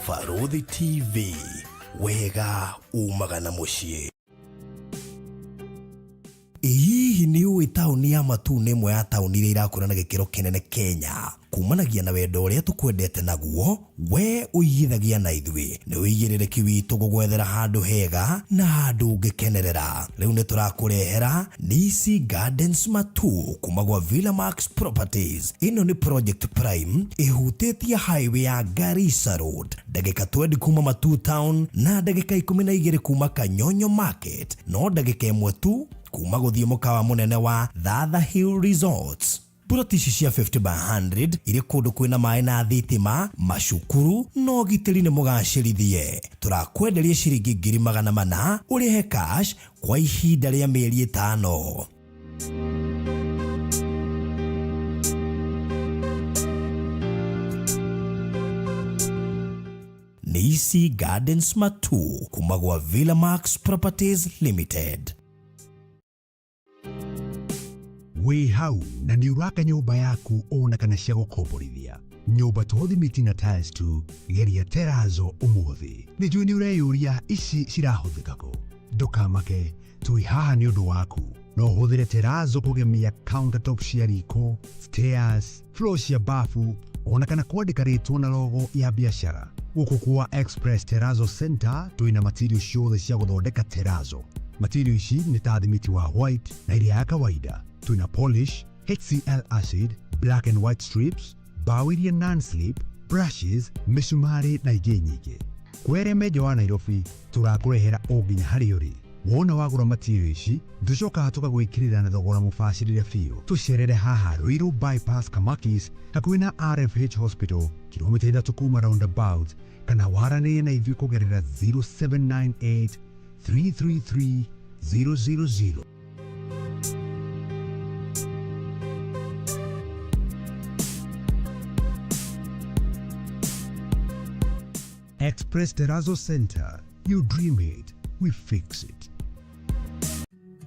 Barũthi TV, wega umaga na mũciĩ. Ĩ hihi nĩ ũĩ taũni ya Matuu nĩ ĩmwe ya taũni iria irakũra na gĩkĩro kĩnene Kenya? Kumanagia na wendo ũrĩa tũkwendete naguo, we ũigithagia na ithuĩ. Nĩ ũigĩrĩrĩki witũ gũgwethera handũ hega na handũ ũngĩkenerera. Rĩu nĩ tũrakũrehera Nisi Gardens Matuu kuma gwa Villa Max Properties. Ĩno nĩ project prime ĩhutĩtie highway ya Garissa Road, ndagĩka 20 kuma Matuu Town na ndagĩka 12 kuma Kanyonyo Market, no ndagĩka 1 tu kuma gũthiĩ mũkawa mũnene wa Thatha Hill Resorts. Ploti ici cia 50 by 100 irĩ kũndũ kwĩna maĩ na thitima, macukuru na ũgitĩri nĩ mũgacĩrithie. Tũrakwenderia ciringi 400,000 ũrĩhe cash kwa ihinda rĩa mĩeri 5. Nisi Gardens Matuu kuma gwa Villa Max Properties Limited. Wĩ hau na nĩ ũraka nyũmba yaku ona kana cia gũkomborithia. Nyũmba to thimiti na tiles tu, geria terazo ũmũthĩ. Nĩ njũĩ nĩ ũreyũria ici cirahũthĩka kũ. Ndũkamake, twĩ haha nĩ ũndũ waku. No ũhũthĩre terazo kũgemia countertop cia riko, stairs, floor cia bafu, ona kana kwandĩka rĩtwa na logo ya biacara. Gũkũ kwa Express Terrazzo Center twĩna material ciothe cia gũthondeka terrazzo. Material ici nĩ ta thimiti wa white na ĩrĩa ya kawaida. Twĩna polish, HCl acid, black and white strips, mbaũ iria non-slip, brushes, mĩcumarĩ na ingĩ nyingĩ. Kwa arĩa me nja wa Nairobi, tũrakũrehera o nginya harĩa ũrĩ. Wona wagũra material ici, tũcokaga tũgagwĩkĩrĩra na thogora mũbacĩrĩre biũ. Tũcerere haha Ruiru Bypass Kamakis, hakuhĩ na RFH Hospital, kilomita 3 kuma roundabout, kana waranĩrie na ithuĩ kũgerera 0798 333 000. Express Terrazzo Center. You dream it, we fix it.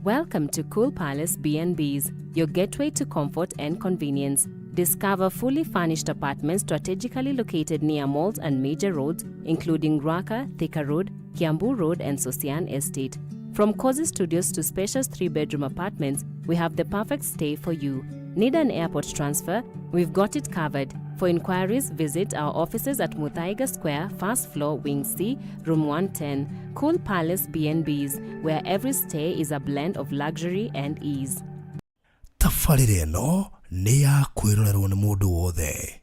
Welcome to Cool Palace B&Bs, your gateway to comfort and convenience. Discover fully furnished apartments strategically located near malls and major roads, including Ruaka, Thika Road, Kiambu Road, and Sosian Estate. From cozy studios to spacious 3-bedroom apartments, we have the perfect stay for you. Need an airport transfer? We've got it covered. For inquiries, visit our offices at Muthaiga Square, first floor, Wing C, Room 110. Cool Palace B&Bs, where every stay is a blend of luxury and ease. Tabarĩra ĩno nĩ ya kwĩrorerwo nĩ mũndũ wothe.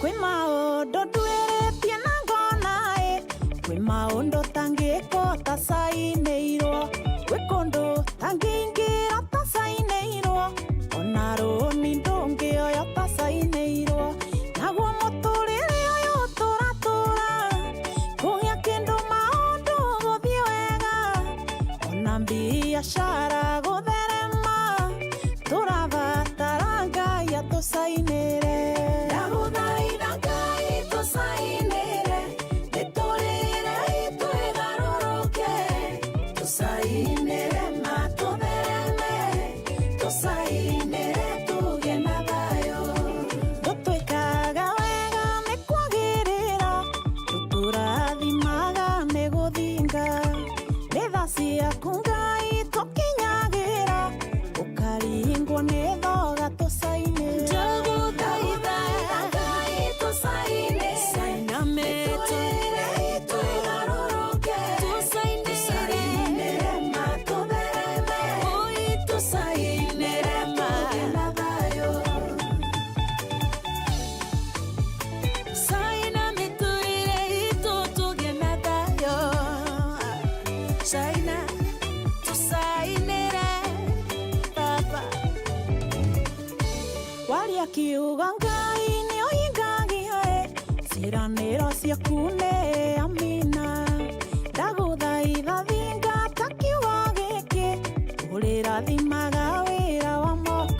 Kwĩ maũndũ nduĩrĩtie na ngona ĩ, kwĩ maũndũ tangĩkwo tacainĩirwo, gwĩ kũndũ tangĩingĩra tacainĩirwo, ona rũni ndũngĩoya tacainĩirwo, naguo mũtũrĩre ũyũ tũratũra, kũgĩa kĩndũ maũndũ gũthiĩ wega, ona biacara gũtherema, tũrabatara Ngai atũcainĩre. Ndagũthaitha Ngai tũcainĩre, mĩtũrĩre itũ ĩgarũrũke, tũcainĩre ma tũthereme, tũcainĩre tũgĩe na thayũ. Tũtwĩkaga wega nĩ kwagĩrĩra, tũtũrathimaga nĩ gũthinga, nĩ tha ciaku Ngai tũkinyagĩra, ũkaringwo nĩ thoga tũcainĩre. Ndagũthaitha Ngai tũcainĩre, mĩtũrĩre itũ ĩgarũrũke, tũcainĩre ma tũthereme, tũcainĩre tũgĩe na thayũ. Caina mĩtũrĩre itũ tũgĩe na thayũ. Caina, tũcainĩre Baba. Waria kiugo Ngai nĩ ũhingagia ĩ, ciĩranĩro ciaku nĩ amina. Ndagũthaitha thingata kiugo gĩkĩ, ũrĩrathimaga wĩra wa moko.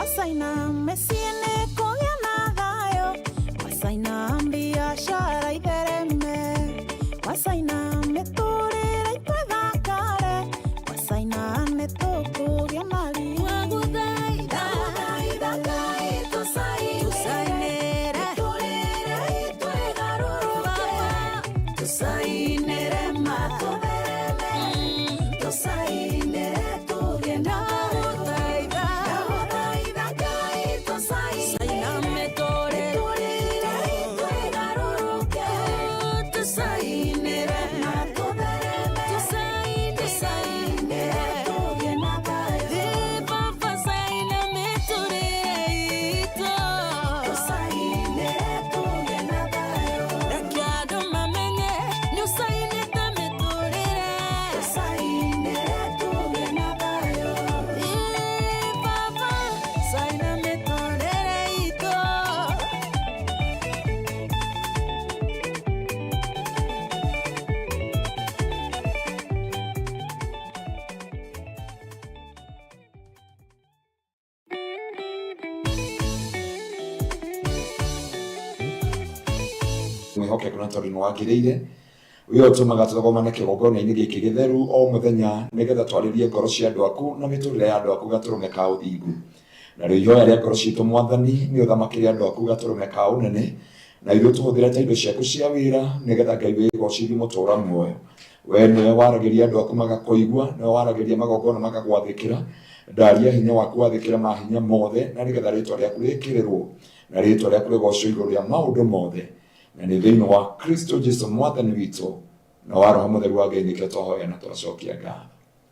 Wacaina mĩciĩ nĩ kũgĩa na thayũ. Wacaina biacara ithereme. Wacaina mĩtũrĩre itũ ĩthakare. Wacaina nĩ tũkũgĩa na riri. Ndagũthaitha Ngai tũcainĩre. Mĩtũrĩre itũ ĩgarũrũke. Tũcainĩre matũthereme. Tũcainĩre tũgĩe na thayũ. Ndagũthaitha Ngai tũcainĩre. Mĩtũrĩre itũ ĩgarũrũke. Tũcainĩre matũthereme. Tũcainĩre tũgĩe na thayũ. Tũcainĩre tũgĩe na thayũ. Tũcainĩre tũgĩe na thayũ. Mwĩhokeku na tondũ nĩ wagĩrĩire wĩyo ũtũmaga tũgomane kĩgongona-inĩ gĩkĩ gĩtheru o mũthenya nĩgetha twarĩrie ngoro cia andũ aku na mĩtũrĩre ya andũ aku gatũrũme ka ũthingu. Na rĩu ihoya rĩa ngoro citũ Mwathani nĩ ũthamakĩre andũ aku gatũrũme ka ũnene, na ithuĩ tũhũthĩre ta indo ciaku cia wĩra nĩgetha Ngai wĩgocithie mũtũra muoyo. We nĩwe waragĩria andũ aku magakũigua, nĩwe waragĩria magongona magagwathĩkĩra. Ndaria hinya waku wathĩkĩra mahinya mothe, na nĩgetha rĩtwa rĩaku rĩkĩrĩrwo na rĩtwa rĩaku rĩgocwo igũrũ rĩa maũndũ mothe, na nĩ thĩinĩ wa Kristo Jesu Mwathani witũ na wa Roho Mũtheru wa Ngai nĩkĩo twahoya na twacokia ngatho.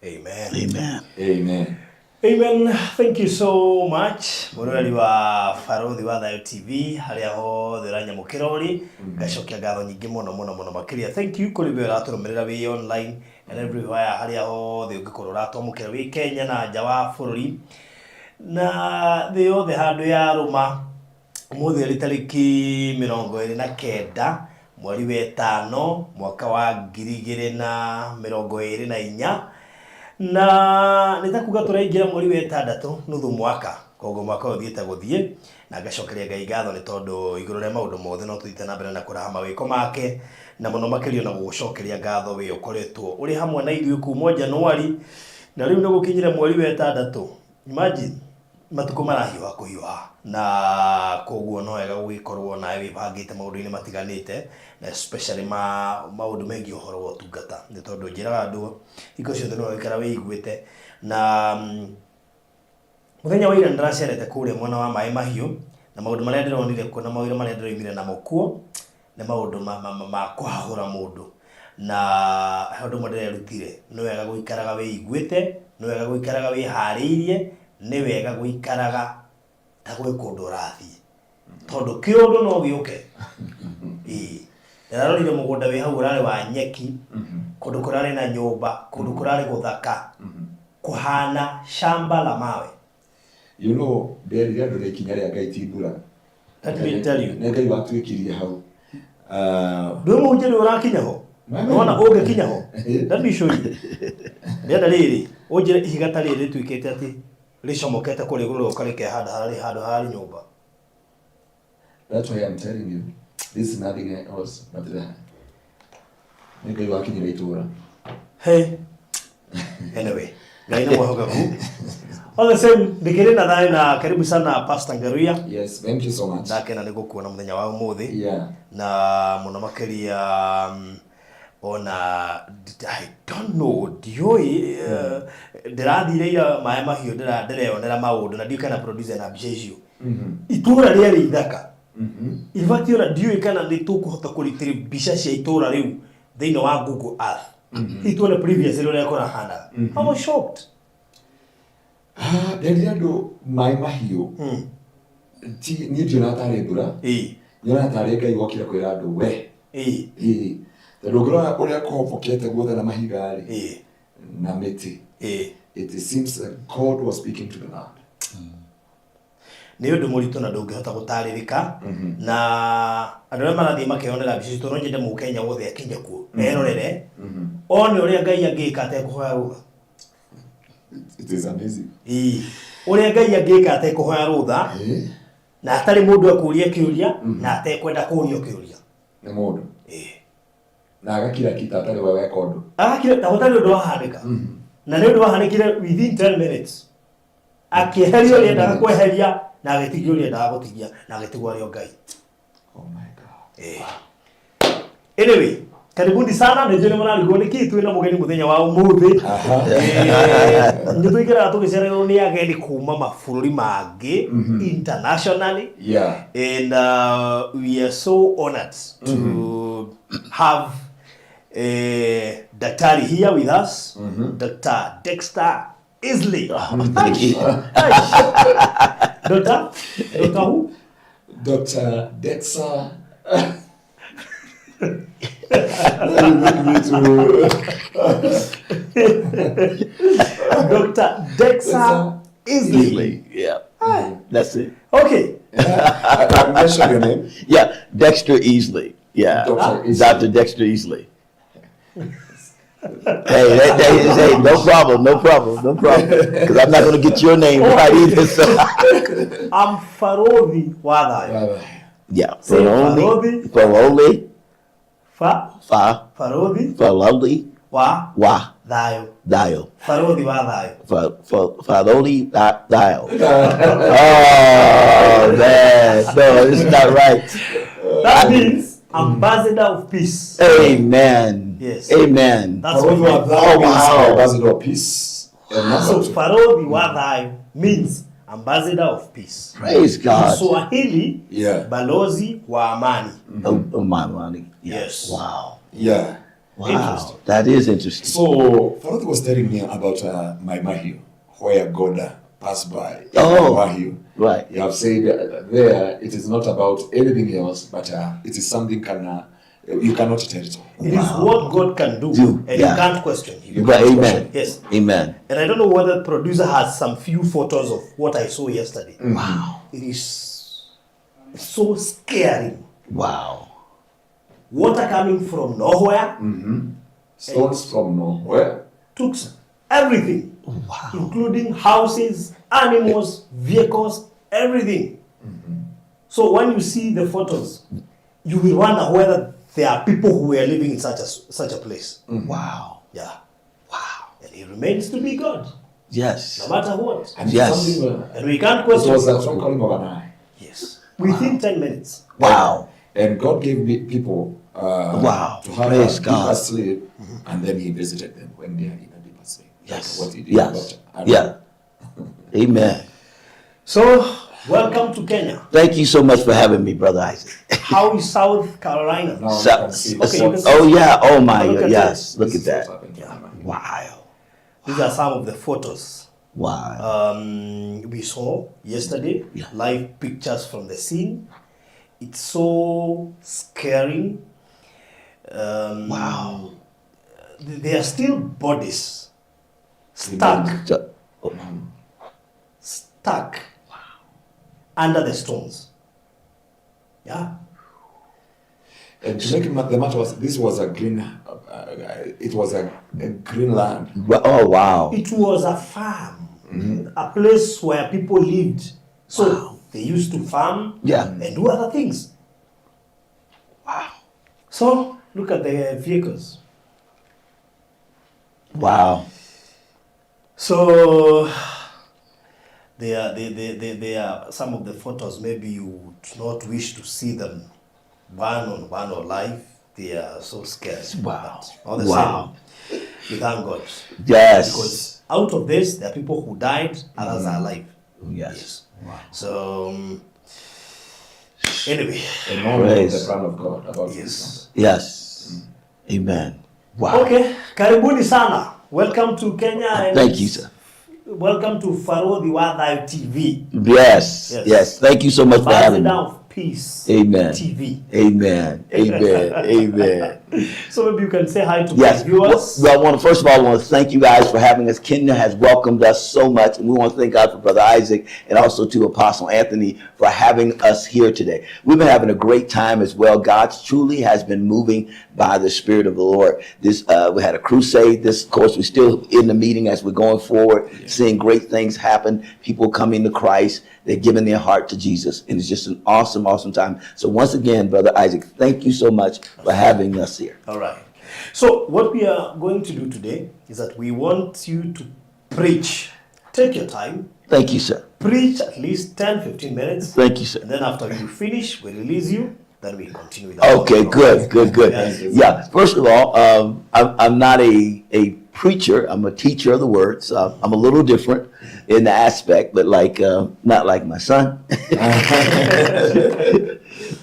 Amen. Amen. Amen. Amen. Thank you so much. Mũroreri wa Barothi wa Thayo TV harĩa hothe ũranyamũkĩra ũrĩ, ngacokia ngatho nyingĩ mũno mũno mũno makĩria. Thank you kũrĩ we ũratũrũmĩrĩra wĩ online and everywhere harĩa hothe ũngĩkorwo ũratwamũkĩra wĩ Kenya na nja wa bũrũri na thĩ yothe handũ ya rũma. Ũmũthĩ rĩ tarĩki 29 mweri wa ĩtano mwaka wa 2024, na nĩ ta kuga tũraingĩra mweri wa ĩtandatũ nuthu mwaka, koguo mwaka ũyũ ũthiĩte gũthiĩ, na ngacokeria Ngai ngatho nĩ tondũ igũrũ rĩa maũndũ mothe no tũthiĩte na mbere na kũraha mawĩko make, na mũno makĩria ona gũgũcokeria ngatho wĩ ũkoretwo ũrĩ hamwe na ithuĩ kuma o Januari, na rĩu nĩ gũkinyire mweri wa ĩtandatũ. Imagine matukũ marahiũha kũhiũha, na koguo no wega gũgĩkorwo nawe wĩbangĩte maũndũ-inĩ matiganĩte, na especially ma maũndũ megiĩ ũhoro wa ũtungata, nĩ tondũ njĩraga andũ hingo ciothe no wĩikara wĩiguĩte. Na mũthenya wa ira nĩndĩracerete kũrĩa mwena wa Maĩ Mahiũ, na maũndũ marĩa ndĩronire kuo na mawĩra marĩa ndĩroimire namo kuo nĩ maũndũ ma kũhahũra mũndũ. Na he ũndũ ũmwe ndĩrerutire, nĩ wega gũikaraga wĩiguĩte, nĩ wega gũikaraga wĩharĩirie, nĩ wega gũikaraga ta gwĩ kũndũ ũrathiĩ, tondũ kĩũndũ no gĩũke. Ĩĩ, ndĩrarorire mũgũnda wĩ hau ũrarĩ wa nyeki, kũndũ kũrarĩ na nyũmba, kũndũ kũrarĩ gũthaka, kũhana shamba la mawe. You know, nderire andũ nĩ ikinya rĩa Ngai ti mbura. Let me tell you. Nĩ Ngai watuĩkirie hau. Ndwĩ mũhunjia nĩ ũrakinya ho? Nĩwona ũngĩkinya ho? Let me show you. Ndĩrenda rĩrĩ, ũnjĩre ihiga ta rĩrĩ rĩtuĩkĩte atĩ rĩcomokete kũrĩa igũrũ rĩgoka rĩkehanda harĩ handũ hararĩ nyũmba. That's why I'm telling you, this is nothing else but the nĩ Ngai wakinyire itũra. Hey. Anyway, Ngai nĩ mwĩhokeku. All the same, ndĩkĩrĩ na thayũ na karibu sana Pastor Ngaruiya. Yes, thank you so much. Ndakena nĩ gũkuona mũthenya wa ũmũthĩ. Na mũno makĩria ona I don't know, ndiũĩ, ndĩrathire ira Maĩ Mahiũ, ndĩreyonera maũndũ na ndiũĩ kana producer na mbica icio. Itũra rĩarĩ ithaka. In fact, ona ndiũĩ kana nĩ tũkũhota kũritĩra mbica cia itũra rĩu thĩinĩ wa Google Earth. Hihi tuone previous ũrĩa kũrahanaga. I was shocked. Nderire andũ Maĩ Mahiũ ti niĩ ndionaga tarĩ mbura, nyonaga tarĩ Ngai wokire kwĩra andũ we. Ĩĩ, tondũ ũngĩrora ũrĩa kũhobokete guothe na mahiga rĩ na mĩtĩ, it seems that God was speaking to the land. Nĩ ũndũ mũritũ na ndũngĩhota gũtarĩrĩka, na andũ arĩa marathiĩ makeyonera mbica icio, no nyende mũkenya wothe akinye kuo erorere one ũrĩa Ngai angĩka atekũhoya rũtha. It is amazing. Ĩĩ. Ũrĩa Ngai angĩka atekũhoya rũtha na atarĩ mũndũ akũria kĩũria na atekwenda kũrio kĩũria. Nĩ mũndũ. Ĩĩ. Na agakira kita atarĩ we weka ũndũ. Agakira ta gũtarĩ ũndũ wahanĩka. Na nĩ ũndũ wahanĩkire within 10 minutes. Akĩeheria ũrĩa endaga kweheria na agĩtigia ũrĩa endaga gũtigia na agĩtigwo arĩ o Ngai. Oh my God. Eh. Anyway, karibuni sana nä njå nä mararigwo nä kä twä na må geni må thenya wa å må thä nä tå ikaraga tå gä cererwo nä ageni kuma mabå rå ri mangä internationally. And we are so honored to have Daktari here with us, Dr. Dexter Isley. Thank you. Dr. Dr. who? Dr. Dexter. You make me to Dr. Dexter Isley. Easily. Yeah. That's it. Okay. I mentioned your name. Yeah. Dexter Easley. Yeah. Dr. Easley. Dr. Dexter Easley. Hey, hey, no problem, no problem, no problem. Because I'm not going to get your name right either. So. I'm Farodhi Wadhayo. Yeah. Say Faroli, Faroli. Faroli, Fa Fa, Farodhi Faroli, wa Wa, Thayo. Dio. Farodhi wa Thayo. Faroli, Dio. Oh, man. No, it's not right. That means ambassador of peace. Amen. Yes. Amen. That's what Farodhi wa it means. Thayo means wow. ambassador of peace. And So number two. Farodhi wa Thayo means ambassador of peace. Praise God. Kiswahili, Yeah. balozi wa amani. Oh, oh my money. Yeah. Yes. Wow. Yeah. Wow. Interesting. That is interesting. So Farodhi was telling me about my Mahio, where God passed by. Oh. Mahio. Right. You have said there it is not about anything else, but it is something you cannot tell it all. It is what God can do, Do, and yeah. you can't question him. Right, amen. Yes. Amen. And I don't know whether the producer has some few photos of what I saw yesterday. Wow. It is so scary. Wow. Water coming from nowhere Stones from nowhere. took everything, Wow. including houses, animals, vehicles, everything. So when you see the photos, you will wonder whether there are people who were living in such a place. Wow. Yeah. Wow. And he remains to be God, Yes. no matter what. And Yes. something, And we can't it question. was a twinkling of an eye. Yes. Within 10 minutes. Wow. And God gave me people Wow. to have Praise a God. deeper sleep, and then He visited them when they are in a deeper sleep. Yes. Like what he did. Yes. But, Yeah. Amen. So, welcome to Kenya. Thank you so much for having me, Brother Isaac. How is South Carolina? Now So- you can see Okay, you can see. oh yeah. Oh my. Look at Yes. Look This at is what that. happened to Mama. Wow. These are some of the photos Wow. we saw yesterday. Yeah. Live pictures from the scene. It's so scary. Wow. There are still bodies stuck, So- oh, stuck under the stones. Yeah. And to make the matter was, this was a green, it was a green land. oh wow. It was a farm, a place where people lived. So they used to farm Yeah. and do other things. Wow. So look at the vehicles. Wow. So they are, they are some of the photos. Maybe you would not wish to see them one on one or live. They are so scared. Wow. But all the Wow. same, we thank God. Yes. Because out of this, there are people who died, others are alive. Yes. Wow. So, anyway. And now we know Praise. the plan of God about Yes. this. Yes. Amen. Wow. Okay, karibuni sana. Welcome to Kenya. And Thank you, sir. Welcome to Farodhi wa Thayo TV. Yes. Yes. Yes. Thank you so much for having me. Ambassador of Peace Amen. TV. Amen. Amen. Amen. So maybe you can say hi to Yes. my viewers. Well, I want to, first of all, I want to thank you guys for having us. Kenya has welcomed us so much, and we want to thank God for Brother Isaac and also to Apostle Anthony for having us here today. We've been having a great time as well. God truly has been moving by the Spirit of the Lord. This we had a crusade. This, of course, we're still in the meeting as we're going forward, seeing great things happen. People coming to Christ. They're giving their heart to Jesus, and it's just an awesome, awesome time. So once again, Brother Isaac, thank you so much for having us here. All right. So what we are going to do today is that we want you to preach. Take your time. Thank you, sir. Preach at least 10, 15 minutes. Thank you, sir. And then after you finish, we release you. Then we continue with our Okay, good, good, good. Yes. Yeah, first of all, I'm not a preacher. I'm a teacher of the word. So I'm a little different in the aspect, but like not like my son.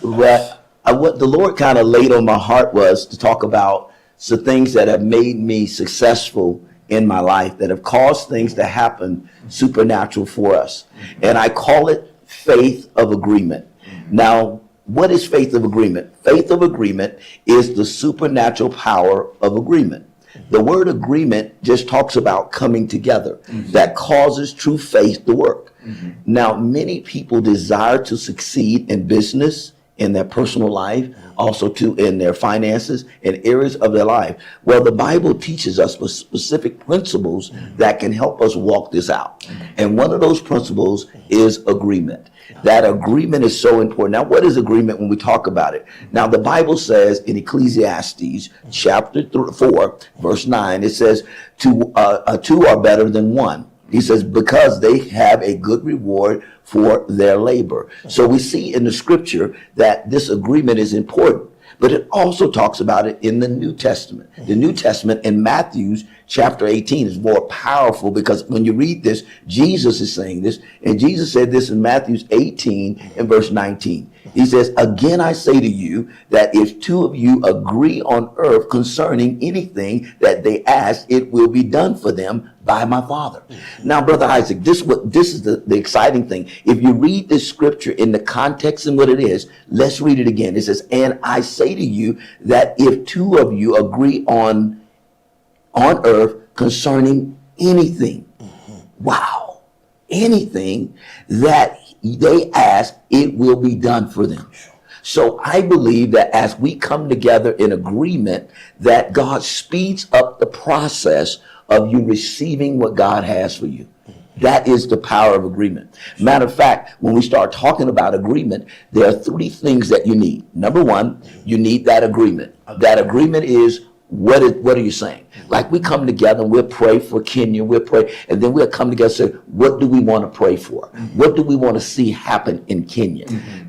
But what the Lord kind of laid on my heart was to talk about some things that have made me successful in my life, that have caused things to happen supernatural for us. And I call it faith of agreement. Now, what is faith of agreement? Faith of agreement is the supernatural power of agreement. The word agreement just talks about coming together that causes true faith to work. Now, many people desire to succeed in business, in their personal life, also too in their finances, in areas of their life. Well, the Bible teaches us specific principles that can help us walk this out. And one of those principles is agreement. That agreement is so important. Now, what is agreement when we talk about it? Now, the Bible says in Ecclesiastes chapter 4, verse 9, it says, two are better than one. He says, because they have a good reward for their labor. So we see in the scripture that this agreement is important, but it also talks about it in the New Testament. The New Testament in Matthew chapter 18 is more powerful because when you read this, Jesus is saying this, and Jesus said this in Matthew 18 and verse 19. He says, again, I say to you that if two of you agree on earth concerning anything that they ask, it will be done for them by my Father. Now, Brother Isaac, this is the exciting thing. If you read this scripture in the context and what it is, let's read it again. It says, and I say to you that if two of you agree on earth concerning anything, wow, anything that they ask, it will be done for them. So I believe that as we come together in agreement, that God speeds up the process of you receiving what God has for you. That is the power of agreement. Matter of fact, when we start talking about agreement, there are three things that you need. Number one, you need that agreement. That agreement is, what are you saying? Like we come together and we'll pray for Kenya, we'll pray, and then we'll come together and say, what do we want to pray for? What do we want to see happen in Kenya?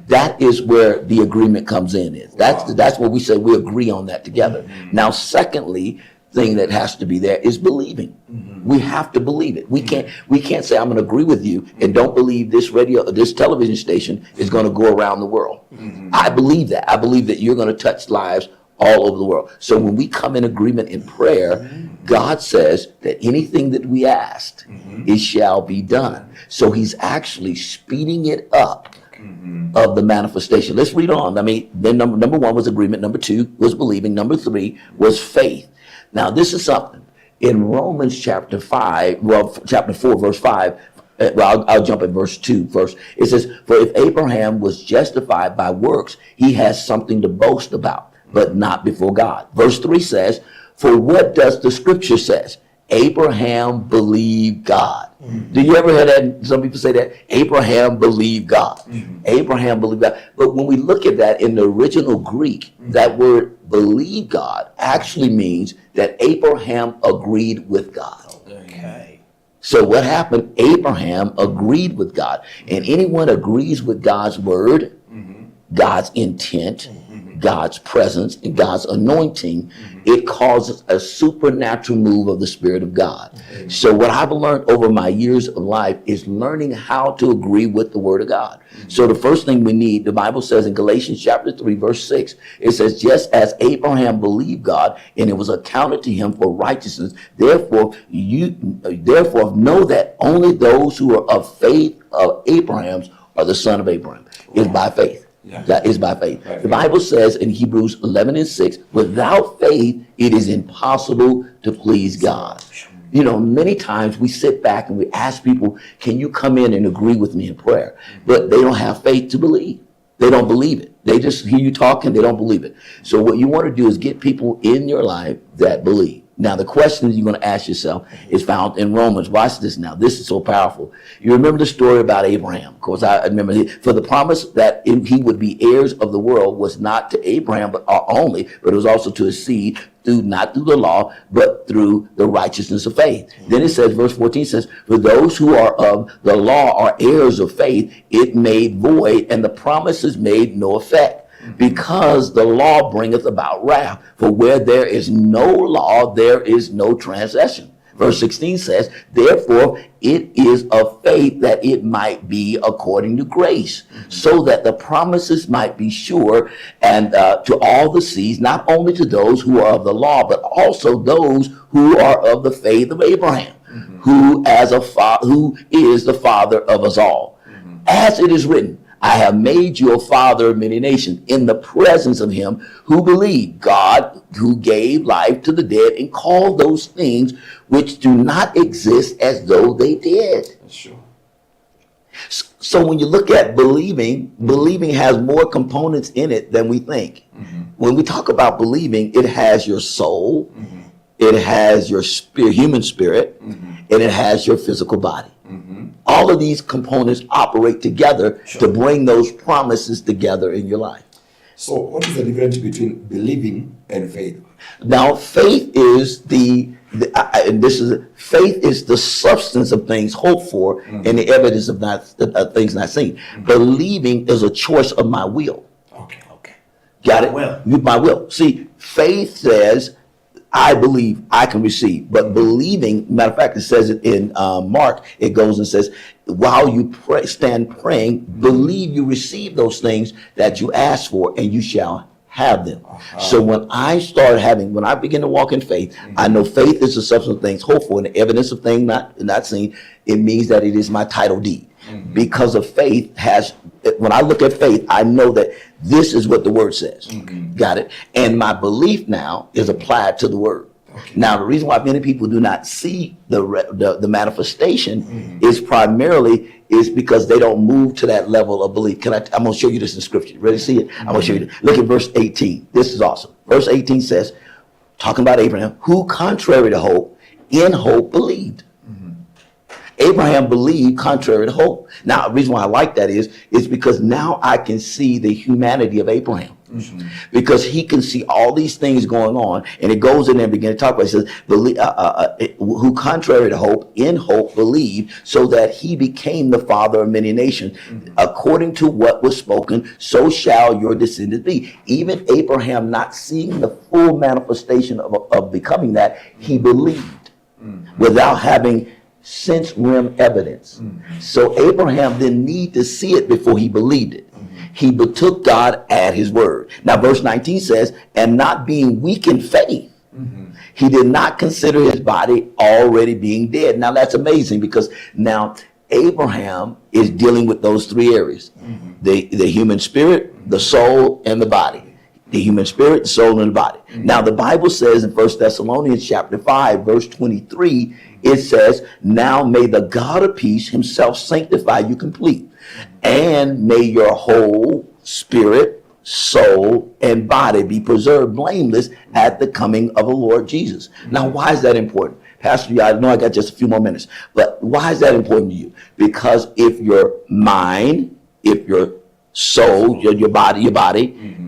That is where the agreement comes in. That's what we say, we agree on that together. Now, secondly, thing that has to be there is believing. We have to believe it. We can't say I'm going to agree with you and don't believe this radio, this television station is going to go around the world. I believe that. I believe that you're going to touch lives all over the world. So when we come in agreement in prayer, God says that anything that we asked, it shall be done. So he's actually speeding it up of the manifestation. Let's read on. I mean, then number one was agreement. Number two was believing. Number three was faith. Now, this is something. In Romans chapter 5, well, chapter 4, verse 5, well, I'll jump at verse 2 first. It says, for if Abraham was justified by works, he has something to boast about, but not before God. Verse 3 says, for what does the scripture says? Abraham believed God. Do you ever hear that? Some people say that Abraham believed God. Abraham believed God. But when we look at that in the original Greek, that word believe God actually means that Abraham agreed with God. Okay. So what happened? Abraham agreed with God. And anyone agrees with God's word, God's intent, God's presence, and God's anointing, it causes a supernatural move of the Spirit of God. So what I've learned over my years of life is learning how to agree with the Word of God. So the first thing we need, the Bible says in Galatians chapter 3, verse 6, it says, just as Abraham believed God, and it was accounted to him for righteousness, therefore you know that only those who are of faith of Abraham's are the son of Abraham. It's by faith. Yeah. That is by faith. By The faith. Bible says in Hebrews 11:6, without faith, it is impossible to please God. You know, many times we sit back and we ask people, can you come in and agree with me in prayer? But they don't have faith to believe. They don't believe it. They just hear you talking, they don't believe it. So what you want to do is get people in your life that believe. Now, the question you're going to ask yourself is found in Romans. Watch this now. This is so powerful. You remember the story about Abraham. Of course, I remember. For the promise that he would be heirs of the world was not to Abraham but only, but it was also to his seed, through not through the law, but through the righteousness of faith. Then it says, verse 14 says, for those who are of the law are heirs of faith, it made void, and the promises made no effect. Because the law bringeth about wrath. For where there is no law, there is no transgression. Verse 16 says, therefore it is of faith that it might be according to grace, so that the promises might be sure and to all the seeds, not only to those who are of the law, but also those who are of the faith of Abraham, who is the father of us all. As it is written, I have made you a father of many nations in the presence of him who believed, God who gave life to the dead and called those things which do not exist as though they did. Sure. So when you look at believing, believing has more components in it than we think. When we talk about believing, it has your soul, it has your spirit, human spirit, and it has your physical body. All of these components operate together to bring those promises together in your life. So what is the difference between believing and faith? Now, faith is faith is the substance of things hoped for and the evidence of not things not seen. Believing is a choice of my will. Okay. Okay. Got it? Will. My will. See, faith says, I believe I can receive. But believing, matter of fact, it says it in Mark, it goes and says, while you pray, stand praying, believe you receive those things that you ask for and you shall have them. So when I when I begin to walk in faith, I know faith is the substance of things hoped for and the evidence of things not seen. It means that it is my title deed. Because of faith has, when I look at faith, I know that this is what the word says. Got it? And my belief now is applied to the word. Now, the reason why many people do not see the manifestation is primarily is because they don't move to that level of belief. I'm going to show you this in scripture. Ready to see it? I'm going to show you. Look at verse 18. This is awesome. Verse 18 says, talking about Abraham, who contrary to hope, in hope believed. Abraham believed contrary to hope. Now, the reason why I like that is because now I can see the humanity of Abraham. Because he can see all these things going on, and it goes in there and begin to talk about it. It says, who contrary to hope, in hope believed, so that he became the father of many nations. According to what was spoken, so shall your descendants be. Even Abraham not seeing the full manifestation of becoming that, he believed without having sense rim evidence. So Abraham didn't need to see it before he believed it. He betook God at his word. Now verse 19 says, and not being weak in faith, he did not consider his body already being dead. Now that's amazing, because now Abraham is dealing with those three areas. The human spirit, the soul, and the body. The human spirit, the soul, and the body. Now, the Bible says in 1 Thessalonians chapter 5, verse 23, it says, now may the God of peace himself sanctify you complete, and may your whole spirit, soul, and body be preserved blameless at the coming of the Lord Jesus. Now, why is that important? Pastor, I know I got just a few more minutes, but why is that important to you? Because if your mind, if your soul, your body,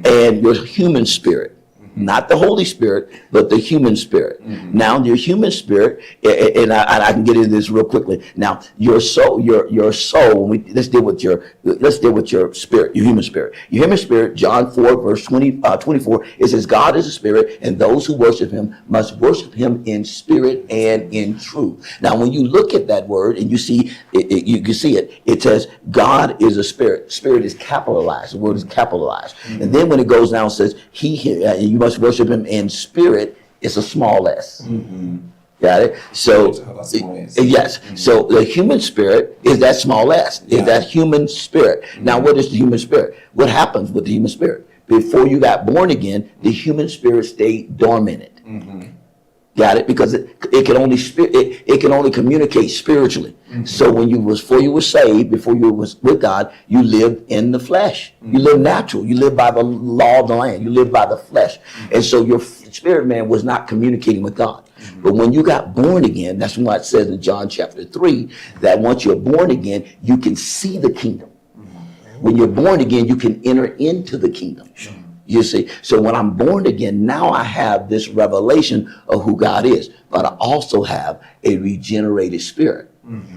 and your human spirit, not the Holy Spirit, but the human spirit. Now, your human spirit, and I can get into this real quickly. Now, your soul, your soul. Let's deal with your spirit, your human spirit. Your human spirit. John 4, verse 24. It says, "God is a spirit, and those who worship Him must worship Him in spirit and in truth." Now, when you look at that word and you see it, you can see it. It says, "God is a spirit." Spirit is capitalized. The word is capitalized. And then when it goes down, it says, "He." You must worship him in spirit. It's a small s. Got it? So, To have a small s. yes. So the human spirit is that small s, is Yeah. that human spirit. Now, what is the human spirit? What happens with the human spirit? Before you got born again, the human spirit stayed dormant. Got it? Because it can only it can only communicate spiritually. So when you was before you were saved, before you was with God, you lived in the flesh. You lived natural. You lived by the law of the land. You lived by the flesh. And so your spirit man was not communicating with God. But when you got born again, that's why it says in John chapter 3 that once you're born again, you can see the kingdom. When you're born again, you can enter into the kingdom. You see, so when I'm born again, now I have this revelation of who God is, but I also have a regenerated spirit.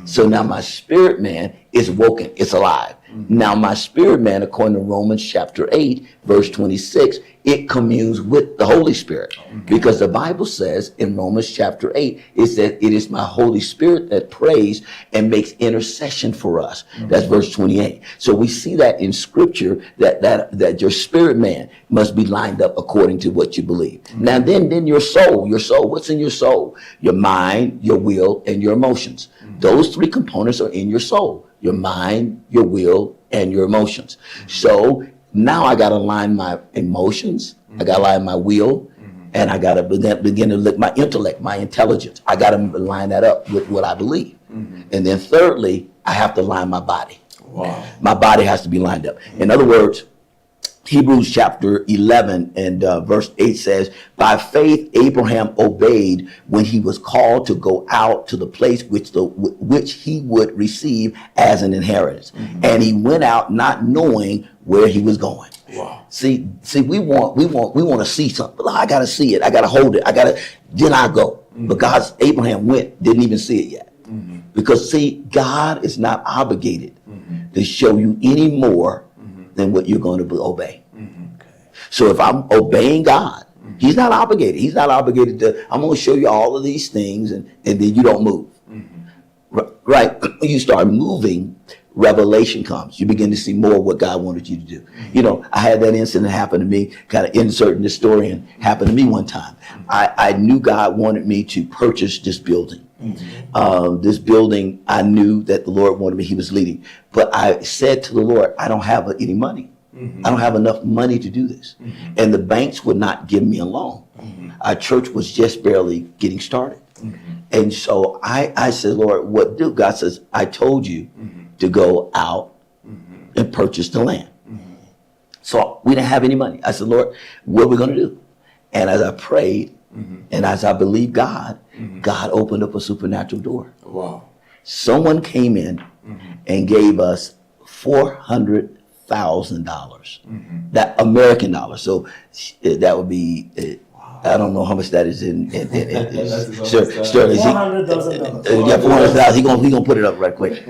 So now my spirit man is woken, it's alive. Now my spirit man, according to Romans chapter 8, verse 26, it communes with the Holy Spirit. Because the Bible says in Romans chapter 8, it says, it is my Holy Spirit that prays and makes intercession for us. That's verse 28. So we see that in scripture that your spirit man must be lined up according to what you believe. Now then your soul, what's in your soul? Your mind, your will, and your emotions. Those three components are in your soul. Your mind, your will, and your emotions. So now I got to align my emotions, I got to align my will, and I got to begin to look my intellect, my intelligence. I got to line that up with what I believe. And then thirdly, I have to align my body. Wow. My body has to be lined up. In other words, Hebrews chapter 11 and verse 8 says, by faith Abraham obeyed when he was called to go out to the place which he would receive as an inheritance. And he went out not knowing where he was going. Wow. See, we want to see something. I got to see it. I got to hold it. Then I go. But Abraham went, didn't even see it yet. Because see, God is not obligated to show you any more than what you're going to obey. So if I'm obeying God, he's not obligated. He's not obligated to, I'm going to show you all of these things and then you don't move. Right? When you start moving, revelation comes. You begin to see more of what God wanted you to do. You know, I had that incident happen to me, kind of inserting this story and happened to me one time. I knew God wanted me to purchase this building. This building, I knew that the Lord wanted me, he was leading. But I said to the Lord, I don't have any money. I don't have enough money to do this. And the banks would not give me a loan. Our church was just barely getting started. And so I said, Lord, what do? God says, I told you to go out and purchase the land. So we didn't have any money. I said, Lord, what are we going to do? And as I prayed, and as I believed God, God opened up a supernatural door. Wow. Someone came in and gave us $400,000, that American dollar. So that would be, I don't know how much that is in sterling. $400,000. Yeah, $400,000. He gonna put it up right quick.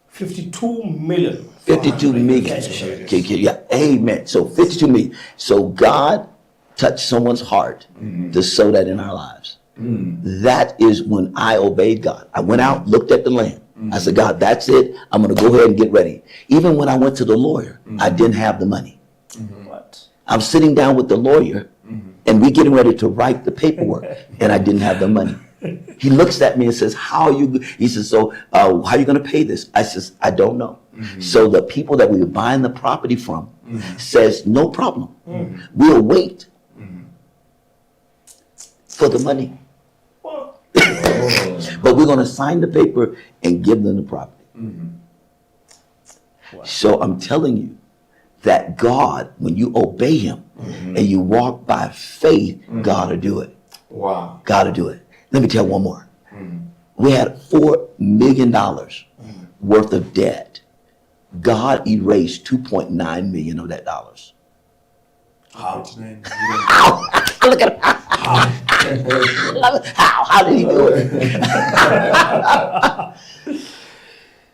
52 million. 52 million. Yeah, amen. So 52 million. So God touched someone's heart to sow that in our lives. That is when I obeyed God. I went out, looked at the land. I said, God, that's it. I'm going to go ahead and get ready. Even when I went to the lawyer, I didn't have the money. What? I'm sitting down with the lawyer, and we're getting ready to write the paperwork, and I didn't have the money. He looks at me and says, how are you? He says, so how are you going to pay this? I says, I don't know. So the people that we were buying the property from says, no problem. We'll wait for the money. But we're going to sign the paper and give them the property. Wow. So I'm telling you that God, when you obey him and you walk by faith, God will do it. Wow. God will do it. Let me tell one more. We had $4 million worth of debt. God erased $2.9 million of that dollars. How? How? Look at him. How? How did he do it?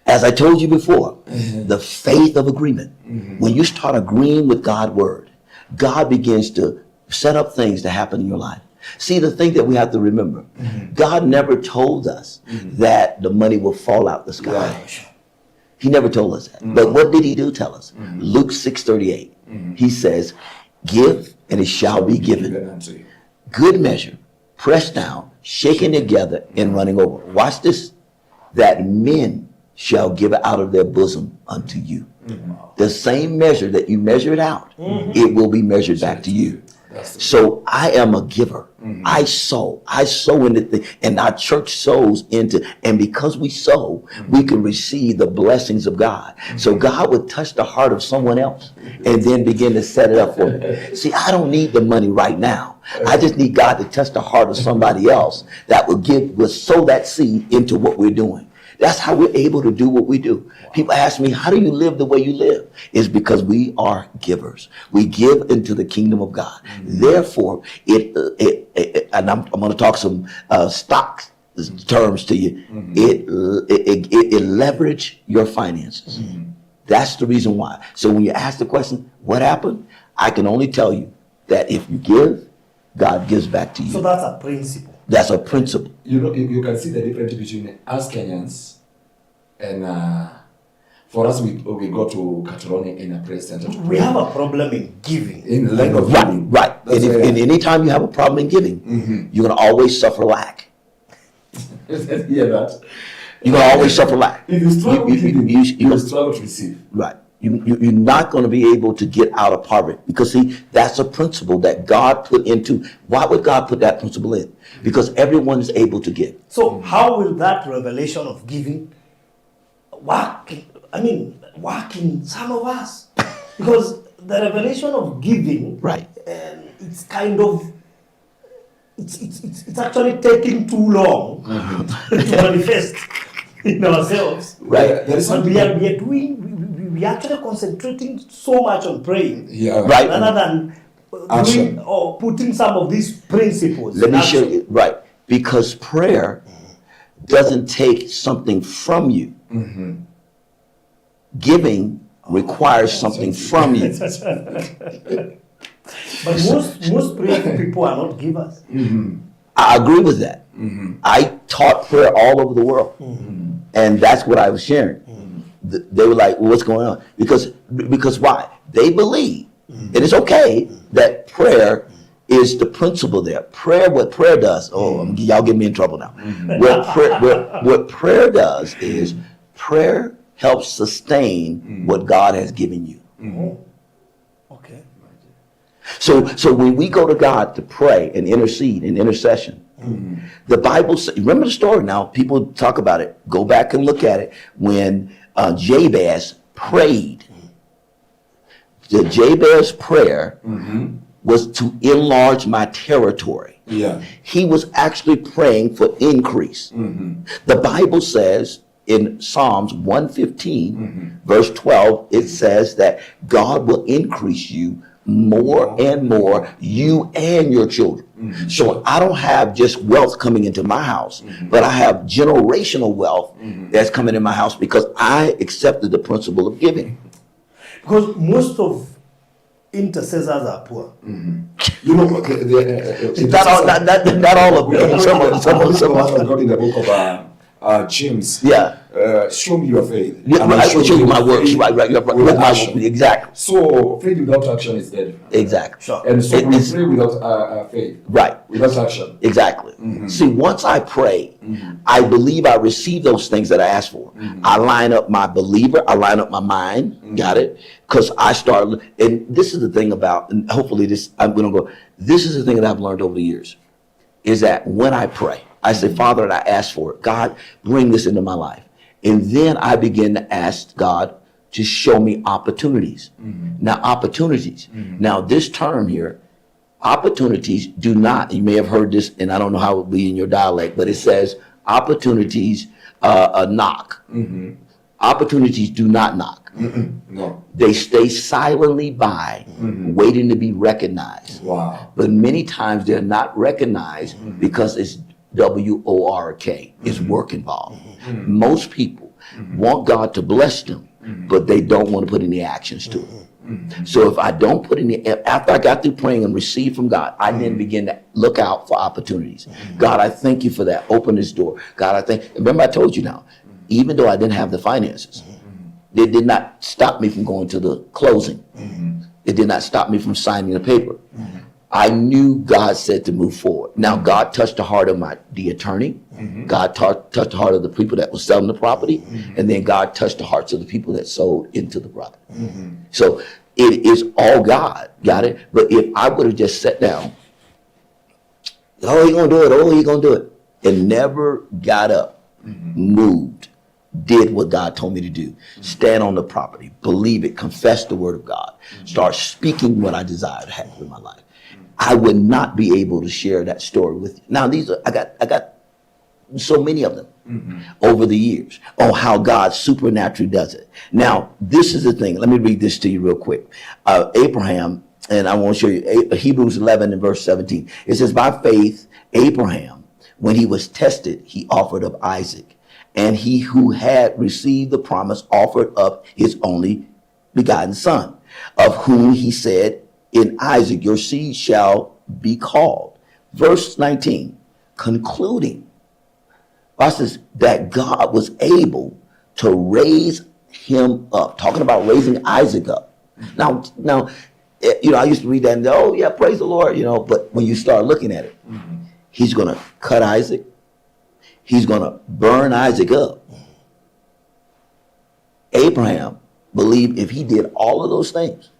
As I told you before, the faith of agreement. When you start agreeing with God's word, God begins to set up things to happen in your life. See, the thing that we have to remember, God never told us that the money will fall out the sky. Right. He never told us that. But what did he do tell us? Luke 6:38. He says, give and it shall be given. Unto you. Good measure, pressed down, shaken together, and running over. Watch this. That men shall give out of their bosom unto you. The same measure that you measure it out, it will be measured back to you. So I am a giver. I sow. I sow into things, and our church sows into, and because we sow, we can receive the blessings of God. So God would touch the heart of someone else and then begin to set it up for me. See, I don't need the money right now. I just need God to touch the heart of somebody else that will give, will sow that seed into what we're doing. That's how we're able to do what we do. People ask me, how do you live the way you live? It's because we are givers. We give into the kingdom of God. Therefore, and I'm going to talk some stock terms to you. It leverage your finances. That's the reason why. So when you ask the question, what happened? I can only tell you that if you give, God gives back to you. So that's a principle. That's a principle. You know, you can see the difference between us Kenyans and for us, we go to Katoroni in a prayer center. To We pray. have a problem in giving. In the line of Right, giving. right. That's And, if, where- and anytime you have a problem in giving, you're going to always suffer lack. Hear that. You're going to always suffer lack. If you struggle giving, you will struggle to receive. Right. You're not going to be able to get out of poverty because, see, that's a principle that God put into. Why would God put that principle in? Because everyone is able to give. So how will that revelation of giving work? I mean, work in some of us, because the revelation of giving, Right. It's kind of it's actually taking too long to manifest in ourselves. Right. There is But something. we are doing we are actually concentrating so much on praying, Yeah. Right. rather than Action. doing or putting some of these principles. Let in me show action. you. Right. Because prayer doesn't take something from you. Giving requires something from you. But most prayerful people are not givers. I agree with that. I taught prayer all over the world, and that's what I was sharing. They were like, well, "What's going on?" Because why? They believe, and it's okay that prayer is the principle there. Prayer, what prayer does? Oh, y'all get me in trouble now. What prayer does is prayer helps sustain what God has given you. Okay. So when we go to God to pray and intercede in intercession, the Bible says, remember the story now, people talk about it. Go back and look at it. When Jabez prayed, the Jabez prayer was to enlarge my territory. Yeah. He was actually praying for increase. The Bible says in Psalms 115, verse 12, it says that God will increase you more and more, you and your children. So I don't have just wealth coming into my house, but I have generational wealth that's coming in my house because I accepted the principle of giving. Because most of intercessors are poor. You know, Not all of them. Some of God in the book of James. Yeah. Show me your faith. Yeah, and I will show you my works. faith Right. with With my, action. exactly. So faith without action is dead. Exactly. Sure. And so we It's- pray without faith. Right. Without action. Exactly. See, once I pray, I believe I receive those things that I asked for. I line up my believer. I line up my mind. Got it? Because I start, and this is the thing about, and hopefully this, I'm going to go, this is the thing that I've learned over the years, is that when I pray, I say, Father, and I ask for it. God, bring this into my life. And then I begin to ask God to show me opportunities. Now, opportunities. Now, this term here, opportunities do not, you may have heard this, and I don't know how it would be in your dialect, but it says opportunities knock. Opportunities do not knock. No. They stay silently by, waiting to be recognized. Wow. But many times they're not recognized because it's W-O-R-K. It's work involved. Most people want God to bless them, but they don't want to put any actions to it. So if I don't put any, after I got through praying and received from God, I then begin to look out for opportunities. God, I thank you for that. Open this door. God, I thank. Remember I told you now, even though I didn't have the finances, it did not stop me from going to the closing. It did not stop me from signing the paper. I knew God said to move forward. Now, God touched the heart of the attorney. God touched the heart of the people that was selling the property. And then God touched the hearts of the people that sold into the property. So it is all God, got it? But if I would have just sat down, oh, he gonna do it, oh, he gonna do it, and never got up, moved, did what God told me to do, stand on the property, believe it, confess the word of God, start speaking what I desire to have in my life, I would not be able to share that story with you. Now, these are, I got so many of them over the years on how God supernaturally does it. Now, this is the thing. Let me read this to you real quick. Abraham, and I want to show you Hebrews 11 and verse 17. It says, by faith, Abraham, when he was tested, he offered up Isaac. And he who had received the promise offered up his only begotten son, of whom he said, in Isaac your seed shall be called. Verse 19, concluding, watch this, that God was able to raise him up. Talking about raising Isaac up. Now, you know, I used to read that and go, oh yeah, praise the Lord, you know, but when you start looking at it, he's going to cut Isaac. He's going to burn Isaac up. Abraham believed if he did all of those things,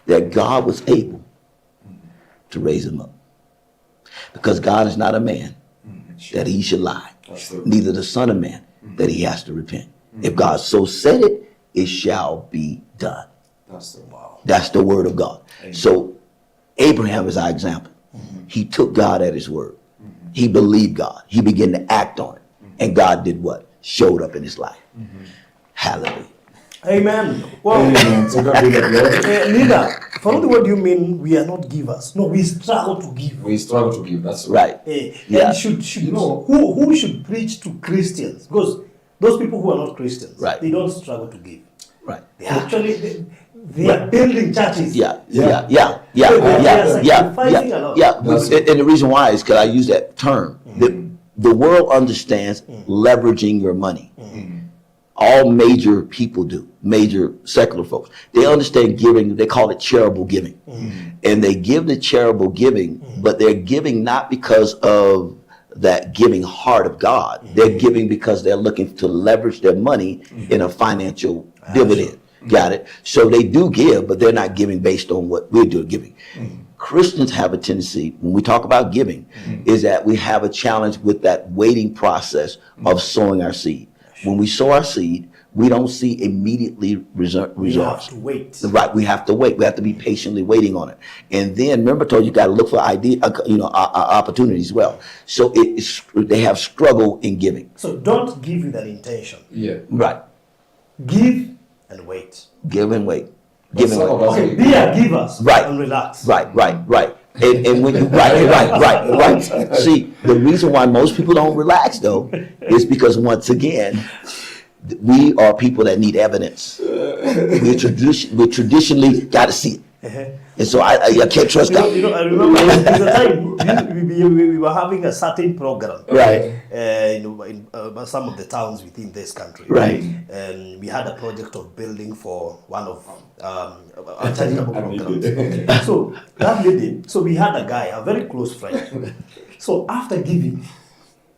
that God was able to raise him up. Because God is not a man that he should lie, neither the son of man that he has to repent. If God so said it, it shall be done. That's the word of God. Amen. So Abraham is our example. He took God at his word. He believed God. He began to act on it. And God did what? Showed up in his life. Hallelujah. Amen. Well, amen. So God be the glory. Leader, follow what do you mean we are not givers? No, we struggle to give. We struggle to give, that's right. Yeah. And should you know who should preach to Christians? Because those people who are not Christians, right, they don't struggle to give. Right. They actually they are building churches. Yeah. And the reason why is because I use that term. The world understands leveraging your money. All major people do, major secular folks. They understand giving, they call it charitable giving. And they give the charitable giving, but they're giving not because of that giving heart of God. They're giving because they're looking to leverage their money in a financial dividend. Got it? So they do give, but they're not giving based on what we're doing giving. Christians have a tendency, when we talk about giving, is that we have a challenge with that waiting process of sowing our seed. When we sow our seed, we don't see immediately results. We have to wait. Right, we have to wait. We have to be patiently waiting on it. And then, remember, I told you, you got to look for opportunities as well. So they have struggle in giving. So don't give with an intention. Yeah. Right. Give and wait. Give and wait. Give and wait. Okay, be a givers. Right. And relax. Right, right, right. And when you right. See, the reason why most people don't relax though is because once again, we are people that need evidence. We traditionally got to see it. And so I can't trust God. You know, I remember there's a time we were having a certain program, right? In some of the towns within this country, right? And we had a project of building for one of our charitable programs. So that lady, so we had a guy, a very close friend. So after giving,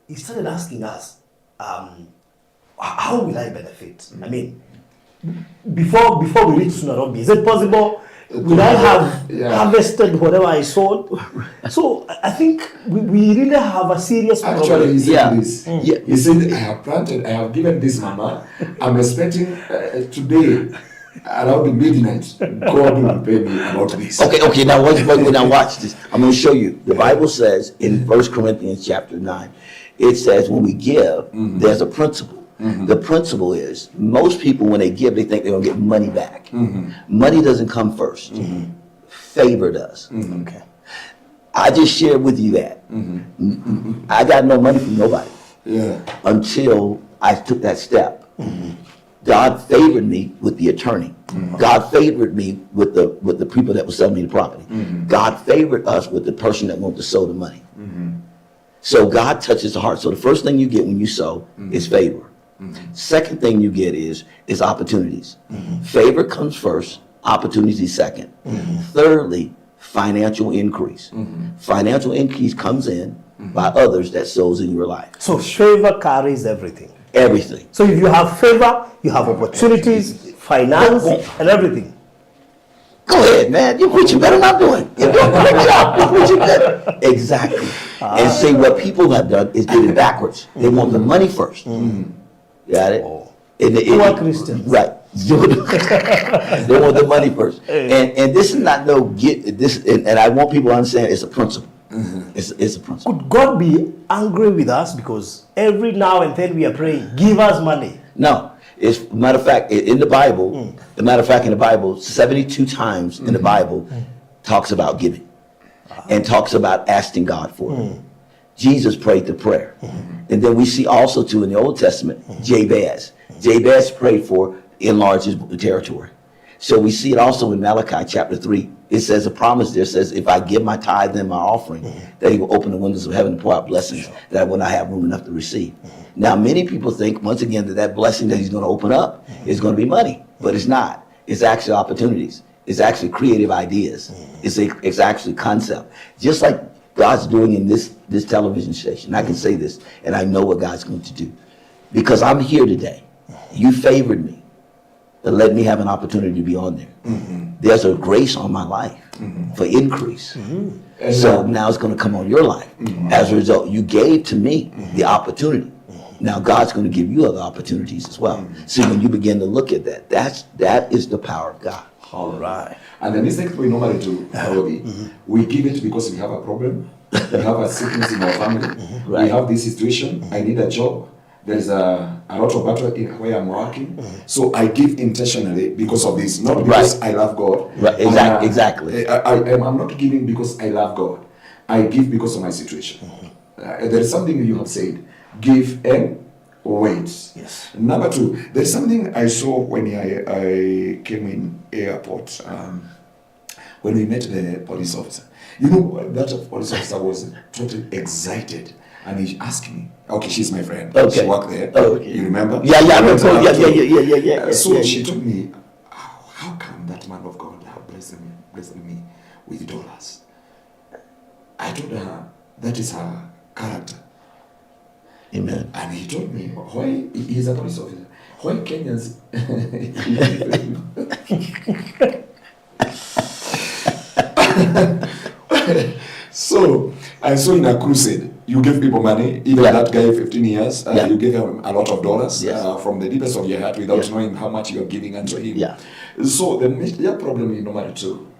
he started asking us, how will I benefit? I mean, before we reach Nairobi, is it possible? Will I have harvested whatever I sowed? So I think we really have a serious problem. Actually, he said this. Yeah. He said, I have planted, I have given this mama. I'm expecting today, around midnight, God will pay me about this. Okay, now now watch this. I'm going to show you. The Bible says in 1 Corinthians chapter 9, it says when we give, there's a principle. The principle is most people, when they give, they think they're going to get money back. Money doesn't come first. Favor does. Okay. I just shared with you that. I got no money from nobody until I took that step. God favored me with the attorney. God favored me with the people that were selling me the property. God favored us with the person that wanted to sow the money. So God touches the heart. So the first thing you get when you sow is favor. Second thing you get is opportunities. Favor comes first, opportunity second. Thirdly, financial increase. Financial increase comes in by others that sows in your life. So favor carries everything. Everything. So if you have favor, you have opportunities, finance, and everything. Go ahead, man. You're preaching better than I'm doing. You're doing a great job. You're preaching better. Exactly. And see, what people have done is did it backwards. They want the money first. Got it? Poor Christians. Right. They want the money first. And this is not no get this, and I want people to understand it's a principle. It's a principle. Could God be angry with us because every now and then we are praying, give us money? No. It's matter of fact, in the Bible, the matter of fact in the Bible, 72 times in the Bible talks about giving and talks about asking God for it. Jesus prayed the prayer. And then we see also too in the Old Testament, Jabez. Jabez prayed for enlarge his territory. So we see it also in Malachi chapter 3. It says a promise there says, if I give my tithe and my offering, that he will open the windows of heaven and pour out blessings that I will not have room enough to receive. Now, many people think, once again, that blessing that he's going to open up is going to be money, but it's not. It's actually opportunities. It's actually creative ideas. It's actually concept. Just like God's doing in this television station. I can say this, and I know what God's going to do. Because I'm here today. You favored me to let me have an opportunity to be on there. There's a grace on my life for increase. So now it's going to come on your life. As a result, you gave to me the opportunity. Now God's going to give you other opportunities as well. See, when you begin to look at that, that is the power of God. All right. And the mistake we normally do, Robbie, we give it because we have a problem, we have a sickness in our family, we have this situation, I need a job, there's a lot of battle in where I'm working. So I give intentionally because of this, not because I love God. Right, exactly. I'm not giving because I love God. I give because of my situation. There is something you have said, give and wait. Yes. Number two, there's something I saw when I came in airport, when we met the police officer. You know, that police officer was totally excited. And he asked me, okay, she's my friend. Okay. She worked there. Oh, okay. You remember? Yeah, I remember. Yeah. So she told me, how come that man of God have blessed me with dollars? I told her, that is her character. Amen. And he told me, why, he's a police officer, why Kenyans... So, I saw in a crusade, you give people money, even that guy 15 years, you gave him a lot of dollars from the deepest of your heart without knowing how much you are giving unto him. Yeah. So the major problem in number two,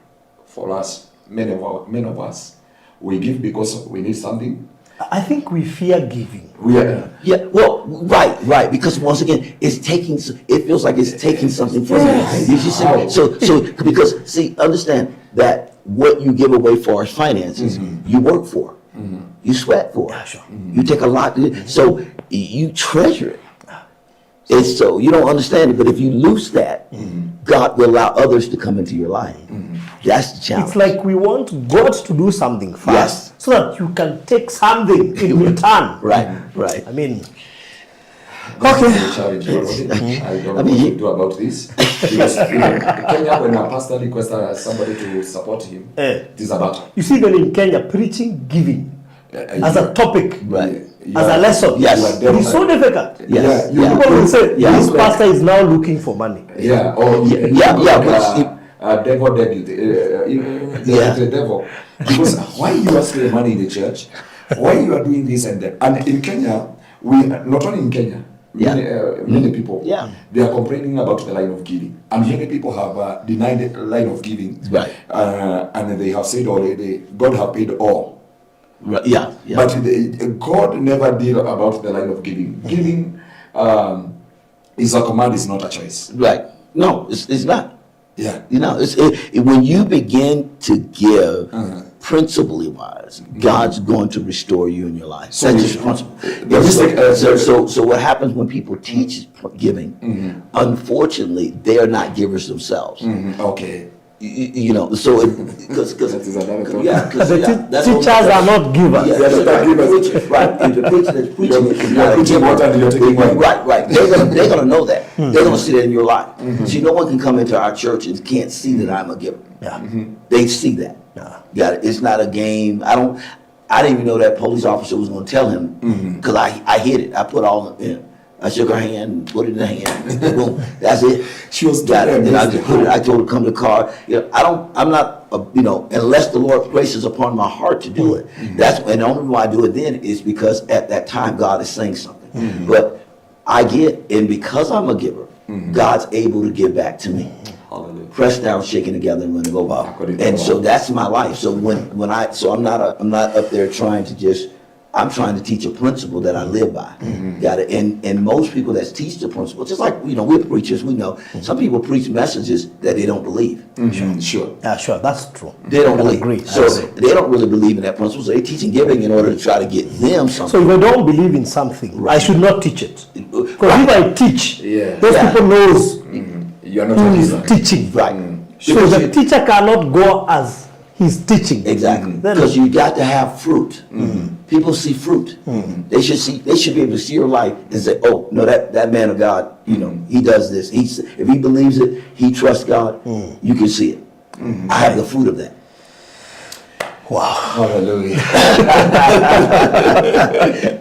for us, many of us, we give because we need something. I think we fear giving. Yeah, well, right. Because once again, it's taking. It feels like it's taking something from you. You see, so because see, understand that what you give away for as finances, you work for, you sweat for, Yeah, sure. You take a lot. So you treasure it. It's so you don't understand it, but if you lose that, God will allow others to come into your life. That's the challenge. It's like we want God to do something first, so that you can take something in return. Right. I mean, okay. The challenge, I don't know what to do about this. Because in Kenya, when a pastor requests somebody to support him, it is a battle. You see, even in Kenya, preaching giving as a topic, as a lesson, Yes. it is so difficult. Yes. Yeah, People will say, this pastor is now looking for money. Yeah, or devil deputy, the devil. Because why you asking money in the church? Why you are doing this and that? And in Kenya, we not only in Kenya, many people, they are complaining about the line of giving, and many people have denied the line of giving, right? And they have said already, God have paid all. Right. Yeah. But God never deal about the line of giving. Giving is a command, is not a choice. Right. No, it's not. Yeah. You know, when you begin to give, principally wise, God's going to restore you in your life. So That's just principle. So what happens when people teach giving, unfortunately, they are not givers themselves. Okay. So because That is another topic. yeah, 'cause, The yeah, that's teachers what- are not givers. Yeah, They are so not right, givers. preaching, right. If the preacher that's preaching You're- is you're not a preaching giver, water and you're taking wine. Right, right. They're gonna know that. They're gonna see that in your life. See, no one can come into our church and can't see that I'm a giver. Yeah. They see that. Yeah. Got it. It's not a game. I don't. I didn't even know that police officer was going to tell him because I hid it. I put all in. I shook her hand and put it in her hand. Boom. That's it. She was Got it. totally Then I amazed. just put it. I told her to come to the car. You know, I don't. I'm not. Unless the Lord places upon my heart to do it. That's and the only reason why I do it then is because at that time God is saying something. But I get, and because I'm a giver, God's able to give back to me Hallelujah. pressed down, shaken together, and running over. According to And the so law. that's my life. So when I so I'm not a, I'm not up there trying to just I'm trying to teach a principle that I live by. Got it. And most people that teach the principle, just like we're preachers, we know some people preach messages that they don't believe. Sure. Yeah, sure, that's true. They don't I believe. agree. I So agree. they don't really believe in that principle. So they're teaching giving in order to try to get them So something. if I don't believe in something, I should not teach it. Because if I teach, Yeah. those Yeah. people knows You are not who a is giver. teaching. Right. So Because the you- Teacher cannot go as he's teaching. Exactly. Then- Because you got to have fruit. People see fruit. They should see. They should be able to see your life and say, "Oh no, that man of God, he does this. He's if he believes it, he trusts God. You can see it. I have the fruit of that. Wow. Hallelujah.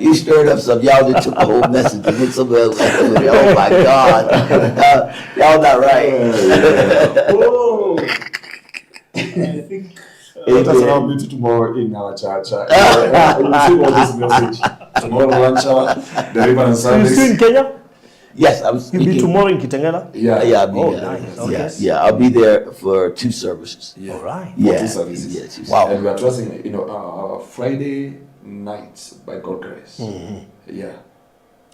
You stirred up some. Y'all just took the whole message and went somewhere else with it. Oh my God, y'all not right. Oh. I think Let us Amen. now meet tomorrow in our church. We'll see all this message. Tomorrow lunch hour, deliverance So you still in service. Kenya? Yes, I'm You'll speaking. be tomorrow in Kitengela? Yeah. Yeah, I'll be Oh, there. nice. Okay. Yeah, yeah, I'll be there for 2 services. Yeah. All right. Yeah, For 2 services. Yeah, 2 Wow. And we are trusting, Friday night by God grace. Yeah.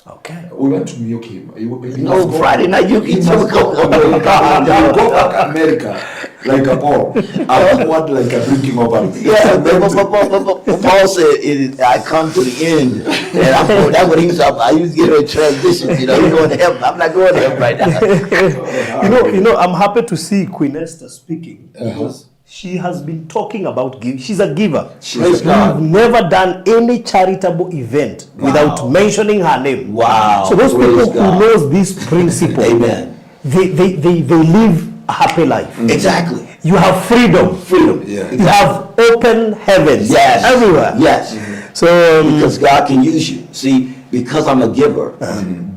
Okay. We went to milk him. He No, must go- Friday night you he can must go. go. He will go back America like a ball, upward like a drinking offering. Yeah, but Paul said, it is, I come to the end. And I'm going, that's what he was talking about. He was getting a transition. He's going to heaven. I'm not going to heaven right now. I'm happy to see Queen Esther speaking because she has been talking about giving. She's a giver. Praise God. We've never done any charitable event without mentioning her name. Wow. So those Praise people who God. knows this principle, Amen. They live a happy life. Exactly. You have freedom. Freedom. Yeah. You have open heavens. Yes. Everywhere. Yes. So because God can use you. See, because I'm a giver,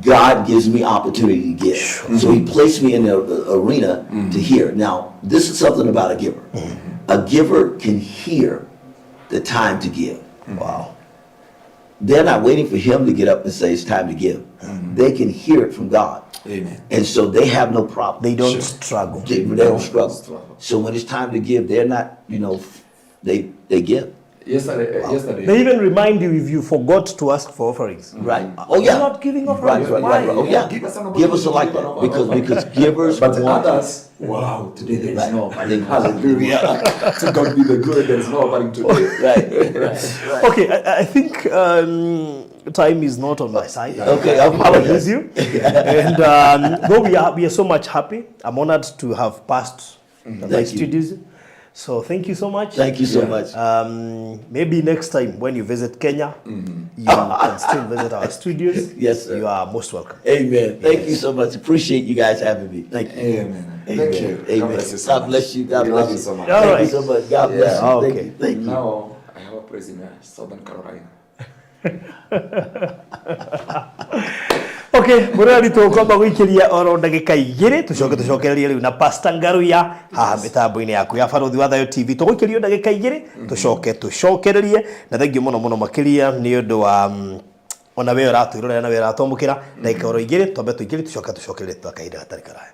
God gives me opportunity to give. So he placed me in the arena to hear. Now, this is something about a giver. A giver can hear the time to give. Wow. They're not waiting for him to get up and say it's time to give. They can hear it from God. Amen. And so they have no problem. They don't struggle. They don't struggle. Struggle. So when it's time to give, they're not, they give. Yesterday. They even remind you if you forgot to ask for offerings. Right. Oh yeah. You're not giving offerings. Right, right, Why? right, right. Oh yeah. Give us an Give us a opportunity like to give that. an Because offering. because givers But want others, wow, today there is Right. no offering. Hallelujah. To God be the glory, there is no offering today. Right, right. Okay, I think time is not on my side. Okay, I I will apologize. lose you. And though we are so much happy, I'm honored to have passed my Thank you. studios. So thank you so much. Thank you so much. Maybe next time when you visit Kenya, you can still visit our studios. Yes, sir. You are most welcome. Amen. Thank you so much. Appreciate you guys having me. Thank you. Amen. Amen. Thank you. Amen. God bless you so God much. bless you. God We bless love you you so much. All Thank right. you so much. God bless you. Okay. Thank you. Thank you. Now I have a place in Southern Carolina. Okay, mũrori tũkwamba gũikĩria oro ndagĩka igĩrĩ tũcoke tũcokererie rĩu na Pastor Ngaruiya haha mĩtambo-inĩ yaku ya Barũthi wa Thayũ TV. Tũgũikĩrio ndagĩka igĩrĩ tũcoke tũcokererie na thengiũ mũno mũno makĩria nĩ ũndũ wa ona we ũratwĩrorera na we ũratwamũkĩra ndagĩka oro igĩrĩ twambe tũikĩrie tũcoke tũcokererie twa kahinda gatarĩ karaya.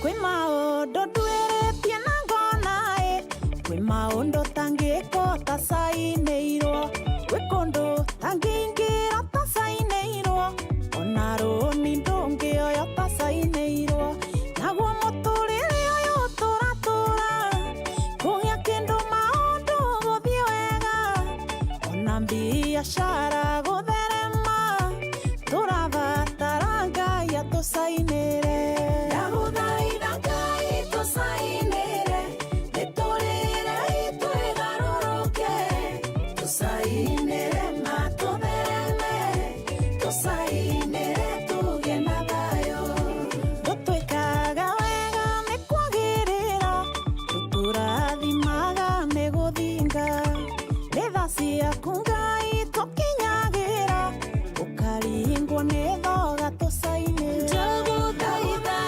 Kwĩ maũndũ nduĩrĩtie na ngona ĩ, kwĩ maũndũ tangĩkwo tacainĩirwo, gwĩ kũndũ tangĩingĩra tacainĩirwo. Biacara gũtherema tũrabatara Ngai atũcainĩre. Ndagũthaitha Ngai tũcainĩre mĩtũrĩre itũ ĩgarũrũke. Tũcainĩre matũthereme, tũcainĩre tũgĩe na thayũ. Gũtwĩkaga wega nĩ kwagĩrĩra, tũtũrathimaga nĩ gũthinga. Nĩ tha ciaku Ngai tũkinyagĩra, ũkaringwo nĩ thoga tũcainĩre. Ndagũthaitha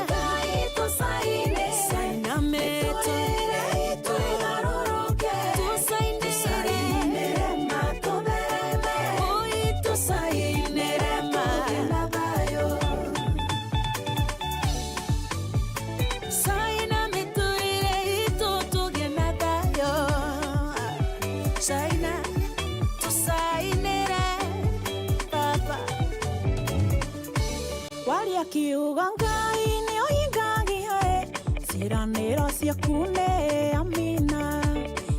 Ngai tũcainĩre, mĩtũrĩre itũ ĩgarũrũke. Tũcainĩre matũthereme, tũcainĩre tũgĩe na thayũ. Caina mĩtũrĩre itũ tũgĩe na thayũ. Caina, tũcainĩre Baba. Waria kiugo Ngai nĩ ũhingagia ĩ, ciĩranĩro ciaku nĩ amina.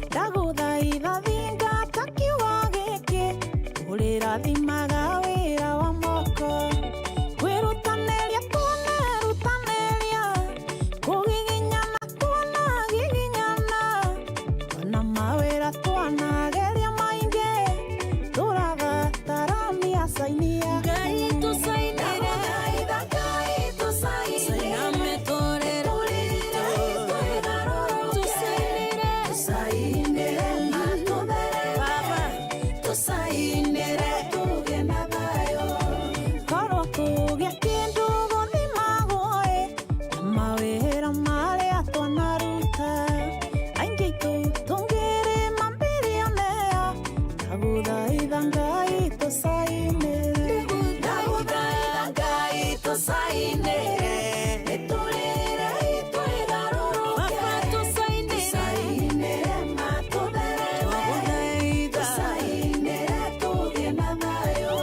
Ndagũthaitha thingata kiugo gĩkĩ, ũrĩrathimaga wĩra wa moko. Kwĩrutanĩria tuonerutanĩria, kũgiginyana tuonagiginyana, ona mawĩra twanageria maingĩ, tũrabatarania cainia. Ngai tũcainĩre, ndagũthaitha Ngai tũcainĩre, mĩtũrĩre itũ ĩgarũrũke. Tũcainĩre matũthereme, tũcainĩre tũgĩe na thayũ. Korwo kũgĩa kĩndũ gũthimagwo ĩ, na mawĩra marĩa twanaruta, aingĩ aitũ tũngĩrĩ mambirionea. Ndagũthaitha Ngai tũcainĩre, ndagũthaitha Ngai tũcainĩre, mĩtũrĩre itũ ĩgarũrũke. Tũcainĩre matũthereme, tũcainĩre tũgĩe na thayũ.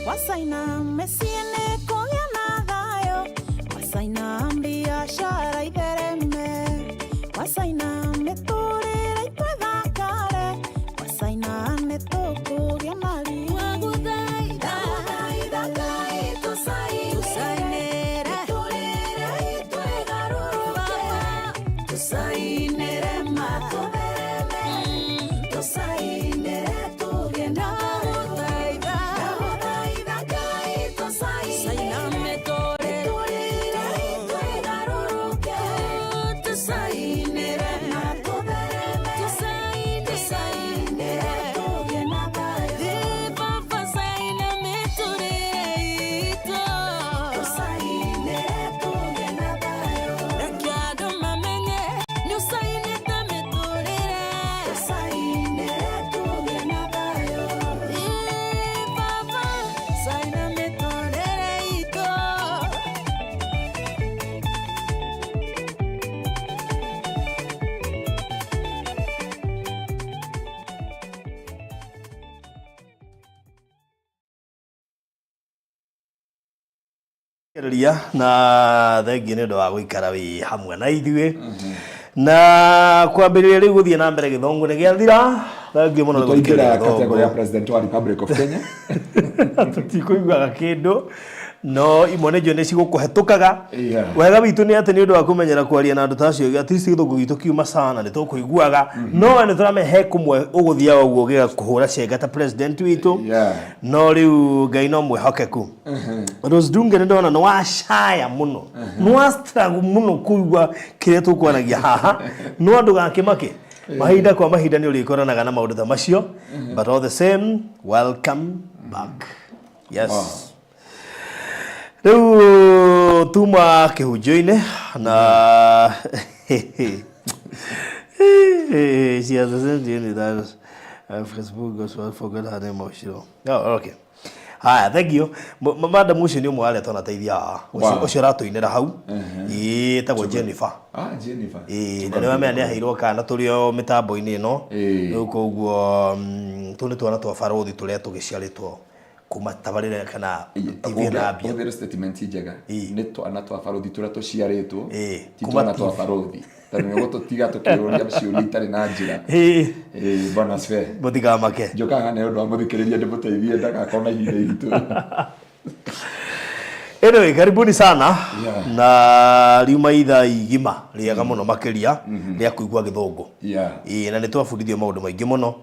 Wacaina mĩciĩ nĩ kũgĩa na thayũ, wacaina biacara ithereme, wacaina mĩtũrĩre itũ ĩthakare, wacaina nĩ tũkũgĩa na riri. Ndagũthaitha Ngai tũcainĩre, mĩtũrĩre itũ ĩgarũrũke. Tũcainĩre matũthereme, tũcainĩre tũgĩe na thayũ. Ndagũthaitha Ngai tũcainĩre, mĩtũrĩre itũ ĩgarũrũke. Tũcainĩre matũthereme, tũcainĩre tũgĩe na thayũ. Tũcainĩre tũgĩe na thayũ. Tũcainĩre tũgĩe na thayũ. Ria na thengiũ nĩ ũndũ wa gũikara wĩ hamwe na ithuĩ na kwambĩrĩria rĩu gũthiĩ na mbere gĩthũngũ nĩ gĩathira. Thengiũ mũno nĩ Twaingĩra gũthikĩrĩria category ya gĩthũngũ. President wa Republic of Kenya. Tũtikũiguaga kĩndũ no imwe nĩ njũĩ nĩ cigũkũhetũkaga. Wega witũ nĩ atĩ nĩ ũndũ wa kũmenyera kwaria na andũ ta acio, at least gĩthũngũ gitũ kiuma sana nĩ tũkũiguaga, no we nĩ tũramenya he kũmwe ũgũthiaga ũguo gĩgakũhũra cenga ta president witũ. No rĩu Ngai no mwĩhokeku. Rose Dunge nĩ ndona nĩ wacaya mũno, nĩ wa struggle mũno kũigua kĩrĩa tũkwaragia haha, no ndũgakĩmake, mahinda kwa mahinda nĩ ũrĩkoranaga na maũndũ ta macio. But all the same, welcome back. Yes, rĩu tuma kĩhunjio-inĩ na she has the same DNA that Facebook gospel forgot her name of Shiro. Oh, okay. Haya, thank you. Madam ũcio nĩ ũmwe wa arĩa twanateithia haha. Ũcio Wow. ũcio ũratũinĩra hau. Ĩĩ, etagwo Jennifer. Ah, Jennifer. Ĩĩ, na nĩwe mea nĩaheirwo kana tũrĩ o mĩtambo-inĩ ĩno. Ĩĩ. Rĩu koguo tũu nĩ twana twa barothi tũrĩa tũgĩciarĩtwo kuma tabarĩra kana TV na mbia. Ũhũthĩre statement njega. Ĩĩ. Nĩ twana twa barothi tũrĩa tũciarĩtwo. Ĩĩ, Ti kuma twana twa TV. barothi. Tondũ nĩ ũgũtũtiga tũkĩũria ciũria itarĩ na njĩra. Ĩĩ. Ĩĩ, bwana asifiwe. Mũtikamake. Njũkaga nĩ ũndũ wa mũthikĩrĩria ndĩmũteithie ndagakorwo na ihinda iritũ. Anyway, karibuni sana Yeah. na riuma ithaa igima rĩega mũno makĩria rĩa kũigua gĩthũngũ. Yeah. Ĩĩ, na nĩ twabundithio maũndũ maingĩ mũno.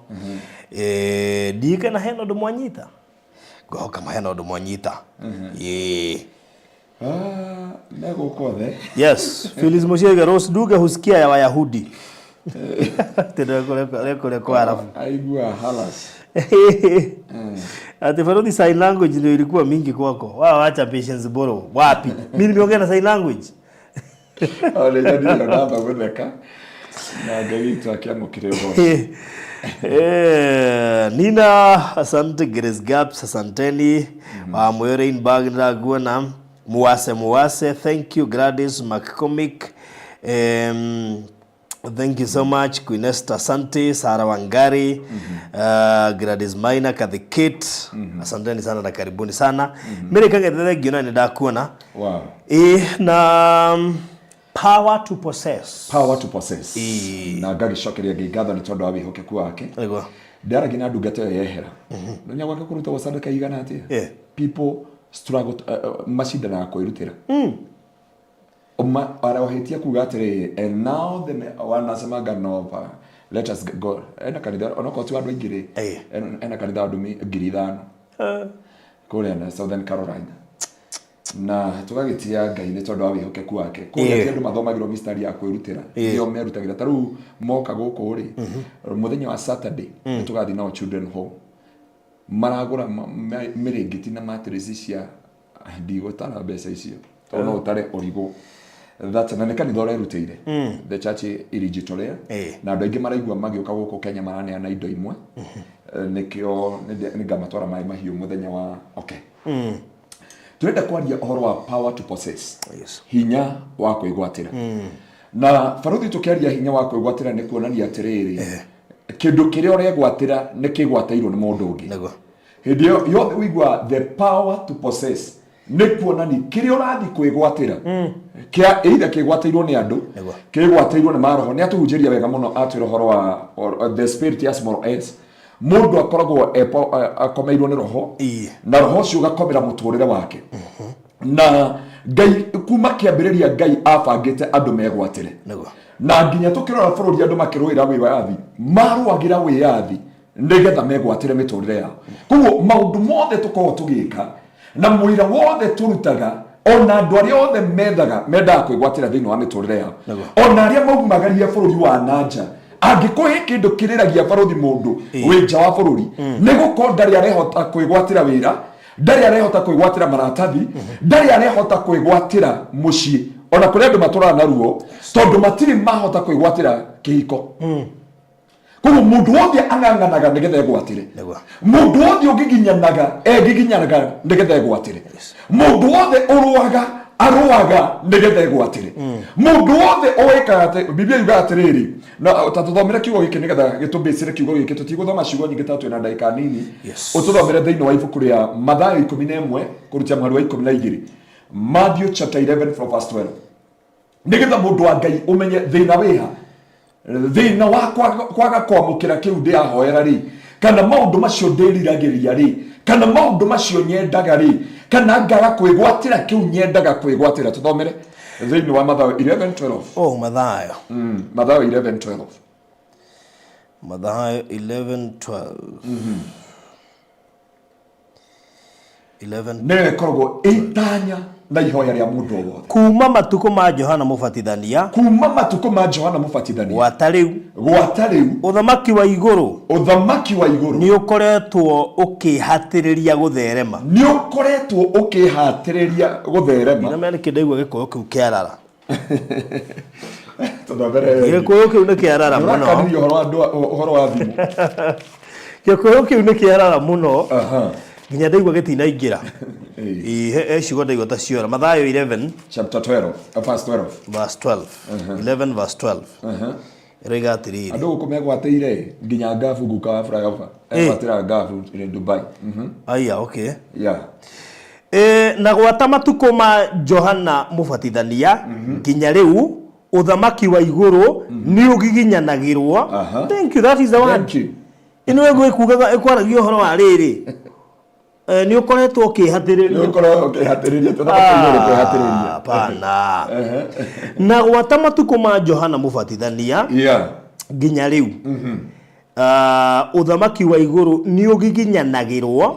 Eh, ndiũĩ kana hena ũndũ mwanyita, ngwĩhoka ma hena ũndũ mwanyita. Ĩĩ. Ah, me gũkũ othe. Yes, Phyllis Mushiega Rose Duge husikia ya Wayahudi. Tena kule kule kwa Arabu. Aigua halas. Ati Faruthi sign language ndio ilikuwa mingi kwako. Wao acha patience boro. Wapi? Mimi nimeongea na sign language. Ona ndio ndamba gũtheka. Na Ngai witũ akĩamũkĩre ũhoro. Eh, Nina, asante. Grace Gaps, asanteni. Mm -hmm. Rainbag ndiraguona. Muwase Muwase, thank you. Gladys McCormick. Thank you so much. Queen Esther, asante. Sara Wangari, Gladys Maina, Kathy Kate. Asanteni sana na karibuni sana. Mary Kangethe, thank you na nĩndakuona. Wow. Eh, na power to possess. Power to possess. Ĩĩ. Na ngagĩcokeria Ngai ngatho nĩ tondũ wa wĩhokeku wake. Nĩguo. Ndaragia na ndungata ĩyo yehera. Ndonya gwake kũrutagwo sadaka igana atĩa? Yeah. People struggle macindanaga kwĩrutĩra. Arohĩtia kuga atĩrĩrĩ, and now the wanasemaga no let us go. Ena kanitha onokorwo ti wa andũ aingĩ rĩ, Ĩĩ. ena kanitha wa andũ 5,000 kũrĩa na Southern Carolina. Na tũgagĩtia Ngai nĩ tondũ wa wĩhokeku wake. Kũrĩa Ĩĩ. ti andũ mathomagĩrwo mistari ya kwĩrutĩra. Ĩĩ. Nĩo merutagĩra. Ta rĩu moka gũkũ rĩ, mũthenya wa Saturday nĩ tũgathiĩ nao children home. Maragũra mĩrĩngĩti na matress cia ndigũtara mbeca icio tondũ no ũtare ũrigwo. That na nĩ kanitha ũrerutĩire. The church irijitolea. Ĩĩ. Na andũ aingĩ maraigua magĩũka gũkũ Kenya maraneana indo imwe. Nĩkĩo nĩngamatwara maĩ mahiũ mũthenya wa okay. Tũrenda kwaria ũhoro wa power to possess. Yes. Hinya wa kwĩgwatĩra. Na barothi tũkĩaria hinya wa kwĩgwatĩra nĩ kuonania atĩrĩrĩ, kĩndũ kĩrĩa ũregwatĩra nĩ kĩgwatĩirwo nĩ mũndũ ũngĩ. Nĩguo. Hĩndĩ ĩyo yothe ũigua the power to possess nĩ kuonania kĩrĩa ũrathiĩ kwĩgwatĩra kĩa either kĩgwatĩirwo nĩ andũ, Nĩguo. kĩgwatĩirwo nĩ maroho. Nĩ atũhunjĩria wega mũno atwĩra ũhoro wa the spirit ya small s. Mũndũ akoragwo akomeirwo nĩ roho. Ĩĩ. Na roho ũcio ũgakomera mũtũrĩre wake. Na Ngai kuma kĩambĩrĩria Ngai abangĩte andũ megwatĩre. Nĩguo. Na nginya tũkĩrora bũrũri andũ makĩrũĩra wĩyathi, marũagĩra wĩyathi nĩgetha megwatĩre mĩtũrĩre yao. Koguo maũndũ mothe tũkoragwo tũgĩka na mũira wothe tũrutaga, ona andũ arĩa othe methaga mendaga kwĩgwatĩra thĩinĩ wa mĩtũrĩre yao. Nĩguo. Ona arĩa maumagaria bũrũri wa nanja, angĩkorwo he kĩndũ kĩrĩragia barothi mũndũ wĩ nja wa bũrũri, nĩ gũkorwo ndarĩ arehota kwĩgwatĩra wĩra, ndarĩ arehota kwĩgwatĩra maratathi, ndarĩ arehota kwĩgwatĩra mũciĩ. Ona kũrĩ andũ matũraga na ruo tondũ matirĩ mahota kwĩgwatĩra kĩhiko. Koguo mũndũ wothe ang'ang'anaga nĩgetha egwatĩre. Nĩguo. Mũndũ wothe ũngiginyanaga engiginyanaga nĩgetha egwatĩre. Mũndũ wothe ũrũaga arũaga nĩgetha egwatĩre. Mũndũ wothe ũĩkaga atĩ Biblia yugaga atĩrĩrĩ, na ta tũthomere kiugo gĩkĩ nĩgetha gĩtũmbĩcĩre kiugo gĩkĩ, tũtigũthoma ciugo nyingĩ tondũ twĩna ndagĩka nini. Yes. Ũtũthomere thĩinĩ wa ibuku rĩa Mathayo 11 kũruta mũhari wa 12. Matthew chapter 11 from verse 12. Nĩgetha mũndũ wa Ngai ũmenye thĩna wĩha, thĩna wa kwaga kwamũkĩra kĩu ndĩrahoera rĩ, kana maũndũ macio ndĩriragĩria rĩ, kana maũndũ macio nyendaga rĩ, kana ngaga kwĩgwatĩra kĩu nyendaga kwĩgwatĩra. Tũthomere thĩinĩ wa Mathayo 11:12. Oh, Mathayo. Mathayo 11:12. Mathayo 11:12. 11. Nĩyo ĩkoragwo ĩtanya na ihoya rĩa mũndũ o wothe. Kuma matukũ ma Johana Mũbatithania, Kuma matukũ ma Johana Mũbatithania, gwata rĩu, gwata rĩu, ũthamaki wa igũrũ ũthamaki wa igũrũ nĩ ũkoretwo ũkĩhatĩrĩria gũtherema. Nĩ ũkoretwo ũkĩhatĩrĩria gũtherema. Na nĩkĩ ndaigua gĩkũyũ kĩu kĩarara. Tũthomere. Gĩkũyũ kĩu nĩ kĩarara mũno. Ũrakanirie ũhoro wa andũ ũhoro wa thimũ. Gĩkũyũ kĩu nĩ kĩarara mũno. Aha. Nginya ndaigua gĩtinaingĩra. Ĩĩ, he ciugo ndaigua ta ciora. Mathayo 11 Chapter 12, verse 12. Verse 12. 11 verse 12. Ĩroiga atĩrĩrĩ. Andũ gũkũ megwatĩire nginya ngabu guka wa flyover. Egwatĩra ngabu in Dubai. Aya, okay. Yeah. E, na gwata matukũ ma Johana Mũbatithania nginya rĩu ũthamaki wa igũrũ nĩ ũgiginyanagĩrwo. Thank you, that is the word. Thank you. Ĩno ĩgwĩkugaga ĩkwaragia ũhoro wa rĩrĩ. E, nĩ ũkoretwo ũkĩhatĩrĩria. Nĩ ũkorwo ũkĩhatĩrĩria tũthamaki wa igũrũ kwĩhatĩrĩria. Hapana. Na gwata matukũ ma Johana Mũbatithania nginya rĩu ũthamaki wa igũrũ nĩ ũgiginyanagĩrwo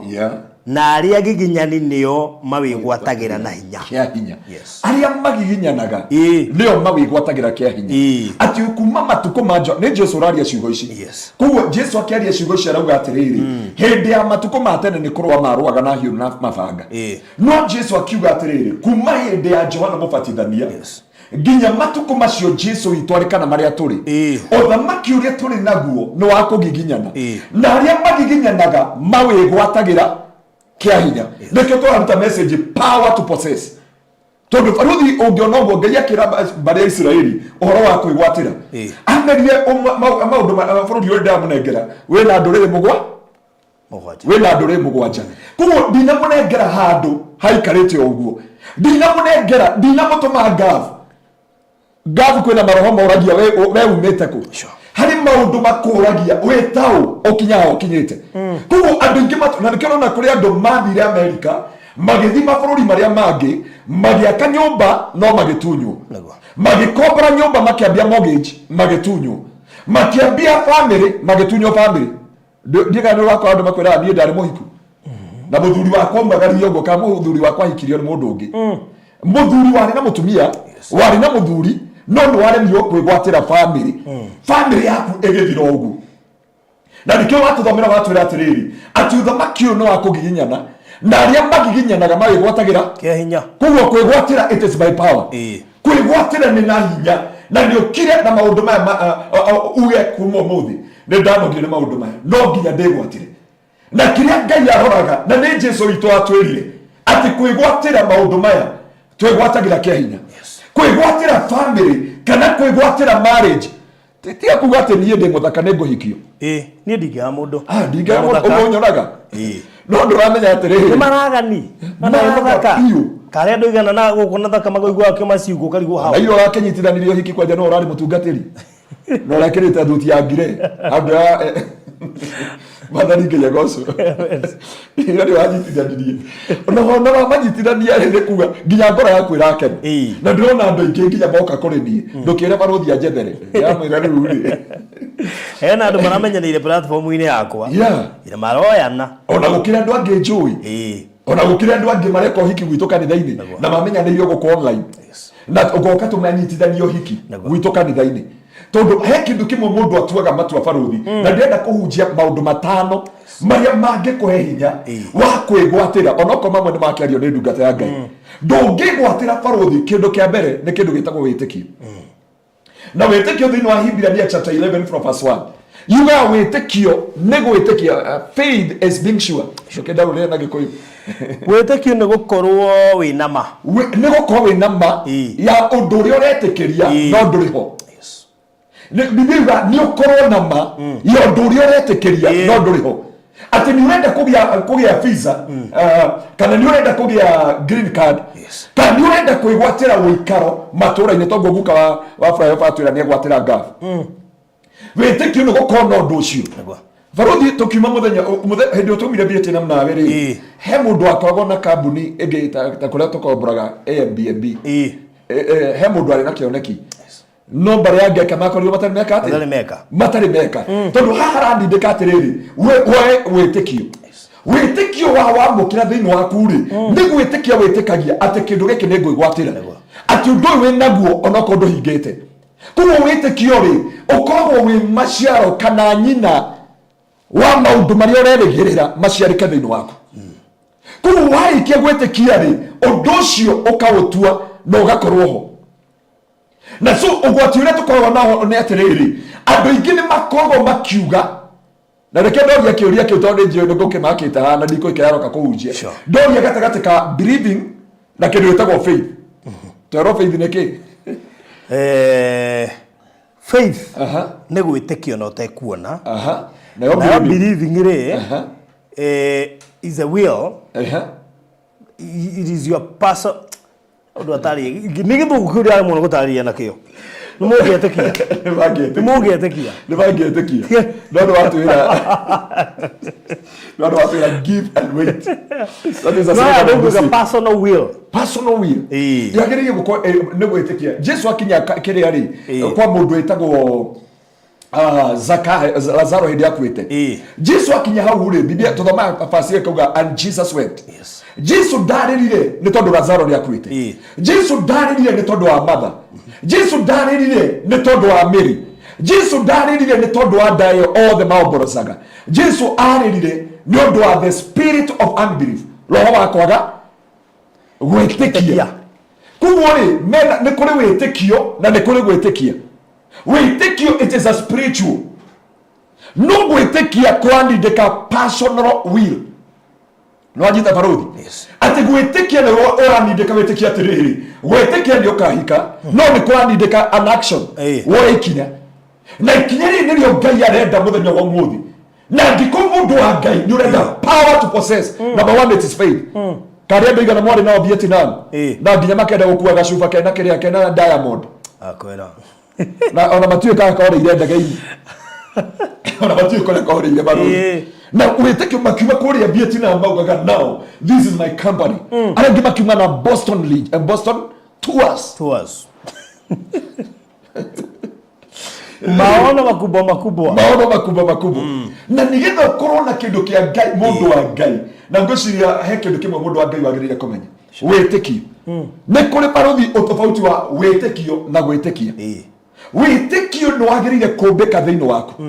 na arĩa agiginyani nĩo mawĩgwatagĩra na hinya. Kĩa hinya. Arĩa magiginyanaga nĩo mawĩgwatagĩra kĩa hinya. Atĩ kuma matukũ ma nĩ Jesu ũraria ciugo ici. Koguo Jesu akĩaria ciugo ici arauga atĩrĩrĩ, hĩndĩ ya matukũ ma tene nĩ kũrũa marũaga na hiũ na mabanga. No Jesu akiuga atĩrĩrĩ, kuma hĩndĩ ya Johana Mũbatithania nginya matukũ macio Jesu witũ arĩ kana marĩa tũrĩ, ũthamaki ũrĩa tũrĩ naguo nĩ wa kũgiginyana, na arĩa magiginyanaga mawĩgwatagĩra kĩa hinya. Nĩkĩo tũraruta message power to possess. Tondũ barũthi ũngĩona ũguo Ngai akĩra mbarĩ ya Isiraeli ũhoro wa kwĩgwatĩra, amerie maũndũ bũrũri ũyũ ndamũnengera wĩna ndũrĩrĩ wĩna ndũrĩrĩ mũgwanja. Koguo ndinamũnengera handũ haikarĩte o ũguo, ndinamũnengera, ndinamũtũma ngabu. Ngabu kwĩna maroho moragia we umĩte kũ. Harĩ maũndũ makũragia wĩ taũ ũkinyaga ũkinyĩte. Koguo andũ aingĩ na nĩkĩo ũrona kũrĩ andũ mathire Amerika magĩthiĩ mabũrũri marĩa mangĩ magĩaka nyũmba no magĩtunywo, magĩkombora nyũmba makĩambia mortgage magĩtunywo, makĩambia family magĩtunywo family. Ndiĩ kana nĩ ũrakora andũ makwĩraga niĩ ndarĩ mũhiku na mũthuri wakwa aumagaririe ũguo, kana mũthuri wakwa ahikirio nĩ mũndũ ũngĩ. Mũthuri warĩ na mũtumia warĩ na mũthuri no nĩ waremirwo kwĩgwatĩra family, family yaku ĩgĩthira ũguo. Na nĩkĩo watũthomera watwĩra atĩrĩrĩ, atĩ ũthamaki ũyũ nĩ wa kũgiginyana na arĩa magiginyanaga mawĩgwatagĩra kĩa hinya. Koguo kwĩgwatĩra it is by power. Kwĩgwatĩra nĩ na hinya, na nĩ ũkire na maũndũ maya uge kuma ũmũthĩ nĩ ndanogio nĩ maũndũ maya, no nginya ndĩgwatĩre. Na kĩrĩa Ngai aroraga, na nĩ Jesu witũ atwĩrire atĩ kwĩgwatĩra maũndũ maya twĩgwatagĩra kĩa hinya. Kwĩgwatĩra family kana kwĩgwatĩra marriage, tiga kuga atĩ niĩ ndĩ mũthaka nĩ ngũhikio. Niĩ ndingĩaga mũndũ. Ndingĩaga mũndũ, ũguo ũnyonaga. No ndũramenya atĩrĩrĩ. Nĩ maragani. Mana wĩ mũthaka. Karĩa andũ igana na gũkũ na thaka magoigua akĩuma ciugũ ũkarigwo hau. Na ira ũrakĩnyitithanirie ũhiki kwanja no ũrarĩ mũtungatĩri. Na ũrekĩrĩte thuti ya ngire. Andũ ya Mwathani Ngai agocwo. Ira nĩ wanyitithanirie. Na wona wamanyitithania rĩ nĩ kuga nginya ngoro yaku ĩrakena. Na ndĩrona andũ aingĩ nginya moka kũrĩ niĩ. Ndũkĩre barũthi anjethere. Ndĩramwĩra rĩu rĩ. Hena andũ maramenyanĩire platform-inĩ yakwa. Ira maroyana. Ona gũkĩrĩ andũ angĩ njũĩ. Ona gũkĩrĩ andũ angĩ mareka ũhiki gwitũ kanitha-inĩ na mamenyanĩire gũkũ online. Na ũgoka tũmanyitithanie ũhiki gwitũ kanitha-inĩ. Tondũ he kĩndũ kĩmwe mũndũ atuaga matua barũthi, na ndĩrenda kũhunjia maũndũ matano marĩa mangĩkũhe hinya wa kwĩgwatĩra, onokorwo mamwe nĩ makĩario nĩ ndungata ya Ngai. Ndũngĩgwatĩra barũthi, kĩndũ kĩa mbere nĩ kĩndũ gĩtagwo wĩtĩkio. Na wĩtĩkio thĩinĩ wa Hibrania chapter 11 from verse 1 yugaga wĩtĩkio nĩ gwĩtĩkia, faith is being sure. Ũkĩndarũrĩra na Gĩkũyũ. Wĩtĩkio nĩ gũkorwo wĩna ma. Nĩ gũkorwo wĩna ma ya ũndũ ũrĩa ũretĩkĩria no ndũrĩ ho. Bibilia yugaga nĩ ũkorwo na ma ya ũndũ ũrĩa ũretĩkĩria no ndũrĩ ho. Atĩ nĩ ũrenda kũgĩa visa, kana nĩ ũrenda kũgĩa green card, kana nĩ ũrenda kwĩgwatĩra ũikaro matũũra-inĩ, toguo guka wa flyover atwĩra nĩ egwatĩra ngabu. Wĩtĩkio nĩ gũkorwo na ũndũ ũcio. Barũthi tũkiuma mũthenya hĩndĩ ĩyo twaumire Vietnam nawe rĩ, he mũndũ wakoragwo na kambuni ĩngĩ ta kũrĩa tũkomboraga Airbnb. He mũndũ warĩ na kĩoneki no mbarĩ ya Ngeka makorirwo matarĩ meka atĩ? Matarĩ meka. Matarĩ meka. Tondũ haha harandindĩka atĩrĩrĩ, we wĩtĩkio. Wĩtĩkio wa wamũkĩra thĩinĩ waku rĩ, nĩ gwĩtĩkia wĩtĩkagia atĩ kĩndũ gĩkĩ nĩ ngwĩgwatĩra. Atĩ ũndũ ũyũ wĩ naguo onokorwo ndũhingĩte. Koguo wĩtĩkio rĩ, ũkoragwo wĩ maciaro kana nyina wa maũndũ marĩa ũrerĩgĩrĩra maciarĩke thĩinĩ waku. Koguo warĩkia gwĩtĩkia rĩ, ũndũ ũcio ũkaũtua na ũgakorwo ho. Na so ũgwati ũrĩa tũkoragwo nao nĩ atĩrĩrĩ, andũ aingĩ nĩ makoragwo makiuga Na reke ndoria kĩũria kĩu tondũ nĩ njũĩ nĩ ngũkĩmakĩte haha na ndikũikara roka kũhunjia. Ndoria gatagatĩ ka believing na kĩndũ gĩtagwo faith. Twerwo faith nĩ kĩ? Faith nĩ gwĩtĩkio na ũtekuona. Nayo Nayo believing. believing rĩ, is a will. It is your person ũndũ atarĩ nĩ gĩthũngũ kĩu ndĩraremwo nĩ gũtarĩria nakĩo. Nĩ mũngĩetĩkia. Nĩ mũngĩetĩkia. Nĩ mangĩetĩkia. No nĩ watwĩra. No nĩ watwĩra give and wait. That is a No, slogan I of don't this think a personal will. Personal will. Yagĩrĩire gũkorwo nĩ gwĩtĩkia. Jesu akinya kĩrĩa rĩ, kwa mũndũ wĩtagwo Zakayo, Lazaro hĩndĩ akuĩte. Jesu akinya hau rĩ, Biblia tũthomaga verse ĩyo ĩkauga and Jesus wept. Jesu ndarĩrire nĩ tondũ Lazaro nĩ akuĩte. Jesu ndarĩrire nĩ tondũ wa Martha. Jesu ndarĩrire nĩ tondũ wa Mary. Jesu ndarĩrire nĩ tondũ wa nda ĩyo othe maomborocaga. Jesu arĩrire nĩ ũndũ wa the spirit of unbelief, roho wa kwaga gwĩtĩkia. Koguo rĩ, mena nĩ kũrĩ wĩtĩkio na nĩ kũrĩ gwĩtĩkia. Wĩtĩkio it is a spiritual. No gwĩtĩkia kũranindĩka personal will. Nĩ wanyita barũthi? Atĩ gwĩtĩkia nĩ ũranindĩka wĩtĩkia atĩrĩrĩ, gwĩtĩkia nĩ ũkahika, no nĩ kũranindĩka an action, woe ikinya. Na ikinya rĩrĩ nĩrĩo Ngai arenda mũthenya wa ũmũthĩ. Na angĩkorwo mũndũ wa Ngai nĩ ũrenda power to possess, number one it is faith. Karĩa andũ igana mwarĩ nao Vietnam, na nginya makenda gũkua gacuba kena kĩrĩa kena diamond. Akwĩra. Na ona matiũĩ kana koreire ndege-inĩ. Ona matiũĩ kũrĩa koreire barũthi. Na wĩtĩkio makiuma kũrĩa Vietnam maugaga now this is my company. Arĩa angĩ makiuma na Boston League, Boston Tours. Tours. Maono makubwa makubwa. Maono makubwa makubwa. Na nigetha ũkorwo na kĩndũ kĩa Ngai, mũndũ wa Ngai. Na ngwĩciria he kĩndũ kĩmwe mũndũ wa Ngai wagĩrĩire kũmenya. Wĩtĩkio. Nĩ kũrĩ barũthi ũtofauti wa wĩtĩkio na gwĩtĩkia. Wĩtĩkio nĩ wagĩrĩire kũmbĩka thĩinĩ waku.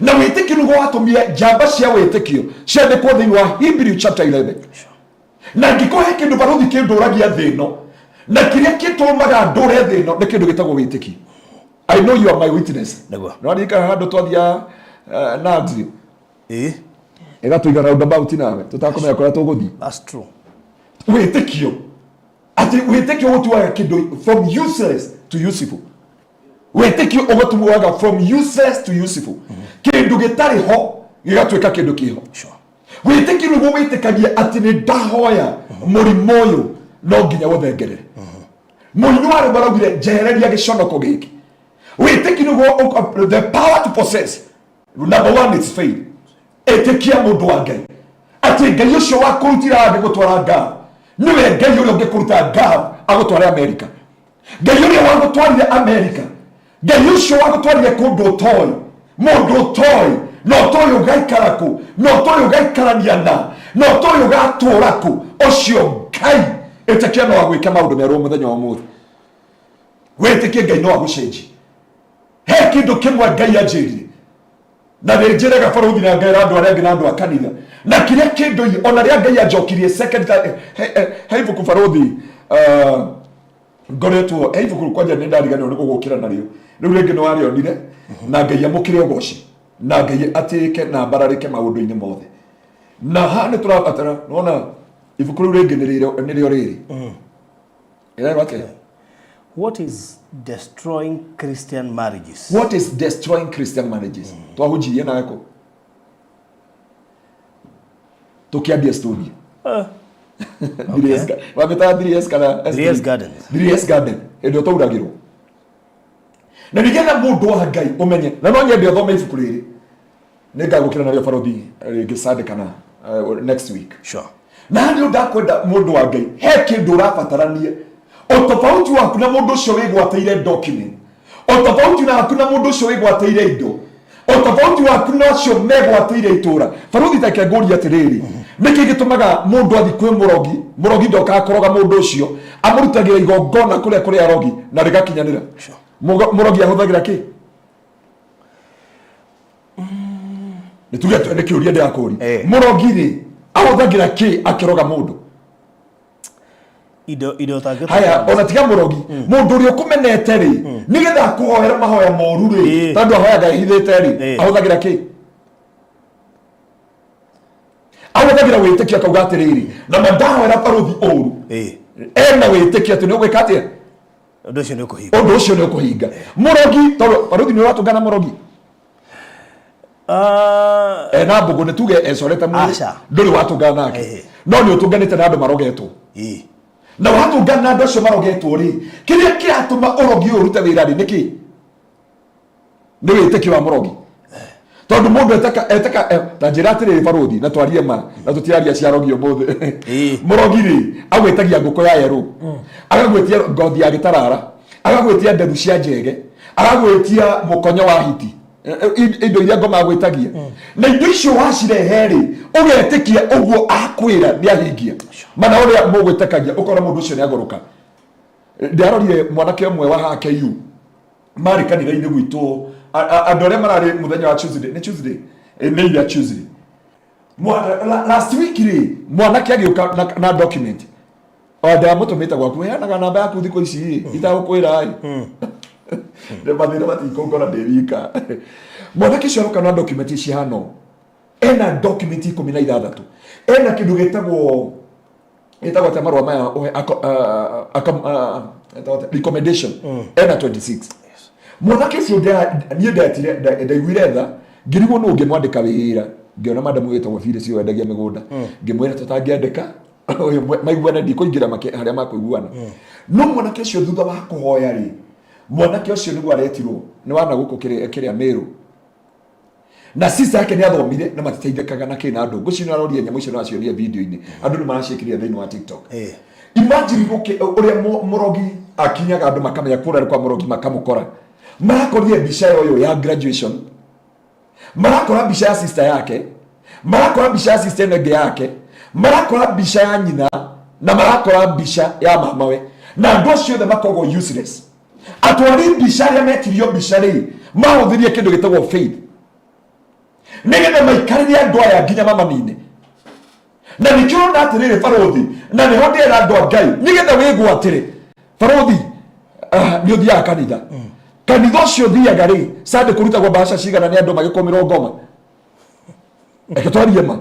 Na wĩtĩkio nĩguo watũmire njamba cia wĩtĩkio ciandĩkwo thĩinĩ wa Hebrew chapter 11. Na angĩkorwo he kĩndũ barũthi kĩndũragia thĩ ĩno, na kĩrĩa kĩtũmaga ndũre thĩ ĩno nĩ kĩndũ gĩtagwo wĩtĩkio. I know you are my witness. Nĩguo. Nĩ waririkana handũ twathiaga na Andrew? Ĩgatũiga roundabout nawe, tũtakũmenya kũrĩa tũgũthiĩ. That's true. Wĩtĩkio. Atĩ wĩtĩkio ũgũtuaga kĩndũ from useless to useful. Wĩtĩkio ũgũtuaga from useless to useful. Kĩndũ gĩtarĩ ho gĩgatuĩka kĩndũ kĩho. Wĩtĩkio nĩguo wĩtĩkagia atĩ nĩ ndahoya mũrimũ ũyũ no nginya ũthengerere. Mũini wa rwĩmbo araugire njehereria gĩconoko gĩkĩ. Wĩtĩkio nĩguo the power to possess. Number one is faith. Ĩtĩkia mũndũ wa Ngai atĩ Ngai ũcio wakũrutire haha agĩgũtwara Gulf nĩwe Ngai ũrĩa ũngĩkũruta Gulf agũtware America. Ngai ũrĩa wagũtwarire America, Ngai ũcio wagũtwarire kũndũ ũtoĩ, mũndũ ũtoĩ, na ũtoĩ ũgaikara kũ, na ũtoĩ ũgaikarania na, na ũtoĩ ũgatũra kũ, ũcio Ngai ĩtĩkia no agwĩke maũndũ merũ mũthenya wa ũmũthĩ. Wĩtĩkie Ngai no agũcenjie. He kĩndũ kĩmwe Ngai anjĩrire na nĩ njĩraga barũthi na ngaĩra andũ arĩa angĩ na andũ a kanitha, na kĩrĩa kĩndũ ona rĩrĩa Ngai anjokirie second time, he ibuku barũthi, ngoretwo he ibuku kwanja nĩ ndariganĩrwo nĩ gũgũkĩra narĩo rĩu rĩngĩ nĩ warĩonire, na Ngai amũkĩre ũgoci na Ngai atĩĩke na mbararĩke maũndũ-inĩ mothe. Na haha nĩ tũrabatara, nĩwona ibuku rĩu rĩngĩ nĩrĩo rĩrĩ. Ĩrerwo atĩa? What is destroying Christian marriages? What is destroying Christian marriages? Twahunjirie nawe kũ? Tũkĩambia studio. 3S wamĩtaga 3S kana S3? 3S Garden. 3S Garden. Hĩndĩ ĩyo twauragĩrwo. Na nĩgetha mũndũ wa Ngai ũmenye, na no nyende ũthome ibuku rĩrĩ. Nĩ ngagũkĩra narĩo barũthi rĩngĩ Sunday kana next week. Na nĩ ndakwenda mũndũ wa Ngai, he kĩndũ ũrabatarania. Ũtofauti waku na mũndũ ũcio wĩgwatĩire document, ũtofauti waku na mũndũ ũcio wĩgwatĩire indo, ũtofauti waku na acio megwatĩire itũra. Barũthi ta reke ngũrie atĩrĩrĩ, nĩkĩ gĩtũmaga mũndũ athiĩ kwĩ mũrogi, mũrogi ndokaga kũroga mũndũ ũcio, amũrutagĩra igongona kũrĩa kũrĩ arogi na rĩgakinyanĩra? Mũrogi ahũthagĩra kĩ? Nĩ tuge nĩ kĩũria ndĩrakũria. Mũrogi rĩ, ahũthagĩra kĩ akĩroga mũndũ? Indo, indo ũtangĩhota Haya, kuona. ona tiga mũrogi, mũndũ ũrĩa ũkũmenete rĩ, nĩgetha akũhoere mahoya moru rĩ, tondũ ahoyaga ehithĩte rĩ, ahũthagĩra kĩ? Ahũthagĩra wĩtĩkio akauga atĩrĩrĩ, na mandahoera barũthi ũru. Ena wĩtĩkio atĩ nĩ ũgwĩka atĩa? Ũndũ ũcio nĩ ũkũhinga. Ũndũ ũcio nĩ ũkũhinga. Mũrogi, tondũ barũthi nĩ ũratũngana mũrogi. Ena mbũgũ nĩ tuge ecorete mwĩrĩ. Aca. Ndũrĩ watũngana nake. No nĩ ũtũnganĩte na andũ marogetwo. Na watũngana na andũ acio marogetwo rĩ, kĩrĩa kĩratũma ũrogi ũyũ ũrute wĩra rĩ, nĩ kĩ? Nĩ wĩtĩkio wa mũrogi. Tondũ mũndũ eteka eteka ta njĩra atĩrĩrĩ barũthi, na twarie ma, na tũtiraria cia arogi ũmũthĩ. Mũrogi rĩ, agwĩtagia ngũkũ ya yerũ, agagwĩtia ngothi ya gĩtarara, agagwĩtia nderu cia njege, agagwĩtia mũkonyo wa hiti. Indo iria ngoma agwĩtagia. Na indo icio wacirehe rĩ, ũgetĩkia ũguo akwĩra nĩ ahingia. Mana ũrĩa mũgwĩtĩkagia, ũkora mũndũ ũcio nĩ agũrũka. Ndĩrarorire mwanake ũmwe wa haha KU, marĩ kanitha-inĩ gwitũ, andũ arĩa mararĩ mũthenya wa Tuesday, nĩ Tuesday? Nĩ ira Tuesday. Last week rĩ, mwanake agĩũka na document. O ndamũtũmĩte gwaku, heanaga namba yaku thikũ ici rĩ, itagũkwĩra ĩ. Nĩ mathĩna matikũngora ndĩ wika. Mwanake ũcio aroka na document cihana ũũ. Ena document 16. Ena kĩndũ gĩtagwo gĩtagwo atĩa marũa maya ũhe etagwo atĩa? Recommendation. Ena 26. Mwanake ũcio niĩ ndetire, ndaiguire tha, ngĩrigwo nũ ũngĩmwandĩka wĩra, ngĩona madamu wĩtagwo Phyllis ũyũ wendagia mĩgũnda. Ngĩmwĩra tũtangĩandĩka, ũyũ maiguane ndikũingĩra harĩa makũiguana. No mwanake ũcio thutha wa kũhoya rĩ, mwanake ũcio nĩguo aretirwo nĩ wana gũkũ kĩrĩa Meru. Na sister yake nĩ athomire na matiteithĩkaga na kĩ na andũ. Ngũcio nĩ aroria nyamũ icio no acionie video-inĩ. Andũ nĩ maraciĩkĩrire thĩinĩ wa TikTok. Imagine ũrĩa mũrogi akinyaga andũ makamenya kũrĩa nĩ kwa mũrogi makamũkora. Marakorire mbica ũyũ ya graduation. Marakora mbica ya sister yake. Marakora mbica ya sister ĩno ĩngĩ yake. Marakora mbica ya nyina na marakora mbica ya mamawe. Na andũ acio othe makoragwo useless. Atwari mbica arĩa metirio mbica rĩ, mahũthĩrie kĩndũ gĩtagwo faith. Nĩgetha maikarĩre andũ aya nginya mamanine. Na nĩkĩo ũrona atĩrĩrĩ barũthi, na nĩho ndĩrera andũ a Ngai, nĩgetha wĩgwatĩre. Barũthi, nĩ ũthiaga kanitha. Kanitha ũcio ũthiaga rĩ, Sunday kũrutagwo mbeca cigana nĩ andũ magĩkũmĩrwo ngoma? Reke twarie ma.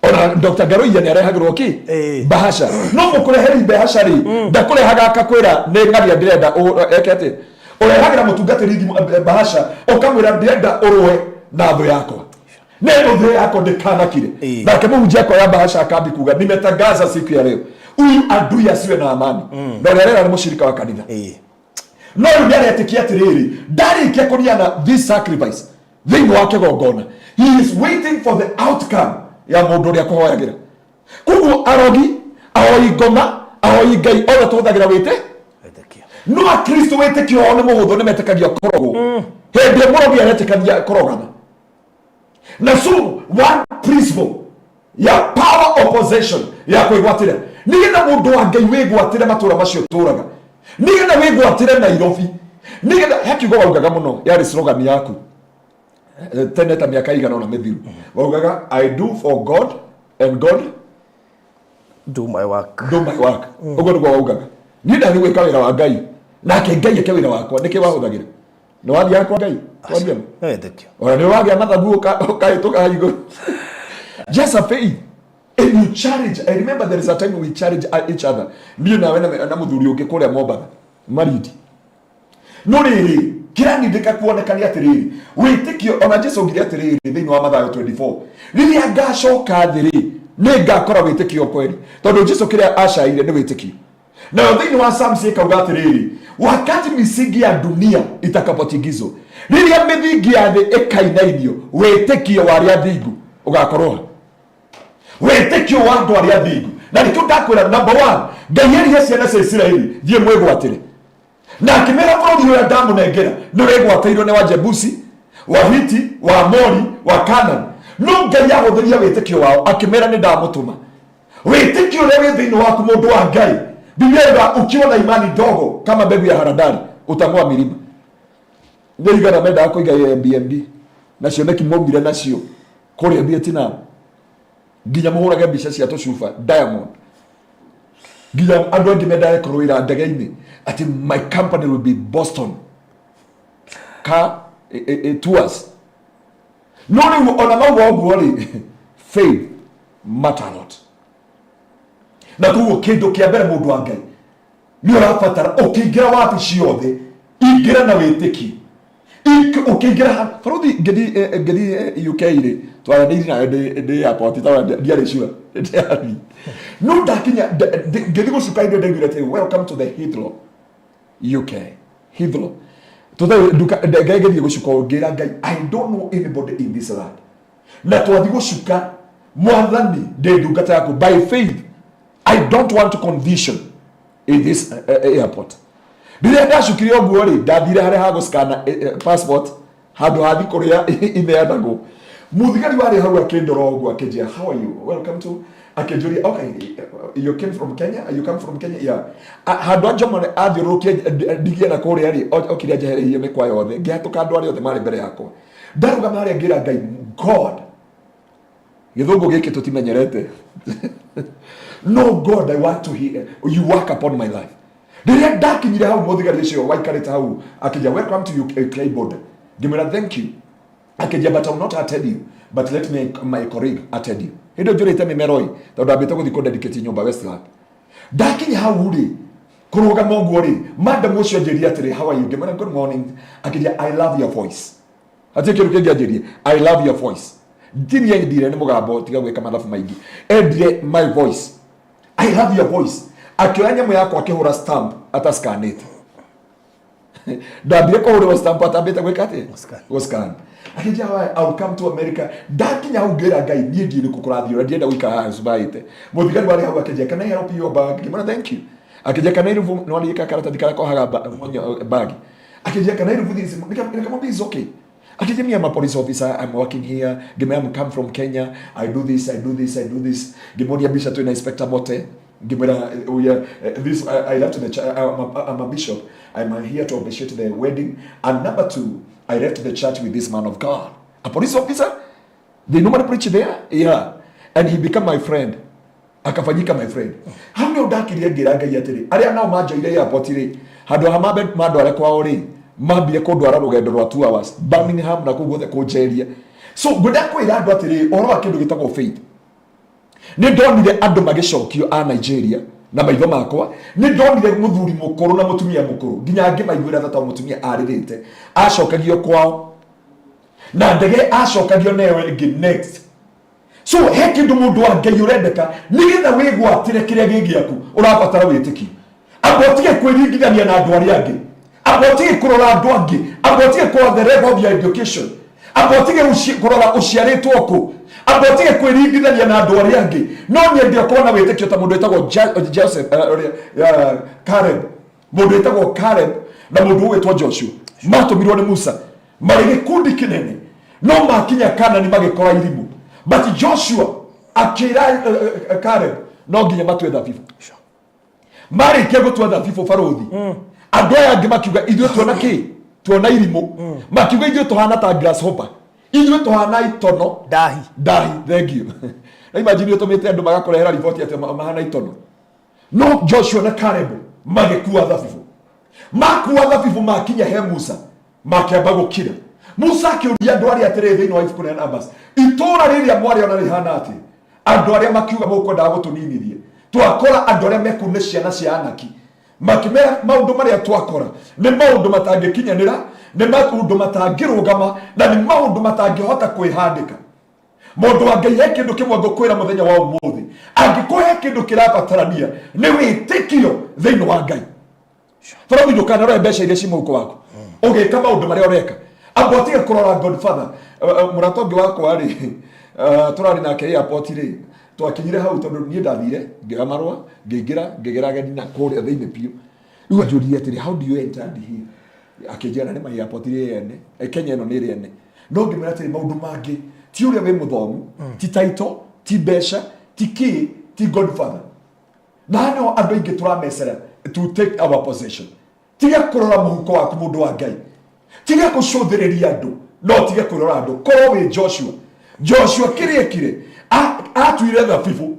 Ona Dr. Ngaruiya nĩ arehagĩrwo kĩ? Bahasha. No mũkũreheri bahasha rĩ, ndakũrehaga akakwĩra nĩ ng'ania ndĩrenda eke atĩ. Ũrehagĩra mũtungatĩri thimũ, bahasha, ũkamwĩra ndĩrenda ũrũe na thũ yakwa. Nĩ thũ yakwa ndĩkanakire. Nake mũhunjia akoya bahasha akambi kuga nimetangaza siku ya leo huyu adui asiwe na amani. Na ũrĩa arera nĩ mũshirika wa kanitha. No rĩu nĩ aretĩkia atĩrĩrĩ, ndarĩkia kũniana this sacrifice thĩinĩ wa kĩgongona. He is waiting for the outcome ya mũndũ ũrĩa kũhoyagĩra. Koguo arogi, ahoi ngoma, ahoi Ngai othe tũhũthagĩra wĩtĩ. No akristo wĩtĩkio wao nĩ mũhũthũ, nĩ metĩkagia kũrogwo. Hĩndĩ ĩyo mũrogi aretĩkania kũrogana. Na so one principle ya power of possession ya kwĩgwatĩra, nĩgetha mũndũ wa Ngai wĩgwatĩre matũra macio tũraga, nĩgetha wĩgwatĩre Nairobi, nĩgetha he kiugo waugaga mũno, yarĩ slogan yaku tene ta mĩaka igana ũna mĩthiru, waugaga I do for God and God do my work. Do my work. Ũguo nĩguo waugaga, niĩ ndathiĩ gwĩka wĩra wa Ngai nake Ngai eke wĩra wakwa. Nĩkĩ wahũthagĩra? Nĩ wathiaga kwa Ngai twaria ma? Wĩtĩkio. Ona nĩ wagĩa mathagu ũkahĩtũka hau igũrũ. Just a faith. And you challenge. I remember there is a time we challenge each other. Niĩ nawe na mũthuri ũngĩ kũrĩa Mombatha, Marindi. No rĩrĩ, kĩranindĩka kuoneka nĩ atĩrĩrĩ, wĩtĩkio, ona Jesu augire atĩrĩrĩ thĩinĩ wa Mathayo 24, rĩrĩa ngacoka thĩ rĩ, nĩ ngakora wĩtĩkio kweri. Tondũ Jesu kĩrĩa acaire nĩ wĩtĩkio. Nayo thĩinĩ wa Psalms ĩkauga atĩrĩrĩ, wakati misingi ya dunia itakapotingizwa, rĩrĩa mĩthingi ya thĩ ĩkainainio, wĩtĩkio wa arĩa athingu ũgakorwo ha? Wĩtĩkio wa andũ arĩa athingu. Na nĩkĩo ndakwĩra number 1, Ngai erire ciana cia Isiraeli, thiĩ mwĩgwatĩre. Na akĩmera bũrũri ũrĩa ndamũnengera nĩ wĩgwatĩirwo nĩ wa Jebusi, wa Hiti, wa Amori, wa Kanani. No Ngai ahũthĩria wĩtĩkio wao akĩmera nĩ ndamũtũma. Wĩtĩkio ũrĩa wĩ thĩinĩ waku mũndũ wa Ngai, Biblia yuga ukiwa na imani ndogo kama mbegu ya haradali utang'oa milima. Nĩ igana mendaga kũiga Airbnb na cioneki maumire nacio kũrĩa Vietnam, nginya mũhũrage mbica cia tũcuba diamond, nginya andũ angĩ mendaga kũrũĩra ndege-inĩ atĩ my company will be Boston car tours. No rĩu ona mauga ũguo rĩ, faith. Matter a lot. Na koguo kĩndũ kĩa mbere, mũndũ wa Ngai, nĩ ũrabatara ũkĩingĩra wabici yothe, ingĩra na wĩtĩkio. Ũkĩingĩra barothi, ngĩthiĩ UK rĩ, twaranĩirie nawe ndĩ airport, tondũ ndiarĩ sure ndĩrathiĩ, no ndakinya ngĩthiĩ gũcuka indo, ndaiguire atĩ, "Welcome to the Heathrow, UK, Heathrow." Tũthe nduka ngai ngĩthiĩ gũcuka, ngĩra Ngai, "I don't know anybody in this land." Na twathiĩ gũcuka, "Mwathani, ndĩ ndungata yaku by faith. I don't want condition in this airport." Rĩrĩa ndacukire ũguo rĩ, ndathire harĩa ha gũscana passport, handũ ha thikũ rĩa ineanagwo. Mũthigari warĩ hau akĩndora ũguo, akĩnjĩra, "How are you? Welcome to." Akĩnjũria, "Okay, you came from Kenya? You come from Kenya?" "Yeah." Handũ a Jomo athiũrũrũkie ndigie na kũrĩa rĩ, okire anjehereirie mĩkwa yothe, ngĩhatũka andũ arĩa othe marĩ mbere yakwa. Ndarũgama harĩa, ngĩra Ngai, "God, gĩthũngũ gĩkĩ tũtimenyerete, no God, I want to hear you work upon my life." Rĩrĩa ndakinyire hau, mũthigari ũcio waikarĩte hau akĩnjia, "Welcome to UK border." Ngĩmwĩra, "Thank you." Akĩnjia, "But I will not attend you, but let me my colleague attend you." Hĩndĩ ĩyo njũrĩte mĩmero ĩ, tondũ ambĩte gũthiĩ kũdedicate nyũmba Westland. Ndakinya hau rĩ, kũrũgama ũguo rĩ, madam ũcio anjĩria atĩrĩ, "How are you?" Ngĩmwĩra, "Good morning." Akĩnjia, "I love your voice." Hatirĩ kĩndũ kĩngĩ anjĩrie, "I love your voice." Ndini endire nĩ mũgambo, tiga gwĩka mathabu maingĩ, endire my voice. "I love your voice." Akĩoya nyamũ yakwa, akĩhũra stamp atascanĩte. Ndambire kũhũrĩrwo stamp atambĩte gwĩka atĩa? Gũscan. Gũscan. Akĩnjia, "I will come to America." Ndakinya hau, ngĩra Ngai, niĩ ndiĩ nĩkũ kũrathiĩ, ũrĩa ndienda gũikara haha cubaĩte. Mũthigari warĩ hau akĩnjia, "Can I help you your bag?" Ngĩmwĩra, "Thank you." Akĩnjia, "Can I remove?" Nĩwariĩka karatathi karĩa kohaga bag. Akĩnjia, "Can I remove this?" Nikamwambia, "Is okay." Akĩnjia, "Me, I'm a police officer, I'm working here." Ngĩmwĩra, "I'm come from Kenya. I do this, I do this, I do this." Ngĩmuonia mbica twĩna Inspector Mote. Ngĩmwĩra, "We are, this I left the church. I'm a bishop. I'm here to officiate the wedding, and number two, I left the church with this man of God, a police officer. They normally preach there, yeah, and he become my friend." Akafanyika my friend. Hau nĩho ndakirie, ngĩra Ngai atĩrĩ, arĩa nao manjoire airport rĩ, handũ ha mambe mandware kwao rĩ, mambire kũndwara rũgendo rwa 2 hours Birmingham na kũu guothe kũnjeria. So ngwenda kwĩra andũ atĩrĩ, ũhoro wa kĩndũ gĩtagwo faith, nĩ ndonire andũ magĩcokio a Nigeria na maitho makwa. Nĩ ndonire mũthuri mũkũrũ na mũtumia mũkũrũ, nginya ngĩmaiguĩra tha tondũ mũtumia arĩrĩte, acokagio kwao na ndege, acokagio nayo ĩngĩ next. So he kĩndũ, mũndũ wa Ngai, ũrendeka nĩgetha wĩgwatĩre kĩrĩa gĩ gĩaku, ũrabatara wĩtĩkio. Amba ũtige kwĩringithania na andũ arĩa angĩ, amba ũtige kũrora andũ angĩ, amba ũtige kũrora the level of your education, amba ũtige kũrora ũciarĩtwo kũ, amba ũtige kwĩringithania na andũ arĩa angĩ. No nyende ũkorwo na wĩtĩkio ta mũndũ wĩtagwo Joseph, Caleb, mũndũ wĩtagwo Caleb na mũndũ ũgwĩtwo Joshua. Matũmirwo nĩ Musa marĩ gĩkundi kĩnene, no makinya Kanani magĩkora irimũ, but Joshua akĩra Caleb no nginya matue thabibũ. Marĩkia gũtua thabibũ, barothi, andũ aya angĩ makiuga, "Ithuĩ tuona kĩ? Tuona irimũ." Makiuga, "Ithuĩ tũhana ta grasshopper, ithuĩ tũhana itono." Ndahi. Ndahi, thank you. Na imagine ũtũmĩte andũ magakũrehera riboti atĩ mahana itono. No Joshua na Caleb magĩkua thabibũ. Makua thabibũ, makinya he Musa, makĩamba gũkira. Musa akĩũria andũ arĩa atĩrĩ, thĩinĩ wa ibuku rĩa Numbers, "Itũũra rĩrĩa mwarĩona rĩhana atĩ?" Andũ arĩa makiuga, "Mũkwendaga gũtũninithia, twakora andũ arĩa mekuu nĩ ciana cia Anaki." Makĩmera, "Maũndũ marĩa twakora nĩ maũndũ matangĩkinyanĩra, nĩ maũndũ matangĩrũgama, na nĩ maũndũ matangĩhota kwĩhandĩka." Mũndũ wa Ngai, he kĩndũ kĩmwe ngũkwĩra mũthenya wa ũmũthĩ: angĩkorwo he kĩndũ kĩrabatarania, nĩ wĩtĩkio thĩinĩ wa Ngai. Bũrũri, ndũkanarore mbeca iria ci mũhuko waku ũgĩka maũndũ marĩa ũreka. Amba ũtige kũrora godfather. Mũrata ũngĩ wakwa rĩ, tũrarĩ nake airport rĩ, twakinyire hau, tondũ niĩ ndathire ngĩoya marũa, ngĩingĩra, ngĩgera ageni na kũrĩa thĩinĩ biũ. Rĩu anjũririe atĩrĩ, "How do you enter here?" Akĩnjĩra, "Na nĩ ma airport ĩrĩ ene. Kenya ĩno nĩ ĩrĩ ene." No ngĩmwĩra atĩrĩ, maũndũ mangĩ ti ũrĩa wĩ mũthomu, ti title, ti mbeca, ti kĩ, ti godfather. Na no andũ aingĩ tũramecera to take our possession. Tiga kũrora mũhuko waku, mũndũ wa Ngai. Tiga gũcũthĩrĩria andũ, no tige kũrora andũ. Korwo wĩ Joshua. Joshua kĩrĩa ekire, atuire thabibũ,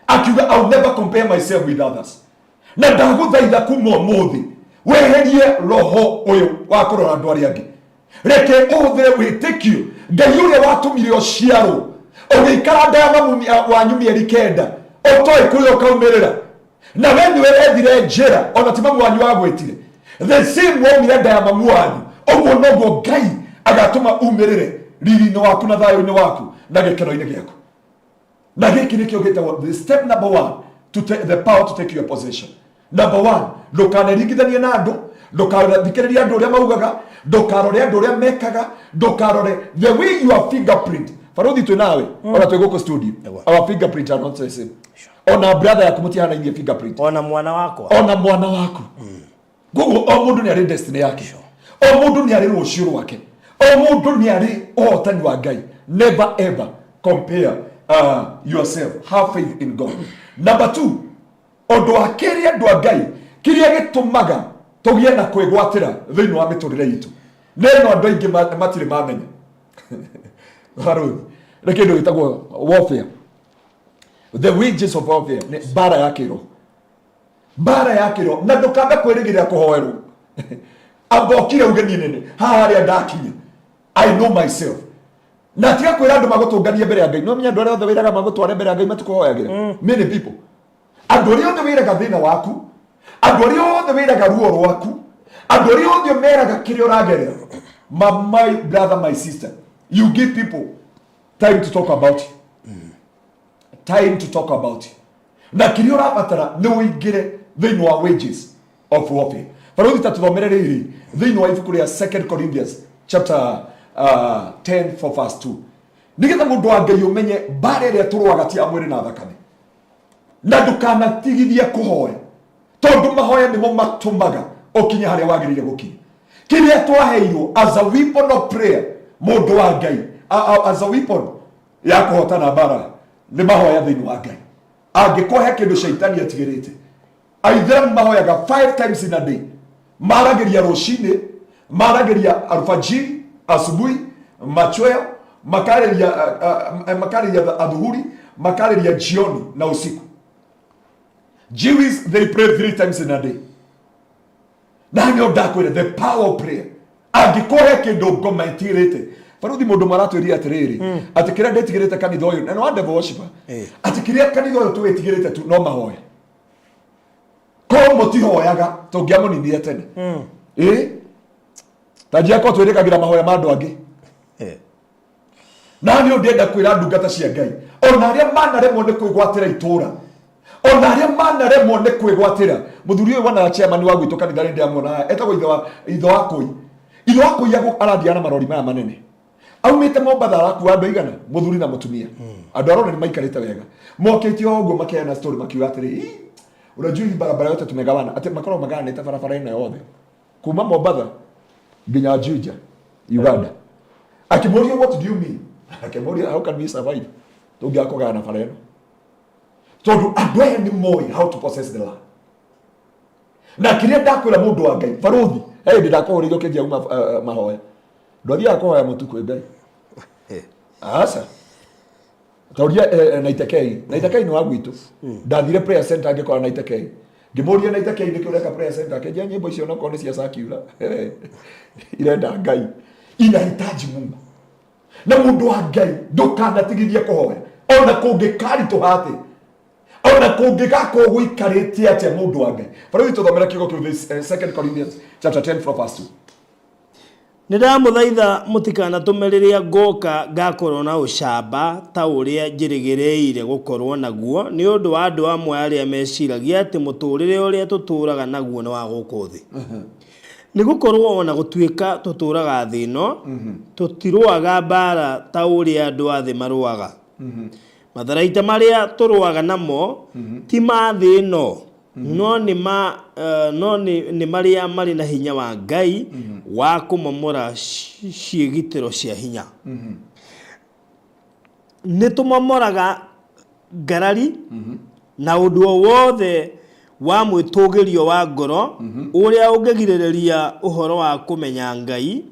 akiuga, "I will never compare myself with others." Na ndagũthaitha, kuma ũmũthĩ weherie roho ũyũ wa kũrora andũ arĩa angĩ. Reke ũhũthĩre wĩtĩkio. Ngai ũrĩa watũmire ũciarwo, Ũgĩikara nda ya mamu wanyu mĩeri kenda ũtoĩ kũrĩa ũkaumĩrĩra, na we nĩwe wethire njĩra, ona ti mamu wanyu wagwĩtire. The same waumire nda ya mamu wanyu, ũguo noguo Ngai agatũma umĩrĩre riri-inĩ waku na thayũ-inĩ waku na gĩkeno-inĩ gĩaku. Na gĩkĩ nĩkĩo gĩtagwo the step number one to take the power to take your possession. Number one, ndũkaneringithanie na andũ, ndũkanathikĩrĩrie andũ ũrĩa maugaga, ndũkarore andũ ũrĩa mekaga, ndũkarore the way your fingerprint. Baruthi twĩ nawe ona twĩ gũkũ studio, our fingerprint are not the same. Ona brother yaku mũtihanainie fingerprint. Ona mwana wakwa. Ona mwana waku. Koguo o mũndũ nĩ arĩ destiny yake, o mũndũ nĩ arĩ rũciũ rwake, o mũndũ nĩ arĩ ũhotani wa Ngai. Never ever compare yourself. Have faith in God. Number two, ũndũ wa kerĩ, andũ a Ngai, kĩrĩa gĩtũmaga tũgĩe na kwĩgwatĩra thĩinĩ wa mĩtũrĩre itũ, nĩ ĩno andũ aingĩ matirĩ mamenya, Baruthi, nĩ kĩndũ gĩtagwo warfare, the wages of warfare. Nĩ mbara ya kĩroho, mbara ya kĩroho. Na ndũkambe kwĩrĩgĩrĩra kũhoerwo. Amba ũkire uge, "Niĩ nene haha harĩa ndakinya, I know myself." Na tiga kwĩra andũ magũtũnganie mbere ya Ngai. No menya andũ arĩa othe wĩraga magũtware mbere ya Ngai matikũhoyagĩra. Many people, andũ arĩa othe wĩraga thĩna waku, andũ arĩa othe wĩraga ruo rwaku, andũ arĩa othe meraga kĩrĩa ũragerera, my brother, my sister, you give people time to talk about you, time to talk about you. Na kĩrĩa ũrabatara nĩ ũingĩre thĩinĩ wa wages of warfare. Baruthi, ta tũthomere rĩrĩ thĩinĩ wa ibuku rĩa Second Corinthians chapter 10 for verse 2, nĩgetha mũndũ wa Ngai ũmenye mbara ĩrĩa tũrũaga ti ya mwĩrĩ na thakame. Na ndũkanatigithie kũhoya, tondũ mahoya nĩmo matũmaga ũkinye harĩa wagĩrĩire gũkinya. Kĩrĩa twaheirwo as a weapon of prayer, mũndũ wa Ngai, as a weapon ya kũhotana mbara, nĩ mahoya thĩinĩ wa Ngai. Angĩkorwo he kĩndũ caitani atigĩrĩte, aithĩramu mahoyaga five times in a day. Maragĩria rũcinĩ, maragĩria alfajiri, asubuhi, machweo, makarĩria makarĩria adhuhuri, makarĩria jioni na usiku. Jews, they pray three times in a day. Na nĩ ndakwĩra, the power of prayer. Angĩkorwo he kĩndũ ngoma ĩtigĩrĩte, baruthi, mũndũ maratwĩrire atĩrĩrĩ, atĩ kĩrĩa ndĩtigĩrĩte kanitha ũyũ, na nĩ wa devil worshiper, atĩ kĩrĩa kanitha ũyũ tũwĩtigĩrĩte tu no mahoya. Korwo mũtihoyaga, tũngĩamũninire tene. Ĩ ta njia ko twĩrĩkagĩra mahoya ma andũ angĩ. Na nĩ ndĩrenda kwĩra ndungata cia Ngai, ona arĩa manaremwo nĩ kwĩgwatĩra itũra, ona arĩa manaremwo nĩ kwĩgwatĩra mũthuri ũyũ wonaga chairman wa gwitũ kanitha rĩ, ndĩramuona etagwo ithe wa kũi. Ithe wa kũi arathiaga na marori maya manene, aumĩte Mombatha, arakua andũ aigana, mũthuri na mũtumia. Andũ arona nĩ maikarĩte wega, mokĩte o ũguo makeana story, makiuga atĩrĩ, "Ii, unajua hii barabara yote tumegawana," atĩ makoragwo magayanĩte barabara ĩno yothe kuma Mombatha nginya Juja, Uganda. Akĩmũria, "What do you mean?" Akĩmũria, "How can we survive tũngĩaga kũgayana bara ĩno?" Tondũ andũ aya nĩ moĩ how to possess the land. Na kĩrĩa ndakwĩra, mũndũ wa Ngai, baruthi, he hĩndĩ ndakũhũrĩire ũkĩnjia uma mahoya. Ndwathiaga kũhoya mũtukũ Ngai, aca tauria naitekei. Naitekei nĩ wa gwitũ. Ndathire prayer center, ngĩkora Naitekei, ngĩmũria, "Naitekei, nĩkĩ ũreka prayer center?" Akĩnjia, "Nyĩmbo icio onakorwo nĩ cia sakura irenda Ngai, inahitaji Mungu." Na mũndũ wa Ngai, ndũkanatigithie kũhoya, ona kũngĩkaritũha atĩ, ona kũngĩgakorwo gũikarĩte atĩa, mũndũ wa Ngai. Barũthi, tũthomera kiugo kĩu, this, Second Corinthians chapter 10 from verse 2. Nĩ ndamũthaitha mũtikanatũme rĩrĩa ngoka ngakorwo na ũcamba ta ũrĩa njĩrĩgĩrĩire gũkorwo naguo, nĩ ũndũ wa andũ amwe arĩa meciragia atĩ mũtũũrĩre ũrĩa tũtũũraga naguo nĩ wa gũkũ thĩ. Nĩ gũkorwo ona gũtuĩka tũtũũraga thĩ ĩno, tũtirũaga mbaara ta ũrĩa andũ a thĩ marũaga. Matharaita marĩa tũrũaga namo ti ma thĩ ĩno, no nĩ ma no nĩ marĩa marĩ na hinya wa Ngai wa kũmomora ciĩgitĩro cia hinya. Nĩ tũmomoraga ngarari na ũndũ o wothe wa mwĩtũgĩrio wa ngoro ũrĩa ũngĩgirĩrĩria ũhoro wa kũmenya Ngai,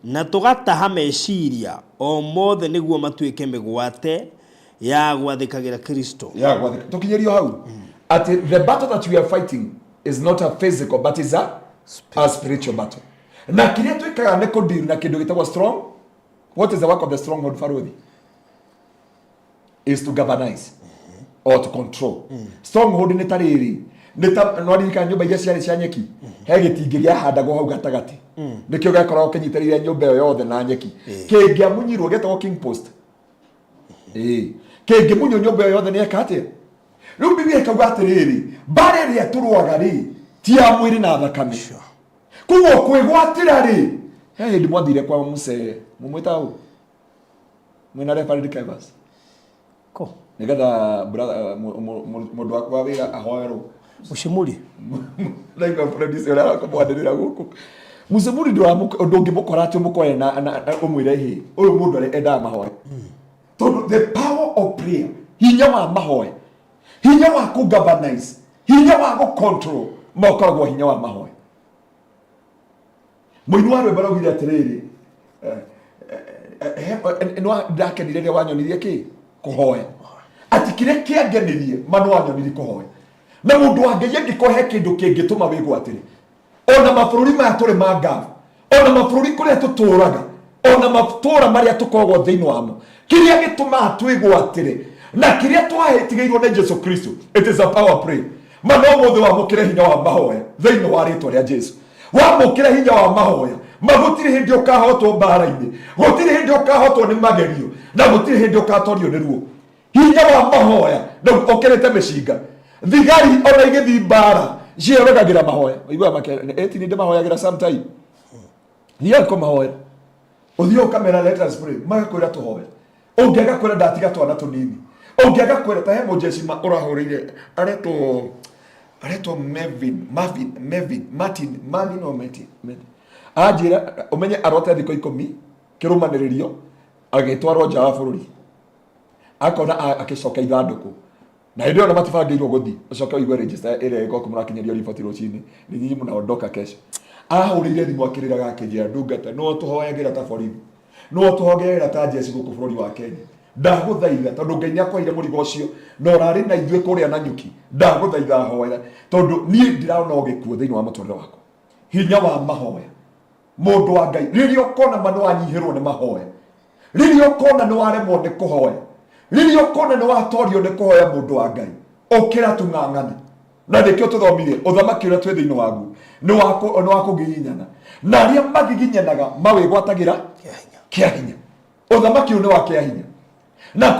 na tũgataha meciria o mothe nĩguo matuĩke mĩgwate ya gwathĩkagĩra Kristo. Ya gwathĩka. Tũkinyĩrio hau atĩ the battle that we are fighting is not a physical but is a spiritual battle. Na kĩrĩa twĩkaga nĩ kũdeal na kĩndũ gĩtagwo strong. What is the work of the stronghold, baruthi? Is to governise or to control. Stronghold nĩ ta rĩrĩ, nĩ ta nwaririkana nyũmba iria ciarĩ cia nyeki, he gĩtingĩ gĩahandagwo hau gatagatĩ, nĩkĩo gĩakoragwo kĩnyitĩrĩire nyũmba ĩyo yothe na nyeki. Kĩngĩamunyirwo gĩetagwo king post. Ĩĩ, kĩngĩmunywo nyũmba ĩyo yothe nĩ eka atĩa? Rĩu Biblia ĩkauga atĩrĩrĩ, mbara ĩrĩa tũrũaga rĩ ti ya mwĩrĩ na thakame. Koguo kwĩgwatĩra rĩ, he hĩndĩ mwathire kwa mũcee mũmwĩtaga ũ mwĩna referee Kevas? Ko. Nĩgetha brother, mũndũ waku wa wĩra ahoerwo. Mũcimuri. Ndaigua producer ũrĩa arakũmwanĩrĩra gũkũ. Mũcimuri ndũngĩmũkora atĩ ũmũkore na ũmwĩre hĩ ũyũ mũndũ arĩa endaga mahoya, tondũ the power of prayer, hinya wa mahoya, hinya wa kũgovernise, hinya wa gũcontrol ma ũkoragwo hinya wa mahoya. Mũini wa rwĩmbo araugire atĩrĩrĩ, ndakenire rĩrĩa wanyonirie kĩ kũhoya, atĩ kĩrĩa kĩangenirie ma nĩ wanyonirie kũhoya. Na mũndũ wa Ngai, angĩkorwo he kĩndũ kĩngĩtũma wĩgwatĩre, ona mabũrũri maya tũrĩ ma ngabu, ona mabũrũri kũrĩa tũtũraga, ona matũra marĩa tũkoragwo thĩinĩ wamo, kĩrĩa gĩtũmaga twĩgwatĩre na kĩrĩa twahetigĩirwo nĩ Jesu Kristo, it is a power prayer. Ma no mũthĩ wamũkĩre hinya wa mahoya thĩinĩ wa rĩtwa rĩa Jesu. Wamũkĩra hinya wa mahoya, ma gũtirĩ hĩndĩ ũkahotwo mbara-inĩ, gũtirĩ hĩndĩ ũkahotwo nĩ magerio, na gũtirĩ hĩndĩ ũkatorio nĩ ruo. Hinya wa mahoya na ũkĩrĩte mĩcinga. Thigari ona igĩthiĩ mbara ciĩrogagĩra mahoya. Ũiguaga eti nĩ ndĩmahoyagĩra sometime, thiaga kũmahoera, ũthiĩ ũkamera let us pray, magakwĩra tũhoe. Ũngĩaga kwĩra ndatiga twana tũnini, ũngĩaga kwĩra ta he mũjeshi ma ũrahũrĩire aretwo Mevin, Marvin, Mevin, Martin, Marvin o Martin, Martin. Anjĩra ũmenye arote thikũ 10 kĩrũmanĩrĩrio agĩtwarwo nja wa bũrũri, akona akĩcoka ithandũkũ, na hĩndĩ ĩyo na matibangĩirwo gũthiĩ. Ũcoke ũigue register ĩrĩa ĩgoka mũrakinyĩrio riboti rũcinĩ nĩ nyinyi mũnaondoka kesho. Ahũrĩire thimũ akĩrĩraga akĩnjĩra, ndungata nĩwe tũhoyagĩra ta borithi, nĩwe tũhoyagĩra ta njeci gũkũ bũrũri wa Kenya, ndagũthaitha, tondũ Ngai nĩ akwaire mũrigo ũcio na ũrarĩ na ithuĩ kũrĩa na nyuki, ndagũthaitha hoera, tondũ niĩ ndĩrona ũgĩkuo thĩinĩ wa mũtũrĩre wakwa. Hinya wa mahoya, mũndũ wa Ngai, rĩrĩa ũkona ma nĩ wanyihĩrwo nĩ mahoya, rĩrĩa ũkona nĩ waremwo nĩ kũhoya, rĩrĩa ũkona nĩ watorio nĩ kũhoya, mũndũ wa Ngai, ũkĩra tũng'ang'ane. Na nĩkĩo tũthomire ũthamaki ũrĩa twĩ thĩinĩ waguo nĩ wa kũgiginyana, na arĩa magiginyanaga mawĩgwatagĩra kĩa hinya. Ũthamaki ũyũ nĩ wa kĩa hinya, na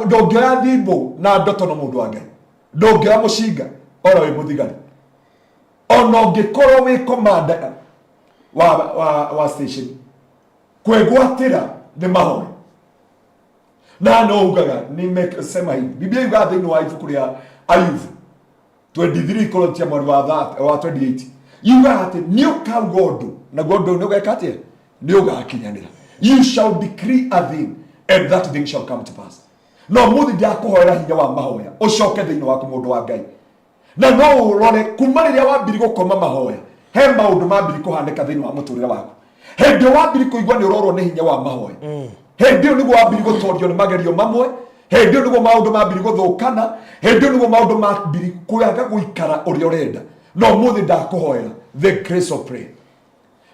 ndũngĩoya thimbũ na ndotono, mũndũ wa Ngai, ndũngĩoya mũcinga ora wĩ mũthigari, ona ũngĩkorwo wĩ commander wa station. Kwĩgwatĩra nĩ mahoya. Na no ugaga nimesema hivi, Biblia yugaga thĩinĩ wa ibuku rĩa Ayubu 23 kũrũtia mweri wa wa 28, yugaga atĩ nĩ ũkauga ũndũ, naguo ũndũ nĩ ũgeka atĩa? Nĩ ũgakinyanĩra. You shall decree a thing and that thing shall come to pass. No mũthĩ ndakũhoera hinya wa mahoya ũcoke thĩinĩ waku, mũndũ wa Ngai. Na no ũrore kuma rĩrĩa wambiri gũkoma mahoya, he maũndũ mambiri kũhanĩka thĩinĩ wa mũtũrĩre waku. Hĩndĩ ĩyo wambiri kũigua nĩ ũrorwo nĩ hinya wa mahoya, hĩndĩ ĩyo nĩguo wambiri gũtorio nĩ magerio mamwe, hĩndĩ ĩyo nĩguo maũndũ mambiri gũthũkana, hĩndĩ ĩyo nĩguo maũndũ mambiri kwaga gũikara ũrĩa ũrenda. No ũmũthĩ ndakũhoera the grace of prayer,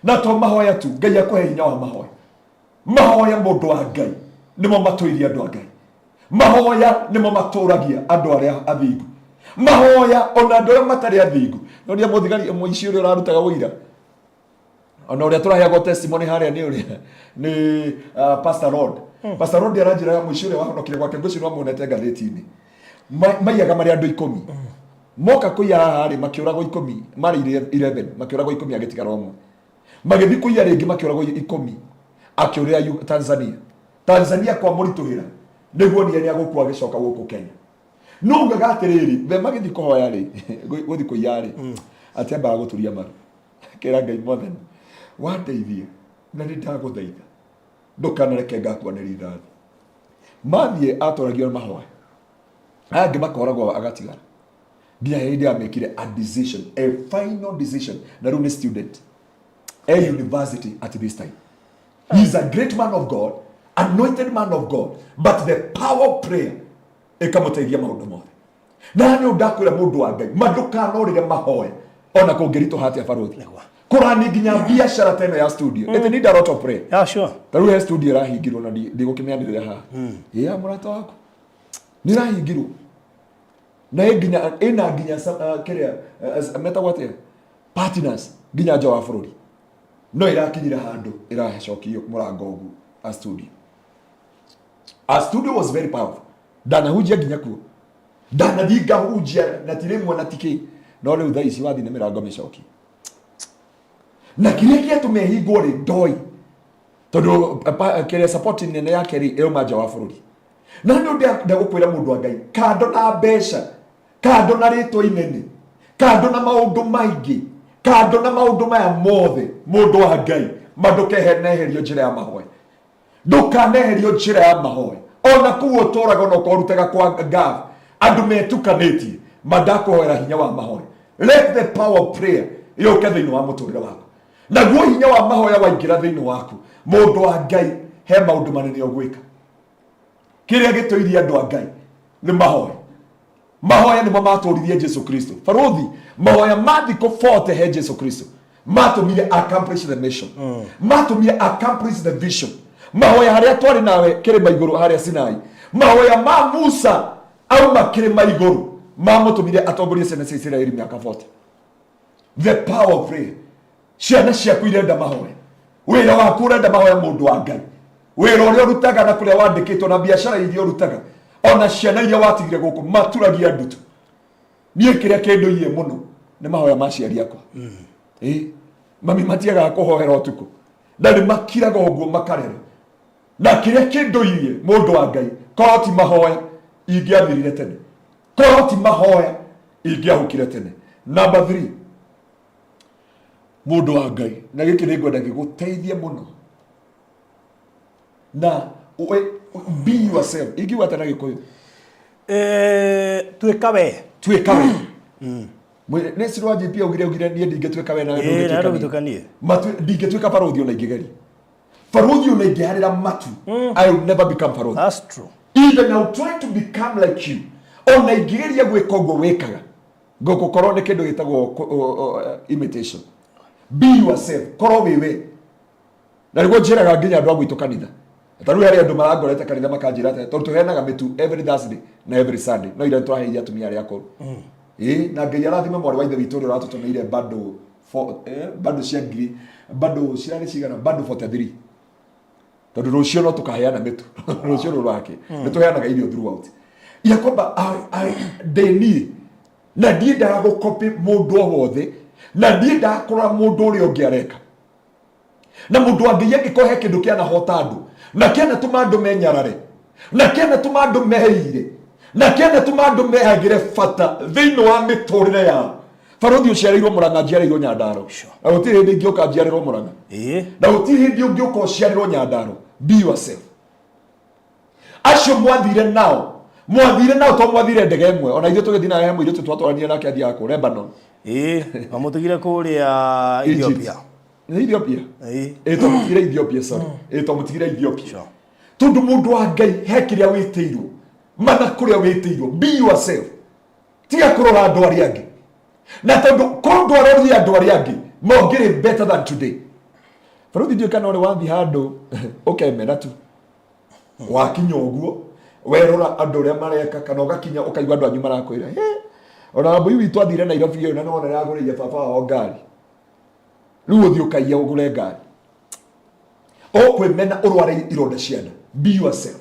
na to mahoya tu, Ngai akũhe hinya wa mahoya. Mahoya, mũndũ wa Ngai, nĩmo matũirie andũ a Ngai. Mahoya nĩmo matũragia andũ arĩa athingu. Mahoya ona andũ arĩa matarĩ athingu. No nĩ mũthigari mũici ũrĩa ũrarutaga ũira, ona ũrĩa tũraheagwo testimony harĩa nĩ ũrĩa nĩ Pastor Rod. Pastor Rod aranjĩra mũici ũrĩa wahonokire gwake, ngwĩciria nĩwamuonete ngathĩti-inĩ. Maiyaga marĩ andũ 10, moka kũiya haha rĩ, makĩũragwo 10, marĩ 11, makĩũragwo 10, agĩtigara ũmwe. Magĩthiĩ kũiya rĩngĩ, makĩũragwo 10, akĩũrĩra Tanzania. Tanzania kwa mũritũhĩra, nĩguo nĩ agũkua agĩcoka gũkũ Kenya. No ugaga atĩrĩrĩ, we magĩthiĩ kũhoya rĩ, gũthiĩ kũiya rĩ, atĩ ambaga gũturia maru, kĩra Ngai, Mwathani wandeithia na nĩ ndagũthaitha ndũkanareke ngakua nĩ rithathi. Mathiĩ atwaragio mahoya, aya angĩ makoragwo, agatigara nginya hĩndĩ amekire a decision, a final decision. Na rĩu nĩ student a university at this time. He is a great man of God, anointed man of God, but the power of prayer ĩkamũteithia maũndũ mothe. Na nĩ ndakwĩra, mũndũ wa Ngai, ma ndũkanorĩre mahoya ona kũngĩritũha atĩa. Barũthi kũrani nginya biacara ta ĩno ya studio, it need a lot of prayer. Yeah, sure. Ta rĩu he studio ĩrahingirwo na ndigũkĩmĩanĩrĩra haha, ĩa mũrata waku. Nĩ ĩrahingirwo na ĩ nginya ĩna nginya kĩrĩa metagwo atĩa, partners nginya nja wa bũrũri, no ĩrakinyire handũ ĩracokio mũrango ũguo. A studio, a studio was very powerful. Ndanahunjia nginya kuo, ndanathiĩ ngahunjia na ti rĩmwe na ti kĩ, no rĩu thaa ici wathiĩ nĩ mĩrango mĩcoki, na kĩrĩa gĩatũma ĩhingwo rĩ ndoi, tondũ kĩrĩa support nene yake rĩ ĩrauma nja wa bũrũri. Na nĩ ũndũ ndagũkwĩra, mũndũ wa Ngai, kando na mbeca, kando na rĩtwa inene, kando na maũndũ maingĩ, kando na maũndũ maya mothe, mũndũ wa Ngai, ma ndũkeheneherio njĩra ya mahoya, ndũkaneherio njĩra ya mahoya. Ona kũu ũtũraga, ona ũkorwo ũrutaga kwa ngav, andũ metukanĩtie, ma ndakũhoera hinya wa mahoya. Let the power of prayer yũke thĩinĩ wa mũtũrĩre waku. Naguo hinya wa mahoya waingĩra thĩinĩ waku, mũndũ wa Ngai, he maũndũ manene ũgwĩka. Kĩrĩa gĩtũirie andũ a Ngai nĩ mahoya. Mahoya nĩmo matũririe Jesu Kristo, barũthi. Mahoya ma thikũ 40 he Jesu Kristo matũmire accomplish the mission, matũmire accomplish the vision. Mahoya harĩa twarĩ nawe kĩrĩma igũrũ harĩa Sinai, mahoya ma Musa auma kĩrĩma igũrũ mamũtũmire atongorie ciana cia Isiraeli mĩaka 40. The power of prayer. Ciana ciaku irenda mahoya, wĩra waku ũrenda mahoya, mũndũ wa Ngai. Wĩra ũrĩa ũrutaga na kũrĩa wandĩkĩtwo na biacara iria ũrutaga, ona ciana iria watigire gũkũ maturagia ndutu. Niĩ kĩrĩa kĩndũirie mũno nĩ mahoya ma aciari akwa. Ĩ mami matiagaga kũhoera ũtukũ, na nĩ makiraga ũguo makarera. Na kĩrĩa kĩndũirie, mũndũ wa Ngai, korwo ti mahoya ingĩathirire tene, korwo ti mahoya ingĩahukire tene. Number 3, mũndũ wa Ngai, na gĩkĩ nĩ ngwenda gĩgũteithie mũno, na be yourself. Ingiuga atĩa na Gĩkũyũ? Tuĩka we. Tuĩka we. Nĩ Sirwa GP augire niĩ ndingĩtuĩka we nawe. Nawe ndũngĩtuĩka ndũngĩtuĩka niĩ. Ndingĩtuĩka barũthi ona ingĩgeria, barũthi ona ingĩharĩra matu, I will never become barũthi. That's true. Even I will try to become like you, ona ingĩgeria gwĩka ũguo wĩkaga, ngũkorwo nĩ kĩndũ gĩtagwo imitation. Be yourself, korwo wĩ we. Na nĩguo njĩraga nginya andũ a gwitũ kanitha. Ta rĩu harĩ andũ marangorete kanitha makanjĩra atĩ tondũ tũheanaga mĩtu every Thursday na every Sunday, no ira nĩtũraheire atumia arĩa akũrũ. Ĩĩ, na Ngai arathime mwarĩ wa ithe witũ ũrĩa ũratũtũmĩire bando bando cia ngiri, bando cirarĩ cigana, bando 43, tondũ rũciũ no tũkaheana mĩtu, rũciũ rũrũ rwake nĩ tũheanaga irio throughout ya kwamba ndĩ niĩ, na ndiendaga gũkopi mũndũ o wothe, na ndiendaga kũrora mũndũ ũrĩa ũngĩ areka. Na mũndũ wa Ngai, angĩkorwo he kĩndũ kĩanahota andũ na kĩanatũma andũ menyarare na kĩanatũma andũ meire na kĩanatũma andũ mehagĩre bata thĩinĩ wa mĩtũrĩre yao, barũthi ũciarĩirwo Mũrang'a, njiarĩirwo Nyandaro, na gũtirĩ hĩndĩ ingĩũka njiarĩrwo Mũrang'a, na gũtirĩ hĩndĩ ũngĩũka ũciarĩrwo Nyandaro. Be yourself. Acio mwathire nao, mwathire nao to mwathire ndege ĩmwe, ona ithuĩ tũgĩthiĩ nawe, he mũirĩtu twatwaranire nake athiaga kũ Lebanon. Ĩĩ, mamũtigire kũrĩa Ethiopia. Nĩ Ethiopia. Ĩĩ. Ĩĩ, twamũtigire Ethiopia, sorry. Ĩĩ, twamũtigire Ethiopia. Tondũ mũndũ wa Ngai, he kĩrĩa wĩtĩirwo, mana kũrĩa wĩtĩirwo. Be yourself, tiga kũrora andũ arĩa angĩ. Na tondũ korwo ndwarorire andũ arĩa angĩ, mongĩrĩ better than today. Barũthi, ndiũĩ kana ũrĩ wathiĩ handũ ũkemena tu, wakinya ũguo werora andũ ũrĩa mareka, kana ũgakinya ũkaigua andũ anyu marakwĩra, "He, ona Wambui witũ athire Nairobi ĩyo na nĩwona nĩaragũrĩire baba wao ngari, rĩu ũthiĩ ũkaiya ũgũre ngari." Ũkwĩmena, ũrware ironda cia nda. Be yourself.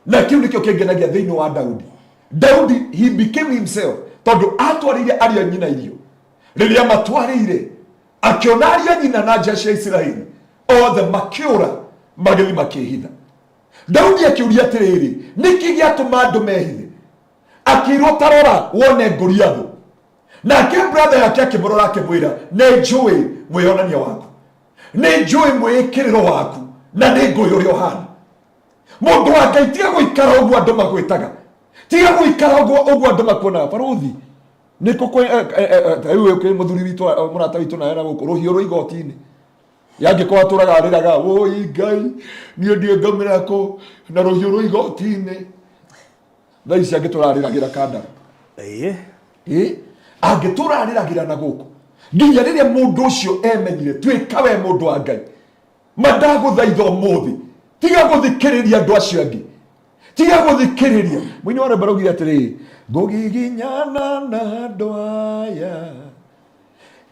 Na kĩu nĩkĩo kĩngenagia thĩinĩ wa Daudi. Daudi, he became himself, tondũ atwarĩire ariũ a nyina irio. Rĩrĩa matwarĩire, akĩona ariũ a nyina na nja cia Isiraeli othe makĩũra, magĩthiĩ makĩhitha. Daudi akĩũria atĩrĩrĩ, nĩkĩ gĩatũma andũ mehithe? Akĩirwo, tarora wone Goliathũ. Nake brother yake akĩmũrora, akĩmwĩra, nĩ njũĩ mwĩyonania waku, nĩ njũĩ mwĩĩkĩrĩro waku, na nĩ ngũĩ ũrĩa ũhana. Mũndũ wa Ngai, tiga gũikara ũguo andũ magwĩtaga, tiga gũikara ũguo ũguo andũ makuonaga. Barũthi, nĩ kũ rĩu kwĩ mũthuri witũ, mũrata witũ nawe na gũkũ rũhiũ rwa igoti-inĩ, yangĩkorwo atũraga arĩraga, woi Ngai, niĩ ndiĩ ngamĩra kũ na rũhiũ rwa igoti-inĩ. Thaa ici angĩtũra arĩragĩra kandara. Ĩ angĩtũra arĩragĩra na gũkũ nginya rĩrĩa mũndũ ũcio emenyire. Tuĩka we, mũndũ wa Ngai, mandagũthaitha ũmũthĩ, tiga gũthikĩrĩria andũ acio angĩ. Tiga gũthikĩrĩria. Mũini wa rwĩmbo araugire atĩrĩ, ngũgiginyana na andũ aya,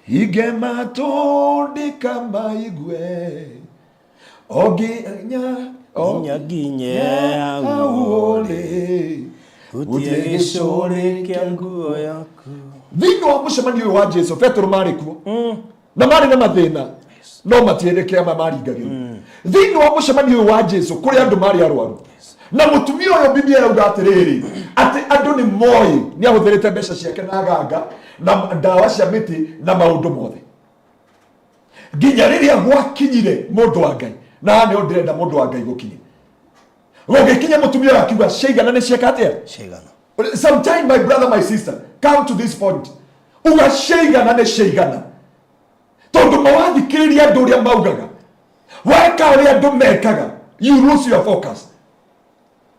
hinge matũ ndikamaigue, o nginya o Nginya nginye hau hau ũrĩ, Hutie gĩcũrĩ kĩa nguo yaku. Thĩinĩ wa mũcemanio ũyũ wa Jesu, Petero marĩ kuo na marĩ na mathĩna, no matiarĩ kĩama maringagĩrwo. Thĩinĩ wa mũcemanio ũyũ wa Jesu kũrĩ andũ marĩ arwaru, na mũtumia ũyũ Biblia ĩrauga atĩrĩrĩ, atĩ andũ nĩ moĩ nĩ ahũthĩrĩte mbeca ciake na ganga na ndawa cia mĩtĩ na maũndũ mothe, nginya rĩrĩa gwakinyire mũndũ wa Ngai. Na haha nĩho ndĩrenda mũndũ wa Ngai gũkinya. Gũgĩkinya mũtumia ũyũ akiuga, ciaigana nĩ cieka atĩa? Ciaigana. Sometime, my brother, my sister, come to this point, uga ciaigana nĩ ciaigana, tondũ mawathikĩrĩria andũ ũrĩa maugaga, weka ũrĩa andũ mekaga, you lose your focus.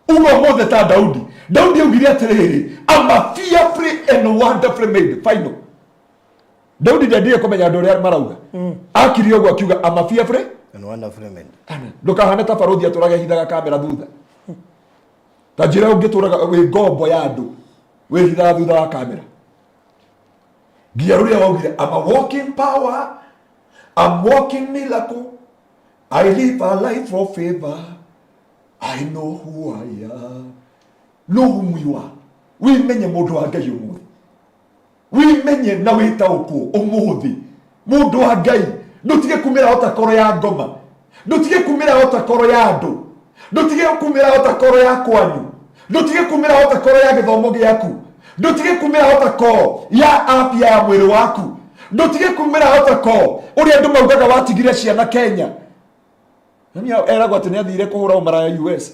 Uga ũmũthĩ ta Daudi. Daudi augire atĩrĩrĩ, I'm a fearfully and wonderfully made. Final. Daudi ndendire kũmenya andũ ũrĩa marauga, akire ũguo akiuga, I'm a fearfully And wonderfully made. Ndũkahane ta barũthi atũraga hithaga kamera thutha. Ta njĩra ũngĩtũraga wĩ ngombo ya andũ, wĩhithaga thutha wa kamera, nginya rũrĩa waugire, I'm a walking power, I'm walking miracle, I live a life of favor, I know who I am. Know whom you are. Wĩmenye, mũndũ wa Ngai, ũmũthĩ. Wĩmenye na wĩtaũkwo ũmũthĩ, mũndũ wa Ngai. Ndũtige kumĩra ota koro ya ngoma, ndũtige kumĩra ota koro ya andũ, ndũtige kumĩra ota koro ya kwanyu, ndũtige kumĩra ota koro ya gĩthomo gĩaku, ndũtige kumĩra ota koro ya afya ya mwĩrĩ waku, ndũtige kumĩra ota koro ũrĩa andũ maugaga watigire ciana Kenya. Nani eragwo atĩ nĩ athire kũhũra ũmaraya US.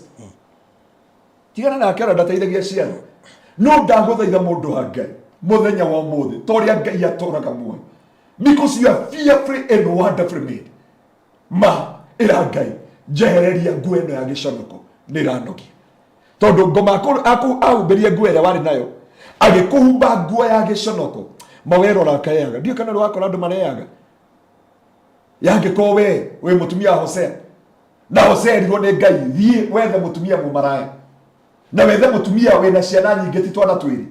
Tigana nake, ona ndateithagia ciana. No ndagũthaitha, mũndũ wa Ngai, mũthenya wa ũmũthĩ, ta ũrĩa Ngai atũraga muoyo, because you are fearfully and wonderfully made, ma ĩra Ngai, njehereria nguo ĩno ya gĩconoko, nĩ ĩranogia. Tondũ ngoma ahumbĩrie nguo ĩrĩa warĩ nayo, agĩkũhumba nguo ya gĩconoko, mawerora akayaga. Ndiũĩ kana nĩ wakora andũ mareyaga. Yangĩkorwo we wĩ mũtumia wa Hosea, na Hosea erirwo nĩ Ngai, thiĩ wethe mũtumia mũmaraya na wethe mũtumia wĩna ciana nyingĩ, ti twana twĩrĩ,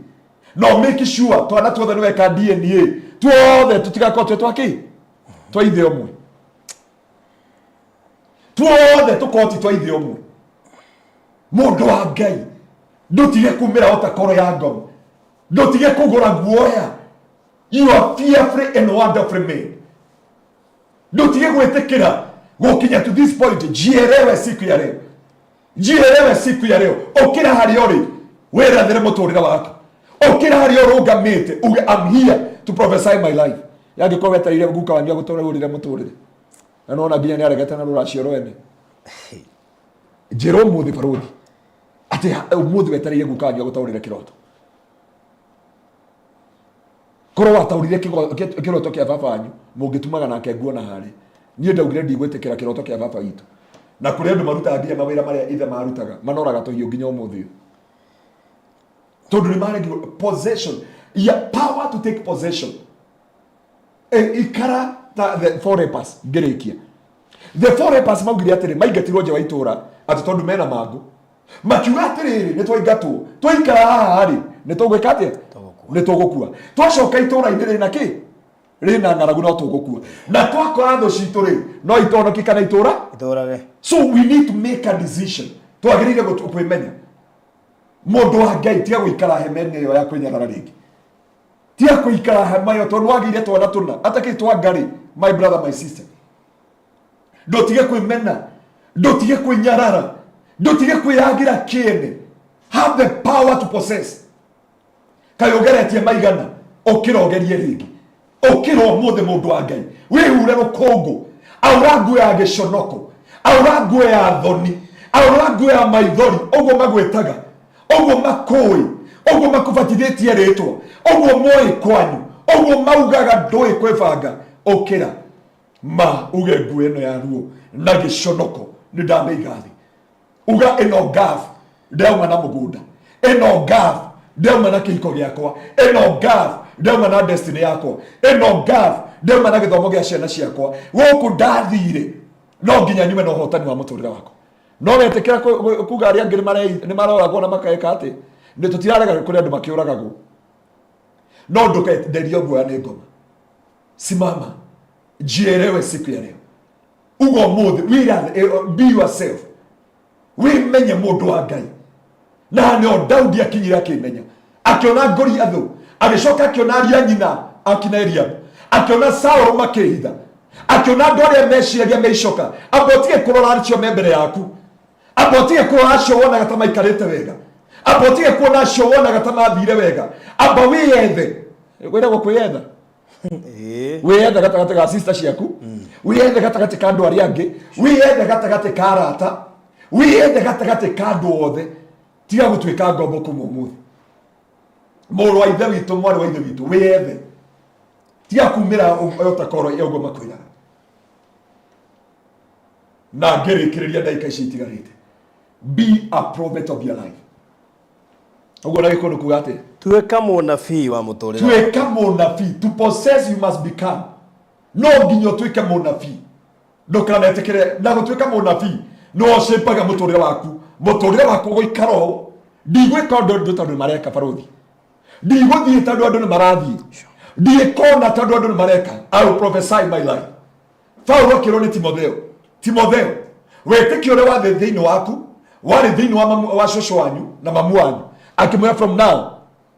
no make sure twana tuothe nĩ weka DNA, tuothe tũtigakorwo twĩ twakĩ twa ithe ũmwe, tuothe tũkorwo ti twa ithe ũmwe. Mũndũ wa Ngai, ndũtige kumĩra ota koro ya ngoma, ndũtige kũgũra guoya. You are fearfully and wonderfully made. Ndũtige gwĩtĩkĩra gũkinya to this point. Jielewe siku ya leo, jielewe siku ya leo. Ũkĩra harĩa ũrĩ, wĩrathĩre mũtũrĩre waku. Ũkĩra harĩa ũrũgamĩte, uge, I'm here to prophesy my life. Yangĩkorwo wetereire guka wanyu agũtũrĩre mũtũrĩre, na nona nginya nĩ aregete na rũracio rwene, njĩra ũmũthĩ, barũthi, atĩ ũmũthĩ wetereire guka wanyu agũtaũrĩre kĩroto. Korwo wataũrire kĩroto kĩa baba wanyu, mũngĩtumaga nake nguo na harĩa. Niĩ ndaugire ndigwĩtĩkĩra kĩroto kĩa baba witũ. Na kũrĩ andũ marutaga nginya mawĩra marĩa ithe marutaga, manoraga tũhiũ nginya ũmũthĩ ũyũ, tondũ nĩ maregirwo possession ya power to take possession. Ikara ta the four lepers. Ngĩrĩkia, the four lepers maugire atĩrĩ, maingatirwo nja wa itũra atĩ tondũ mena mangũ. Makiuga atĩrĩrĩ, nĩ twaingatwo, twaikara haha rĩ, nĩ tũgwĩka atĩa? Nĩ tũgũkua. Twacoka itũra-inĩ rĩna kĩ rĩna ng'aragu, no tũgũkua. Na twakora thũ citũ rĩ, no itonoki kana itũra Itũrage. So we need to make a decision. Twagĩrĩire kwĩmenya. Mũndũ wa Ngai, tiga gũikara hema-inĩ ĩyo ya kwĩnyarara rĩngĩ. Tiga kũikara hema ĩyo tondũ wagĩire twana tũna atakĩ twa ngarĩ. My brother, my sister, ndũtige kwĩmena, ndũtige kwĩnyarara, ndũtige kwĩyagĩra kĩene. Have the power to possess. Kaĩ ũgeretie maigana? Ũkĩra ũgerie rĩngĩ. Ũkĩra ũmũthĩ, mũndũ wa Ngai, wĩhure rũkũngũ. Aũra nguo ya gĩconoko, aũra nguo ya thoni, aũra nguo ya maithori. Ũguo magwĩtaga, ũguo makũĩ, ũguo makũbatithĩtie rĩtwa, ũguo moĩ kwanyu, ũguo maugaga ndũĩ kwĩbanga, ũkĩra ma uge, nguo ĩno ya ruo na gĩconoko nĩ ndamĩiga thĩ. Uga, ĩno ngabu ndĩrauma na mũgũnda, ĩno ngabu ndĩrauma na kĩhiko gĩakwa, ĩno ngabu ndĩrauma na destiny yakwa, ĩno ngabu ndĩrauma na gĩthomo gĩa ciana ciakwa. Gũkũ ndathire no nginya nyume na ũhotani wa mũtũrĩre wakwa. No wetĩkĩra kuga arĩa angĩ nĩ maroragwo na makeka atĩ nĩ tũtirarega kũrĩ andũ makĩũragagwo, no ndũkenderio guoya nĩ ngoma. Simama, jielewe siku ya leo, uga ũmũthĩ wĩrathe, be yourself, wĩmenye mũndũ wa Ngai. Na nĩo Daudi akinyire akĩmenya, akĩona Goliathũ, agĩcoka akĩona aria nyina akina Eliabu, akĩona Saũlũ makĩhitha, akĩona andũ arĩa meciragia meicoka. Amba ũtige kũrora acio me mbere yaku, amba ũtige kũrora acio wonaga ta maikarĩte wega, amba ũtige kuona acio wonaga ta mathire wega, amba wĩyethe. Wĩragwo kwĩyetha, wĩyethe gatagatĩ ga sister ciaku, wĩyethe gatagatĩ ka andũ arĩa angĩ, wĩyethe gatagatĩ ka arata, wĩyethe gatagatĩ ka andũ othe. Tiga gũtuĩka ngombo kuma ũmũthĩ. Mũrũ wa ithe witũ, mwarĩ wa ithe witũ, wĩyethe, tiga kumĩra ũtakoro ũguo makwĩraga. Na ngĩrĩkĩrĩria ndagĩka ici itigarĩte, be a prophet of your life. Ũguo na gĩkũyũ nĩ kuga atĩ tuĩka mũnabii wa mũtũrĩre. Tuĩka mũnabii. To possess, you must become. No nginya ũtuĩke mũnabii, ndũkanetĩkĩre. Na gũtuĩka mũnabii nĩ ũcĩmpaga mũtũrĩre waku, mũtũrĩre waku ũgũikara ũũ. Ndigwĩka ũndũ ũndũ tondũ nĩ mareka, barũthi. Ndigũthiĩ tondũ andũ nĩ marathiĩ. Ndiĩkona tondũ andũ nĩ mareka. I will prophesy my life. Paulo akĩrwo nĩ Timotheo, Timotheo, wĩtĩkio ũrĩa warĩ thĩinĩ waku warĩ thĩinĩ wa mamu, wa cũcũ wanyu na mamu wanyu. Akĩmwĩra, from now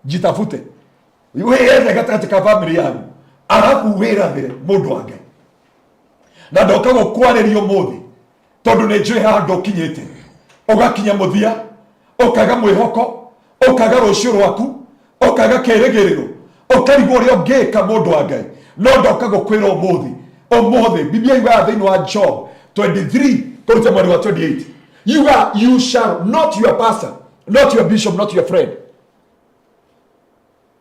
jitafute, wĩyethe gatagatĩ ka famĩlĩ yanyu, arabu wĩrathĩre, mũndũ wa Ngai. Na ndoka gũkwarĩria ũmũthĩ tondũ nĩ njũĩ handũ ũkinyĩte, ũgakinya mũthia, ũkaga mwĩhoko, ũkaga rũciũ rwaku, ũkaga kĩrĩgĩrĩro, ũkarigwo ũrĩa ũngĩka, mũndũ wa Ngai. No ndoka gũkwĩra ũmũthĩ, ũmũthĩ Biblia yugaga thĩinĩ wa Job 23 kũruta mweri wa 28, yuga, you shall not, your pastor, not your bishop, not your friend.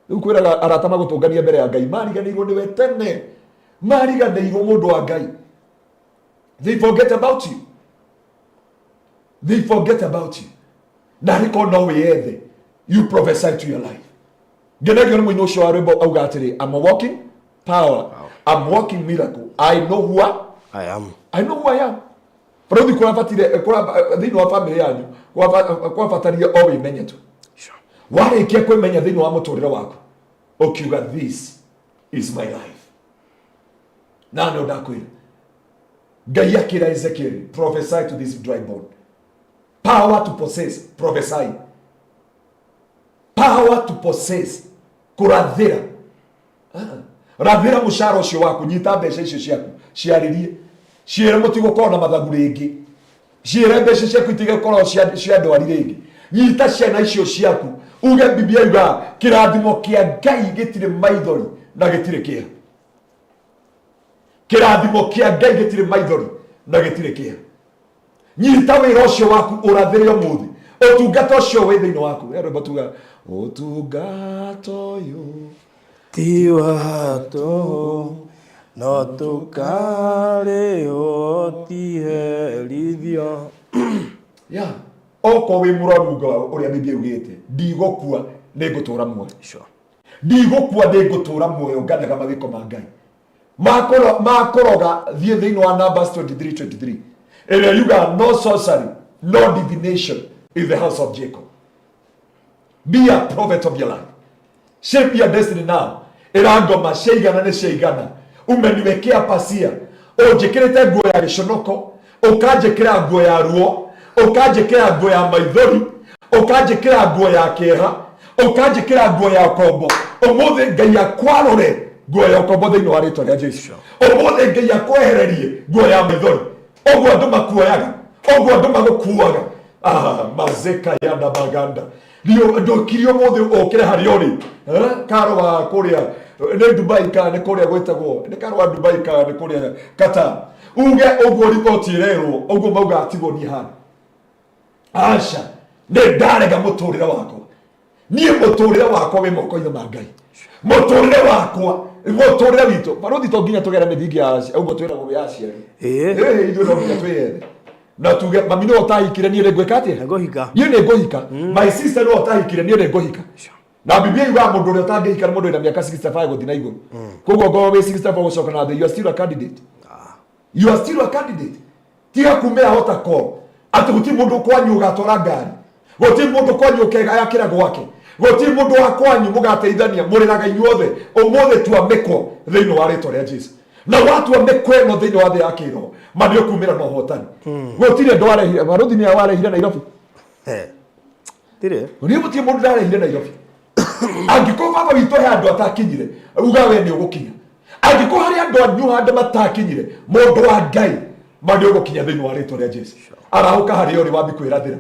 Rĩu kwĩraga arata magũtũngania mbere ya Ngai mariganĩirwo nĩwe tene, mariganĩirwo, mũndũ wa Ngai. They forget about you, they forget about you. Na arĩkorwo no wĩyethe, you prophesy to your life. Ngenagio nĩ mũini ũcio wa rwĩmbo auga atĩrĩ, "I'm a walking power, I'm walking miracle, I know who I, I am. I know who I am." Barũthi, kũrabatire thĩinĩ wa famĩlĩ yanyu kwabatarie o wĩmenye tu. Warĩkia kwĩmenya thĩinĩ wa mũtũrĩre waku, ũkiuga, "This is my life." Na nĩ ndakwĩra, Ngai akĩra Ezekiel, "Prophesy to this dry bone." Power to possess, prophesy. Power to possess, kũrathĩra. Ah, rathĩra mũcara ũcio waku, nyita mbeca icio ciaku, ciarĩrie, ciĩre mũtigũkorwo na mathagu rĩngĩ, ciĩre mbeca ciaku itigakorwo cia ndwari rĩngĩ. Nyita ciana icio ciaku, uge, Biblia yugaga kĩrathimo kĩa Ngai gĩtirĩ maithori na gĩtirĩ kĩeha. Kĩrathimo kĩa Ngai gĩtirĩ maithori na gĩtirĩ kĩeha. Nyita wĩra ũcio waku, ũrathĩre ũmũthĩ ũtungata ũcio wĩ thĩinĩ waku. He rwĩmbo tuga, ũtungata ũyũ ti wa tũhũ, no tũkarĩhwo tiherithio. Ya okorwo wĩ mũrwaru ngoro, ũrĩa Biblia yugĩte, ndigũkua, nĩ ngũtũra muoyo. Ndigũkua, nĩ ngũtũra muoyo nganaga mawĩko ma Ngai. Makũroga, thiĩ thĩinĩ wa Numbers 23:23 ĩrĩa yugaga, "No sorcery, no divination in the house of Jacob." Be a prophet of your life, shape your destiny now. Ĩra ngoma ciaigana nĩ ciaigana, umeniwekea pasia, ũnjĩkĩrĩte nguo ya gĩconoko, ũkanjĩkĩra nguo ya ruo, ũkanjĩkĩra nguo ya maithori, ũkanjĩkĩra nguo ya kĩeha, ũkanjĩkĩra nguo ya ũkombo. Ũmũthĩ Ngai akwarũre nguo ya ũkombo thĩinĩ wa rĩtwa rĩa Jesu. Ũmũthĩ Ngai akwehererie nguo ya maithori, ũguo andũ makuoyaga, ũguo andũ magũkuaga. Ah, mazeka ya na maganda Rio ndũkirie ũmũthĩ ũkĩre harĩa ũrĩ. Eh, karo wa kũrĩa nĩ Dubai kana nĩ kũrĩa gwĩtagwo nĩ karo wa Dubai kana nĩ kũrĩa Qatar, uge ũguo riboti ĩrerwo ũguo mauga atigwo niĩ hana. Aca, nĩ ndarega mũtũrĩre wakwa niĩ. Mũtũrĩre wakwa wĩ moko-inĩ ma Ngai. Mũtũrĩre wakwa, mũtũrĩre witũ, barũthi, to nginya tũgere mĩthingi ya ũguo twĩragwo ya aciari. Ĩĩ, ithuĩ no nginya twĩyethe na tuge, mami nĩwe ũtahikire, niĩ nĩngwĩka atĩa? Nĩngũhika. Niĩ nĩngũhika. My sister nĩwe ũtahikire, niĩ nĩngũhika. Na Biblia yugaga mũndũ ũrĩa ũtangĩhika nĩ mũndũ wĩna mĩaka 65 gũthiĩ na igũrũ. Koguo ngorwo wĩ 65 gũcoka na thĩ, you are still a candidate, you are still a candidate. Tiga kumĩra hota call. Atĩ gũtirĩ mũndũ kwanyu ũgatwara ngari, gũtirĩ mũndũ kwanyu ũkegayakĩra gwake, gũtirĩ mũndũ wa kwanyu mũgateithania, mũrĩraga inyuothe. Ũmũthĩ tua mĩkwa thĩinĩ wa rĩtwa rĩa Jesu, na watua mĩkwa ĩno thĩinĩ wa thĩ ya kĩroho, ma nĩ ũkumĩra na ũhotani. Gũtirĩ andũ warehire barũthi, nĩ warehire Nairobi. Tirĩ. Niĩ gũtirĩ mũndũ ndarehire Nairobi. Angĩkorwo baba witũ he andũ atakinyire, uga we nĩ ũgũkinya. Angĩkorwo harĩ andũ anyu handũ matakinyire, mũndũ wa Ngai, ma nĩ ũgũkinya thĩinĩ wa rĩtwa rĩa Jesu. Arahũka harĩa ũrĩ, wambi kwĩrathĩra,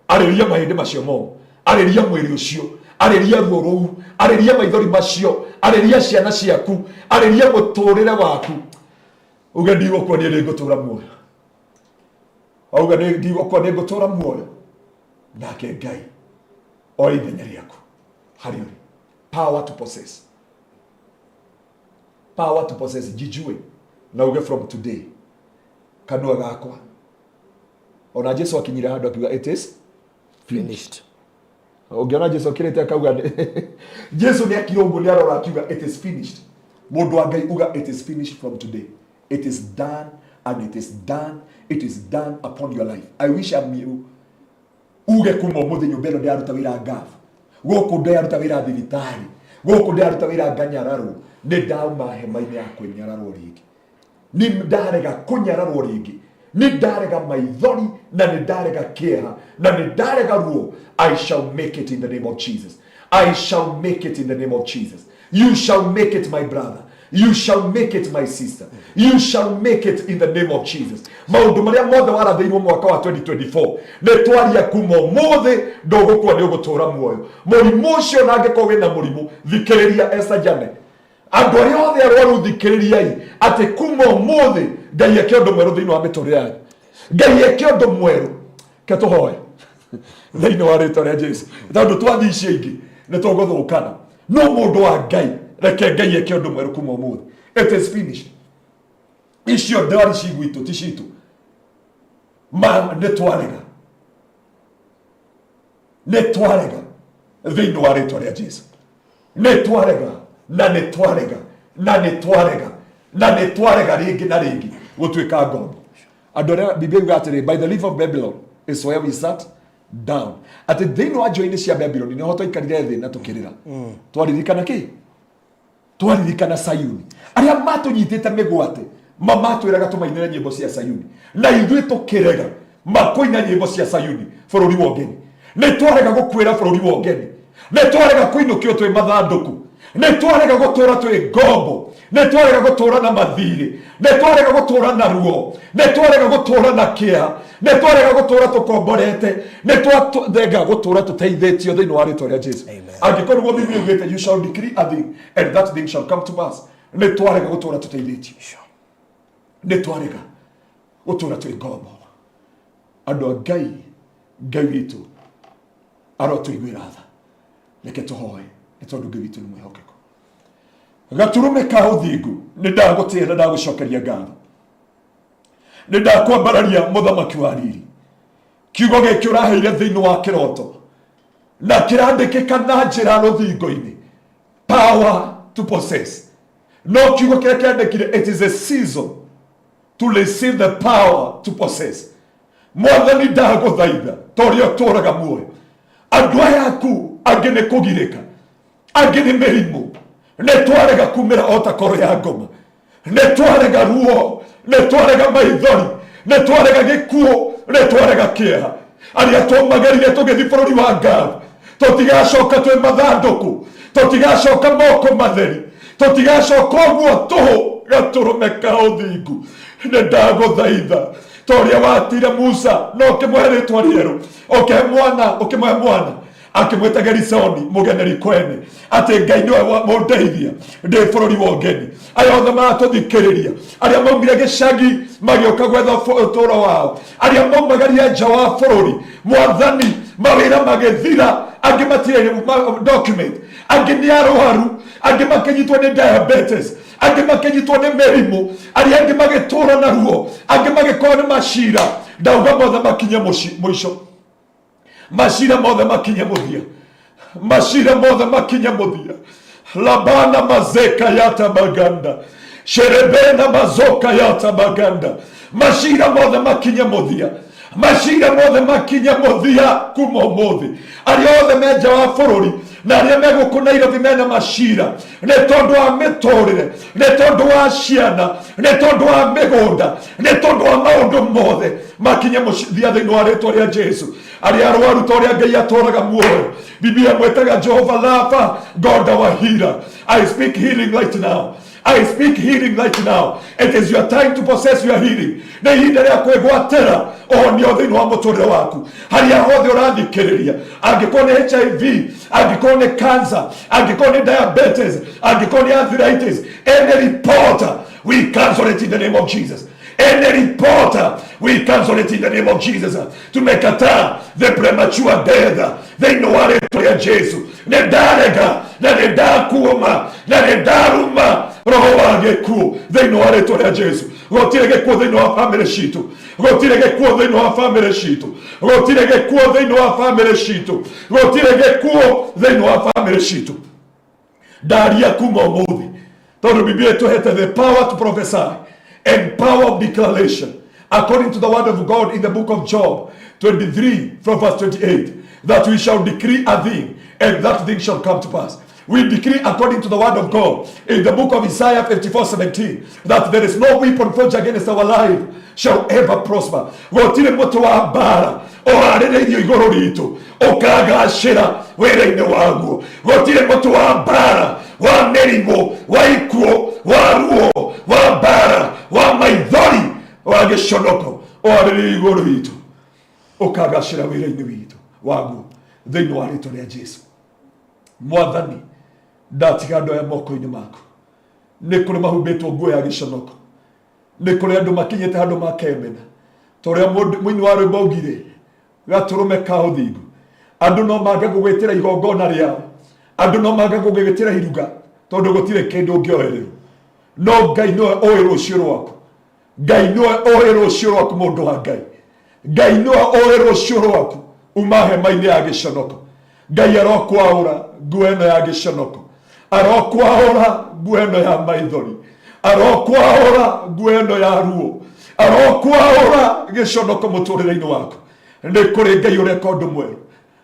arĩria mahĩndĩ macio momũ, arĩria mwĩrĩ ũcio, arĩria ruo rũu, arĩria maithori macio, arĩria ciana ciaku, arĩria mũtũrĩre waku, uge ndigũkua, niĩ nĩngũtũra muoyo. Auga nĩ ndigũkua, nĩngũtũra muoyo, nake Ngai oe ithenya rĩaku harĩ ũrĩ. Power to possess, power to possess. Jijue na uge from today kanua gakwa. Ona Jesu akinyire handũ akiuga, "It is finished." Ũngĩona Jesu okĩrĩte akauga Jesu nĩ akira ũguo, nĩ arora akiuga, "It is finished." Mũndũ wa Ngai, uga, "It is finished from today. It is done and it is done. It is done upon your life." I wish I'm you. Uge kuma ũmũthĩ nyũmba ĩno ndĩraruta wĩra ngabu gũkũ, ndĩraruta wĩra thibitarĩ gũkũ, ndĩraruta wĩra nganyararwo, nĩ ndauma hema-inĩ ya kwĩnyararwo rĩngĩ, nĩ ndarega kũnyararwo rĩngĩ, nĩ ndarega maithori na nĩ ndarega kĩeha na nĩ ndarega ruo. I shall make it in the name of Jesus. I shall make it in the name of Jesus. You shall make it, my brother. You shall make it, my sister. You shall make it in the name of Jesus. Maũndũ marĩa mothe warathĩirwo mwaka wa 2024, nĩ twaria kuma ũmũthĩ ndũgũkua, nĩ ũgũtũra muoyo. Mũrimũ ũcio, na angĩkorwo wĩna mũrimũ, thikĩrĩria Esther Jane. Andũ arĩa othe arwaru, thikĩrĩriai atĩ kuma ũmũthĩ Ngai eke ũndũ mwerũ thĩinĩ wa mĩtũrĩre yanyu. Ngai eke ũndũ mwerũ. Ke tũhoe thĩinĩ wa rĩtwa rĩa Jesu, tondũ twathiĩ icio ingĩ nĩ tũgũthũkana. No mũndũ wa Ngai, reke Ngai eke ũndũ mwerũ kuma ũmũthĩ. It is finished. Icio ndwari ci gwitũ ti citũ, ma nĩ twarega, nĩ twarega thĩinĩ wa rĩtwa rĩa Jesu. Nĩ twarega na nĩ twarega na nĩ twarega na nĩ twarega rĩngĩ na rĩngĩ gũtuĩka ngombo. Andũ arĩa Biblia yuga atĩrĩ, "By the river of Babylon is where we sat down," atĩ thĩinĩ wa njũĩ-inĩ cia Babylon nĩho twaikarire thĩ na tũkĩrĩra, twaririkana kĩ? Twaririkana Sayuni. Arĩa matũnyitĩte mĩgwate mamatwĩraga tũmainĩre nyĩmbo cia Sayuni, na ithuĩ tũkĩrega makũina nyĩmbo cia Sayuni bũrũri wa ũgeni. Nĩ twarega gũkuĩra bũrũri wa ũgeni, nĩ twarega kũinũkio twĩ mathandũku, nĩ twarega gũtũra twĩ ngombo, nĩ twarega gũtũra na mathirĩ, nĩ twarega gũtũra na ruo, nĩ twarega gũtũra na kĩeha, nĩ twarega gũtũra tũkomborete, nĩ twarega gũtũra tũteithĩtio thĩinĩ wa rĩtwa rĩa Jesu. Angĩkorwo nĩguo Biblia ĩugĩte, "You shall decree a thing and that thing shall come to pass." Nĩ twarega gũtũra tũteithĩtio, nĩ twarega gũtũra twĩ ngombo. Andũ a Ngai, Ngai witũ arotũiguĩra tha. Reke tũhoe, nĩ tondũ Ngai witũ nĩ mwĩhokeku. Gaturume ka ũthingu, nĩ ndagũtĩĩa na ndagũcokeria ngatho, nĩ ndakwambararia, mũthamaki wa riri. Kiugo gĩkĩ ũraheire thĩinĩ wa kĩroto na kĩrandĩkĩka na njĩra rũthingo-inĩ, power to possess. No kiugo kĩrĩa kĩandĩkire, it is a season to receive the power to possess. Mwathani, ndagũthaitha ta ũrĩa ũtũũraga muoyo, andũ aya aku angĩ nĩ kũgirĩka, angĩ nĩ mĩrimũ. Nĩ twarega kumĩra o ta koro ya ngoma, nĩ twarega ruo, nĩ twarega maithori, nĩ twarega gĩkuũ, nĩ twarega kĩeha. Arĩa twaumagĩrire tũgĩthiĩ bũrũri wa Ngabu, tũtigacoka twĩ mathandũkũ, tũtigacoka moko matheri, tũtigacoka ũguo tũhũ. Gatũrũme ka ũthingu, nĩ ndagũthaitha ta ũrĩa watire Musa na ũkĩmũhe rĩtwa rĩerũ, ũkĩhe mwana, ũkĩmũhe mwana akĩmwĩta Gerisoni, mũgeneri kwene, atĩ Ngai nĩwe mũndeithia ndĩ bũrũri wa ũgeni. Arĩa othe maratũthikĩrĩria, arĩa maumire gĩcagi magĩũka gwetha ũtũũro wao, arĩa maumagaria nja wa bũrũri, Mwathani, mawĩra magĩthira, angĩ matirĩ document, angĩ nĩ arwaru, angĩ makĩnyitwo nĩ diabetes, angĩ makĩnyitwo nĩ mĩrimũ, arĩa angĩ magĩtũra na ruo, angĩ magĩkorwo nĩ macira, ndauga mothe makinye mũico, macira mothe makinye mũthia, macira mothe makinye mũthia. Labana mazeka yata maganda sherebena mazoka yata maganda, macira mothe makinye mũthia. Macira mothe makinye mũthia kuma ũmũthĩ. Arĩa othe me nja wa bũrũri na arĩa me gũkũ Nairobi mena macira nĩ tondũ wa mĩtũrĩre, nĩ tondũ wa ciana, nĩ tondũ wa mĩgũnda, nĩ tondũ wa maũndũ mothe makinye mũthia thĩinĩ wa rĩtwa rĩa Jesu. Arĩa arwaru ta ũrĩa Ngai atũraga muoyo, Biblia mwĩtaga Jehova Rafa, God our healer. I speak healing right now. I speak healing right now. It is your time to possess your healing. Nĩ ihinda rĩa kwĩgwatĩra ũhonio thĩinĩ wa mũtũrĩre waku. Harĩa hothe ũrathikĩrĩria, angĩkorwo nĩ HIV, angĩkorwo nĩ cancer, angĩkorwo nĩ diabetes, angĩkorwo nĩ arthritis, any report, we cancel it in the name of Jesus. Any report, we cancel it in the name of Jesus. Tumekataa the premature death thĩinĩ wa rĩtwa rĩa Jesu. Nĩ ndarega na nĩ ndakuoma na nĩ ndaruma roho wa gĩkuũ thĩinĩ wa rĩtwa rĩa Jesu. Gũtirĩ gĩkuũ thĩinĩ wa bamĩrĩ citũ, gũtirĩ gĩkuũ thĩinĩ wa bamĩrĩ citũ, gũtirĩ gĩkuũ thĩinĩ wa bamĩrĩ citũ, gũtirĩ gĩkuũ thĩinĩ wa bamĩrĩ citũ. Ndaria kuma ũmũthĩ, tondũ Biblia ĩtũhete the power to prophesy and power of declaration according to the word of God in the book of Job 23 from verse 28, that we shall decree a thing and that thing shall come to pass. We decree according to the word of God in the book of Isaiah 54:17 that there is no weapon forged against our life shall ever prosper. Gũtirĩ mũtĩ wa mbara ũharĩrĩirio igũrũ ritũ ũkagacĩra wĩra-inĩ waguo. Gũtirĩ mũtĩ wa mbara wa mĩrimũ, wa ikuũ, wa ruo, wa mbara, wa maithori, wa gĩconoko ũharĩrĩirio igũrũ ritũ ũkagacĩra wĩra-inĩ witũ waguo thĩinĩ wa rĩtwa rĩa Jesu. Mwathani, ndatiga andũ aya moko-inĩ maku. Nĩ kũrĩ mahumbĩtwo nguo ya gĩconoko, nĩ kũrĩ andũ makinyĩte handũ makemena, ta ũrĩa mũini wa rwĩmbo augire, gatũrũme ka ũthingu. Andũ no mage gũgwĩtĩra igongona rĩao, andũ no mage gũgwĩtĩra iruga, tondũ gũtirĩ kĩndũ ũngĩoererwo. No Ngai nĩwe ũĩ rũciũ rwaku. Ngai nĩwe ũĩ rũciũ rwaku, mũndũ wa Ngai. Ngai nĩwe ũĩ rũciũ rwaku. Uma hema-inĩ ya gĩconoko. Ngai arokwaũra nguo ĩno ya gĩconoko, arokwaũra nguo ĩno ya maithori, arokwaũra nguo ĩno ya ruo, arokwaũra gĩconoko mũtũrĩre-inĩ waku. Nĩ kũrĩ Ngai ũreka ũndũ mwerũ,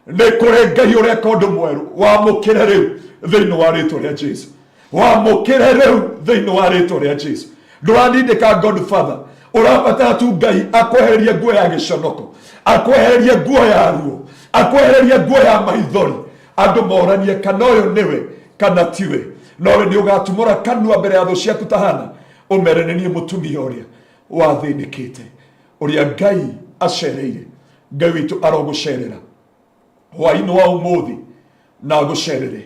nĩ kũrĩ Ngai ũreka ũndũ mwerũ. Wamũkĩre rĩu thĩinĩ wa rĩtwa rĩa Jesu, wamũkĩre rĩu thĩinĩ wa rĩtwa rĩa Jesu. Ndũranindĩka Godfather, ũrabatara tu Ngai akwehererie nguo ya gĩconoko, akwehererie nguo ya ruo, akwehererie nguo ya maithori. Andũ moranie kana ũyũ nĩwe kana tiwe, nowe nĩ ũgatumũra kanua mbere ya thũ ciaku ta Hana, ũmere nĩ niĩ mũtumia ũrĩa wathĩnĩkĩte, ũrĩa Ngai acereire. Ngai witũ arogũcerera hwaĩ-inĩ wa ũmũthĩ, na agũcerere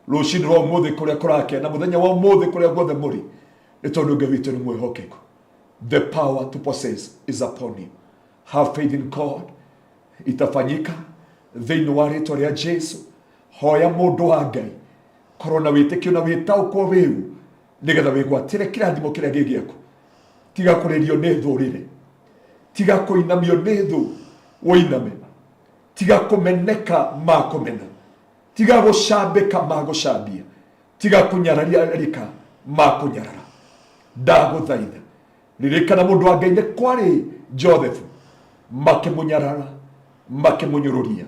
rũcinĩ rwa ũmũthĩ kũrĩa kũrakĩa, na mũthenya wa ũmũthĩ kũrĩa guothe mũrĩ, nĩ tondũ Ngai witũ nĩ mwĩhokeku. The power to possess is upon you. Have faith in God, itafanyika thĩinĩ wa rĩtwa rĩa Jesu. Hoya mũndũ wa Ngai, korwo na wĩtĩkio na wĩtaũkwo wĩu, nĩgetha wĩgwatĩre kĩrathimo kĩrĩa gĩ gĩaku. Tiga kũrĩrio nĩ thũ rĩrĩ, tiga kũinamio nĩ thũ ũiname, tiga kũmeneka makũmena, tiga gũcambĩka magũcambia, tiga kũnyararĩka makũnyarara. Ndagũthaitha, ririkana mũndũ wa Ngai nĩ kwarĩ Joseph, makĩmũnyarara, makĩmũnyũrũria,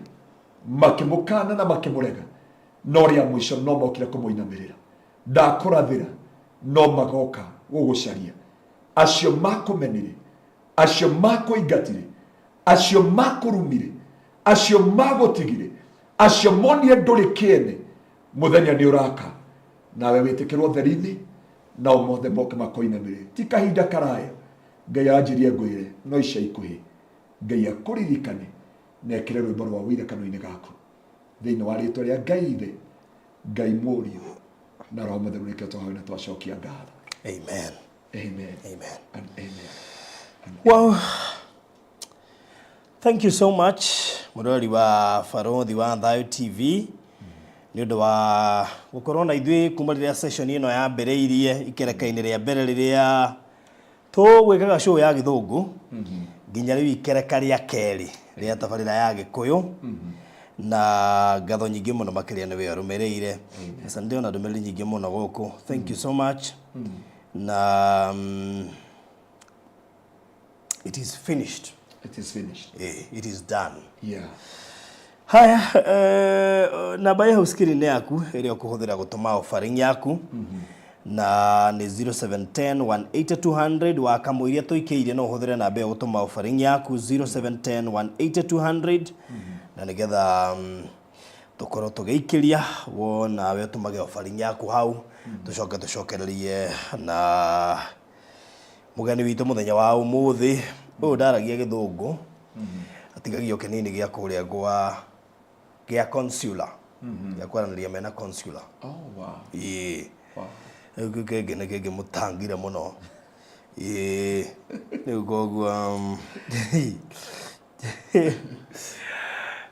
makĩmũkana na makĩmũrega, no rĩa mũico no mokire kũmũinamĩrĩra. Ndakũrathĩra, no magoka gũgũcaria. Acio makũmenire, acio makũingatire, acio makũrumire, acio magũtigire, acio monire ndũrĩ kĩene, mũthenya nĩ ũraka nawe wĩtĩkĩrwo theri-inĩ, nao mothe moke makoinamĩrĩre. Ti kahinda karaya Ngai aranjĩria ngwĩre, no ica ikuhĩ Ngai akũririkane na ekĩre rwĩmbo rwa ũira kanua-inĩ gaku, thĩinĩ wa rĩtwa rĩa Ngai Ithe, Ngai Mũriũ na Roho Mũtheru. Nĩkĩo twahoya na twacokia ngatho. Amen. Amen. Amen. And amen. Well, thank you so much, mũrori wa Barothi wa Thayo TV, nĩ ũndũ wa gũkorwo na ithuĩ kuma rĩrĩa session ĩno yambĩrĩirie ikereka-inĩ rĩa mbere rĩrĩa tũgwĩkaga show ya gĩthũngũ nginya rĩu ikereka rĩa kerĩ rĩa tabarĩra ya gĩkũyũ. Na ngatho nyingĩ mũno makĩria nĩ we ũrũmĩrĩire. Sasa ndĩrona ndũmĩrĩri nyingĩ mũno gũkũ. Thank you so much. Na it is finished. It is finished. Eh, it is done. Yeah. Haya, namba ya hau screen yaku ĩrĩa ũkũhũthĩra gũtũma offering yaku na nĩ 0710 180 200. Wa kamũiria tũikĩirie no ũhũthĩre namba ĩyo gũtũma offering yaku 0710 180 200, na nĩgetha tũkorwo tũgĩikĩria wonawe ũtũmage offering yaku hau, tũcoke tũcokererie na mũgeni witũ mũthenya wa ũmũthĩ. Ũyũ ndaragia gĩthũngũ, atigagio kĩnini gĩa kũrĩa gwa gĩa consular, gĩa kwaranĩria mena consular. Oh, wow. Ĩĩ. Wow. Rĩu kĩu kĩngĩ nĩ kĩngĩ mũtangire mũno. Ĩĩ, rĩu koguo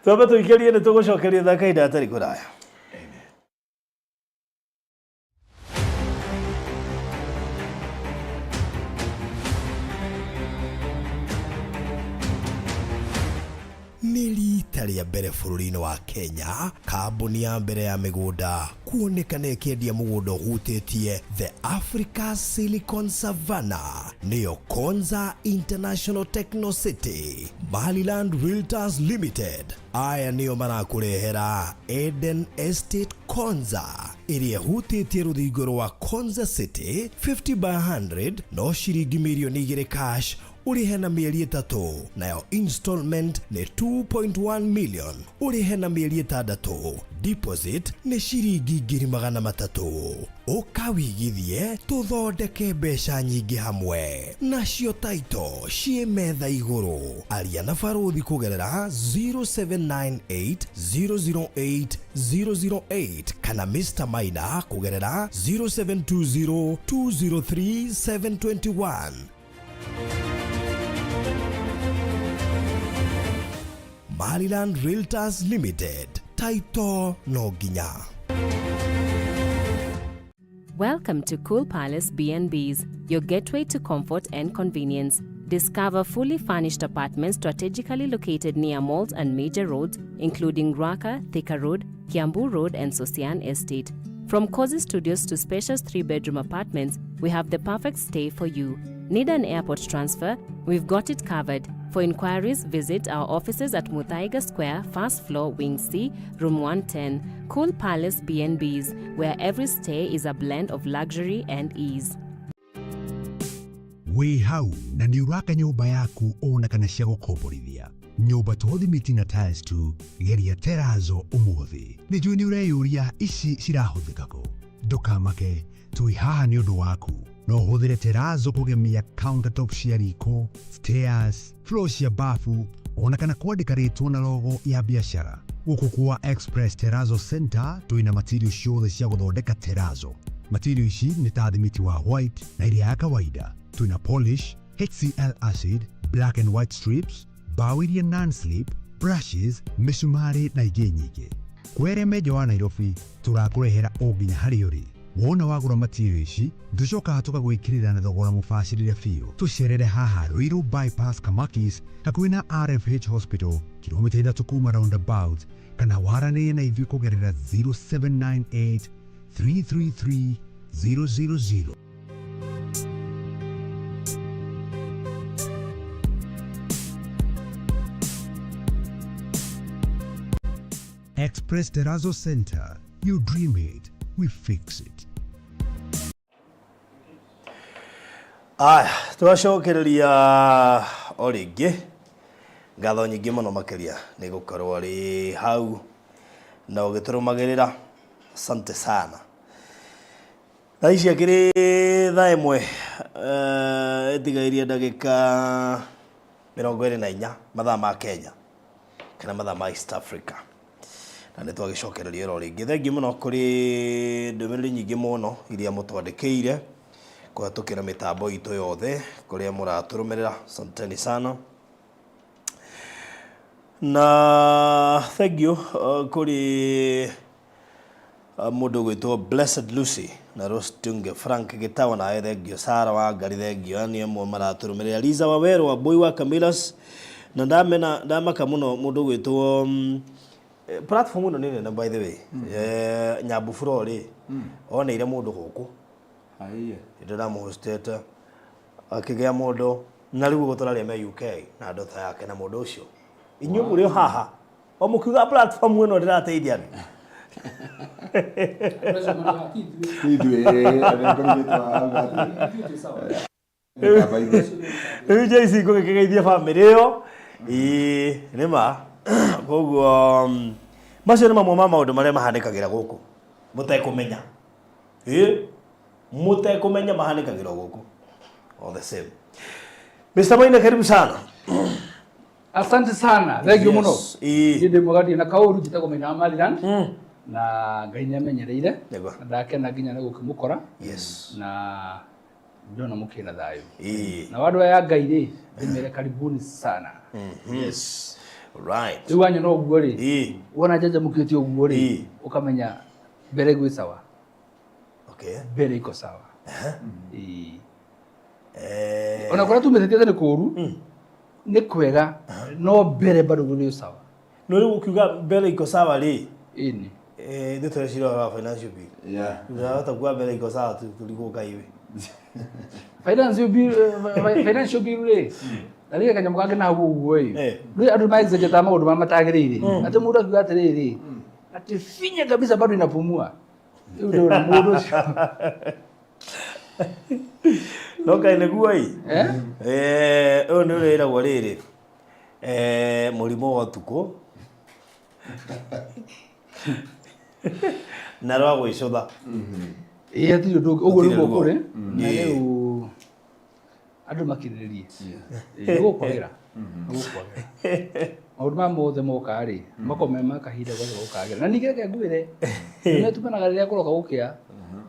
twambe tũikĩrie, nĩ tũgũcokeria tha kahinda gatarĩ kũraya. Nĩ rita rĩa mbere bũrũri-inĩ wa Kenya kambuni ya mbere ya mĩgũnda kuonekana ĩkĩendia mũgũnda ũhutĩtie the Africa Silicon Savannah, nĩyo Konza International Techno City. Maryland Realtors Limited aya nĩo marakũrehera Eden Estate Konza, ĩrĩa ĩhutĩtie rũthingo rwa Konza City 50 by 100, no ciringi mirioni 2 cash ũrĩhe na mĩeri 3, nayo installment nĩ 2.1 million ũrĩhe na mĩeri 6, deposit nĩ ciringi 300,000. Ũka wĩigithie tũthondeke mbeca nyingĩ hamwe, nacio taito ciĩ metha igũrũ. Aria na barũthi kũgerera 0798 008 008 kana Mr Maina kũgerera 0720 203 721. Maryland Realtors Limited, taito no nginya. Welcome to Cool Palace B&Bs, your gateway to comfort and convenience. Discover fully furnished apartments strategically located near malls and major roads, including Ruaka, Thika Road, Kiambu Road, and Sosian Estate. From cozy studios to spacious 3-bedroom apartments, we have the perfect stay for you. Need an airport transfer? We've got it covered. For inquiries, visit our offices at Muthaiga Square, first floor, Wing C, Room 110. Cool Palace B&Bs, where every stay is a blend of luxury and ease. Wĩ hau na nĩ ũraka nyũmba yaku ona kana cia gũkomborithia, nyũmba to thimiti na tiles tu, geria terazo ũmũthĩ. Nĩ njũĩ nĩ ũreyũria ici cirahũthĩka kũ. Ndũkamake, twĩ haha nĩ ũndũ waku. No ũhũthĩre terazo kũgemia countertop cia riko, stairs, floor cia bafu, ona kana kwandĩka rĩtwa na logo ya biacara. Gũkũ kwa Express Terrazzo Center twĩna material ciothe cia gũthondeka terazo. Material ici nĩ ta thimiti wa white na ĩrĩa ya kawaida. Twĩna polish, HCl acid, black and white strips, mbaũ iria non-slip, brushes, mĩcumarĩ na ingĩ nyingĩ. Kwere menjo wa Nairobi tũrakũrehera o nginya harĩa ũrĩ. Wona wagũra material ici, tũcokaga tũgagwĩkĩrĩra na thogora mũbacĩrĩre biũ. Tũcerere haha Ruiru Bypass, Kamakis, hakuhĩ na RFH Hospital, kilomita 3 kuma roundabout, kana waranĩrie na ithuĩ kũgerera 0798 333 000. Express Terrazzo Center. You dream it, we fix it. Aya, twacokereria o rĩngĩ ngatho nyingĩ mũno makĩria nĩ gũkorwo arĩ hau na ũgĩtũrũmagĩrĩra, asante sana. Thaa ici akĩrĩ thaa 1 ĩtigairie ndagĩka 24 mathaa ma Kenya kana mathaa ma East Africa, na nĩ twagĩcokereria oro rĩngĩ. Thengiũ mũno kũrĩ ndũmĩrĩri nyingĩ mũno iria mũtwandĩkĩire kũhetũkĩra mĩtambo itũ yothe kũrĩa mũratũrũmĩrĩra, asanteni sana na thank you kũrĩ mũndũ ũgwĩtwo Blessed Lucy na Rose Tunge, Frank Gĩtawa, nawe thengio, Sara wa Ngari thengio, yani amwe maratũrũmĩrĩra, Liza Wawerũ wa Mbui wa Camillus, na ndamena ndamaka mũno mũndũ ũgwĩtwo platform ĩno nĩ nene, by the way. Nyambu Furo rĩ oneire mũndũ gũkũ. Haiya. Hĩndĩ ndamũhostete akĩgĩa mũndũ. Na rĩu ũguo tũraria me UK na ndota yake na mũndũ ũcio. Inyuĩ mũrĩ o haha o mũkiuga platform ĩno ndĩrateithia andũ. Ithuĩ Rĩu JC ngũgĩkĩgeithia bamĩrĩ ĩyo. Ĩĩ nĩ ma. Koguo macio nĩ mamwe ma maũndũ marĩa mahanĩkagĩra gũkũ mũtekũmenya. Ĩĩ mũtekũmenya mahanĩkagĩra gũkũ. All the same. Mr. Maina karibu sana. Asante sana. Thank you muno. Yes. Ĩĩ. Niĩ ndĩ mwega ndirĩ na kaũru njĩtagwo Maina wa Maryland na Ngai nĩ amenyereire Nĩguo. na ndakena nginya nĩ gũkĩmũkora Yes. na ndĩrona mũkĩrĩ na thayũ. Ĩĩ. Na andũ aya a Ngai rĩ ndĩmere karibuni sana. Yes. Right. Rĩu wanyona ũguo rĩ Ĩĩ. wona njanjamũkĩte ũguo rĩ Ĩĩ. ũkamenya mbere gwĩ sawa. Okay. Mbere iko sawa. Ĩĩ. Eh. Ona kũrĩa tumĩte nĩ kũũru nĩ kwega no mbere bado gwĩ sawa. No rĩu ũkiuga mbere iko sawa rĩ Ĩni. eh ithuĩ tũreciria ũhoro wa financial bill. Yeah. Ndĩrahota kuga mbere iko sawa tu tũrigwo Ngai we. Financial bill financial bill rĩ na rĩrĩ kanyamũ kangĩ na hau ũguo ĩ Eh. rĩ andũ maexaggerate maũndũ marĩa matagĩrĩire atĩ mũndũ akiuga atĩrĩrĩ atĩ finya kabisa bado inapumua rĩu ndĩrona mũndũ ũcio No Ngai nĩguo ĩ. Eh? Eh ũyũ nĩ ũrĩa wĩragwo rĩrĩ. Eh mũrimũ wa ũtukũ. Na rwa gwĩcũtha. Ĩĩ hatirĩ ũndũ ũngĩ ũguo Hatirĩ nĩguo ruo. kũrĩ na rĩu andũ makirĩrĩrie nĩ gũkwagĩra nĩ gũkwagĩra maũndũ maya mothe moka rĩ makorwo me ma kahinda gothe gũkagĩra na ningĩ reke ngwĩre nĩtumanaga rĩrĩa kũroka gũkĩa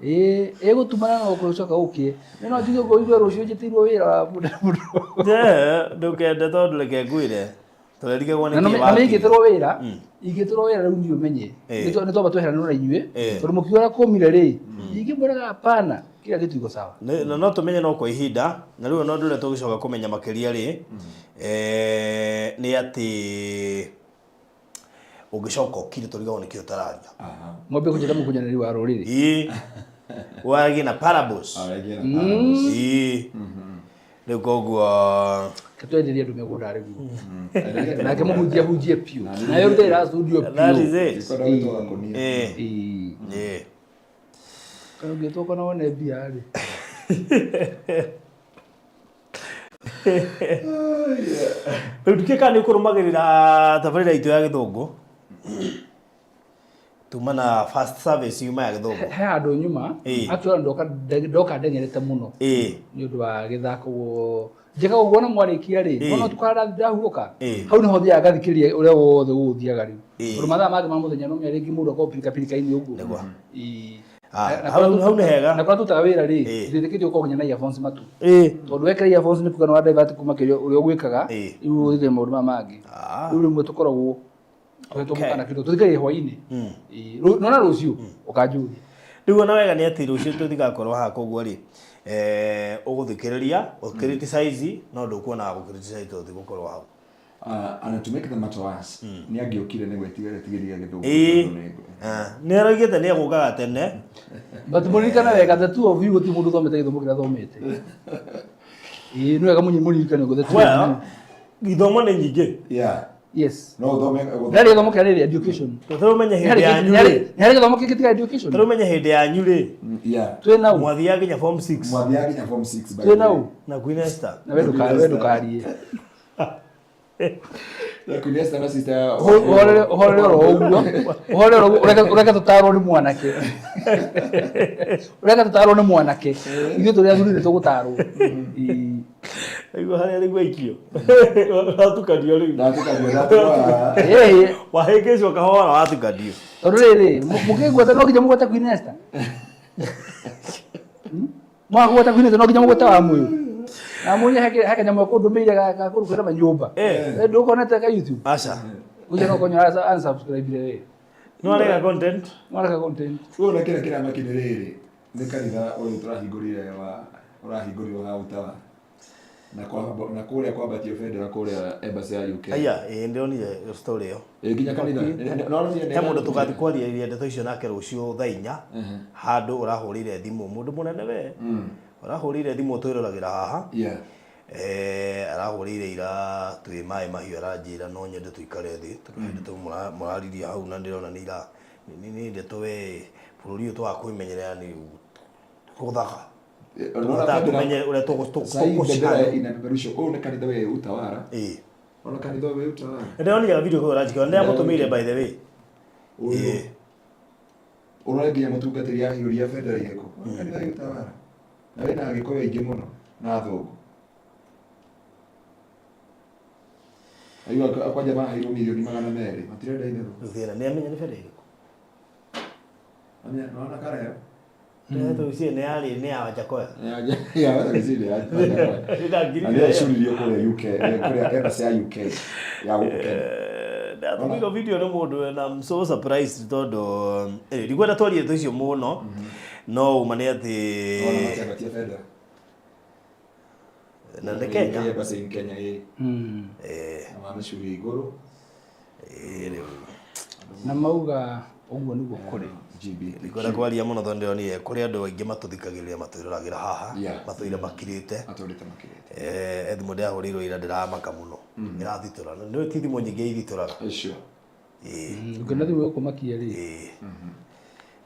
ĩĩ ĩgũtumana no gũcoka gũkĩe nĩ no njuge ũguo ũigue rũciũ njĩtĩirwo wĩra wa mũndũ mũndũ Yeah, ndũkende tondũ reke ngwĩre. Tũrerigagwo na nĩkĩ nĩ wakire. ingĩtĩrwo wĩra ingĩtĩrwo wĩra rĩu niĩ ũmenye Eh. nĩ twamba tweheranwo na inyuĩ Eh. tondũ mũkiuga ũrĩa kũmire rĩ ingĩmwĩraga hapana kila kitu iko sawa Na no tũmenye no kwa ihinda na rĩu ona ũndũ ũrĩa tũgĩcoka kũmenya makĩria rĩ nĩ atĩ ũngĩcoka ũkire tũrigagwo nĩkĩ ũtararia. Ng'ombe kũnjĩta mũkunyanĩri wa rũrĩrĩ. Ĩĩ. Waragie na parables. Ĩĩ. Rĩu koguo Twenderie andũ mĩgũnda rĩu. Nake mũhunjia hunjie piũ. Nayo rute ira studio That piũ. is it. Ĩĩ. Ĩĩ. Ĩĩ. Kana ũngĩtwo kona wone mbia rĩ. Rĩu ndikĩĩ kana nĩ ũkũrũmagĩrĩra tabarĩra itũ ya gĩthũngũ. Tuma na first service yuma ya gĩthũngũ. He handũ nyuma Ĩĩ. actually ndoka ndoka ndengerete mũno. Ĩĩ. Nĩ ũndũ wa gĩthako njĩkaga ũguo na mwarĩkia rĩ Ĩĩ. ona ũtukũ ndahurũka Ĩĩ. hau nĩho thiaga ngathikĩrĩria ũrĩa wothe gũgũthiaga rĩu Ĩĩ. tondũ mathaa mangĩ ma mũthenya no menya rĩngĩ mũndũ akorwo pirikapirika-inĩ ũguo Nĩguo. Ĩĩ. Ah, Na hau nĩ hega. Na kũrĩa tũrutaga wĩra rĩ Ĩĩ. ndĩtĩkĩtie ũkorwo nginya na earphones matũ Ĩĩ. tondũ wekĩra earphones nĩ kuga nĩ wa divert kuma kĩrĩa ũrĩa ũgwĩkaga Ĩĩ. rĩu ũthikĩrĩria maũndũ maya mangĩ Ah. rĩu rĩmwe tũkoragwo tũhetwo Okay. mũkana kĩndũ tũthikagĩrĩria hwainĩ Ĩĩ. Nona rũciũ ũkanjũria Rĩu ona wega nĩ atĩ rũciũ tũtigakorwo haha koguo rĩ ũgũthikĩrĩria ũkĩriticize no ndũkuona wa gũkĩriticize tondũ tũtigũkorwo hau. And to make the matter worse, nĩ angĩokire nĩ gwĩtigĩra gĩthũngũ. Ĩĩ. tondũ nĩ- Nĩ aroigĩte nĩ egũkaga tene. But mũririkane wega the two of you gũtirĩ mũndũ ũthomete gĩthomo kĩrĩa thomete. Ĩĩ nĩ wega mũririkane ũguo the two of Well, you. ithomo nĩ nyingĩ. Yeah. Yes. No ũthome Nĩ harĩ gĩthomo kĩa rĩrĩ education. Tũmenye Nĩ hĩndĩ harĩ yanyu nĩ rĩ. harĩ gĩthomo kĩngĩ tiga education. Tũmenye hĩndĩ yanyu rĩ. Yeah. Twĩ nau. Mwathiaga nginya form 6. Mwathiaga nginya form 6 by Twĩ the way. nau. Na Queen Esther. Na we ndũkarie. Na Queen Esther na sister Ũhorere ũhorere oro ũguo. Ũhorere oro ũguo ũreke tũtarwo nĩ mwanake. Ũreke tũtarwo nĩ mwanake. Ithuĩ tũrĩ athuri nĩ tũgũtarwo. Ĩĩ. Aigua harĩa rĩu waikio. Watukanio rĩu. Ndatukanio, ndatura. Ĩĩ. Wahĩngĩcwo kahora watukanio. Tondũ rĩrĩ mũkĩgweta no nginya mũgwete Queen Esther. Mwagweta Queen Esther no nginya mũgwete wa mũyũ. Na mũnye he kanyamũ kũndũmĩire ga kũrutĩra manyũmba. Ndũkonete ka YouTube. Aca. Ũcio no konyora unsubscribe we. No areka content. No areka content. Ũyũ na kĩrĩa kĩramakĩ nĩ rĩrĩ nĩ kanitha ũyũ tũrahingũrire wa ũrahingũrirwo ha Utawa na kwa na kũrĩa kwambatio bendera kũrĩa embassy ya UK. Aya, ĩĩ ndĩronire story ĩyo. Ĩ nginya kanitha. No no He mũndũ tũgathiĩ kwarĩrĩria ndeto icio nake rũciũ thaa inya handũ ũrahũrĩire thimũ mũndũ mũnene we ũrahũrĩire thimũ twĩroragĩra haha Yeah. Arahũrĩire ira twĩ maĩ mahiũ, aranjĩra no nyende tũikare thĩ tondũ he ndeto mũraririe hau na ndĩrona nĩ ira nĩ ndeto we bũrũri ũyũ twaga kwĩmenyerera nĩ gũthaka. Tũhotaga tũmenye ũrĩa Sahii bendera tũgũcihanda. inapeperushwa. Ũyũ nĩ kanitha wĩ Utawala. Ĩĩ. Ona kanitha wĩ Utawala. Ndĩronire video kũu ũranjĩkĩra, ndĩramũtũmĩire by the way. Ũyũ. Ũrore nginya mũtungatĩri ahiũria bendera irĩkũ. Kanitha wĩ Utawala. Na wĩna Agĩkũyũ aingĩ mũno na athũngũ. Aigua kwanja maheirwo mirioni 200 matirenda itherũ. Rĩu thĩna nĩ amenya nĩ bendera ĩrĩkũ. Nona kareo. Nĩ yarĩ nĩ ya Wajakoya. Na nĩ yacuririo kũrĩa UK, kũrĩa embassy ya UK ya gũkũ Kenya. Ndatũmĩirwo video nĩ mũndũ na I'm so surprised tondũ ndikwenda twarie ndeto icio mũno, no uma nĩ atĩ Ona matiambatia bendera. Na nĩ Kenya. Embassy in Kenya ĩ. Na mamĩcuria igũrũ. Rĩu. Na mauga ũguo nĩguo kũrĩ. Ndikwenda kwaria mũno tondũ ndĩronire kũrĩ andũ aingĩ matũthikagĩrĩria, matwĩroragĩra haha, matũire makirĩte. Matũrĩte makirĩte. Thimũ ndĩrahũrĩirwo ira ndĩramaka mũno, ĩrathitũra. Nĩ ti thimũ nyingĩ ithitũraga. Sure. Ũngĩona thimũ ĩgũkũmakia rĩ.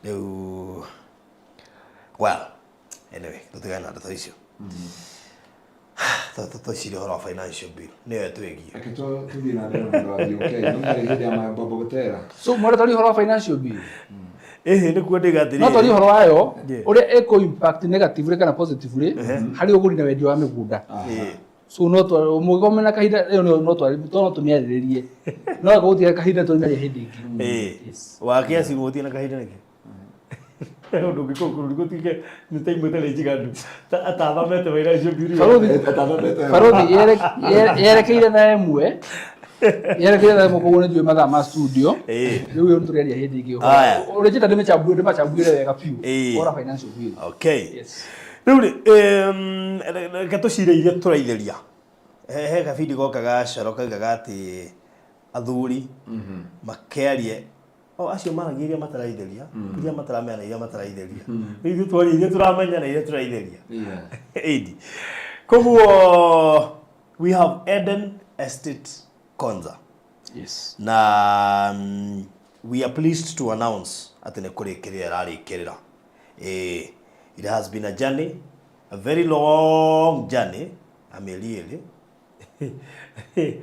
Rĩu well, anyway, tũtigane na ndeto icio. Tũcirie ũhoro wa financial bill nĩyo ĩtwĩgiĩ. Reke tũthiĩ na mbere na ũndũ wa BOK. No nĩ hĩndĩ ya Mabombo Gutera. So mwena twaria ũhoro wa financial bill. Ĩhĩ, nĩkuo ndĩga atĩrĩrĩ. No twaria ũhoro wayo ũrĩa ĩkũ impact negatively kana positively harĩ ũgũri na wendia wa mĩgũnda. So no mũgĩkorwo na kahinda ĩyo no no tũmĩarĩrĩrie. No gũtirĩ kahinda tũmĩarie hĩndĩ ĩngĩ. Wake acimu gũtirĩ na kahinda nĩkĩ? Ũndũ ũngĩ kũu bũrũri gũtuĩke nĩ ta imwe ĩtarĩ njiganu atathomete financial bill. Barothi yerekeire thaa 1, yerekeire thaa 1, koguo nĩ njũĩ mathaa ma studio. Rĩu ĩyo nĩtũrĩaria hĩndĩ ĩngĩ. Ũrĩa njĩta ndĩmacambuĩre wega biũ ũhoro wa financial bill. Okay. Rĩu rĩ, reke tũcire iria tũraithĩria. He kabindi goka gacoro kaugaga atĩ athuri makĩarie o acio maragia iria mataraithĩria, iria mataramenya na iria mataraithĩria. Rĩu ithuĩ twaria iria tũramenya na iria tũraithĩria. Ĩndi koguo we have Eden Estate Konza. Na we are pleased to announce atĩ nĩ kũrĩkĩrĩra ĩrarĩkĩrĩra. It has been a journey, a very long journey ya mĩeri 2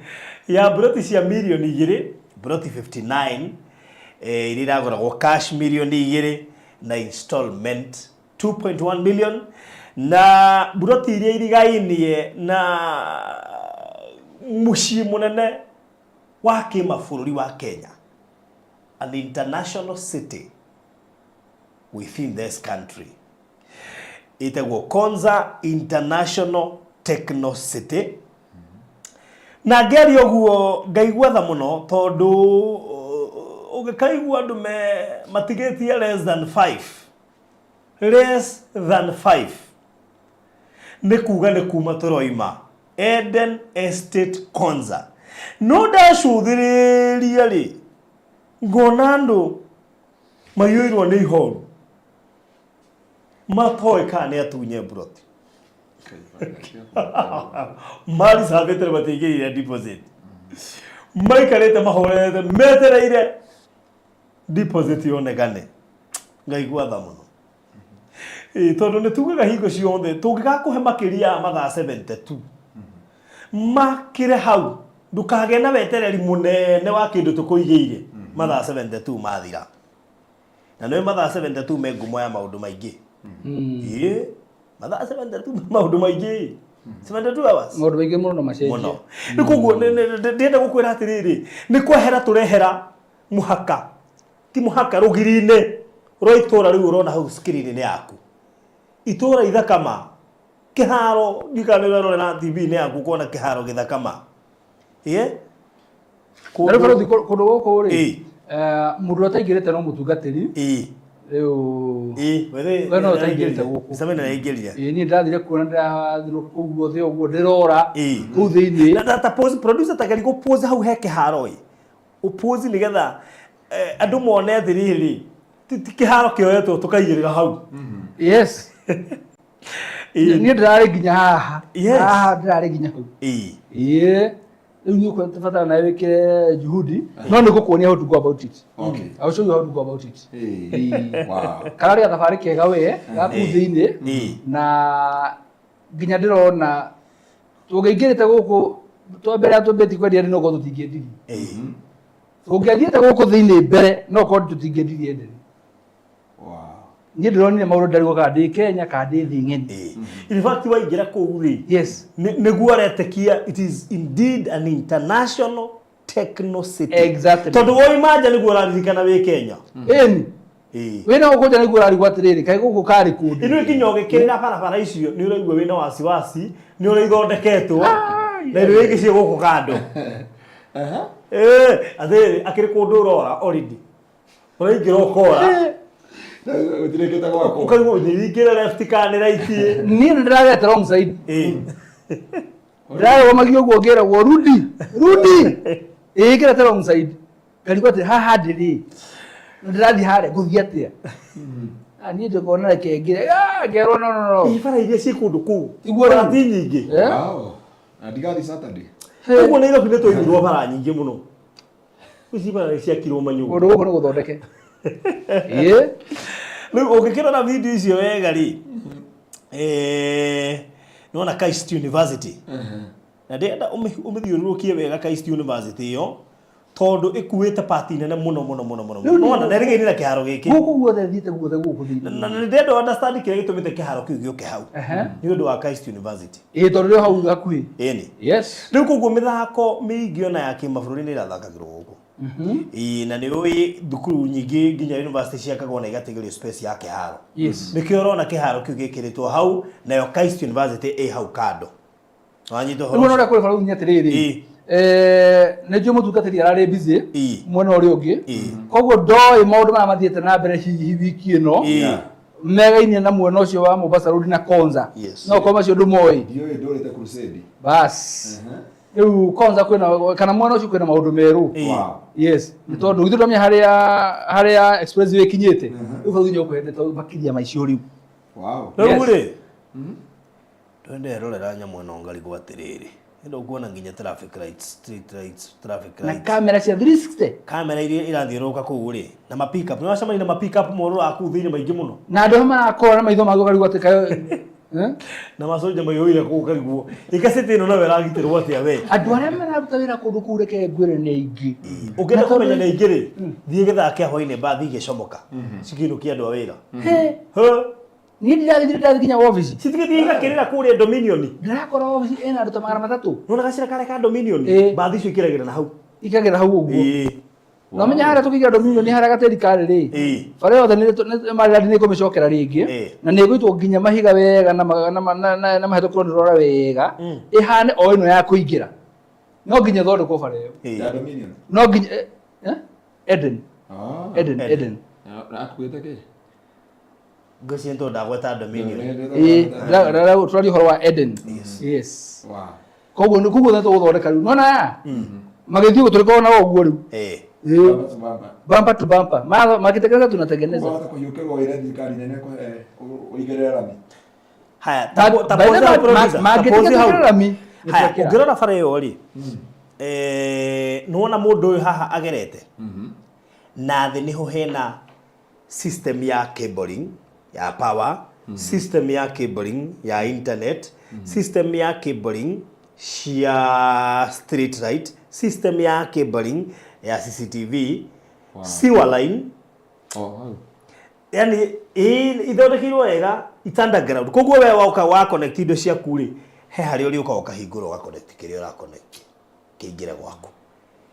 ya mburoti cia mirioni 2, mburoti 59 iria iragũragwo cash mirioni 2 na installment 2.1 million, na mburoti iria irigainie na mũciĩ mũnene wa kĩmabũrũri wa Kenya, an international city within this country, ĩtagwo Konza International Techno City. Na ngĩaria ũguo ngaigua tha mũno tondũ ũngĩkaigua andũ me matigĩtie less than 5, less than 5 nĩ kuga nĩ kuma tũroima Eden Estate Konza. No ndacũthĩrĩria rĩ, ngona andũ maiyũirwo nĩ ihoru matoĩ kana nĩ atunye mburoti maricabĩte na matiaigĩrĩire deposit, maikarĩte mahorete metereire deposit yonekane. Ngaigua tha mũno. Ĩĩ, tondũ nĩ tugaga hingo ciothe tũngĩgakũhe makĩria ya mathaa 72 makĩre hau, ndũkagĩe na wetereri mũnene wa kĩndũ tũkũigĩire mathaa 72 mathira. Na nĩ mathaa 72 me ngumo ya maũndũ maingĩ. Ĩĩ, mathaa 72 me maũndũ maingĩ, 72 hours. Maũndũ maingĩ mũno no macenjie. Mũno. Nĩ koguo ndĩrenda gũkwĩra atĩrĩrĩ, nĩ kwehera tũrehera mũhaka, ti mũhaka, rũgiri-inĩ rwa itũra rĩu ũrona hau screen-inĩ yaku, itũra ithakama kĩharo ndikana nĩ ũrarorera TV-inĩ yaku ũkona kĩharo gĩthakama. Ĩĩ. Na rĩu barothi, kũndũ gũkũ rĩ, mũndũ ũrĩa ũtaingĩrĩte no mũtungatĩri. Rĩu we no ũtaingĩrĩte gũkũ. Mĩcemanio nĩyaingĩrire. Ĩĩ, niĩ ndathire kuona, ndĩrathiũrũrũka kũu guothe ũguo ndĩrora kũu thĩinĩ. Na ta pause, producer, ta geri gũ-pause hau he kĩharo ĩ, ũ-pause nĩgetha andũ mone atĩrĩrĩ, ti kĩharo kĩoetwo tũkaigĩrĩra hau. Niĩ ndĩrarĩ nginya haha. Yes. Haha ndĩrarĩ nginya hau. Ĩĩ. Ĩĩ. Rĩu nĩ ũkũbatara nawe wĩkĩre juhudi no nĩ ngũkuonia how to go about it. Okay. I will show you how to go about it. Ĩĩ. Wow. Kararĩ gathabarĩ kega we gaku thĩinĩ Ĩĩ. na nginya ndĩrona tũngĩingĩrĩte gũkũ twambere twambĩtie kwendia no korwo tũtingĩendirie. Ĩĩ. Tũngĩathiĩte gũkũ thĩinĩ mbere no korwo tũtingĩendirie ndĩrĩ. Wow. Niĩ ndĩronire maũndũ ndarigwo kana ndĩ Kenya kana ndĩ thĩ ng'eni. Ĩĩ. In fact waingĩra kũu rĩ Yes. nĩguo aretĩkia it is indeed an international techno city. Exactly. Tondũ woima nja nĩguo ũraririkana wĩ Kenya. Ĩni. Ĩĩ. Wĩna gũkũ nja nĩguo ũrarigwo atĩrĩrĩ kaĩ gũkũ karĩ kũndũ. Inú nginya ũgĩkĩrĩra barabara icio nĩ ũraigua wĩna wasiwasi nĩ ũrĩa ithondeketwo na irio ingĩ ciĩ gũkũ kando. Ĩĩ, atĩrĩrĩ akĩrĩ kũndũ ũrora already. Ũraingĩra ũkora. Gũtirĩkĩte gwakwo. Ũkarigwo ũnyingĩre left kana nĩ right. Niĩ nĩ ndĩragete wrong side. Ĩĩ. Ndĩrarũgamagia ũguo ngĩragwo rudi rudi. Ĩĩ ngĩrete wrong side. Ngarigwo atĩ haha ndĩrĩ. Na ndĩrathiĩ harĩa ngũthiĩ atĩa? Ah, niĩ ndĩkona reke ngĩre. Ah, ngerwo no no no. Ĩ, bara iria ciĩ kũndũ kũu. Tiguo rĩu. Bara ti nyingĩ. Eh? Wow. Na ndigathi Saturday. Ũguo Nairobi nĩ twaigirwo bara nyingĩ mũno. Ici bara nĩ ciakirwo manyũmba. Kũndũ gũkũ nĩ gũthondeke. Ĩĩ. Rĩu ũngĩkĩrora video icio wega rĩ, eh, nĩwona KAIST University. Na ndĩrenda ũmĩthiũrũrũkie wega KAIST University ĩyo tondũ ĩkuĩte part nene mũno mũno mũno mũno. Rĩu nĩ- Nĩwona na ĩrĩgaine na kĩharo gĩkĩ. Gũkũ guothe thiĩte guothe gũkũ thĩinĩ. Na nĩ ndĩrenda understand kĩrĩa gĩtũmĩte kĩharo kĩu gĩũke hau. Ehe. Nĩ ũndũ wa KAIST University. Ĩĩ tondũ rĩo hau hakuhĩ. Ĩni. Yes. Rĩu koguo mĩthako mĩingĩ ona ya kĩmabũrũri nĩ ĩrathakagĩrwo gũkũ. Ĩĩ, na nĩ ũĩ thukuru nyingĩ nginya university ciakagwo na igatigĩrio space ya kĩharo. Yes. Nĩkĩo ũrona kĩharo kĩu gĩkĩrĩtwo hau nayo KAIST University ĩ hau kando. Wanyita ũhoro Rĩu ona ũcio? ũrĩa kũrĩ barauni nĩ atĩrĩrĩ. Ĩĩ. Eh, nĩ njũĩ mũtungatĩri ararĩ busy Ĩĩ. mwena ũrĩa ũngĩ Ĩĩ. koguo ndoĩ maũndũ marĩa mathiĩte na mbere hihi wiki ĩno Ĩĩ. megainie na mwena ũcio wa Mombasa Road na Konza Yes. no korwo macio ndũmoĩ Ndiũĩ ndũrĩte crusade. bas rĩu Konza kwĩna kana mwena ũcio kwĩna maũndũ merũ Ĩĩ. Wow. yes nĩ tondũ githĩ ndwamenya harĩa harĩa expressway ĩkinyĩte rĩu bau nginya ũkũhete makĩria ma icio rĩu Wow. Rĩu Yes. rĩ twende rorera nyamũ ĩno ngarigwo atĩrĩrĩ ĩno nguona nginya traffic lights, street lights, traffic na lights. kamera cia 360 Kamera iria irathiũrũrũka kũu rĩ na ma pick up. Nĩ wacemania na ma pick up morũraga kũu thĩinĩ maingĩ mũno. na andũ arĩa marakora na maitho maguo karigwo atĩ kayo Eh? Na macoja maiyũire kũu karigwo. Ĩkacĩtĩ ĩno nayo ĩragitĩrwo atĩa we? Andũ arĩa mararuta wĩra kũndũ kũu reke ngwĩre nĩ aingĩ. Ũngĩenda Na tondũ- kũmenya nĩ aingĩ rĩ, thiĩ gĩthaa kĩa hwainĩ mbathi igĩcomoka cikĩinũkia andũ a wĩra. He, Hĩ, niĩ ndirathire ndathi nginya wabici. citigĩthiĩ igakĩrĩra kũrĩa Dominion. Ndĩrakora wabici ĩna andũ ta 300. Nĩwona gacĩra karĩa ka Dominion? Ĩĩ. Mbathi icio ikĩragĩra na hau. Ikagera hau ũguo. Ĩĩ. Na ũmenye harĩa tũkĩingĩra Dominion nĩ harĩa gatĩri karĩ rĩ. Ĩĩ. Bara yothe Maryland nĩ ĩkũmĩcokera rĩngĩ. Ĩĩ. Na nĩ ĩgũitwo nginya mahiga wega na na mahetũkĩrwo nĩ rora wega. Ĩhane o ĩno ya kũingĩra. No nginya ĩthondekwo bara ĩyo. Ĩĩ. Ya Dominion. No nginya eh? Eden. Ah. Eden, Eden. Na akuĩte kĩ? Ngwĩciria nĩ tondũ ndagweta Dominion. Ĩĩ, tũraria ũhoro wa Eden. Yes. Wow. Koguo nĩ koguo nĩ tũgũthondeka rĩu. Nona aya? Magĩthiĩ ũguo tũrĩkorwo nao ũguo rĩu. Ĩĩ. Ĩĩ. Bumper to bumper. Bumper to bumper. Makitengeneza tunatengeneza. Wahota kũhiũkĩrwo wĩre thirikari nene ũigĩrĩre rami. Haya, ta By the pause hau, way, producer. Ta mangĩtiga pause hau. twĩkĩre rami, nĩ Haya, twekĩra. ũngĩrora bara ĩyo rĩ, nĩwona mũndũ ũyũ haha agerete na thĩ nĩho hena system ya cabling ya power, system ya cabling ya internet, system ya cabling cia street light, system ya cabling ya CCTV, sewer line. Oh, hau. Yani ithondekeirwo wega, it's underground. Koguo we woka wa connect indo ciaku rĩ, he harĩa ũrĩũka ũkahingũra ũga connect kĩrĩa ũra connect kĩingĩre gwaku.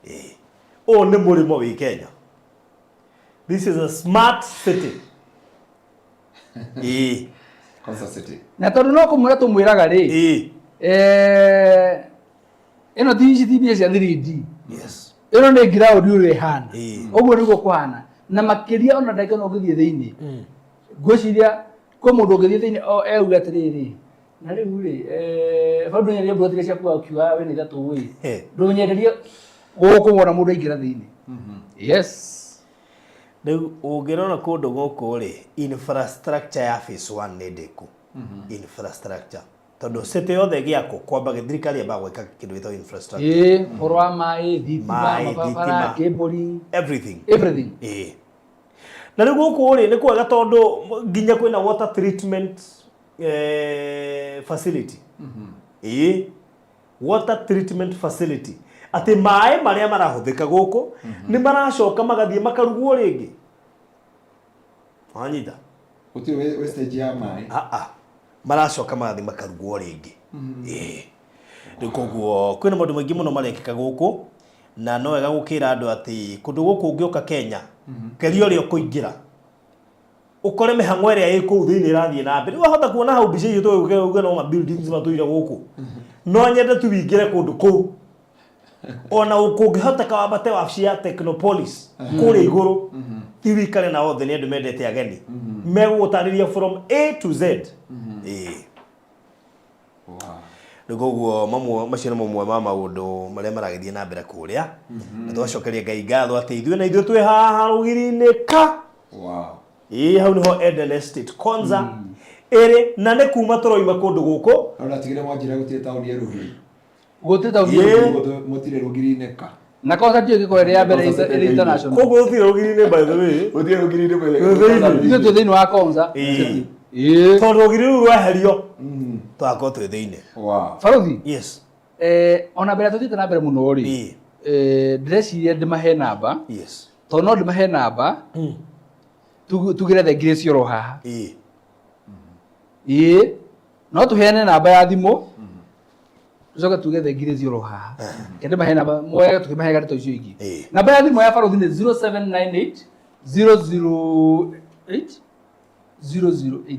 Ĩĩ. Ũyũ nĩ mũrĩmo wĩ Kenya. This is a smart city. Ĩĩ. Konza City. Na tondũ no kũmwĩra tũmwĩraga rĩ. Ĩĩ. Ĩno ti ici ti mbia cia 3D. Yes. Ĩno nĩ ground ũrĩa ĩhana. Ĩĩ. Ũguo nĩguo kũhana. Na makĩria ona ndagĩka ĩno ũngĩthiĩ thĩinĩ. Ngwĩciria kwĩ mũndũ ũngĩthiĩ thĩinĩ o euge atĩrĩrĩ, na rĩu rĩ, bado ndũnyenderie mburoti iria ciaku ũkiuga wĩna ithatũ ĩ. Ndũnyenderie gũkũ wona mũndũ aingĩra thĩinĩ. Yes. Rĩu ũngĩrora kũndũ gũkũ rĩ, infrastructure ya phase 1 nĩ ndĩku. Infrastructure, tondũ city yothe ĩgĩakwo kwamba thirikari yambaga gwĩka kĩndũ gĩtagwo infrastructure. Ĩĩ, ũhoro wa maĩ, thitima, Maĩ, mabarabara, thitima. cabling, everything. Everything. Ĩĩ, na rĩu gũkũ rĩ nĩ kwega tondũ nginya kwĩna water treatment facility. Ĩĩ, water treatment facility, atĩ maĩ marĩa marahũthĩka gũkũ nĩ maracoka magathiĩ makarugwo rĩngĩ, wanyita? Gũtirĩ wastage ya maĩ. Aa, maracoka magathiĩ makarugwo rĩngĩ. Ĩĩ, rĩu koguo kwĩna maũndũ maingĩ mũno marekĩka gũkũ, na no wega gũkĩra andũ atĩ kũndũ gũkũ ũngĩũka Kenya, geria ũrĩa ũkũingĩra ũkore mĩhang'o ĩrĩa ĩ kũu thĩinĩ ĩrathiĩ na mbere. Wahota kuona hau mbica icio tũgĩũke no ma buildings matũire gũkũ. No nyende tu wingĩre kũndũ kũu, ona kũngĩhoteka wambate wabici ya Technopolis kũrĩa igũrũ, ti wikare na othe nĩ andũ mendete ageni, megũgũtarĩria from A to Z. Ĩĩ. Rĩu koguo mamwe macio nĩ mamwe ma maũndũ marĩa maragĩthiĩ na mbere kũrĩa, na tũgacokeria Ngai ngatho atĩ ithuĩ na ithuĩ twĩ haha rũgiri-inĩ ka. Ĩĩ, hau nĩho Eden Estate Konza ĩrĩ, na nĩ kuma tũroima kũndũ gũkũ. No ndatigire mwanjĩra gũtirĩ taũni ĩ rũgiri. Gũtirĩ taũni Ĩĩ. Mũtirĩ rũgiri-inĩ ka. Na Konza ndiũĩ ĩngĩkorwo ĩrĩ ya mbere Konza ĩrĩ international. Koguo gũtirĩ rũgiri-inĩ, by the way. Gũtirĩ rũgiri-inĩ. Ithuĩ twĩ thĩinĩ wa Konza. Ĩĩ. Ĩĩ. Tondũ rũgiri rũu rweherio tũgakorwo twĩ thĩinĩ. Barothi. Yes. Ona mbere tũthiĩte na mbere mũno rĩ, ndĩreciria ndĩmahe namba. Tondũ no ndĩmahe namba, tugĩre thengire cioro haha. Ĩĩ, no tũheane namba ya thimũ, tũcoke tuge thengire cioro haha. Reke ndĩmahe namba, moyage tũkĩmaheaga ndeto icio ingĩ. Namba ya thimũ ya barothi nĩ 0798 008 008.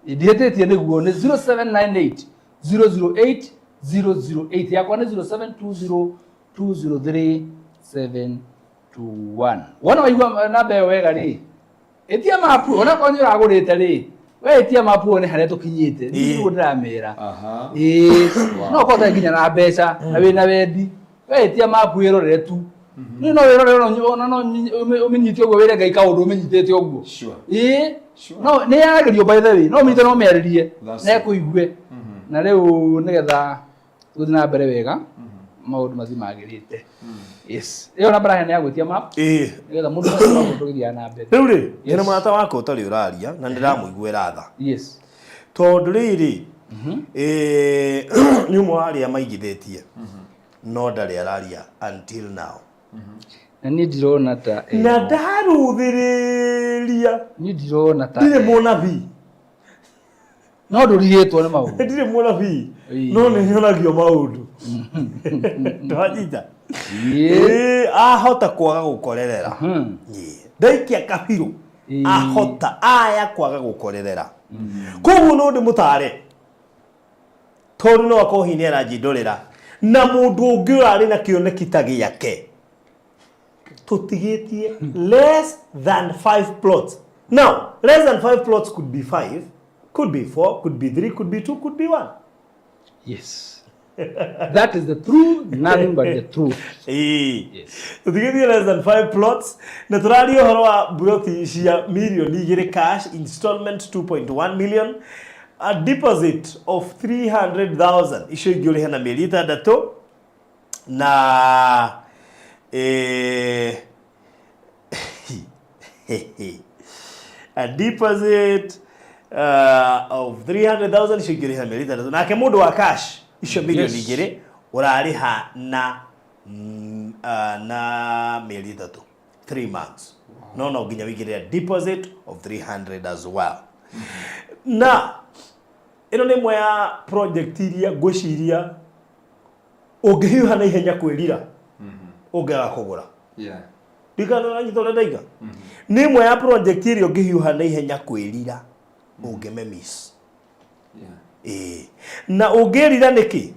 Ndihĩtĩtie nĩguo nĩ 0798 008 008. Yakwa nĩ 0720 203 721. Wona waigua namba ĩyo wega rĩ, ĩtia mapu, onakorwo nĩ ũragũrĩte rĩ, we ĩtia mapu wone harĩa tũkinyĩte. Nĩguo ndĩramera. Ĩĩ, no ũkorwo ũtarĩ nginya na mbeca na wĩna wendi, we ĩtia mapu wĩrorere tu. Nĩ no wĩrorere, ona no ũmĩnyite ũguo wĩre Ngai kaũndũ ũmĩnyitĩte ũguo. Ĩĩ, no nĩ yaragĩrio, by the way, no ũmĩnyite no ũmĩarĩrie na ĩkũigue. Na rĩu nĩgetha tũthiĩ na mbere wega, maũndũ mathiĩ magĩrĩte. Yes, ĩyo namba raheana ya gwĩtia map, nĩgetha mũndũ maũndũ tũgĩthiaga na mbere. Rĩu rĩ, ndĩna mũrata wakwa ũtarĩ ũraria na ndĩramũiguĩra tha. Tondũ rĩrĩ, nĩ ũmwe wa arĩa maigithĩtie no ndarĩ araria until now. Na niĩ ndirona ta Na ndaruthĩrĩria. Niĩ ndirona ta ndirĩ mũnabii. No ndũrigĩtwo nĩ maũndũ. Ndirĩ mũnabii, no nĩ nyonagio maũndũ, ndwanyita? Ĩĩ, ahota kwaga gũkorerera. Ĩĩ, ndaikia kabirũ ahota aya kwaga gũkorerera, koguo no ndĩmũtare tondũ no akorwo hihi nĩ aranjindũrĩra na mũndũ ũngĩ ũrarĩ na kĩoneki ta gĩake. Tũtigĩtie less than 5 plots. Now less than 5 plots could be 5, could be 4, could be 3, could be 2, could be 1. Yes, that is the truth, nothing but the truth. Ĩĩ, tũtigĩtie less than 5 plots, na tũraria ũhoro wa mburoti cia mirioni 2 cash, installment 2.1 million, a deposit of 300,000, icio ingĩ ũrĩhe na mĩeri 6 na a deposit of 300,000, icio ingĩ ũrĩhe na mĩeri 6, nake mũndũ wa cash icio mirioni 2 ũrarĩha na mĩeri 3, 3 months. No nginya wĩigĩrĩre deposit of 300 as well. Na ĩno nĩ ĩmwe ya project iria ngwĩciria ũngĩhiũha na ihenya kwĩrira ũngĩaga kũgũra. Ndikana ũranyita ũrĩa ndaiga? Nĩ ĩmwe ya project ĩrĩa ũngĩhiũha na ihenya kwĩrira ũngĩme miss. Ĩĩ, na ũngĩrira nĩkĩ?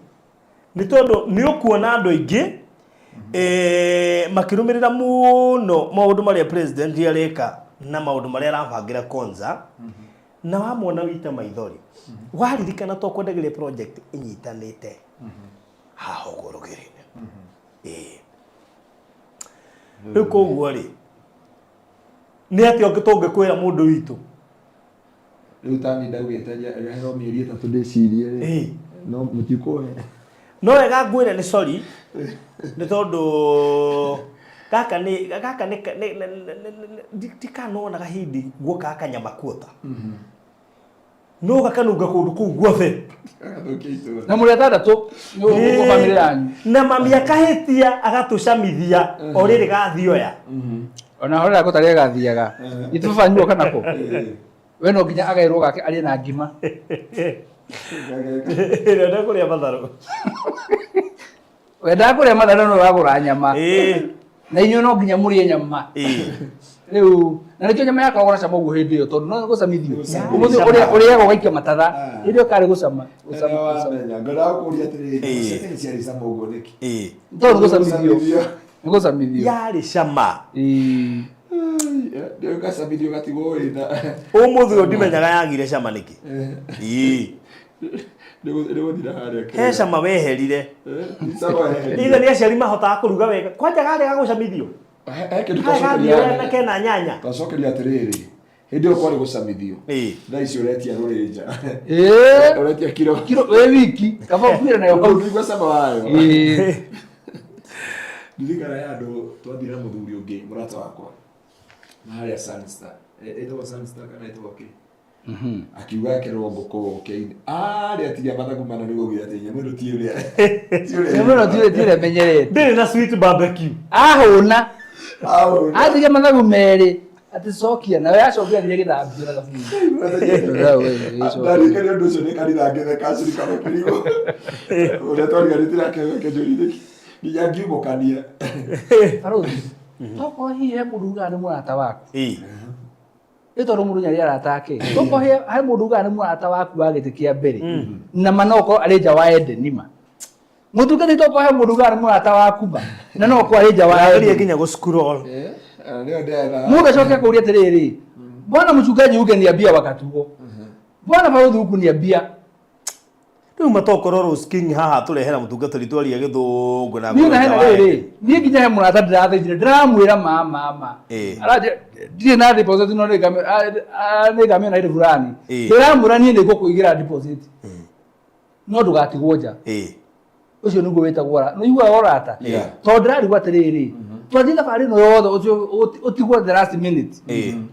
Nĩ tondũ nĩ ũkuona andũ aingĩ makĩrũmĩrĩra mũno maũndũ marĩa president areka na maũndũ marĩa arabangĩra Konza, na wamona wite maithori waririkana to kwendagĩria project ĩnyitanĩte haha ũguo rũgiri-inĩ. Ĩĩ, rĩu koguo rĩ, nĩ atĩa ũngĩ tũngĩkwĩra mũndũ witũ? Rĩu tani ndaugĩte heo mĩeri 3 ndĩcirie rĩ. No mũtikũhe. No wega ngwĩre nĩ sorry nĩ tondũ gaka nĩ gaka nĩ ndikanona gahindi guokaga kanyama kuota no gakanunga kũndũ kũu guothe. Gagathũkia itũra. Na mũrĩ atandatũ nĩ ũguo bamĩrĩ yanyu. Na mami akahĩtia agatũcamithia o rĩrĩ gathioya. Ona horera gũtarĩ gathiaga. Ithuĩ baba wanyu oka nako. We no nginya agaĩrwo gake arĩe na ngima. Ndĩrenda kũrĩa matharũ. Wendaga kũrĩa matharũ no wagũra nyama. Na inyuĩ no nginya mũrĩe nyama. Rĩu na nĩkĩo nyama yakoragwo na cama ũguo hĩndĩ ĩyo tondũ no gũcamithio. Ũmũthĩ ũrĩa ũrĩaga ũgaikia matatha. Hĩndĩ ĩyo karĩ gũcama. Gũcama. gũcama. Wamenya ngwendaga kũria atĩrĩrĩ nyama ciarĩ cama ũguo nĩkĩ? Tondũ nĩ gũcamithio. Nĩ gũcamithio. Yarĩ cama. Ũgacamithio ũgatigwo wĩna. Ũmũthĩ ũyũ ndimenyaga yagire cama nĩkĩ. Nĩ gũthira harĩa. He cama weherire. Cama weherire. Ithe nĩ aciari mahotaga kũruga wega. Kwanja karĩ ga gũcamithio. He kĩndũ Karĩ gathioya na kena nyanya. Twacokeria atĩrĩrĩ hĩndĩ ĩyo kwarĩ gũcamithio. Thaa ici ũretia rũrĩnja. Ũretia kiro. Kiro wĩ wiki. Kaba ũkuire nayo hau. Ndũngĩigua cama wayo. Ndirikana he handũ twathire na mũthuri ũngĩ mũrata wakwa. Na harĩa Sunstar. Ĩtagwo Sunstar kana ĩtagwo kĩ? Akiuga ekerwo ngũkũ kĩainĩ. Arĩa atigia mathagu mana nĩguo augire atĩ nyamũ ĩno ti ĩrĩa. Nyamũ ĩno ti ĩrĩa menyerete. Ndĩrĩ na sweet barbecue. Ahũna. Atigia mathagu merĩ. Atĩ cokia nawe acokia athire gĩthambio na thabuni. Ndarikania ũndũ ũcio nĩ kanitha ngĩtheka acirika makĩrigwo. Ũrĩa twariganĩtie nake akĩnjũria nĩkĩ. Nginya ngiumũkania. Barũthi, tokorwo hihi he mũndũ ugaga nĩ mũrata waku. Nĩ tondũ mũndũ nĩarĩ arata ake. Tokorwo he mũndũ ugaga nĩ mũrata waku wa gĩtĩ kĩa mbere. Na ma no ũkorwo arĩ nja wa Edeni ma. Mũtungatĩri tokorwo he mũndũ ugaga nĩ mũrata waku ma. Na no ũkorwo arĩ nja wa Ndĩrageria Edeni. nginya gũ scroll. Nĩyo ndetha. Mũndũ acoke akũria atĩrĩrĩ, mbona mchungaji hukuniambia wakati huo? Mbona barũthi hukuniambia? Rĩu matokorwo Rose King haha tũrehera mũtungatĩri twaria gĩthũngũ na Niĩ na hena rĩrĩ, niĩ nginya he mũrata ndĩrathĩnjire, ndĩramwĩra ma ma ma. Aranjĩra ndirĩ na deposit no nĩngamĩona hĩndĩ fulani. Ndĩramwĩra niĩ nĩngũkũigĩra deposit. No ndũgatigwo nja. Ũcio nĩguo wĩtagwo ũrata. Nĩ ũiguaga ũrata? Tondũ ndĩrarigwo atĩrĩrĩ, twathiĩ thabarĩ ĩno yothe ũcio ũtigwo the last minute.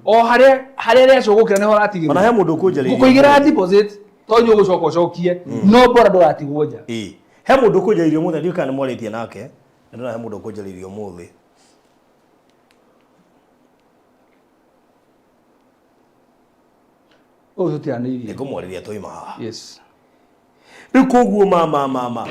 O harĩa harĩa rĩacũgũkĩra nĩho ũratigĩrwo. Ona he mũndũ ũkũnjarĩirie Ngũkũigĩra deposit to nĩ ũgũcoka ũcokie no bora ndũgatigwo nja. He mũndũ ũkũnjarĩirie ũmũthĩ ndiũĩ kana nĩ mwarĩtie nake. Na ndĩrona he mũndũ ũkũnjarĩirie ũmũthĩ. Ũyũ tũtiranĩirie. Nĩngũmwarĩria twaima haha. Yes. Rĩu koguo ma ma ma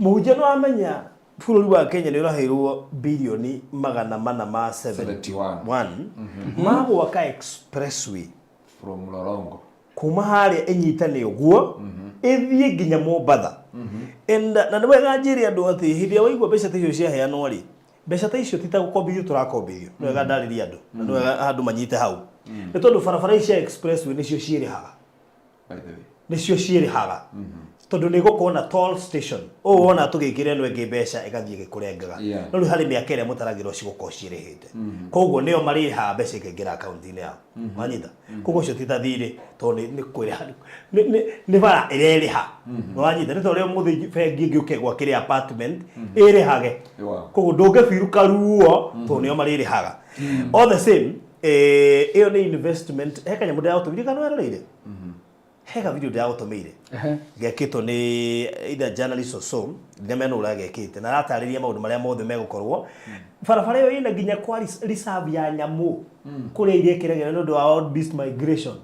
mũhunjia nĩ wamenya bũrũri wa Kenya nĩ ũraheirwo birioni 471 ma gwaka expressway From Mlolongo. Kuma harĩa ĩnyitane ũguo ĩthiĩ nginya Mombatha. And na nĩ wega njĩre andũ atĩ hĩndĩ ĩrĩa waigua mbeca ta icio ciaheanwo rĩ, mbeca ta icio ti ta gũkombithio tũrakombithio. Nĩ wega ndarĩrie andũ na nĩ wega andũ manyite hau. Nĩ tondũ barabara ici cia expressway nĩcio ciĩrĩhaga. Nĩcio ciĩrĩhaga. Tondũ nĩ gũkorwo na toll station. Ũũ wona tũgĩkĩra ĩno ĩngĩ mbeca ĩgathiĩ ĩgĩkũrengaga. No rĩu harĩ mĩaka ĩrĩa mũtaragĩrwo cigũkorwo ciĩrĩhĩte. Koguo nĩo marĩrĩhaga mbeca ikaingĩra akaunti-inĩ yao. Wanyita? Koguo ũcio ti ta thirĩ tondũ nĩ kwĩrĩha nĩ bara ĩrerĩha. Wanyita? Nĩ ta ũrĩa ũmũthĩ bengi ĩngĩ ũke gwakĩre apartment ĩrĩhage. Koguo ndũngĩbiruka ruo tondũ nĩo marĩrĩhaga. All the same, ĩyo nĩ investment. He kanyamũ ndĩragũtũmire kana weroreire? He ga video ndĩragũtũmĩire. Gekĩtwo nĩ either journalist or so, ndinamenya nũ ũragekĩte, na aratarĩria maũndũ marĩa mothe megũkorwo. Barabara ĩyo ĩna nginya kwa reserve ya nyamũ kũrĩa irĩkĩragĩra nĩ ũndũ wa wild beast migration.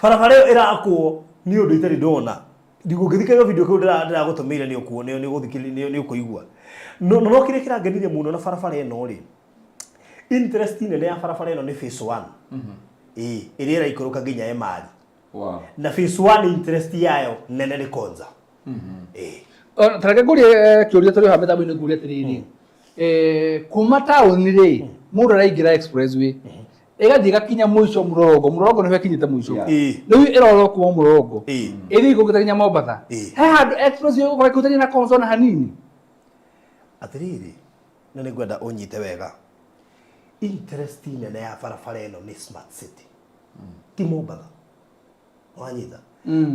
Barabara ĩyo ĩrakwo nĩ ũndũ itarĩ ndona. Ũngĩthikĩrĩria video kĩu ndĩragũtũmĩire nĩ ũkũigua. No no kĩrĩa kĩrangenirie mũno na barabara ĩno rĩ, interest nene ya barabara ĩno nĩ phase 1. Ĩĩ, ĩrĩa ĩraikũrũka nginya Emali. Na phase 1 interest yayo nene nĩ Konza. Ĩĩ. Ta reke ngũrie kĩũria tũrĩ haha mĩtambo-inĩ ngũrie atĩrĩrĩ, kuma taũni rĩ, mũndũ araingĩra expressway ĩgathiĩ ĩgakinya mũico Mũrũrũngo, Mũrũrũngo nĩho ĩkinyĩte mũico. Rĩu ĩrorwo kuma Mũrũrũngo ĩthiĩ ĩkũrũkĩte nginya Mombatha. He handũ expressway ĩgũkorwo ĩkĩhutania na Konza ona hanini? Atĩrĩrĩ, na nĩ ngwenda ũnyite wega. Interest nene ya barabara ĩno nĩ smart city, ti Mombatha. Wanyita?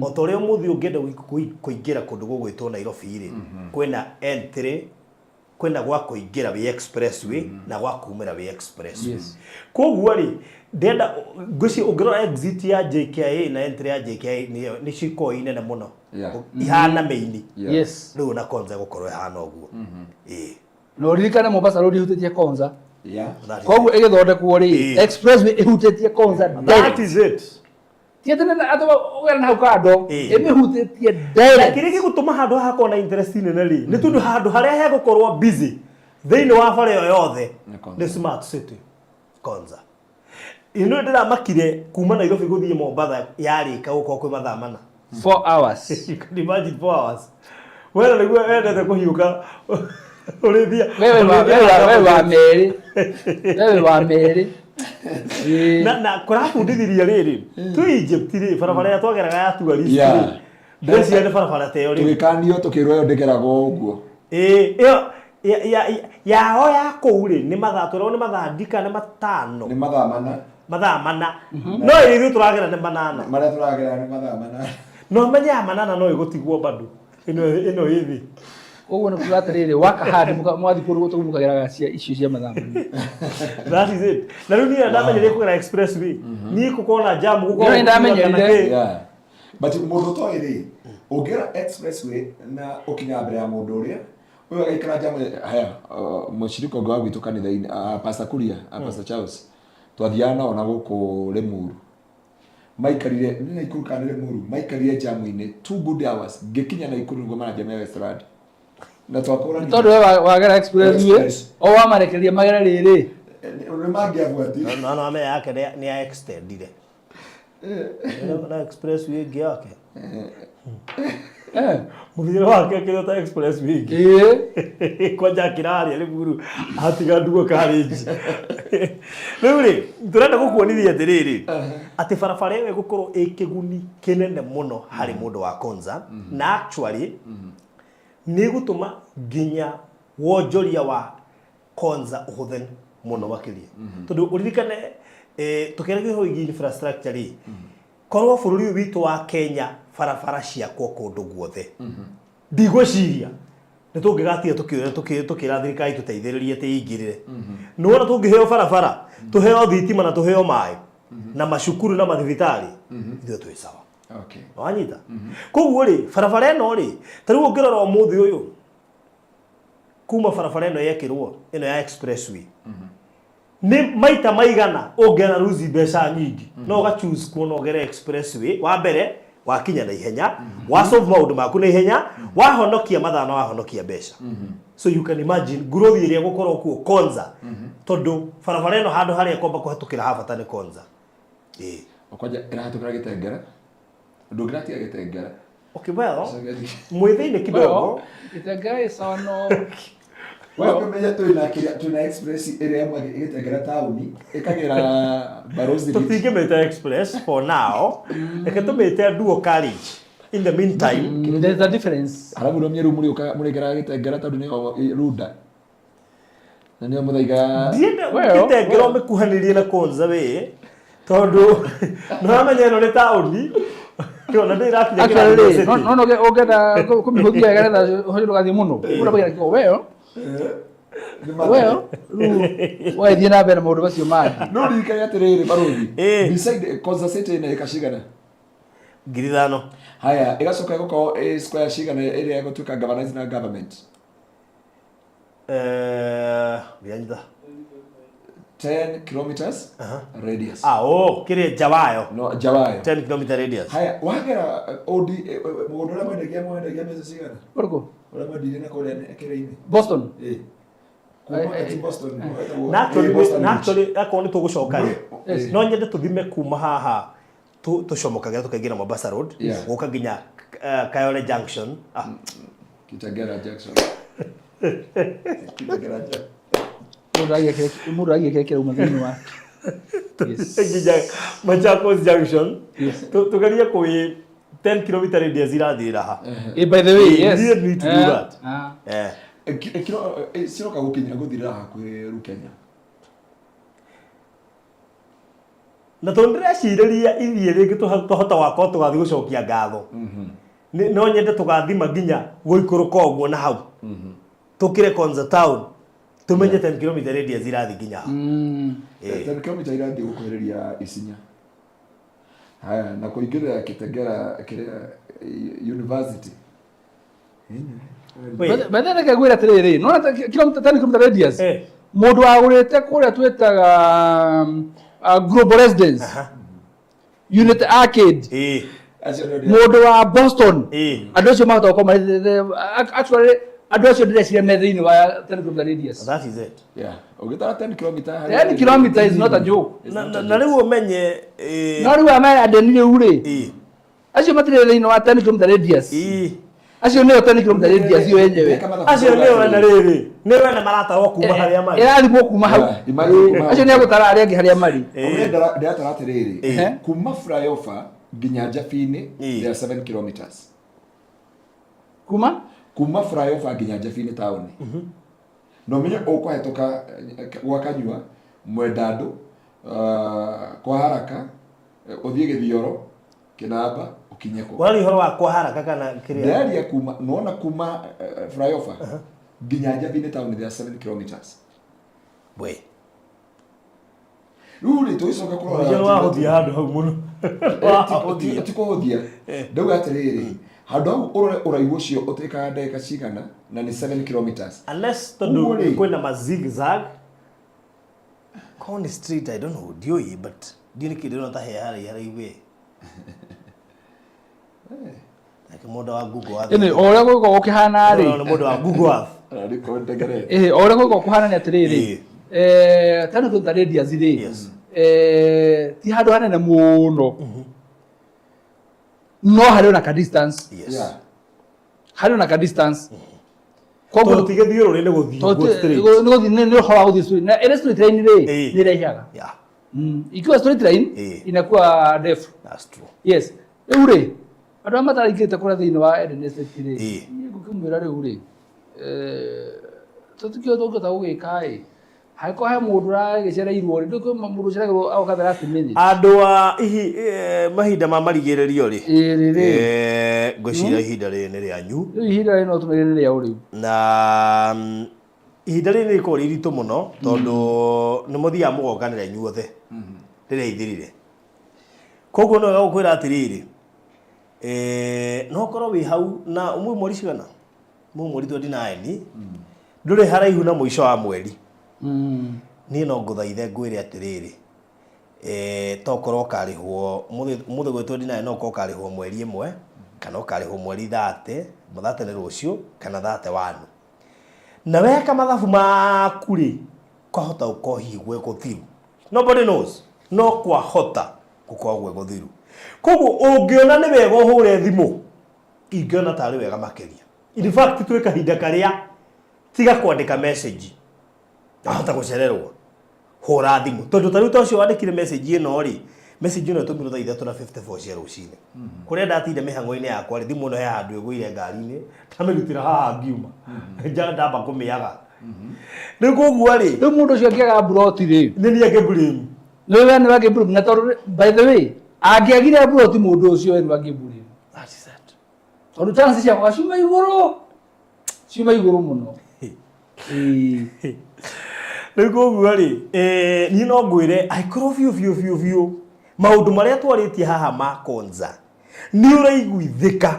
O ta ũrĩa ũmũthĩ ũngĩenda kũingĩra kũndũ gũgwĩtwo Nairobi rĩ, kwĩna entry, kwĩna gwa kũingĩra wĩ expressway na gwa kumĩra wĩ expressway. Koguo rĩ, ndĩrenda ngwĩciria ũngĩrora exit ya JKIA na entry ya JKIA nĩcio ikoragwo i nene mũno. Ihana main. Rĩu ona Konza ĩgũkorwo ĩhana ũguo. Ĩĩ. Na ũririkane Mombasa Road ĩhutĩtie Konza. That is Koguo it. ĩgĩthondekwo rĩ, expressway ĩhutĩtie Konza That direct. is it. Ti atĩ atĩ ũgera na hau kando, ĩmĩhutĩtie Na direct. kĩrĩa gĩgũtũma handũ haha hakorwo na interest nene rĩ, nĩ tondũ handũ harĩa hegũkorwo busy thĩinĩ wa bara ĩyo yothe Nĩ Konza. nĩ smart city Konza. Ĩno ndĩramakire kuma Nairobi gũthiĩ Mombatha yarĩka gũkorwo kwĩ mathaa 4. 4 hours. You can imagine 4 hours. Wewe nĩguo wendete kũhiũka ũrĩthia. Wewe wa wewe wa merĩ. Wewe wa merĩ. Na kũrabundithirie rĩrĩ, twĩ Egypt rĩ, barabara ĩrĩa twageraga ya tourist rĩ, ndĩreciria nĩ barabara ta ĩyo rĩ. Tũgĩkanio tũkĩrwo ĩyo ndĩgeragwo ũguo. Ĩĩ, ĩyo yao ya kũu rĩ, nĩ mathaa tweragwo nĩ mathaa ndika nĩ 5. Nĩ mathaa 4. Mathaa 4. No ĩrĩa ithuĩ tũragera nĩ 8. Marĩa tũragera nĩ mathaa 8. No menye ya 8 no ĩgũtigwo bado. Ĩno ĩ thĩ. Koguo nĩ kuga atĩrĩrĩ, waka hard mwathiĩ kũndũ gũtũ mũkageraga cia icio cia mathaa 4. That is it. Na rĩu niĩ ndamenyerire kũgera expressway. Niĩ gũkorwo na jam, gũkorwo Niĩ ndamenyerire. Yeah. But mũndũ ũtoĩ rĩ, ũngĩgera expressway na ũkinya mbere ya mũndũ ũrĩa, ũyũ agaikara jam, haya, mũcirika ũngĩ wa gwitũ kanitha-inĩ, Pastor Kuria, Pastor Charles, twathiaga nao na gũkũ Limuru. Maikarire, nĩ Nakuru kana nĩ Limuru, maikarire jam-inĩ 2 good hours, ngĩkinya Nakuru nĩguo maranjia me Westland. Na twakũrania. Tondũ we wagera expressway, Express. o wamarekereria magere rĩrĩ. Nĩ mangĩabuatire. No, no, ame yake nĩ ya extendire. Na expressway ĩngĩ yake. Mũthiĩre wake akĩrĩ ta expressway ĩngĩ. Kwanja akĩraria Limuru atiga nduo karĩnji. Rĩu rĩ, tũrenda gũkuonithia atĩrĩrĩ, atĩ barabara ĩyo ĩgũkorwo ĩ kĩguni kĩnene mũno harĩ mũndũ wa Konza, na actually nĩ ĩgũtũma nginya wonjoria wa Konza ũhũthe mũno makĩria. Tondũ ũririkane, tũkĩaragia ũhoro wĩgiĩ infrastructure rĩ, korwo bũrũri ũyũ witũ wa Kenya barabara ciakwo kũndũ guothe, ndigwĩciria nĩ tũngĩgatiga tũkĩra thirikari tũteithĩrĩrie atĩ ĩingĩrĩre. Nĩ wona tũngĩheo barabara, tũheo thitima na tũheo maĩ na macukuru na mathibitarĩ, ithuĩ twĩ sawa. Wanyita? Koguo rĩ, barabara ĩno rĩ, ta rĩu ũngĩrora ũmũthĩ ũyũ, kuma barabara ĩno yekĩrwo, ĩno ya expressway, nĩ maita maigana ũngĩona ruzi mbeca nyingĩ, no ũga choose kuona ũgere expressway, wa mbere wakinya na ihenya, wa solve maũndũ maku na ihenya, wahonokia mathaa na wahonokia mbeca. So you can imagine growth ĩrĩa ĩgũkorwo kuo Konza, tondũ barabara ĩno handũ harĩa ĩkwamba kũhetũkĩra ha bata nĩ Konza. Ĩĩ. Kwanja ĩrahetũkĩra Gĩtengera. Ndũngĩratiga Gĩtengera. Okay, well, mwĩthĩ-inĩ kidogo. Gĩtengera ĩ sawa no. Wakĩmenya twĩna kĩrĩa, twĩna express ĩrĩa ĩmwe ĩgĩtengera taũni, ĩkagera Barozi Ridge. Tũtingĩmĩta express for now. Reke tũmĩte dual carriage in the meantime. There's a difference. Halafu ndio mnyeru mũrĩũka mũrĩgeraga Gĩtengera tondũ nĩyo Runda. Na nĩyo mũthaiga. Ndienda Well, Gĩtengera well. ũmĩkuhanĩrie na Konza we, tondũ nĩũramenya ĩno nĩ taũni. Ona ndĩrĩ ĩrakinya Actually, kĩrathi gĩa no city. no no ũngĩenda kũmĩhũthia nĩgetha ũhoro ndũgathiĩ mũno. Ũrabagĩra kĩo well. Well, rĩu wagĩthiĩ na mbere na maũndũ macio mangĩ. No ririkane atĩrĩrĩ barũthi. Beside Konza City ĩna ĩka cigana? 5,000. Haya, ĩgacoka ĩgũkorwo ĩ square cigana ĩrĩa ĩgũtuĩka governance na government? Ndianyita. 10 kilometers radius. Ah, oh, kĩrĩa nja wayo. No, nja wayo. 10 kilometer radius. Haya, wagera odi mũgũnda ũrĩa mwendagia mbeca cigana? Ũrĩkũ? Ũrĩa mwendirie na kũrĩa kĩrĩa-inĩ. Boston. Ĩ. Kuma ti Boston. Na actually, Boston na Beach. actually akorwo nĩ tũgũcoka rĩ, Yes. no nyende tũthime kuma haha tũcomokagĩra tũkaingĩra Mombasa Road, gũka nginya Kayole Junction. Kitengela Junction. Kitengela Junction. Mũndũ aragia kĩrĩa kĩrauma thĩinĩ wake. Nginya Machakos Junction. Tũgerie kũĩ 10 kilometer radius irathirĩra ha. By the way, yes. We need to do that. Ciroka gũkinya gũthirĩra hakuhĩ Rukenya. Na tondũ ndĩrecirĩria ithiĩ rĩngĩ twahota gwakorwo tũgathiĩ gũcokia ngatho. No nyende tũgathima nginya gũikũrũka ũguo na hau. Tũkĩre Konza town tũmenye 10 km radius irathiĩ nginya hau. 10 km irathiĩ gũkuhĩrĩria Isinya. Haya, na kũingĩrĩra Kitengela kĩrĩa university. Wait. Bethe reke ngwĩre atĩrĩrĩ, nona ta kilomita 10 km radius. Eh. Mũndũ wagũrĩte kũrĩa twĩtaga Global Residence. Unit Arcade. Ĩĩ. Acio nĩo ndĩra- Mũndũ wa Boston. Ĩĩ. Andũ acio mahota gũkorwo marĩ actually andũ acio ndĩreciria me thĩinĩ wa 10 km radius. That is it. Yeah. Ũgĩtara 10 km harĩa 10 km is not a joke. Na rĩu ũmenye No rĩu aya me Aden rĩu rĩ, ĩĩ. acio matirĩ thĩinĩ wa 10 km radius. Ĩĩ. Acio nĩo 10 km radius yo yenyewe. Acio nĩo wene rĩrĩ nĩo wene maratarwo kuma harĩa marĩ. Ĩrathimwo kuma hau. Yeah, imagine kuma hau. Acio nĩ agũtara arĩa angĩ harĩa marĩ. Ndĩratara atĩrĩrĩ, Ehe. kuma flyover nginya Njabinĩ Ĩĩ. there are 7 kilometers. Kuma? Kuma flyover nginya Njabinĩ taũni. Na ũmenye ũkũhetũka gwa Kanyua, Mwendandũ, kwa Haraka, ũthiĩ Gĩthioro, Kĩnamba, ũkinye kũ. Ũraria ũhoro wa kwa haraka kana kĩrĩa? Ndĩraria kuma, nĩwona kuma flyover nginya Njabinĩ taũni there are 7 kilometers. We. Rĩu rĩ tũgĩcoka kũrora Ũcio wahũthia handũ hau mũno. Wahũthia. Ti kũhũthia. Ndauga atĩrĩrĩ, handũ hau ũrore ũraihu ũcio ũtuĩkaga ndagĩka cigana na nĩ 7 kilometers. Unless Ũguo tondũ rĩ- kwĩna ma zigzag. Corn Street, I don't know, ndiũĩ but ndiũĩ nĩkĩ ndĩrona ta he haraihu haraihu we. Nake mũndũ wa Google Earth. Ĩnĩ, o ũrĩa gũgĩkorwo gũkĩhana rĩ. Nĩ mũndũ wa Google Earth. Ararĩ ndegerete. Ĩhĩ, o ũrĩa gũgĩkorwo kũhana nĩ atĩrĩrĩ. Ĩĩ. 10 km radius rĩ. Yes. Ti handũ hanene mũno. No harĩ ona ka distance. Yes. Yeah. Harĩ ona ka distance. Tondũ ti gĩthiũrũrĩ nĩ gũthiĩ Tondũ ũguo straight. nĩ gũthiĩ nĩ ũhoro wa gũthiĩ straight. Na ĩrĩ straight line rĩ, Ĩĩ. nĩ ĩraihaga. Yeah, Ikiwa straight line Ĩĩ. inakuwa ndefu. that's true. Yes. Rĩu rĩ, andũ arĩa mataraingĩrĩte kũrĩa thĩinĩ wa Eden Estate rĩ, Ĩĩ. niĩ ngũkĩmwĩra rĩu rĩ, tũtikĩũĩ tũngĩhota gũgĩka ĩ, hangĩkorwo he mũndũ ũragĩcereirwo rĩ, ndũĩ kwĩ mũndũ ũceragĩrwo agoka the last minute. Andũ a ihi mahinda ma marigĩrĩrio rĩ, Ĩĩ rĩ rĩ. Ngwĩciria ihinda rĩrĩ nĩ rĩanyu. Rĩu ihinda rĩrĩ no tũmĩre nĩ rĩao rĩu. Na ihinda rĩrĩ nĩ rĩkoragwo rĩ iritũ mũno tondũ nĩ mũthiaga mũgonganĩra inyuothe rĩrĩa ithirire. Koguo nĩ wega gũkwĩra atĩrĩrĩ, no ũkorwo wĩ hau na ũmũthĩ mweri cigana? Ũmũthĩ mweri 29, ndũrĩ haraihu na mũico wa mweri. Niĩ no ngũthaithe ngwĩre atĩrĩrĩ, to ũkorwo ũkarĩhwo ũmũthĩ gwĩ 29 no ũkorwo ũkarĩhwo mweri ĩmwe kana ũkarĩhwo mweri 30, 30 nĩ rũciũ kana 31. Na weka mathabu maku rĩ, kwahota gũkorwo hihi gwĩ gũthiru. Nobody knows. No kwahota gũkorwo gwĩ gũthiru. Koguo ũngĩona nĩ wega ũhũre thimũ, ingĩona tarĩ wega makĩria. In fact twĩ kahinda karĩa tiga kwandĩka message, wahota gũcererwo. Hũra thimũ. Tondũ ta rĩu ta ũcio wandĩkire message ĩno rĩ, message ĩno ĩtũmirwo thaa ithatũ na 54 cia rũcinĩ. Kũrĩa ndatinda mĩhang'o-inĩ yakwa rĩ, thimũ ĩno he handũ ĩgũire ngari-inĩ, ndamĩrutĩra haha ngiuma. Ndamba kũmĩaga. Rĩu koguo rĩ, Rĩu mũndũ ũcio angĩaga mburoti rĩ, nĩ niĩ angĩ blame. Nĩ we nĩ wangĩ blame. Na tondũ by the way, angĩagire mburoti mũndũ ũcio we nĩ wangĩ blame. That is it. Tondũ chance ciakwa ciuma igũrũ. Ciuma igũrũ mũno. Ĩĩ. Rĩu koguo rĩ, niĩ no ngwĩre angĩkorwo biũ biũ biũ biũ maũndũ marĩa twarĩtie haha ma Konza nĩ ũraiguithĩka,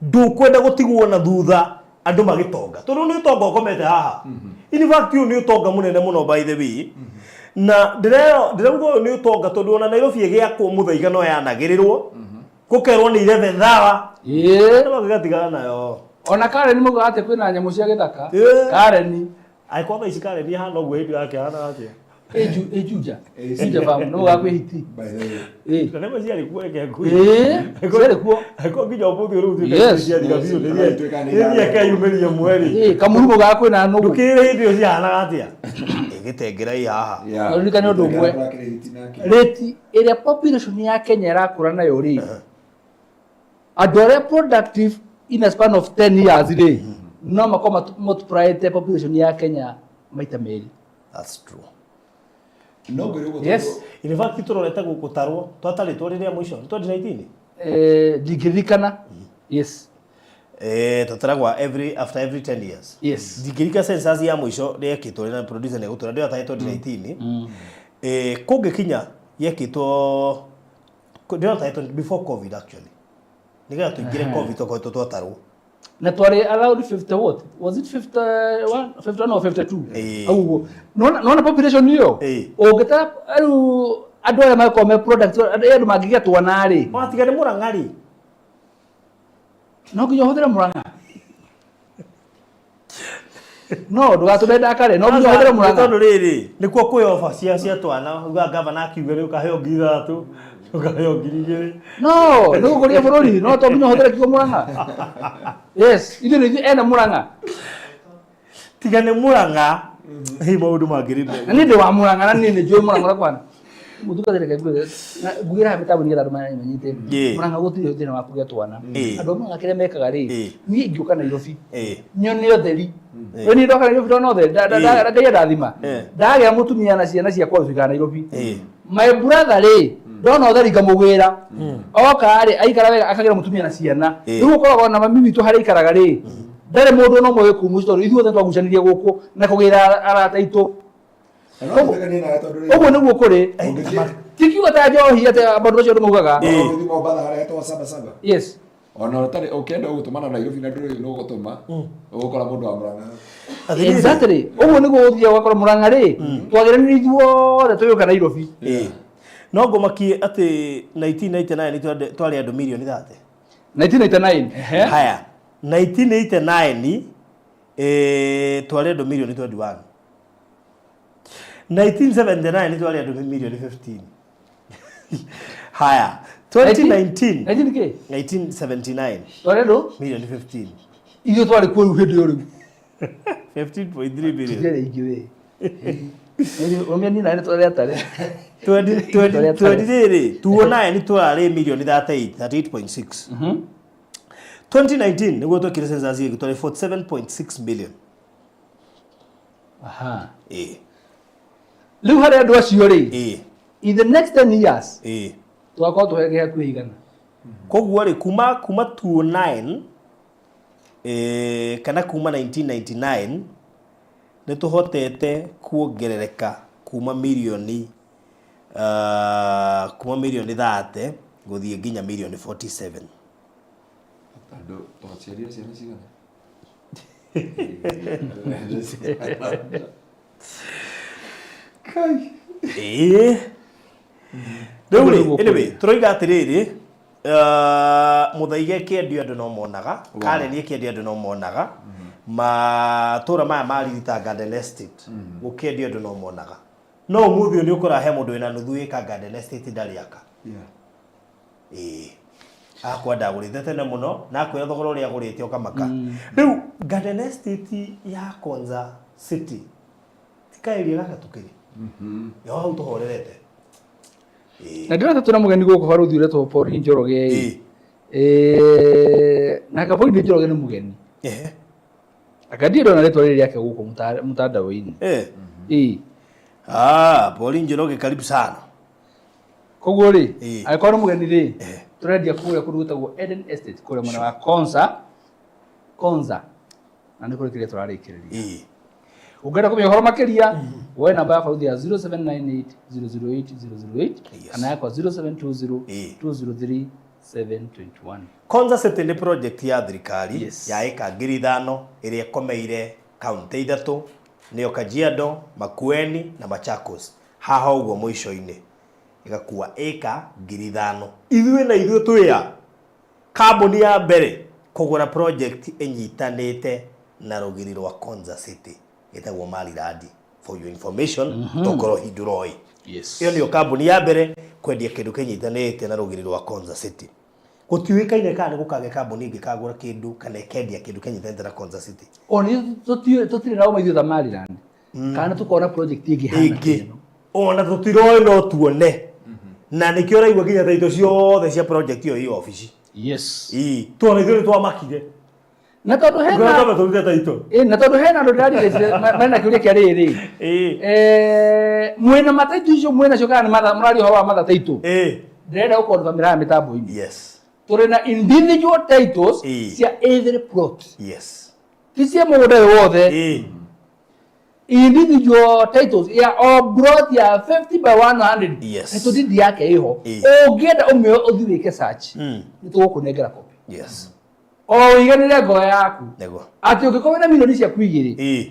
ndũkwenda gũtigwo na thutha andũ magĩtonga, tondũ nĩ ũtonga ũkomete haha. In fact ũyũ nĩ ũtonga mũnene mũno by the way. Na ndĩrauga ũyũ nĩ ũtonga tondũ ona Nairobi ĩgĩakwo Mũthaiga no yanagĩrĩrwo, gũkerwo nĩ 11 thawa. Ĩĩ. Andũ magĩgatigana nayo. Ona Karen maugaga atĩ kwĩna nyamũ cia gĩthaka. Ĩĩ. Karen. Angĩkorwo thaa ici Karen ihana ũguo hĩndĩ yake ahanaga atĩa? Ĩ Juja. Juja farm, nĩ maugaga kwĩ hiti. By the way. Ĩĩ. Na nĩma ciarĩ kuo reke ngwĩre. Ĩĩ, ciarĩ kuo. Angĩkorwo nginya ũmũthĩ rĩu tuĩka Yes. ciathira biũ, nĩ Yes. thiĩ- nĩ thiĩ akeyumĩria mweri. Ĩĩ, Kamuru maugaga kwĩna nũgũ. Ndũkĩrĩ hĩndĩ ĩyo cihanaga atĩa? Ĩgĩtengera ĩ haha. Yeah. Na ũririkane ũndũ ũmwe. Kĩrĩ hiti nake. Rate ĩrĩa population ya Kenya ĩrakũra nayo rĩ, andũ arĩa productive in a span of 10 years rĩ, no makorwo multiplyĩte population ya Kenya maita merĩ. That's true. No ngwĩre ũguo. Yes. In fact tũrorete gũtarwo twatarĩtwo rĩrĩa mũico 2019. Ndingĩririkana. Yes. Tũtaragwa every after every 10 years. Yes. Ndingĩrika census ya mũico yekĩtwo na producer nĩ egũtwĩra ndĩrona tarĩ 2019. Kũngĩkinya yekĩtwo ndĩrona tarĩ 20 before COVID actually, nĩgetha tũingĩre COVID tũkoretwo twatarwo. Na twarĩ around 50, what was it, 51, 51 or 52? Ĩĩ. Hau ũguo. Nona population ĩyo. Ĩĩ. Ũngĩtara rĩu andũ arĩa makorwo me product, andũ mangĩgĩa twana rĩ. Watiga nĩ Mũrang'a rĩ. No nginya ũhũthĩre Mũrang'a, no ndũgatũme ndakare, no nginya ũhũthĩre Mũrang'a. Tondũ rĩrĩ nĩkuo kwĩ oba cia twana, uga gavana akiuga rĩ ũkaheo 3,000, ũkaheo 2,000. No nĩ gũkũria bũrũri, no to nginya ũhũthĩre kiugo Mũrang'a. Yes, ithuĩ nĩ ithuĩ ene Mũrang'a. Tiga nĩ Mũrang'a hĩ maũndũ mangĩrĩ. Na niĩ ndĩ wa Mũrang'a, na niĩ nĩ njũĩ Mũrang'a ũrĩa kwana mũtungatĩri. Reke ngwĩre na ngugĩre haha mĩtambo nĩgetha andũ manyite. Mũrang'a gũtirĩ thĩna wa kũgĩa twana. Andũ a Mũrang'a kĩrĩa mekaga rĩ, niĩ ingĩũka Nairobi nyone ũtheri, we niĩ ndoka Nairobi ndona ũtheri, Ngai andathima, ndagĩa mũtumia na ciana ciakwa tuikara Nairobi. My brother rĩ, ndona ũtheri ngamũgĩra, oka rĩ aikara wega, akagĩra mũtumia na ciana. Rĩu ũkoragwo na mami witũ harĩa aikaraga rĩ, ndarĩ mũndũ ona ũmwe wĩ kũu mũciĩ, tondũ ithuothe twagucanirie gũkũ na kũgĩra arata aitũ. Ũguo nĩguo kũrĩ, ti kiugo ta njohi atĩ maũndũ macio andũ maugaga. Ũgĩthiĩ Mombatha harĩa hetagwo Saba Saba. Yes. Ona ũtarĩ ũkĩenda gũtũmana Nairobi na ndũrĩ nũ ũgũtũma, ũgũkora mũndũ wa Murang'a. Exactly, ũguo nĩguo ũthiaga ũgakora Mũrang'a rĩ, twagĩranire ithuothe tũgĩũka Nairobi. No ngũmakie atĩ 1999 nĩ twarĩ andũ mirioni 30. 1999, ehe. Haya, 1989 twarĩ andũ mirioni 21. 1979 nĩ twarĩ andũ mirioni 15. Haya, 2019. 19 kĩ? 1979. Twarĩ andũ mirioni 15. Ithuĩ twarĩ kuo rĩu hĩndĩ ĩyo rĩu. 15.3 billion. Tũtiarĩ aingĩ we. Ũmia niĩ nawe nĩ twarĩ atare. 20 rĩrĩ tuonae nĩ twarĩ mirioni 38, 38.6. 2019 nĩguo twekire census ĩngĩ, twarĩ 47.6 million. Aha. Ĩĩ. Rĩu harĩ andũ acio rĩ, Ĩĩ. in the next 10 years Ĩĩ. tũgakorwo tũhege hakuhĩ igana. Koguo rĩ, kuma 29 kana kuma 1999 nĩ tũhotete kuongerereka kuma mirioni 30 gũthiĩ nginya mirioni 47. Andũ twaciarire ciana cigana? Ĩĩ, rĩu rĩ, anyway, tũroiga atĩrĩrĩ, Mũthaiga ĩkĩendio andũ no monaga, Karen ĩkĩendio andũ no monaga, matũra maya ma Ririta Garden Estate gũkĩendio andũ no monaga, no ũmũthĩ ũyũ nĩ ũkora he mũndũ wĩna nuthu ĩka Garden Estate ndarĩ aka. Ĩĩ, akwa ndagũrĩte tene mũno na akwĩra thogora ũrĩa agũrĩte ũkamaka. Rĩu Garden Estate ya Konza City ti kaĩria gaka tũkĩrĩ yo hau tũhorerete. Na ndĩrona twĩna mũgeni gũkũ, barũthi ũretwo Pauline Njoroge ĩ. Na Pauline Njoroge nĩ mũgeni. Anga ndirĩ ndona rĩtwa rĩrĩ rĩake gũkũ mũtandao-inĩ. Ĩĩ. Ah, Pauline Njoroge, karibu sana. Koguo rĩ, angĩkorwo nĩ mũgeni rĩ, tũrendia kũrĩa kũndũ gwĩtagwo Eden Estate kũrĩa mwena wa Konza Konza, na nĩ kũrĩkĩrĩria tũrarĩkĩrĩria. Ũngĩenda kũmenya ũhoro makĩria, woe namba ya barũthi ya 0798 008 008 kana yakwa 0720 203 721. Konza City nĩ project ya thirikari ya ĩka 5,000 ĩrĩa ĩkomeire kaunti ithatũ, nĩyo Kajiado, Makueni na Machakos. Haha ũguo mũico-inĩ ĩgakua ĩka 5,000. Ithuĩ na ithuĩ twĩ a kambuni ya mbere kũgũra project ĩnyitanĩte na rũgiri rwa Konza City, ĩtagwo Marirandi, for your information, tokorwo hindũroĩ. Ĩyo nĩyo kambuni ya mbere kwendia kĩndũ kĩnyitanĩte na rũgiri rwa Konza City. Gũtiũĩkaine kana nĩ gũkagĩa kambuni ĩngĩ kagũra kĩndũ kana ĩkendia kĩndũ kĩnyitanĩte na Konza City. O nĩ tũtirĩ na ũma ithuĩ ta Maryland kana tũkona project ĩngĩ hana Ĩngĩ ona tũtiroĩ, no tuone, na nĩkĩo ũraigua nginya taito ciothe cia project ĩyo i obici. Ii, tuona ithuĩ nĩ twamakire. Na tondũ hena Ngorwo tũrute title. Ĩ, na tondũ hena andũ ndĩrarire mena kĩũria kĩa rĩrĩ Ĩ. Eh, mwĩna mataitũ icio mwĩnacio kana nĩ matha mũraria ũhoro wa matha taitũ Ĩ. ndĩrenda gũkonfirm haha mĩtambo-inĩ Yes. tũrĩ na individual titles Ĩ. cia every plot Yes. ti cia mũgũnda ũyũ wothe Ĩ. individual titles ya o plot ya 50 by 100 Yes. title deed yake ĩho Ĩ. ũngĩenda ũmĩoe ũthiĩ wĩke search Mm. nĩ tũgũkũnengera copy Yes. o ũiganĩre ngoro yaku Nĩguo. atĩ ũngĩkorwo wĩna milioni ciaku igĩrĩ Ĩ.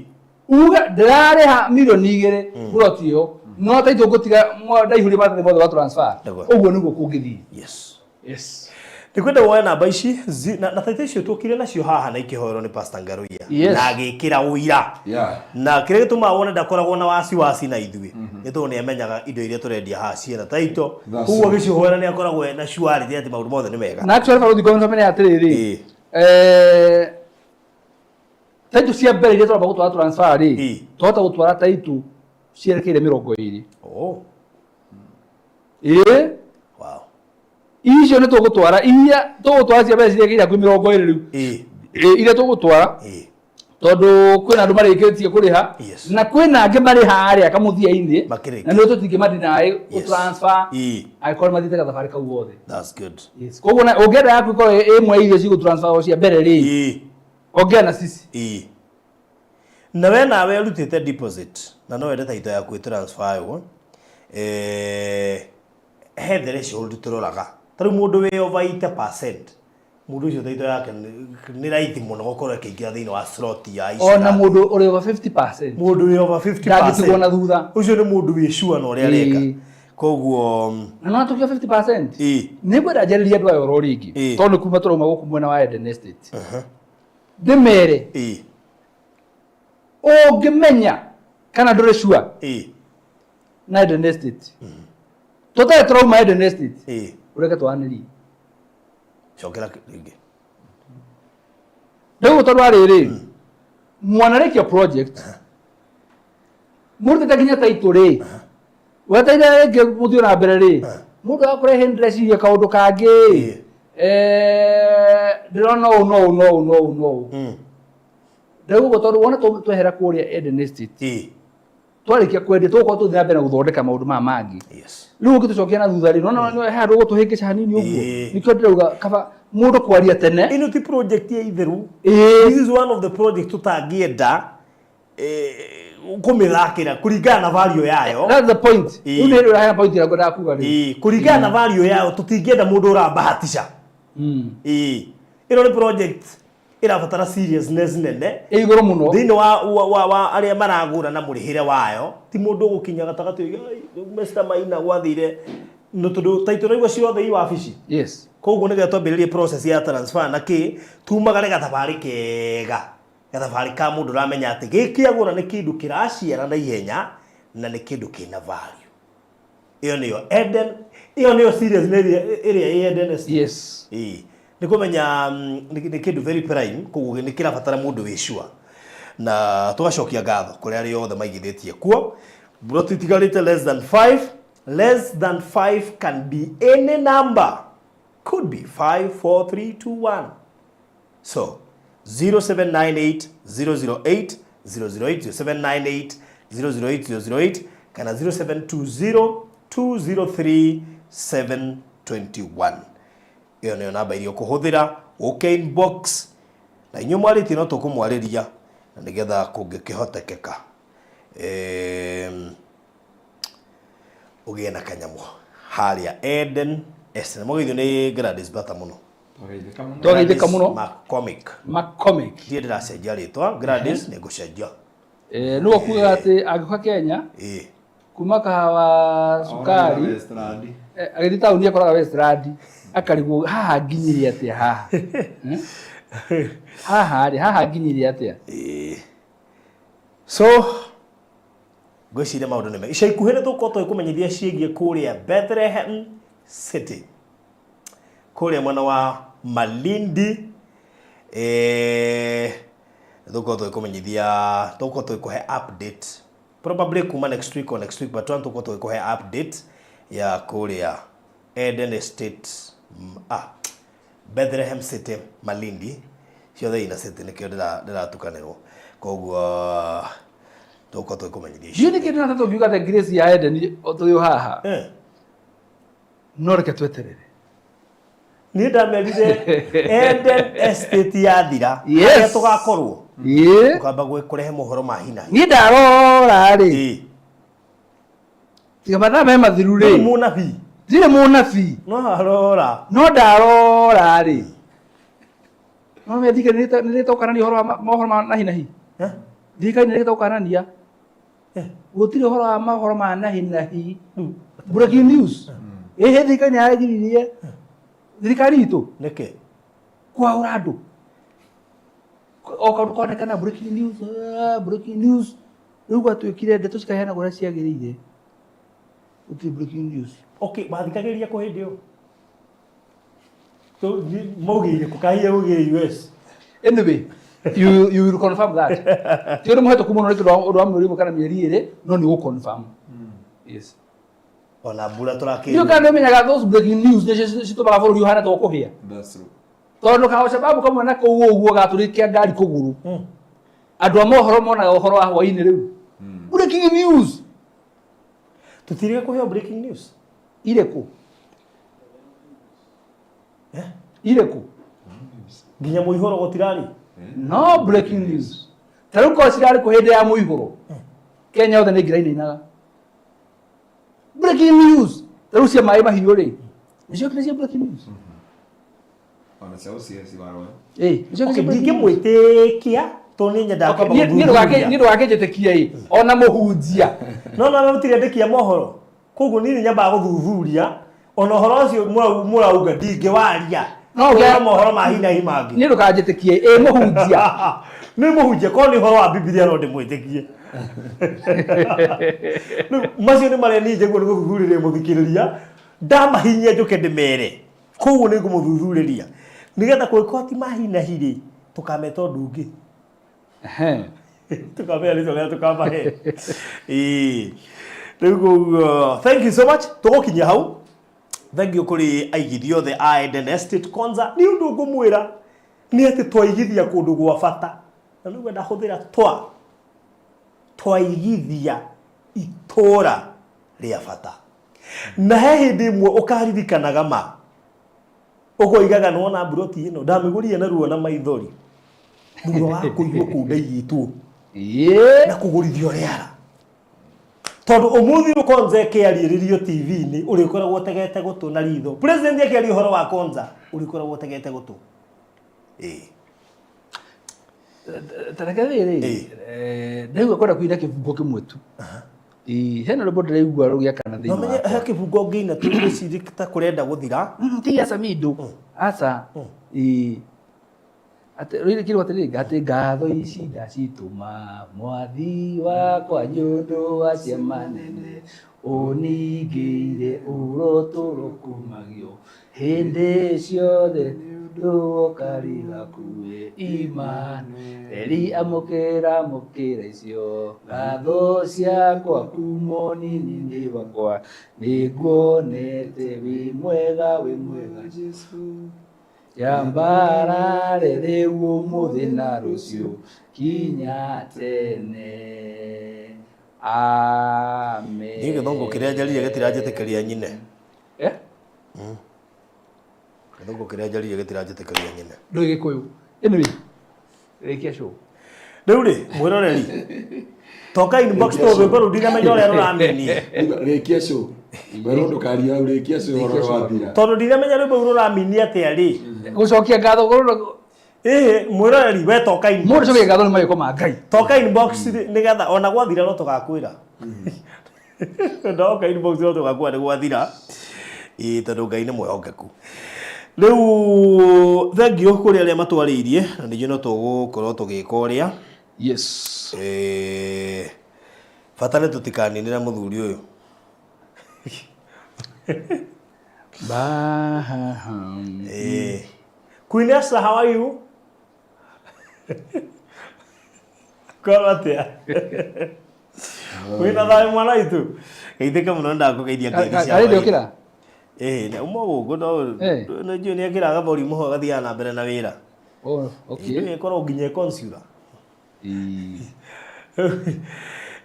uge ndĩrarĩha milioni igĩrĩ plot ĩyo no taitũ ngũtiga ndaihũria maratathi mothe wa transfer Nĩguo. ũguo nĩguo kũngĩthiĩ Yes. yes Ndikwenda woe namba ici na taitũ icio tũkire nacio haha na ikĩhoerwo nĩ Pastor Ngaruiya Yes. na agĩkĩra ũira Yeah. na kĩrĩa gĩtũmaga wone ndakoragwo na wasiwasi na ithuĩ nĩ tondũ nĩ amenyaga indo iria tũrendia haha ciĩna taito That's koguo it. agĩcihoera nĩ akoragwo ena surety atĩ maũndũ mothe nĩ mega na actually barũthi ngombe mene atĩrĩrĩ Ĩ. eh taitũ cia mbere iria tũramba gũtwara transfer rĩ Ĩ. twahota gũtwara taitũ cierekeire mĩrongo ĩrĩ Oh, ĩ wow. icio nĩ tũgũtwara iria tũgũtwara cia mbere cirekeire hakuhĩ mĩrongo ĩrĩ rĩu Ĩ. Ĩ, iria tũgũtwara Ĩ. tondũ kwĩna andũ marĩkĩtie kũrĩha Yes. na kwĩna angĩ marĩ harĩa kamũthia-inĩ Makĩrĩkia. na nĩ tũtingĩmadinaĩ Yes. gũtransfer Ĩ. angĩkorwo nĩ mathiĩte gathabarĩ kau gothe That's good. Yes. Koguo na ũngĩenda yaku ĩkorwo ĩ ĩmwe ya iria cigũtransfer o cia mbere rĩ Ĩ. ongea na sisi Ĩ. Na we nawe ũrutĩte deposit na no wende taito yaku ĩtransfer eh, he threshold tũroraga ta rĩu mũndũ wĩ over 80% mũndũ ũcio taito yake nĩ raithi mũno gũkorwo ĩkĩingĩra thĩinĩ wa slot ya ici ona mũndũ ũrĩ over 50% mũndũ wĩ over 50% ndangĩtigwo na thutha ũcio nĩ mũndũ wĩ sure na ũrĩa areka Ĩ. koguo na no tũkio 50% Ĩ. nĩ ngwenda njarĩrie andũ aya oro rĩngĩ Ĩ. tondũ nĩ kuma tũrauma gũkũ mwena wa Eden Estate ndĩmere ĩ ũngĩmenya kana ndũrĩ sure ĩ na Eden Estate tũtarĩ tũrauma Eden Estate ĩ ũreke twaranĩrie cokera rĩngĩ rĩu tondũ wa rĩrĩ mwanarĩkia project mũrutĩte nginya taitũ rĩ weteire rĩngĩ mũthiĩ na mbere rĩ mũndũ agakũrehe ndĩreciria kaũndũ kangĩ Ĩ. Eh, ndĩrona ũũ no ũũ no ũũ no ũũ no ũũ Mm. rĩu ũguo tondũ wona twehera kũrĩa Eden Estate ĩ twarĩkia kwendia tũgũkorwo tũthiĩ na mbere na gũthondeka maũndũ maya mangĩ yes rĩu ũngĩtũcokia na thutha rĩ nona nĩ handũ ũgũtũhĩngĩca hanini ũguo Ĩ. nĩkĩo ndĩrauga kaba mũndũ kwaria tene ĩno ti project ya itherũ Ĩ. this is one of the project tũtangĩenda kũmĩthakĩra kũringana na value yayo that's the point Ĩ. rĩu nĩ hĩndĩ ũraheana point ĩrĩa ngwendaga kuga rĩu Ĩ, kũringana na value yayo tũtingĩenda mũndũ ũrabahatisha Mm. Ĩ, ĩno nĩ project ĩrabatara seriousness nene ĩ igũrũ mũno thĩinĩ wa, wa, wa, wa arĩa maragũra na mũrĩhĩre wayo ti mũndũ ũgũkinya gatagatĩ oige, "Ai, rĩu Mr. Maina gwathire no tondũ taitũ raigua ciothe i wabici yes koguo nĩgetha twambĩrĩrie process ya transfer na kĩ tumagare gathabarĩ kega gathabarĩ ka mũndũ ũramenya atĩ gĩkĩ agũra nĩ kĩndũ kĩraciara na ihenya na nĩ kĩndũ kĩna value ĩyo nĩyo Eden ĩyo nĩyo serious ĩrĩa ĩrĩa ĩ Eden Estate. yes Ĩĩ. nĩ kũmenya nĩ kĩndũ very prime koguo nĩ kĩrabatara mũndũ wĩ sure na tũgacokia ngatho kũrĩ arĩa othe maigithĩtie kuo mburoti itigarĩte less than 5 less than 5 can be any number could be 5 4 3 2 1 so 0798 008 008 0798 008 008 kana 0720 203 721 ĩyo nĩyo namba iria ũkũhũthĩra ũke inbox na inyuĩ mwarĩtie no tũkũmwarĩria na nĩgetha kũngĩkĩhotekeka Em, ũgĩe na kanyamũ harĩa Eden Estate. Mũgeithio nĩ Gladys Bata mũno Twageithĩka mũno. Twageithĩka mũno. McCormick McCormick ndiĩ ndĩracenjia rĩtwa Gladys nĩ ngũcenjia eh nĩguo kugaga atĩ angĩũka Kenya ĩĩ kuma kahawa cukari Westland. eh, agĩthiĩ taũni akoraga Westland akarigwo haha nginyire atĩa haha Eh? haha rĩ haha nginyire atĩa Ĩĩ. so ngwĩciria maũndũ nĩ mega ica ikuhĩ nĩ tũgũkorwo tũgĩkũmenyithia ciĩgiĩ kũrĩa Bethlehem City kũrĩa mwena wa Malindi eh, tũgũkorwo tũgĩkũmenyithia tũgũkorwo tũgĩkũhe update probably kuma next week or next week but one tũgũkorwo tũgĩkũhe update ya kũrĩa Eden Estate Bethlehem City Malindi Ciothe ina city nĩkĩo ndĩratukanĩrwo. Koguo tũgũkorwo tũgĩkũmenyithia Ndiũĩ nĩkĩ ndĩna tũngiuga the grace ya Eden tũrĩ o haha. No reke tweterere. Niĩ ndamerire Eden Estate yathira Yes. harĩa tũgakorwo Ĩĩ. tũkamba kũrehe mohoro ma hinahi. Niĩ ndarora rĩ. Tiga mathaa me mathiru rĩ. Ndũrĩ mũnabii. Ndirĩ mũnabii. No arora. No ndarora rĩ. No me thirikari nĩ nĩ ũhoro wa mohoro ma nahi nahi. Thirikari nĩ ĩrĩte Gũtirĩ ũhoro wa mohoro ma nahi nahi. Breaking news. Ĩhĩ thirikari nĩ yaragiririe thirikari itũ. Nĩkĩ? Kwaũra andũ. O kaũndũ konekana breaking news, breaking news. Rĩu gwatuĩkire ndeto cikaheanagwo ũrĩa ciagĩrĩire. Gũtirĩ breaking news. Okay, wathikagĩrĩria kũ hĩndĩ ĩyo? Maugĩire kũ kahia augĩire US. Anyway, you will confirm that. Ti ũndũ mũhetũku mũno nĩ tondũ wa ũndũ wa mweri ũmwe kana mĩeri ĩrĩ, no nĩ ũgũ-confirm. Yes. Ona mbura tũrakĩrwo. Ndiũĩ kana nĩ ũmenyaga those breaking news nĩcio citũmaga bũrũri ũhane ta ũkũhĩa. That's true. Tondũ ka Al-Shabaab kamwe na kũu ũguo gatũrĩkia ngari kũgũrũ. Andũ a mohoro monaga ũhoro wa hwainĩ rĩu. Breaking news. Tũtirĩga kũheo breaking news. Irĩkũ? Irĩkũ? Nginya mũihũro gũtirarĩ. No breaking news. Ta rĩu korwo cirarĩ kũ hĩndĩ ya mũihũro. Kenya yothe nĩ ingĩrainainaga. Breaking news. Ta rĩu cia maĩ mahiũ rĩ. Nĩcio nĩcio breaking news. Ona cia OCS warwa. Ĩĩ, nĩcio nĩcio breaking news. Ndingĩmwĩtĩkia tondũ nĩ nyendaga kwamba Niĩ gũthuthuria. niĩ ndũgakĩnjĩtĩkie ĩ ona mũhunjia. No no mũtirĩ andĩki a mohoro. Koguo niĩ nĩ nyambaga gũthuthuria ona ũhoro ũcio mũrauga ndingĩwaria. No ũgĩa- Kuona mohoro ma hi na hi mangĩ. Niĩ ndũkanjĩtĩkie ĩ mũhunjia. Nĩ mũhunjia korwo nĩ ũhoro wa Bibilia no ndĩmwĩtĩkie. Rĩu macio nĩ marĩa niĩ njagĩrĩirwo nĩ gũthuthurĩria mũthikĩrĩria ndamahinyia njũke ndĩmere. Koguo nĩ ngũmũthuthurĩria nĩgetha kũngĩkorwo ti ma hi na hi rĩ tũkameta ũndũ ũngĩ. Tũkamenya rĩtwa rĩrĩa tũkamahe. Ĩĩ. Rĩu koguo thank you so much tũgũkinyia hau. Thank you kũrĩ aigithia othe a Eden Estate Kwanza nĩ ũndũ ngũmwĩra nĩ atĩ twaigithia kũndũ gwa bata na nĩguo ndahũthĩra twa twaigithia itũra rĩa bata na he hĩndĩ ĩmwe ũkaririkanaga ma ũkoigaga nĩwona mburoti ĩno ndamĩgũrire na ruo na maithori thutha wa kũigwo kũu ndaigĩtwo na kũgũrithio rĩara tondũ ũmũthĩ ũyũ Konza ĩkĩarĩrĩrio TV-inĩ ũrĩkoragwo ũtegete gũtũ na ritho president akĩaria ũhoro wa Konza ũrĩkoragwo ũtegete gũtũ ĩĩ Ta reke rĩrĩ ndaigua kwenda kũina kĩbungo kĩmwe tu. Ĩĩ, hena rwĩmbo ndĩraigua rũgĩakana thĩinĩ No menye wakwa. he kĩbungo ũngĩina tu ngwĩciria ta kũrenda gũthira. Ti aca Mindo. Aca. Ĩĩ. Atĩ rĩrĩ kĩrwo atĩrĩrĩ atĩ ngatho ici ndacitũma mwathi wakwa nĩ ũndũ wa ciama nene ũningĩire ũrotũrwo kumagio hĩndĩ ciothe nĩ ũndũ woka hakuhĩ Imanueli amũkĩra amũkĩra icio ngatho ciakwa kuma ũnini-inĩ wakwa nĩnguonete wĩ mwega wĩ mwega Jesũ yambarare rĩu ũmũthĩ na rũciũ kinya tene amen. Niĩ gĩthũngũ kĩrĩa njaririe gĩtiranjĩtĩkĩria nyine. Eh? Gĩthũngũ kĩrĩa njaririe gĩtiranjĩtĩkĩria nyine. Ndũĩ gĩkũyũ. Anyway, rĩkia show. Rĩu rĩ, mwĩroreri, toka inbox to rwĩmbo rũu ndinamenya ũrĩa rũramini. Rĩkia show. Werwo ndũkarie hau rĩkia show ũhoro wathira. Tondũ ndinamenya rwĩmbo rũu rũramini atĩa rĩ. Gũcokia ngatho kũrũ Ĩhĩ, mwĩroreri we toka inbox. Mũndũ cokia ngatho nĩ mawĩko ma Ngai. Toka inbox nĩgetha ona gwathira no tũgakwĩra. Ndoka inbox no tũgakwĩra nĩ gwathira. Ĩĩ tondũ Ngai nĩ mwĩhokeku. Rĩu thank you kũrĩ arĩa matwarĩirie na ningĩ no tũgũkorwo tũgĩka ũrĩa. Yes. Bata nĩ tũtikaninĩre mũthuri ũyũ. Queen Esther, how are you? Korwo atĩa? Wĩna thayũ mwana witũ? Geithĩka mũno ndakũgeithia ngeithi cia Karĩ hwaĩ-inĩ. ndĩokĩra? Ĩĩ, uma gũkũ no Eh. nĩ njũĩ nĩ ekĩraga volume ho agathiaga na mbere na wĩra. Oh, okay. Ndũĩ ĩkorwo nginya ĩkonsura. Ĩĩ.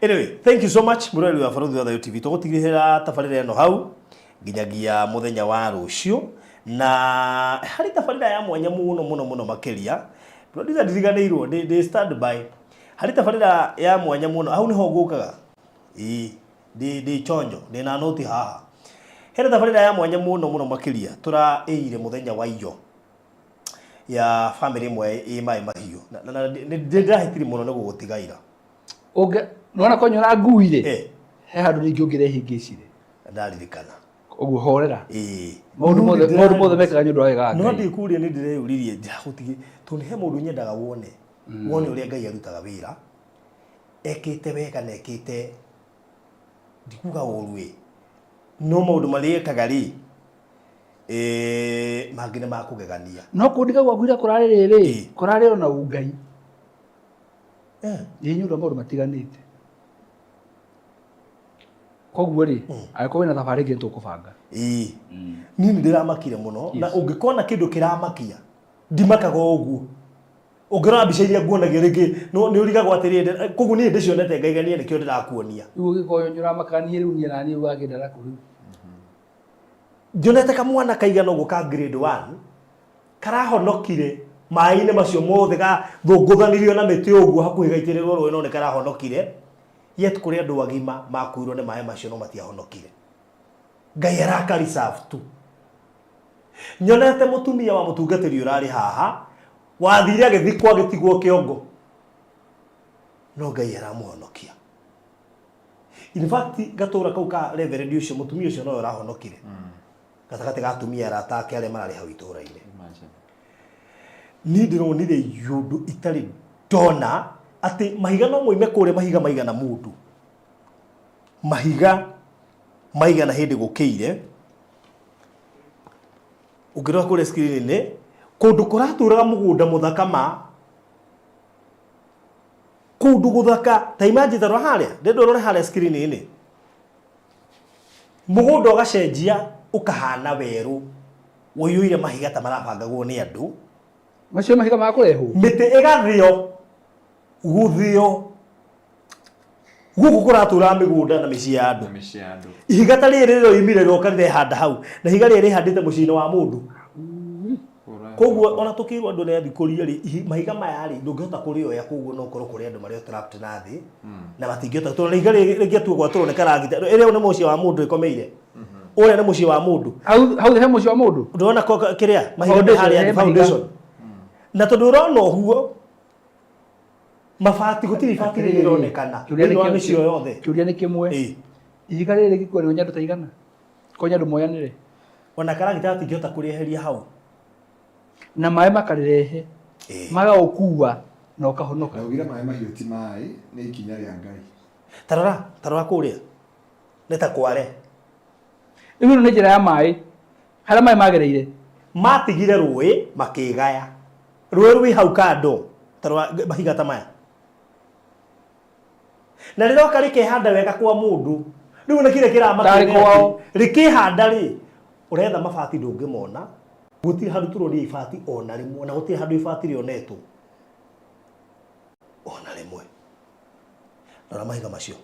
Anyway, thank you so much mũroreri wa Barũthi wa Thayũ TV. Tũgũtigĩrĩra tabarĩra ĩno hau nginyagia mũthenya wa rũciũ, na harĩ tabarĩra ya mwanya mũno mũno mũno makĩria. Producer ndiriganĩirwo, ndĩ stand by. Harĩ tabarĩra ya mwanya mũno, hau nĩho ngũkaga. Ĩĩ, ndĩ chonjo, ndĩ na noti haha. Hena tabarĩra ya mwanya mũno mũno makĩria tũraĩire mũthenya wa iyo ya family ĩmwe ĩ maĩ mahiũ. Na nĩ ndĩrahĩtire mũno nĩ gũgũtigaira. Ũngĩ nĩwona konyora ngui rĩ, Eh. he handũ rĩngĩ ũngĩrehĩngĩcire. Ndaririkana. Ũguo horera. Ĩĩ. Maũndũ mothe maũndũ mothe mekaga nĩ ũndũ wa wega wa No Ngai. ndĩkũria nĩ ndĩreyũririe ndĩragũtigĩ tondũ he mũndũ nyendaga wone wone ũrĩa Ngai arutaga wĩra, ekĩte wega na ekĩte ndikuga ũru ĩ, no maũndũ marĩa ekaga rĩ, mangĩ nĩ makũgegania. No kũndiga gwaku ira kũrarĩ rĩrĩ, Ĩĩ. kũrarĩ ona ũngai. Eh. Ĩĩ nĩ ũndũ wa maũndũ matiganĩte. Koguo rĩ, angĩkorwo wĩna thabarĩ ĩngĩ nĩtũkũbanga. Ĩĩ. Niĩ nĩ ndĩramakire mũno na ũngĩkona kĩndũ kĩramakia ndimakaga o ũguo. Ũngĩrora mbica iria nguonagia rĩngĩ nĩ ũrigagwo atĩrĩrĩ, koguo niĩ ndĩcionete ngaigania nĩkĩo ndĩrakuonia. Rĩu ũgĩkorwo nĩ ũramaka niĩ rĩu niĩ naniĩ ũgakĩndara kũ rĩu? Nyonete kamwana kaigana ũguo ka grade 1 karahonokire maĩ-inĩ macio mothe, gathũngũthanirio na mĩtĩ ũguo hakuhĩ gaitĩrĩrwo rũĩ no nĩ karahonokire, yet kũrĩ andũ agima makuirwo nĩ maĩ macio no matiahonokire. Ngai araka reserve tu. Nyonete mũtumia wa mũtungatĩri ũrarĩ haha wathire agĩthikwo agĩtigwo kĩongo, no Ngai aramũhonokia. In fact gatũra kau ka reverend ũcio, mũtumia ũcio nowe ũrahonokire gatagatĩ ga atumia arata ake arĩa mararĩ hau itũra-inĩ. Niĩ ndĩronire ũndũ itarĩ ndona atĩ mahiga no moime kũrĩa, mahiga maigana mũndũ, mahiga maigana hĩndĩ gũkĩire. Ũngĩrora kũrĩa screen-inĩ, kũndũ kũratũraga mũgũnda mũthaka ma kũndũ gũthaka ta imagine, ta rora harĩa ndĩrenda ũrore harĩa screen-inĩ, mũgũnda ũgacenjia ũkahana werũ ũiyũire mahiga ta marabangagwo nĩ andũ. Macio mahiga ma kũrehwo, mĩtĩ ĩgathĩo gũthĩo gũkũ kũratũraga mĩgũnda na mĩciĩ ya andũ. Mĩciĩ ya andũ. Ihiga ta rĩrĩ rĩroimire rĩroka rĩrehanda hau, na ihiga rĩrĩ rĩhandĩte mũciĩ-inĩ wa mũndũ. Koguo ona tũkĩrwo andũ nĩ athikũria rĩ, mahiga maya rĩ, ndũngĩhota kũrĩoya, koguo no ũkorwo kũrĩ andũ marĩ trapped na thĩ na matingĩhota, tondũ ihiga rĩrĩ rĩngĩatua gwatũrwo nĩ karagita. Ĩrĩa nĩ mũciĩ wa mũndũ ĩkomeire, ũrĩa nĩ mũciĩ wa mũndũ. Hau hau he mũciĩ wa mũndũ. Ndũrona kĩrĩa mahiga me Foundation, harĩa he thĩ, mahiga. foundation, na tondũ ũrona ũguo mabati, gũtirĩ ibati rĩrĩ rĩronekana Kĩũria nĩ thĩinĩ wa mĩciĩ o yothe. Kĩũria nĩ kĩmwe. Ĩĩ. Ihiga rĩrĩ rĩngĩkua nĩ andũ ta igana? Konya andũ moyanĩre. Ona karagita gatingĩhota kũrĩeheria hau. Na maĩ makarĩrehe. Ĩĩ. Magaũkua na ũkahonoka. Na ugire maĩ mahiũ ti maĩ, nĩ ikinya rĩa Ngai. Tarora, tarora kũrĩa nĩ ta kware. Rĩu ĩno nĩ njĩra ya maĩ. Harĩa maĩ magereire. Matigire rũĩ makĩgaya. Rũĩ rwĩ hau kando. Tarora mahiga ta maya. Na rĩroka rĩkehanda wega kwa mũndũ. Rĩu nĩ kĩrĩa kĩramakia Tarĩ nĩ kwao. atĩ, rĩkĩhanda rĩ, ũretha mabati ndũngĩmona. Gũtirĩ handũ tũronire ibati ona rĩmwe, na gũtirĩ handũ ibati rĩonetwo ona rĩmwe. Rora mahiga macio.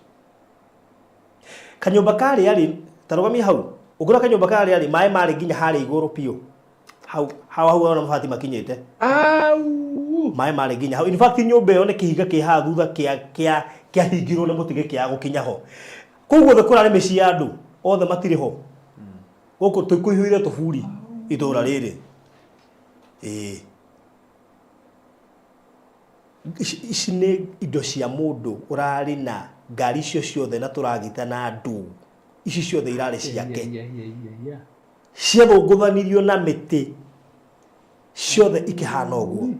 Kanyũmba karĩa rĩ, ta rũgamia hau. Ũngĩrora kanyũmba karĩa rĩ, maĩ marĩ nginya harĩa igũrũ biũ. Hau hau hau ũrona mabati makinyĩte. Au. Maĩ marĩ nginya hau. In fact nyũmba ĩyo nĩ kĩhiga kĩ haha thutha kĩa kĩa kĩahingirwo nĩ mũtĩ gĩkĩaga gũkinya ho. Kũu guothe kũrarĩ mĩciĩ ya andũ, othe matirĩ ho. Gũkũ kũihũire tũburi itũra rĩrĩ. Ĩĩ. Ici nĩ indo cia mũndũ ũrarĩ na ngari icio ciothe na tũragita na ndũ. Ici ciothe irarĩ ciake. Iya, iya, iya, iya. Ciathũngũthanirio na mĩtĩ ciothe ikĩhana ũguo.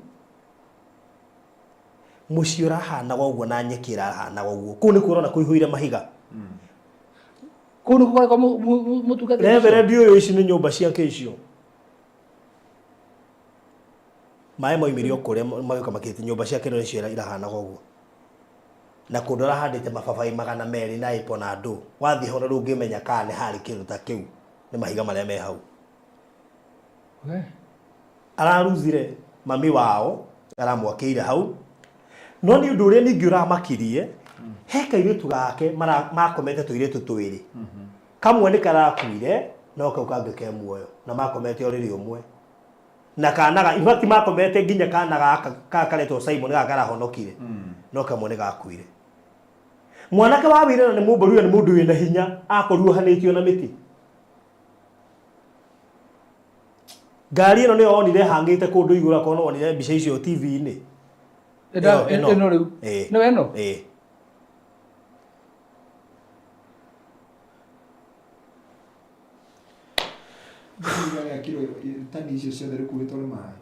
Mũciĩ ũrahanaga ũguo na nyeki ĩrahanaga ũguo. Kũu nĩkuo ũrona kũihũire mahiga. Kũu nĩkuo kũrĩ kwa mũtungatĩri ũcio? Reverend ũyũ, ici nĩ nyũmba ciake icio. Maĩ moimire o kũrĩa magĩũka makĩte nyũmba ciake nĩcio irahanaga ũguo. Na kũndũ arahandĩte mababaĩ 200 na apple na ndũ. Wathiĩ ho na ndũngĩmenya kana nĩ harĩ kĩndũ ta kĩu nĩ mahiga marĩa me hau. We. Araruzire Mami wao aramwakĩire hau. No nĩ ũndũ ũrĩa ningĩ ũramakirie, he kairĩtu gake makomete tũirĩtu twĩrĩ. Kamwe nĩ karakuire, no kau kangĩ ke muoyo, na makomete ũrĩrĩ ũmwe. Na kana ga, in fact makomete nginya kana gaka ka karetwo Simon gaka karahonokire, no kamwe nĩ gakuire. Mwanake wa wĩra na nĩ mũmboru na nĩ mũndũ wĩna hinya, akorirwo ohanĩtio na mĩtĩ. Ngari ĩno nĩyo onire ĩhang'ĩte kũndũ igũrũ akorwo no wonire mbica icio TV-inĩ. Ĩno ĩno rĩu. Ĩĩ. Nĩwe ĩno? Ĩĩ. Ihiga rĩa kiro tani icio ciothe rĩkuĩtwo nĩ maĩ.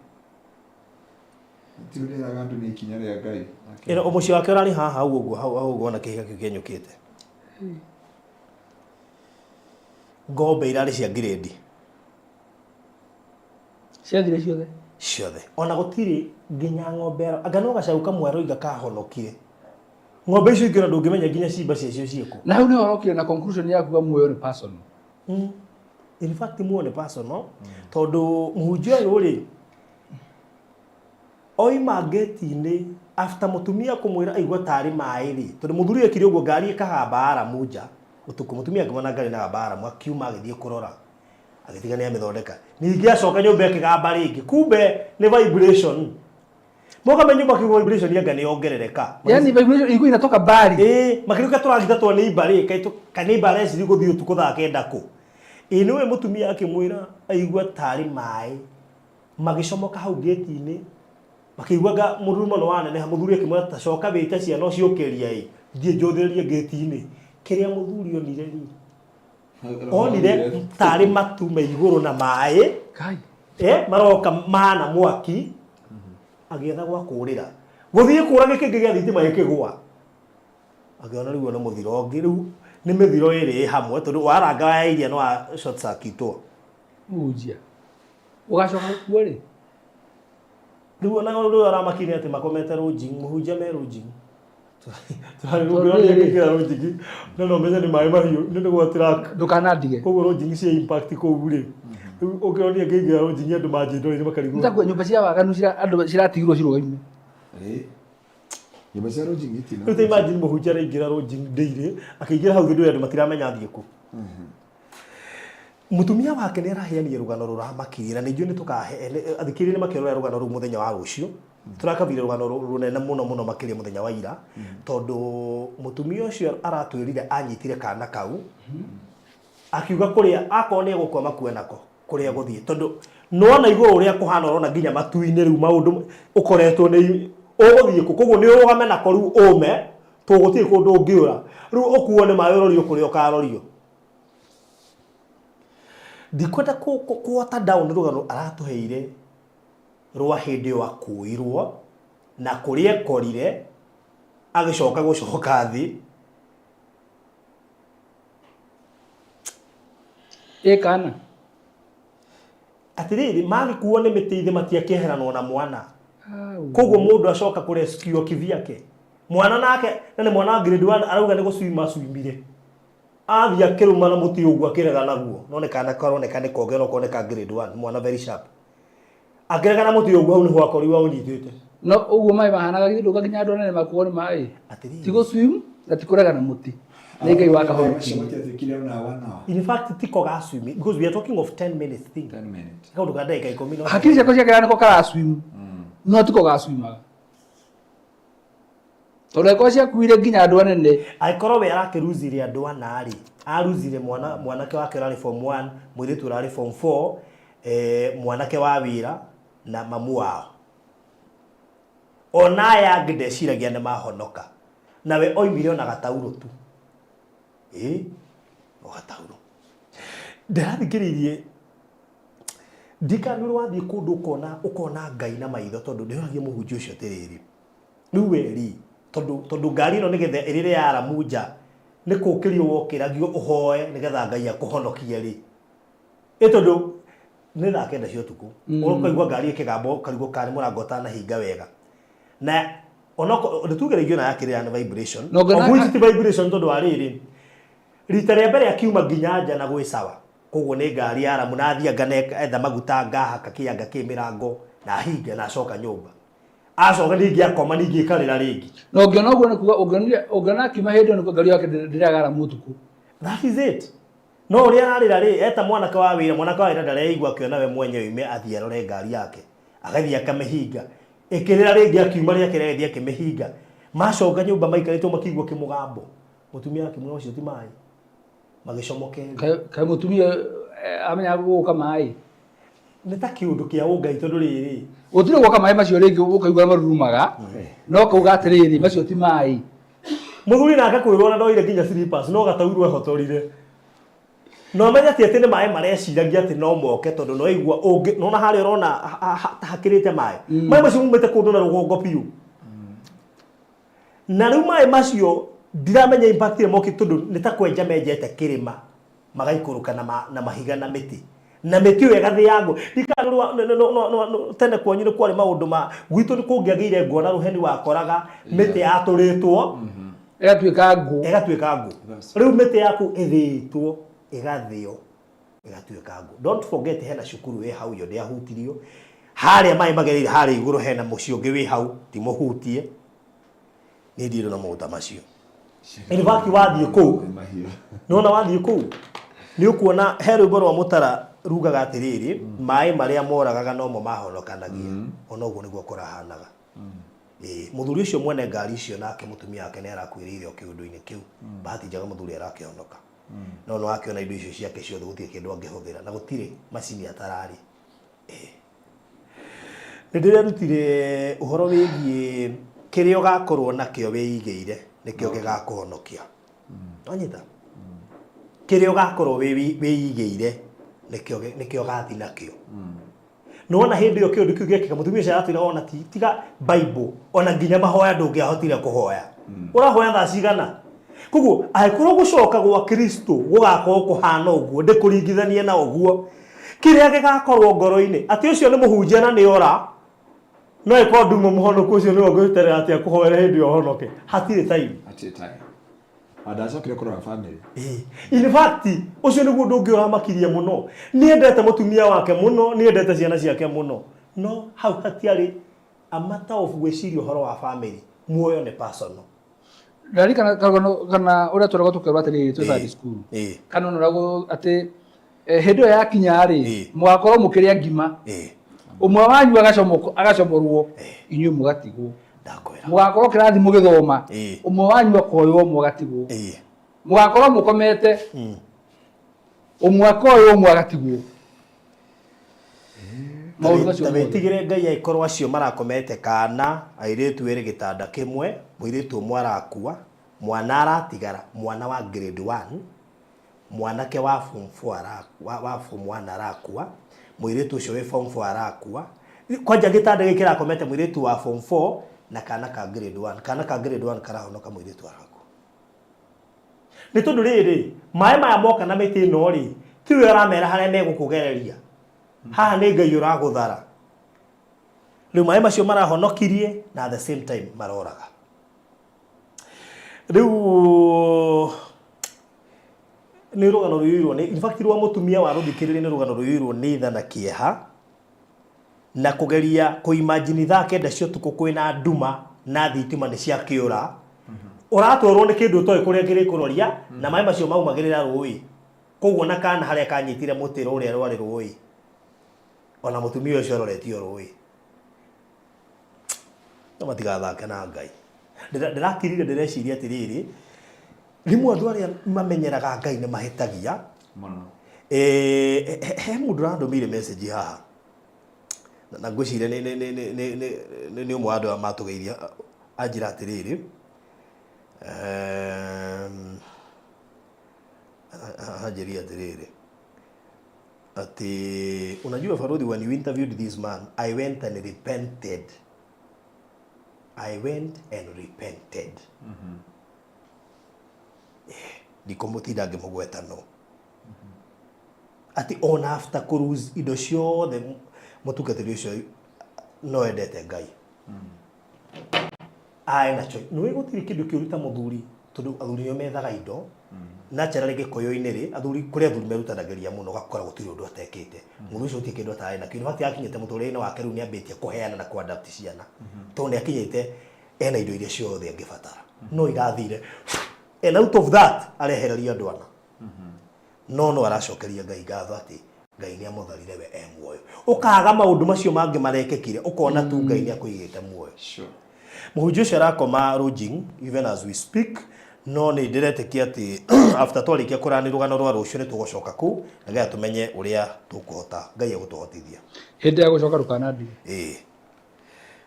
Ti ũrĩraga andũ nĩ ikinya rĩa Ngai. Ĩno mũciĩ wake ũrarĩ haha hau ũguo hau hau ũguo ona kĩhiga kĩu kĩenyũkĩte. Ng'ombe irarĩ cia ngirĩndi. Ciathire ciothe. Ciothe. Ona gũtirĩ nginya ng'ombe anga no gacaũ kamwe aroiga kahonokire. Ng'ombe icio ingĩ ona ndũngĩmenya nginya cimba ciacio ciĩkũ. Na hau nĩho ũrokire na conclusion ya kuga muoyo nĩ personal. In fact muoyo nĩ personal tondũ mũhunjia ũyũ rĩ oima ngĩti-inĩ after mũtumia kũmwĩra aigua tarĩ maĩ rĩ, tondũ mũthuri ekire ũguo ngari ĩkagamba aramu nja ũtukũ, mũtumia akĩmona ngari ĩnagamba aramu akiuma agĩthiĩ kũrora agĩtiga nĩ amĩthondeka. Ningĩ acoka nyũmba ĩkĩgamba rĩngĩ, kumbe nĩ vibration. Moka me nyũmba akĩigua vibration anga nĩ yongerereka. Yani vibration ilikuwa inatoka mbali. Ĩĩ, makĩrĩka tũragita twa neighbor rĩ, kaĩ ka neighbor areciri gũthiĩ ũtukũ thaa kenda kũ. Ĩĩ nĩwe mũtumia akĩmwĩra aigua tarĩ maĩ magĩcomoka hau gate-inĩ makĩigua nga mũrurumo nĩ waneneha mũthuri akĩmwĩra ta coka wĩte ciana ũciũkĩrie ĩ thiĩ njũthĩrĩrie gate-inĩ. Kĩrĩa mũthuri onire rĩ, onire tarĩ matu me igũrũ na maĩ Kai. Maroka mahana mwaki agĩetha gwa kũũrĩra gũthiĩ kũũra gĩkĩngĩ gĩa thitima gĩkĩgũa akĩona rĩu nĩ mũthiro ũngĩ rĩu nĩ mĩthiro ĩrĩ ĩ hamwe tondũ waranga wa iria no wa short circuitwo. Mũhunjia. Ũgacoka gũkua rĩ? Rĩu ona ũndũ ũrĩa ũramakirie atĩ makomete lodging, mũhunjia me lodging. Tondũ rĩrĩ- Tũrarĩ lodging, no no menye nĩ maĩ mahiũ, nĩ nĩ gwa track. Ndũkanandige. Koguo lodging cia impact kũu rĩ. Rĩu ũkĩronia ngĩingĩra lodging andũ manjĩndorire makarigwo. Nĩtakuo nyũmba cia waganu andũ ciratigirwo cirũgaime. Ĩĩ. Nyũmba cia lodging itina. Rĩu ta imagine mũhunjia araingĩra lodging daily, akĩingĩra hau thĩ ndũĩ andũ matiramenya athiĩ kũ. Mũtumia wake nĩ araheanire rũgano rũramakirie na nĩ njũĩ nĩ tũkahe athikĩrĩria nĩ makerorera rũgano rũu mũthenya wa rũciũ. Tũrakabire rũgano rũnene mũno mũno makĩria mũthenya wa ira tondũ mũtumia ũcio aratwĩrire anyitire kana kau akiuga kũrĩa akorwo nĩ egũkua makue nako kũrĩa gũthiĩ tondũ nĩwona igũrũ ũrĩa kũhana ũrona nginya matu-inĩ rĩu maũndũ ũkoretwo nĩ ũgũthiĩ kũ koguo nĩ ũrũgame nako rĩu ũme tondũ gũtirĩ kũndũ ũngĩũra rĩu ũkuo nĩ maĩ ũrorio kũrĩa ũkarorio. Ndikwenda kũ water down rũgano aratũheire rwa hĩndĩ ĩyo akuirwo na kũrĩa ekorire agĩcoka gũcoka thĩ. Ĩ kana? Atĩrĩrĩ, magĩkuo nĩ mĩtĩ ithe matiakĩeheranwo na mwana. Koguo mũndũ acoka kũ rescue kivyake. Mwana nake, na nĩ mwana wa grade 1 arauga nĩ gũcwima acwimire. Athiĩ akĩrũma na mũtĩ ũguo akĩrega naguo. No nĩ kana karoneka nĩ koge no koneka grade 1, mwana very sharp. Akĩrega na mũtĩ ũguo hau nĩho akorirwo aũnyitĩte. No ũguo maĩ mahanaga githĩ ndũka nginya andũ anene makuo nĩ maĩ. Atĩrĩrĩ. Ti gũ swim na ti kũrega na mũtĩ. Nĩ Ngai wakahonokirie. Matiatuĩkire ona wana. In fact tiko ga swim because we are talking of 10 minutes thing. 10 minutes. Kaũndũ ka ndagĩka ikũmi no. Hakiri ciakwa ciakĩra nĩko kara swim. No tiko ga swimaga. Tondũ angĩkorwo ciakuire nginya andũ anene. Angĩkorwo we arakĩruzire andũ ana rĩ, aruzire mwana mwanake wake ũrarĩ form 1, mũirĩtu ũrarĩ form 4, mwanake wa wĩra na mamu wao. Ona aya angĩ ndeciragia nĩ mahonoka. Nawe oimire ona gataurũ tu. Ĩĩ, o gataurũ. Ndĩrathikĩrĩirie ndikana ũrĩ wathiĩ kũndũ ũkona ũkona Ngai na maitho tondũ ndĩroragia mũhunjia ũcio atĩrĩrĩ, rĩu we rĩ, tondũ tondũ ngari ĩno nĩgetha ĩrĩre yaramu nja nĩ kũũkĩrio wokĩragio ũhoe nĩgetha Ngai akũhonokie rĩ, ĩ tondũ nĩ thaa kenda cia ũtukũ ũkaigua ngari ĩkĩgamba ũkarigwo kana nĩ mũrango ũtanahinga wega na onoko nĩ tuge rĩngĩ ona yakĩrĩra nĩ vibration Na ũngĩona- of which ti vibration tondũ wa rĩrĩ rita rĩa mbere akiuma nginya nja na gwĩ sawa koguo nĩ ngari ya ramu na athiĩ anga etha maguta ngahaka kĩanga kĩ mĩrango Na ahinga na acoka nyũmba. Acoka ningĩ akoma ningĩ ĩkarĩra rĩngĩ. Na ũngĩona ũguo nĩ kuga ũngĩonire ũngĩona akiuma hĩndĩ ĩyo nĩ kuga ngari yake ndĩragara mũtukũ. That is it. No ũrĩa ararĩra rĩ, eta mwanake wa wĩra, mwanake wa wĩra ndareigua akĩona we mwenyewe oime athiĩ arore ngari yake. Agathiĩ akamĩhinga. Ĩkĩrĩra rĩngĩ akiuma rĩa kerĩ agĩthiĩ akĩmĩhinga. Macoka nyũmba maikarĩte ũguo makĩigua kĩmũgambo. Mũtumia akĩmwĩra ũcio ti maĩ. Magĩcomoka Kaĩ kaĩ mũtumia eh, amenya gũka maĩ. Nĩ ta kĩũndũ kĩa ũngai tondũ rĩrĩ. Gũtirĩ gwoka maĩ macio rĩngĩ ũkaigua marurumaga no kauga atĩrĩrĩ macio ti maĩ. Mũthuri nake kwĩrwo na ndoire nginya slippers no gataurwo ehotorire. Na ũmenye ti atĩ nĩ maĩ mareciragia atĩ no moke tondũ no igua ũngĩ nona harĩa ũrona ta hakĩrĩte maĩ. Maĩ macio maumĩte kũndũ na rũgongo biũ. Na rĩu maĩ macio ndiramenya impact ĩrĩa mokĩte tondũ nĩ ta kwenja menjete kĩrĩma magaikũrũka na, ma, na mahiga na mĩtĩ na mĩtĩ ĩyo ĩgathĩangwo ndikana tene kwanyu nĩ kwarĩ maũndũ ma gwitũ nĩ kũngĩagĩire ngwa na rũheni wakoraga mĩtĩ yatũrĩtwo Ĩgatuĩka ngũ. Ĩgatuĩka ngũ. Rĩu mĩtĩ yaku ĩthĩĩtwo ĩgathĩo ĩgatuĩka ngũ. Don't forget hena cukuru wĩ hau yo ndĩahutirio. Harĩa maĩ magereire harĩa igũrũ hena mũciĩ ũngĩ wĩ hau ti mũhutie. Niĩ ndirĩ na maũndũ ta macio. In fact wathiĩ kũu nĩwona wathiĩ kũu nĩ ũkuona he rwĩmbo rwa mũtara rugaga atĩrĩrĩ, maĩ marĩa moragaga nomo mahonokanagia. Ona ũguo nĩguo kũrahanaga. Ĩĩ, mũthuri ũcio mwene ngari icio nake mũtumia wake nĩ arakuĩrĩire o kĩũndũ-inĩ kĩu. Bahati njega mũthuri arakĩhonoka. No nĩ wakĩona indo icio ciake ciothe gũtirĩ kĩndũ angĩhũthĩra na gũtirĩ macini atararĩ. Ĩĩ. Nĩ ndĩrerutire ũhoro wĩgiĩ kĩrĩa ũgakorwo nakĩo wĩigĩire nĩkĩo gĩgakũhonokia. Wanyita? Kĩrĩa ũgakorwo wĩigĩire nĩkĩo nĩkĩo ũgathiĩ nakĩo. Nĩwona hĩndĩ ĩyo kĩũndũ kĩu gĩekĩka mũtumia ũcio aratwĩra ona ti tiga Bible ona nginya mahoya ndũngĩahotire kũhoya. Ũrahoya thaa cigana? Koguo angĩkorwo gũcoka gwa Kristo gũgakorwo kũhana ũguo ndĩkũringithanie na ũguo kĩrĩa gĩgakorwo ngoro-inĩ atĩ ũcio nĩ mũhunjia na nĩ ora no ĩkorwo nduma mũhonoku ũcio nĩwe ũngĩterera atĩ akũhoere hĩndĩ ĩyo ũhonoke hatirĩ time. Hatirĩ time. Na ndacokire kũrora family. Ĩĩ. In fact, ũcio nĩguo ũndũ ũngĩ ũramakirie mũno. Nĩ endete mũtumia wake mũno, nĩ endete ciana ciake mũno. No hau hatiarĩ a matter of gwĩciria ũhoro wa family. Muoyo nĩ personal. Ndarikana karũgano kana ũrĩa tweragwo tũkerwo atĩrĩrĩ twĩ Sunday school. Ĩĩ. Kana ũragwo atĩ eh, hĩndĩ ĩyo yakinya rĩ Ĩĩ. mũgakorwo mũkĩrĩa ngima. Ĩĩ. Ũmwe wanyu agacomorwo inyuĩ mũgatigwo. Ndakwĩra. Mũgakorwo kĩrathi mũgĩthoma Ĩĩ. ũmwe wanyu akoywo ũmwe agatigwo. Ĩĩ. Mũgakorwo mũkomete ũmwe akoywo ũmwe agatigwo. Maũndũ macio Ta mothe. wĩtigĩre Ngai angĩkorwo acio marakomete kana airĩtu erĩ gĩtanda kĩmwe, mũirĩtu ũmwe arakua, mwana aratigara, mwana wa grade 1, mwanake wa form 4 ara, wa, wa form 1 arakua, mũirĩtu ũcio wĩ form 4 arakua, kwanja gĩtanda gĩkĩ kĩrakomete mũirĩtu wa form 4 na kana ka grade 1, kana ka grade 1 karahonoka mũirĩtu arakua. Nĩ tondũ rĩrĩ, maĩ maya moka na mĩtĩ ĩno rĩ, tiwe ũramera harĩa megũkũgereria. Haha nĩ Ngai ũragũthara. Rĩu maĩ macio marahonokirie na at the same time maroraga. Rĩu nĩ rũgano rũiyũirwo nĩ in fact rwa mũtumia wa rũthikĩrĩria nĩ rũgano rũiyũirwo nĩ tha na kĩeha na kũgeria kũ imagine thaa kenda cia ũtukũ kwĩna nduma na thitima nĩ ciakĩũra ũratwarwo nĩ kĩndũ ũtoĩ kũrĩa kĩrĩkũroria na maĩ macio maumagĩrĩra rũĩ koguo na kana harĩa kanyitire mũtĩ rũrĩa rwarĩ rũĩ ona mũtumia ũcio aroretio rũĩ no matigathake na Ngai. Ndĩrakirire ndĩreciria atĩrĩrĩ, rĩmwe andũ arĩa mamenyeraga Ngai nĩ mahĩtagia. Mũno. Eh, he mũndũ ũrandũmĩire message haha na ngwĩciria nĩ nĩ nĩ nĩ nĩ nĩ nĩ nĩ ũmwe wa andũ arĩa matũgeithia anjĩra atĩrĩrĩ, anjĩria atĩrĩrĩ atĩ unajua Farodhi, when you interviewed this man I went and repented. I went and repented. Ndikũmũtinda ngĩmũgweta no atĩ ona after kũ lose indo ciothe mũtungatĩri ũcio no endete Ngai. Ae nacho nĩũĩ gũtirĩ kĩndũ kĩũru ta mũthuri tondũ athuri nĩo methaga indo. Naturally gĩkũyũ-inĩ rĩ, athuri kũrĩ athuri merutanagĩria mũno ũgakora gũtirĩ ũndũ atekĩte. Mũthuri ũcio gũtirĩ kĩndũ atarĩ nakĩo. In fact akinyĩte mũtũrĩre-inĩ wake rĩu nĩ ambĩtie kũheana na kũ-adapt ciana. Tondũ nĩ akinyĩte ena indo iria ciothe angĩbatara. No irathire and out of that arehererio andũ ana. No no aracokeria Ngai ngatho atĩ Ngai nĩ amũtharire we e muoyo. Ũkaga maũndũ macio mangĩ marekĩkire ũkona tu Ngai nĩ akũigĩte muoyo. Sure. Mũhunjia ũcio arakoma lodging even as we speak no nĩ ndĩretĩkia atĩ after twarĩkia kũrani rũgano rwa rũciũ nĩ tũgũcoka kũu nĩgetha tũmenye ũrĩa tũkũhota Ngai egũtũhotithia. Hĩndĩ ya gũcoka ndũkanandige. Ĩĩ.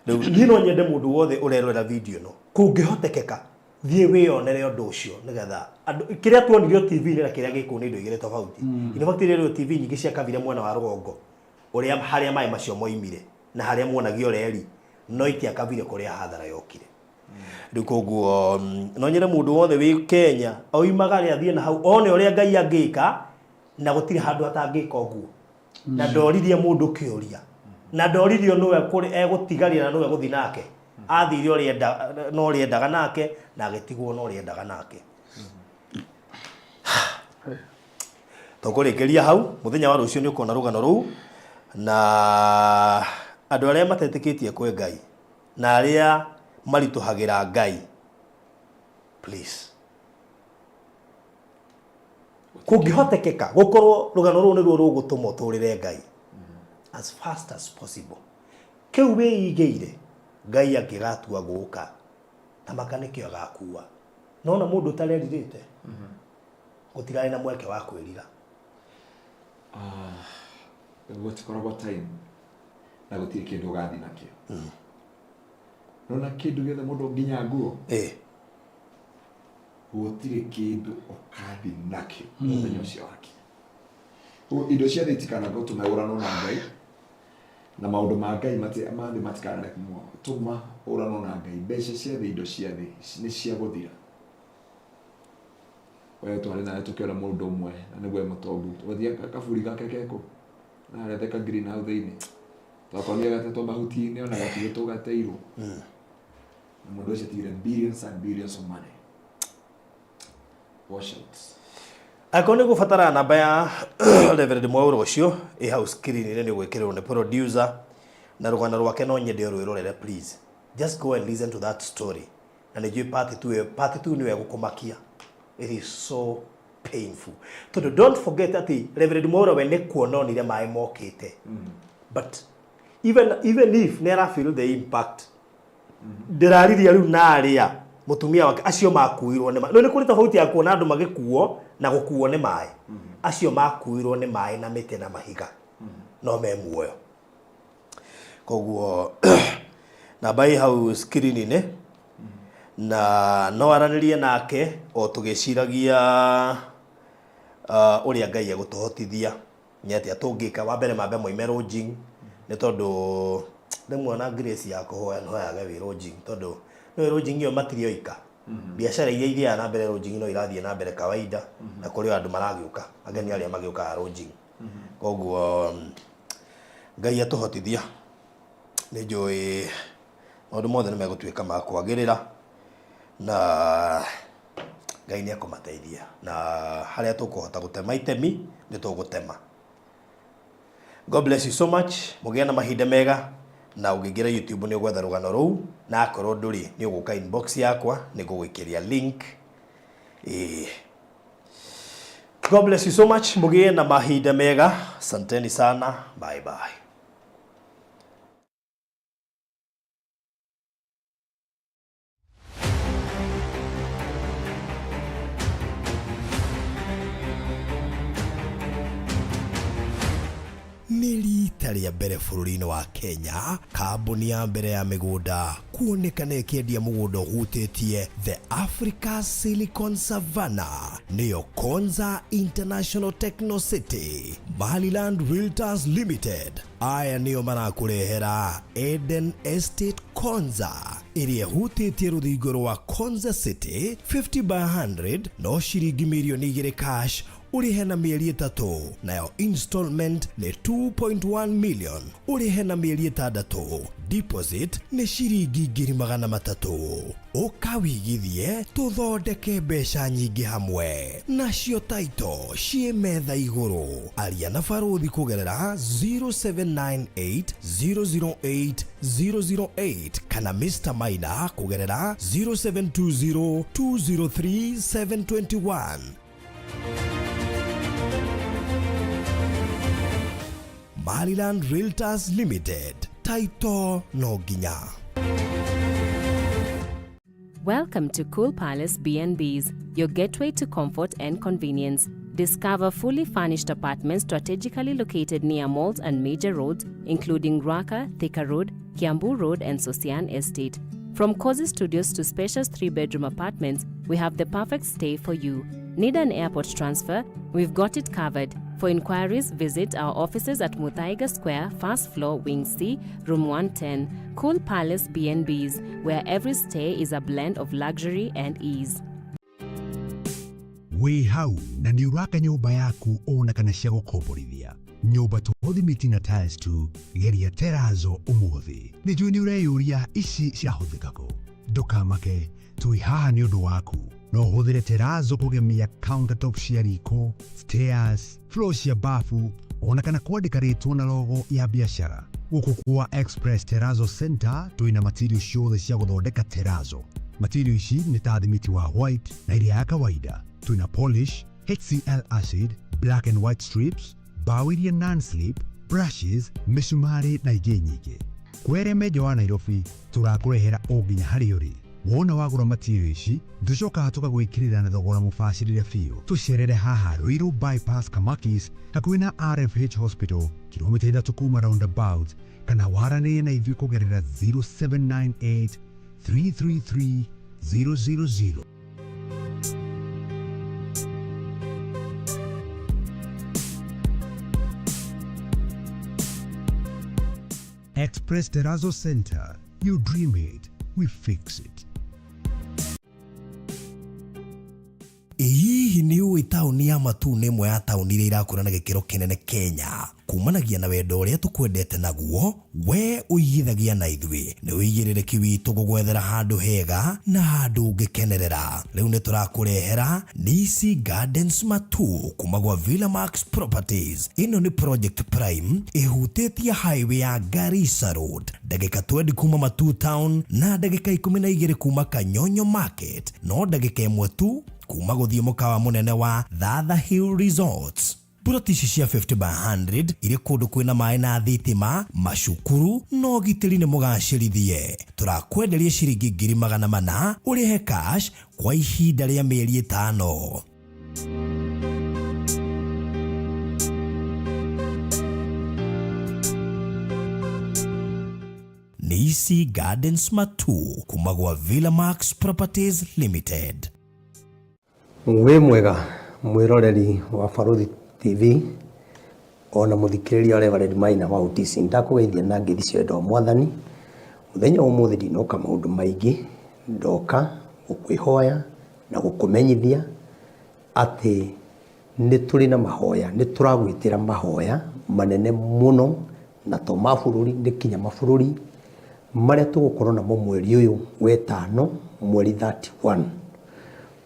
Rĩu niĩ no nyende mũndũ wothe ũrerorera video ĩno kũngĩhotekeka thiĩ wĩyonere ũndũ ũcio nĩgetha andũ kĩrĩa tuonirio TV-inĩ na kĩrĩa gĩkũu nĩ indo igĩrĩ tofauti. In fact rĩrĩ TV nyingĩ ciakabire mwena wa rũgongo ũrĩa harĩa maĩ macio moimire na harĩa muonagio reri no itiakabire kũrĩa hathara yokire. Rĩu koguo no nyende mũndũ wothe wĩ Kenya oimagare athiĩ na hau one ũrĩa Ngai angĩka na gũtirĩ handũ atangĩka ũguo. Na ndoririe mũndũ kĩũria na ndoririo nũwe egũtigaria na nũwe egũthiĩ nake. Athire ũrĩa enda na ũrĩa endaga nake na agĩtigwo na ũrĩa endaga nake. Tũkũrĩkĩria hau mũthenya wa rũciũ nĩ ũkona rũgano rũu na andũ arĩa matetĩkĩtie kwĩ Ngai na arĩa maritũhagĩra Ngai please kũngĩhotekeka gũkorwo rũgano rũu nĩruo rũgũtũma ũtũrĩre Ngai as fast as possible kĩu wĩigĩire Ngai angĩgatua gũka ta maka nĩkĩo agakua nona mũndũ ũtarerirĩte gũtirarĩ na mweke wa kwĩrira. Gũtikoragwo time na gũtirĩ kĩndũ ũgathiĩ nakĩo. Nona kĩndũ gĩothe mũndũ nginya nguo gũtirĩ kĩndũ ũgathiĩ nakĩo mũthenya ũcio wakinya. Ũguo indo cia thĩ itikanagũtũme ũranwo na Ngai na maũndũ ma Ngai ma thĩ matikanatũma ũranwo na Ngai. Mbeca cia thĩ, indo cia thĩ nĩ cia gũthira. We twarĩ nawe tũkĩona mũndũ ũmwe na nĩguo e mũtongu twathiĩ kaburi gake kekũ na harĩa Thika Green hau thĩinĩ twakorire gatetwo mahuti-inĩ ona gatigĩtwo gateirwo na mũndũ ũcio atigire billions and billions of money. Wash out. Angĩkorwo nĩ ũgũbatara namba ya Reverend Mwaũra ũcio ĩ hau screen-inĩ nĩ ũgwĩkĩrĩrwo nĩ producer na rũgano rwake no nyende ũrwĩrorere please. Just go and listen to that story. Na nĩ njũĩ part 2 ĩyo part 2 nĩyo ĩgũkũmakia. It is so painful. Tondũ don't forget atĩ Reverend Mwaũra we nĩ kuona onire maĩ mokĩte. But even if nĩ ara feel the impact ndĩrariria rĩu na arĩa mũtumia wake acio makuirwo nĩ maĩ. Rĩu nĩ kũrĩ tofauti ya kuona andũ magĩkuo na gũkuo nĩ maĩ. Acio makuirwo nĩ maĩ na mĩtĩ na mahiga no me muoyo. Koguo namba ĩ hau screen-inĩ na no aranĩrie nake o tũgĩciragia ũrĩa Ngai egũtũhotithia nĩ atĩa tũngĩka. Wa mbere mambe moime lodging nĩ tondũ rĩmwe ona grace ya kũhoya no yage wĩ lodging tondũ nĩ lodging ĩyo matirĩ oika. Biacara iria ithiaga na mbere lodging no irathiĩ na mbere kawaida na kũrĩ o andũ maragĩũka ageni arĩa magĩũkaga lodging. Koguo Ngai atũhotithia nĩ njũĩ maũndũ mothe nĩ megũtuĩka ma kwagĩrĩra na Ngai nĩ ekũmateithia na harĩa tũkũhota gũtema itemi nĩ tũgũtema. God bless you so much. Mũgĩe na mahinda mega na ũngĩingĩra YouTube nĩ ũgwetha rũgano rũu na akorwo ndũrĩ nĩ ũgũka inbox yakwa nĩ ngũgũikĩria link. Ĩĩ. God bless you so much. Mũgĩe na mahinda mega. Asanteni sana. Bye bye. Nĩ rita rĩa mbere bũrũri-inĩ wa Kenya kambuni ya mbere ya mĩgũnda kuonekana ĩkĩendia mũgũnda ũhutĩtie The Africa Silicon Savannah nĩyo Konza International Techno City. Maryland Realtors Limited aya nĩo marakũrehera Eden Estate Konza ĩrĩa ĩhutĩtie rũthingo rwa Konza City 50 by 100 no ciringi mirioni igĩrĩ cash. Ũrĩhe na mĩeri 3, nayo installment nĩ 2.1 million, ũrĩhe na mĩeri 6. Deposit nĩ ciringi 300,000. Ũka wĩigithie tũthondeke mbeca nyingĩ hamwe. Nacio taito ciĩ metha igũrũ. Aria na barũthi kũgerera 0798 008 008 kana Mr Maina kũgerera 0720 203 721. Maryland Realtors Limited. Taito no nginya. Welcome to Cool Palace B&Bs, your gateway to comfort and convenience. Discover fully furnished apartments strategically located near malls and major roads, including Ruaka, Thika Road, Kiambu Road, and Sosian Estate. From cozy studios to spacious 3-bedroom apartments, we have the perfect stay for you. Need an airport transfer? We've got it covered. For inquiries, visit our offices at Muthaiga Square, first floor, Wing C, Room 110. Cool Palace B&Bs, where every stay is a blend of luxury and ease. Wĩ hau na nĩ ũraka nyũmba yaku ona kana cia gũkomborithia. Nyũmba to thimiti na tiles tu, geria terazo ũmũthĩ. Nĩ njũĩ nĩ ũreyũria ici cirahũthĩka kũ. Ndũkamake, twĩ haha nĩ ũndũ waku. No ũhũthĩre terazo kũgemia countertop cia riko, stairs, floor cia bafu, ona kana kwandĩka rĩtwa na logo ya biacara. Gũkũ kwa Express Terrazzo Center twĩna material ciothe cia gũthondeka terazo. Material ici nĩ ta thimiti wa white na ĩrĩa ya kawaida. Twĩna polish, HCl acid, black and white strips, mbaũ iria non-slip, brushes, mĩcumarĩ na ingĩ nyingĩ. Kwere menjo wa Nairobi tũrakũrehera o nginya harĩa ũrĩ. Wona wagũra material ici, tũcokaga tũkagwĩkĩrĩra na thogora mũbacĩrĩre biũ. Tũcerere haha Ruiru Bypass Kamakis hakuhĩ na RFH Hospital, kilomita 3 kuma roundabout, kana waranĩrie na ithuĩ kũgerera 0798 333 000. Express Terrazzo Center. You dream it, we fix it. Hihi nĩ ũĩ taũni ya Matuu nĩ ĩmwe ya taũni iria irakũra na gĩkĩro kĩnene Kenya? Kumanagia na wendo ũrĩa tũkwendete naguo, we ũigithagia na ithuĩ. Nĩ ũigĩrĩrĩki witũ gũgwethera handũ hega na handũ ũngĩkenerera. Rĩu nĩ tũrakũrehera Nisi Gardens Matuu kuma gwa Villa Max Properties. Ĩno nĩ Project Prime ĩhutĩtie highway ya Garissa Road, ndagĩka 20 kuma Matuu Town na ndagĩka 12 kuma Kanyonyo Market, no ndagĩka 1 tu kuma gũthiĩ mũkawa mũnene wa Thatha Hill Resorts. Ploti ici cia 50 by 100 irĩ kũndũ kwĩna maĩ na thitima, macukuru na ũgitĩri nĩ mũgacĩrithie. Tũrakwenderia ciringi 400,000 ũrĩhe cash kwa ihinda rĩa mĩeri 5. Nisi Gardens Matuu kuma gwa Villa Max Properties Limited. Wĩ mwega mwĩroreri wa Barũthi TV ona mũthikĩrĩria wa Reverend Maina wa Utisi, ndakũgeithia na ngeithi cia wendo wa Mwathani. Mũthenya wa ũmũthĩ ndinoka maũndũ maingĩ, ndoka gũkwĩhoya na gũkũmenyithia atĩ nĩ tũrĩ na mahoya, nĩ tũragwĩtĩra mahoya manene mũno, na to ma bũrũri, nĩ kinya mabũrũri marĩa tũgũkorwo namo mweri ũyũ wetano, mweri 31.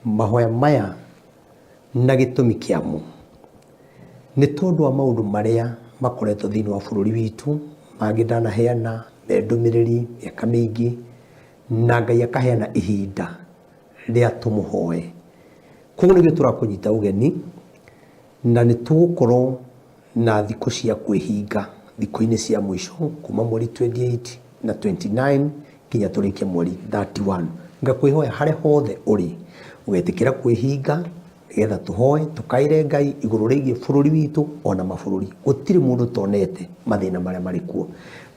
Mahoya maya na gĩtũmi kĩamo nĩ tondũ wa maũndũ marĩa makoretwo thĩinĩ wa bũrũri witũ, mangĩ ndanaheana me ndũmĩrĩri mĩaka mĩingĩ, na Ngai akaheana ihinda rĩa tũmũhoe. Koguo nĩkĩo tũrakũnyita ũgeni, na nĩ tũgũkorwo na thikũ cia kwĩhinga thikũ-inĩ cia mũico kuma mweri 28 na 29 nginya tũrĩkie mweri 31. Ngakwĩhoya harĩa hothe ũrĩ ũgetĩkĩra kwĩhinga nĩgetha tũhoe tũkaĩre Ngai igũrũ rĩgiĩ bũrũri witũ ona mabũrũri. Gũtirĩ mũndũ tonete mathĩna marĩa marĩ kuo.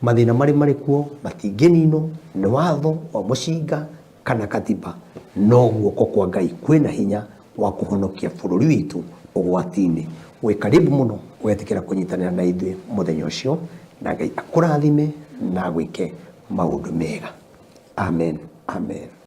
Mathĩna marĩa marĩ kuo matingĩninwo nĩ watho wa mũcinga kana katiba, no guoko kwa Ngai kwĩna hinya wa kũhonokia bũrũri witũ ũgwati-inĩ. Wĩ karibu mũno ũgetĩkĩra kũnyitanĩra na ithuĩ mũthenya ũcio, na Ngai akũrathime na agwĩke maũndũ mega. Amen, amen.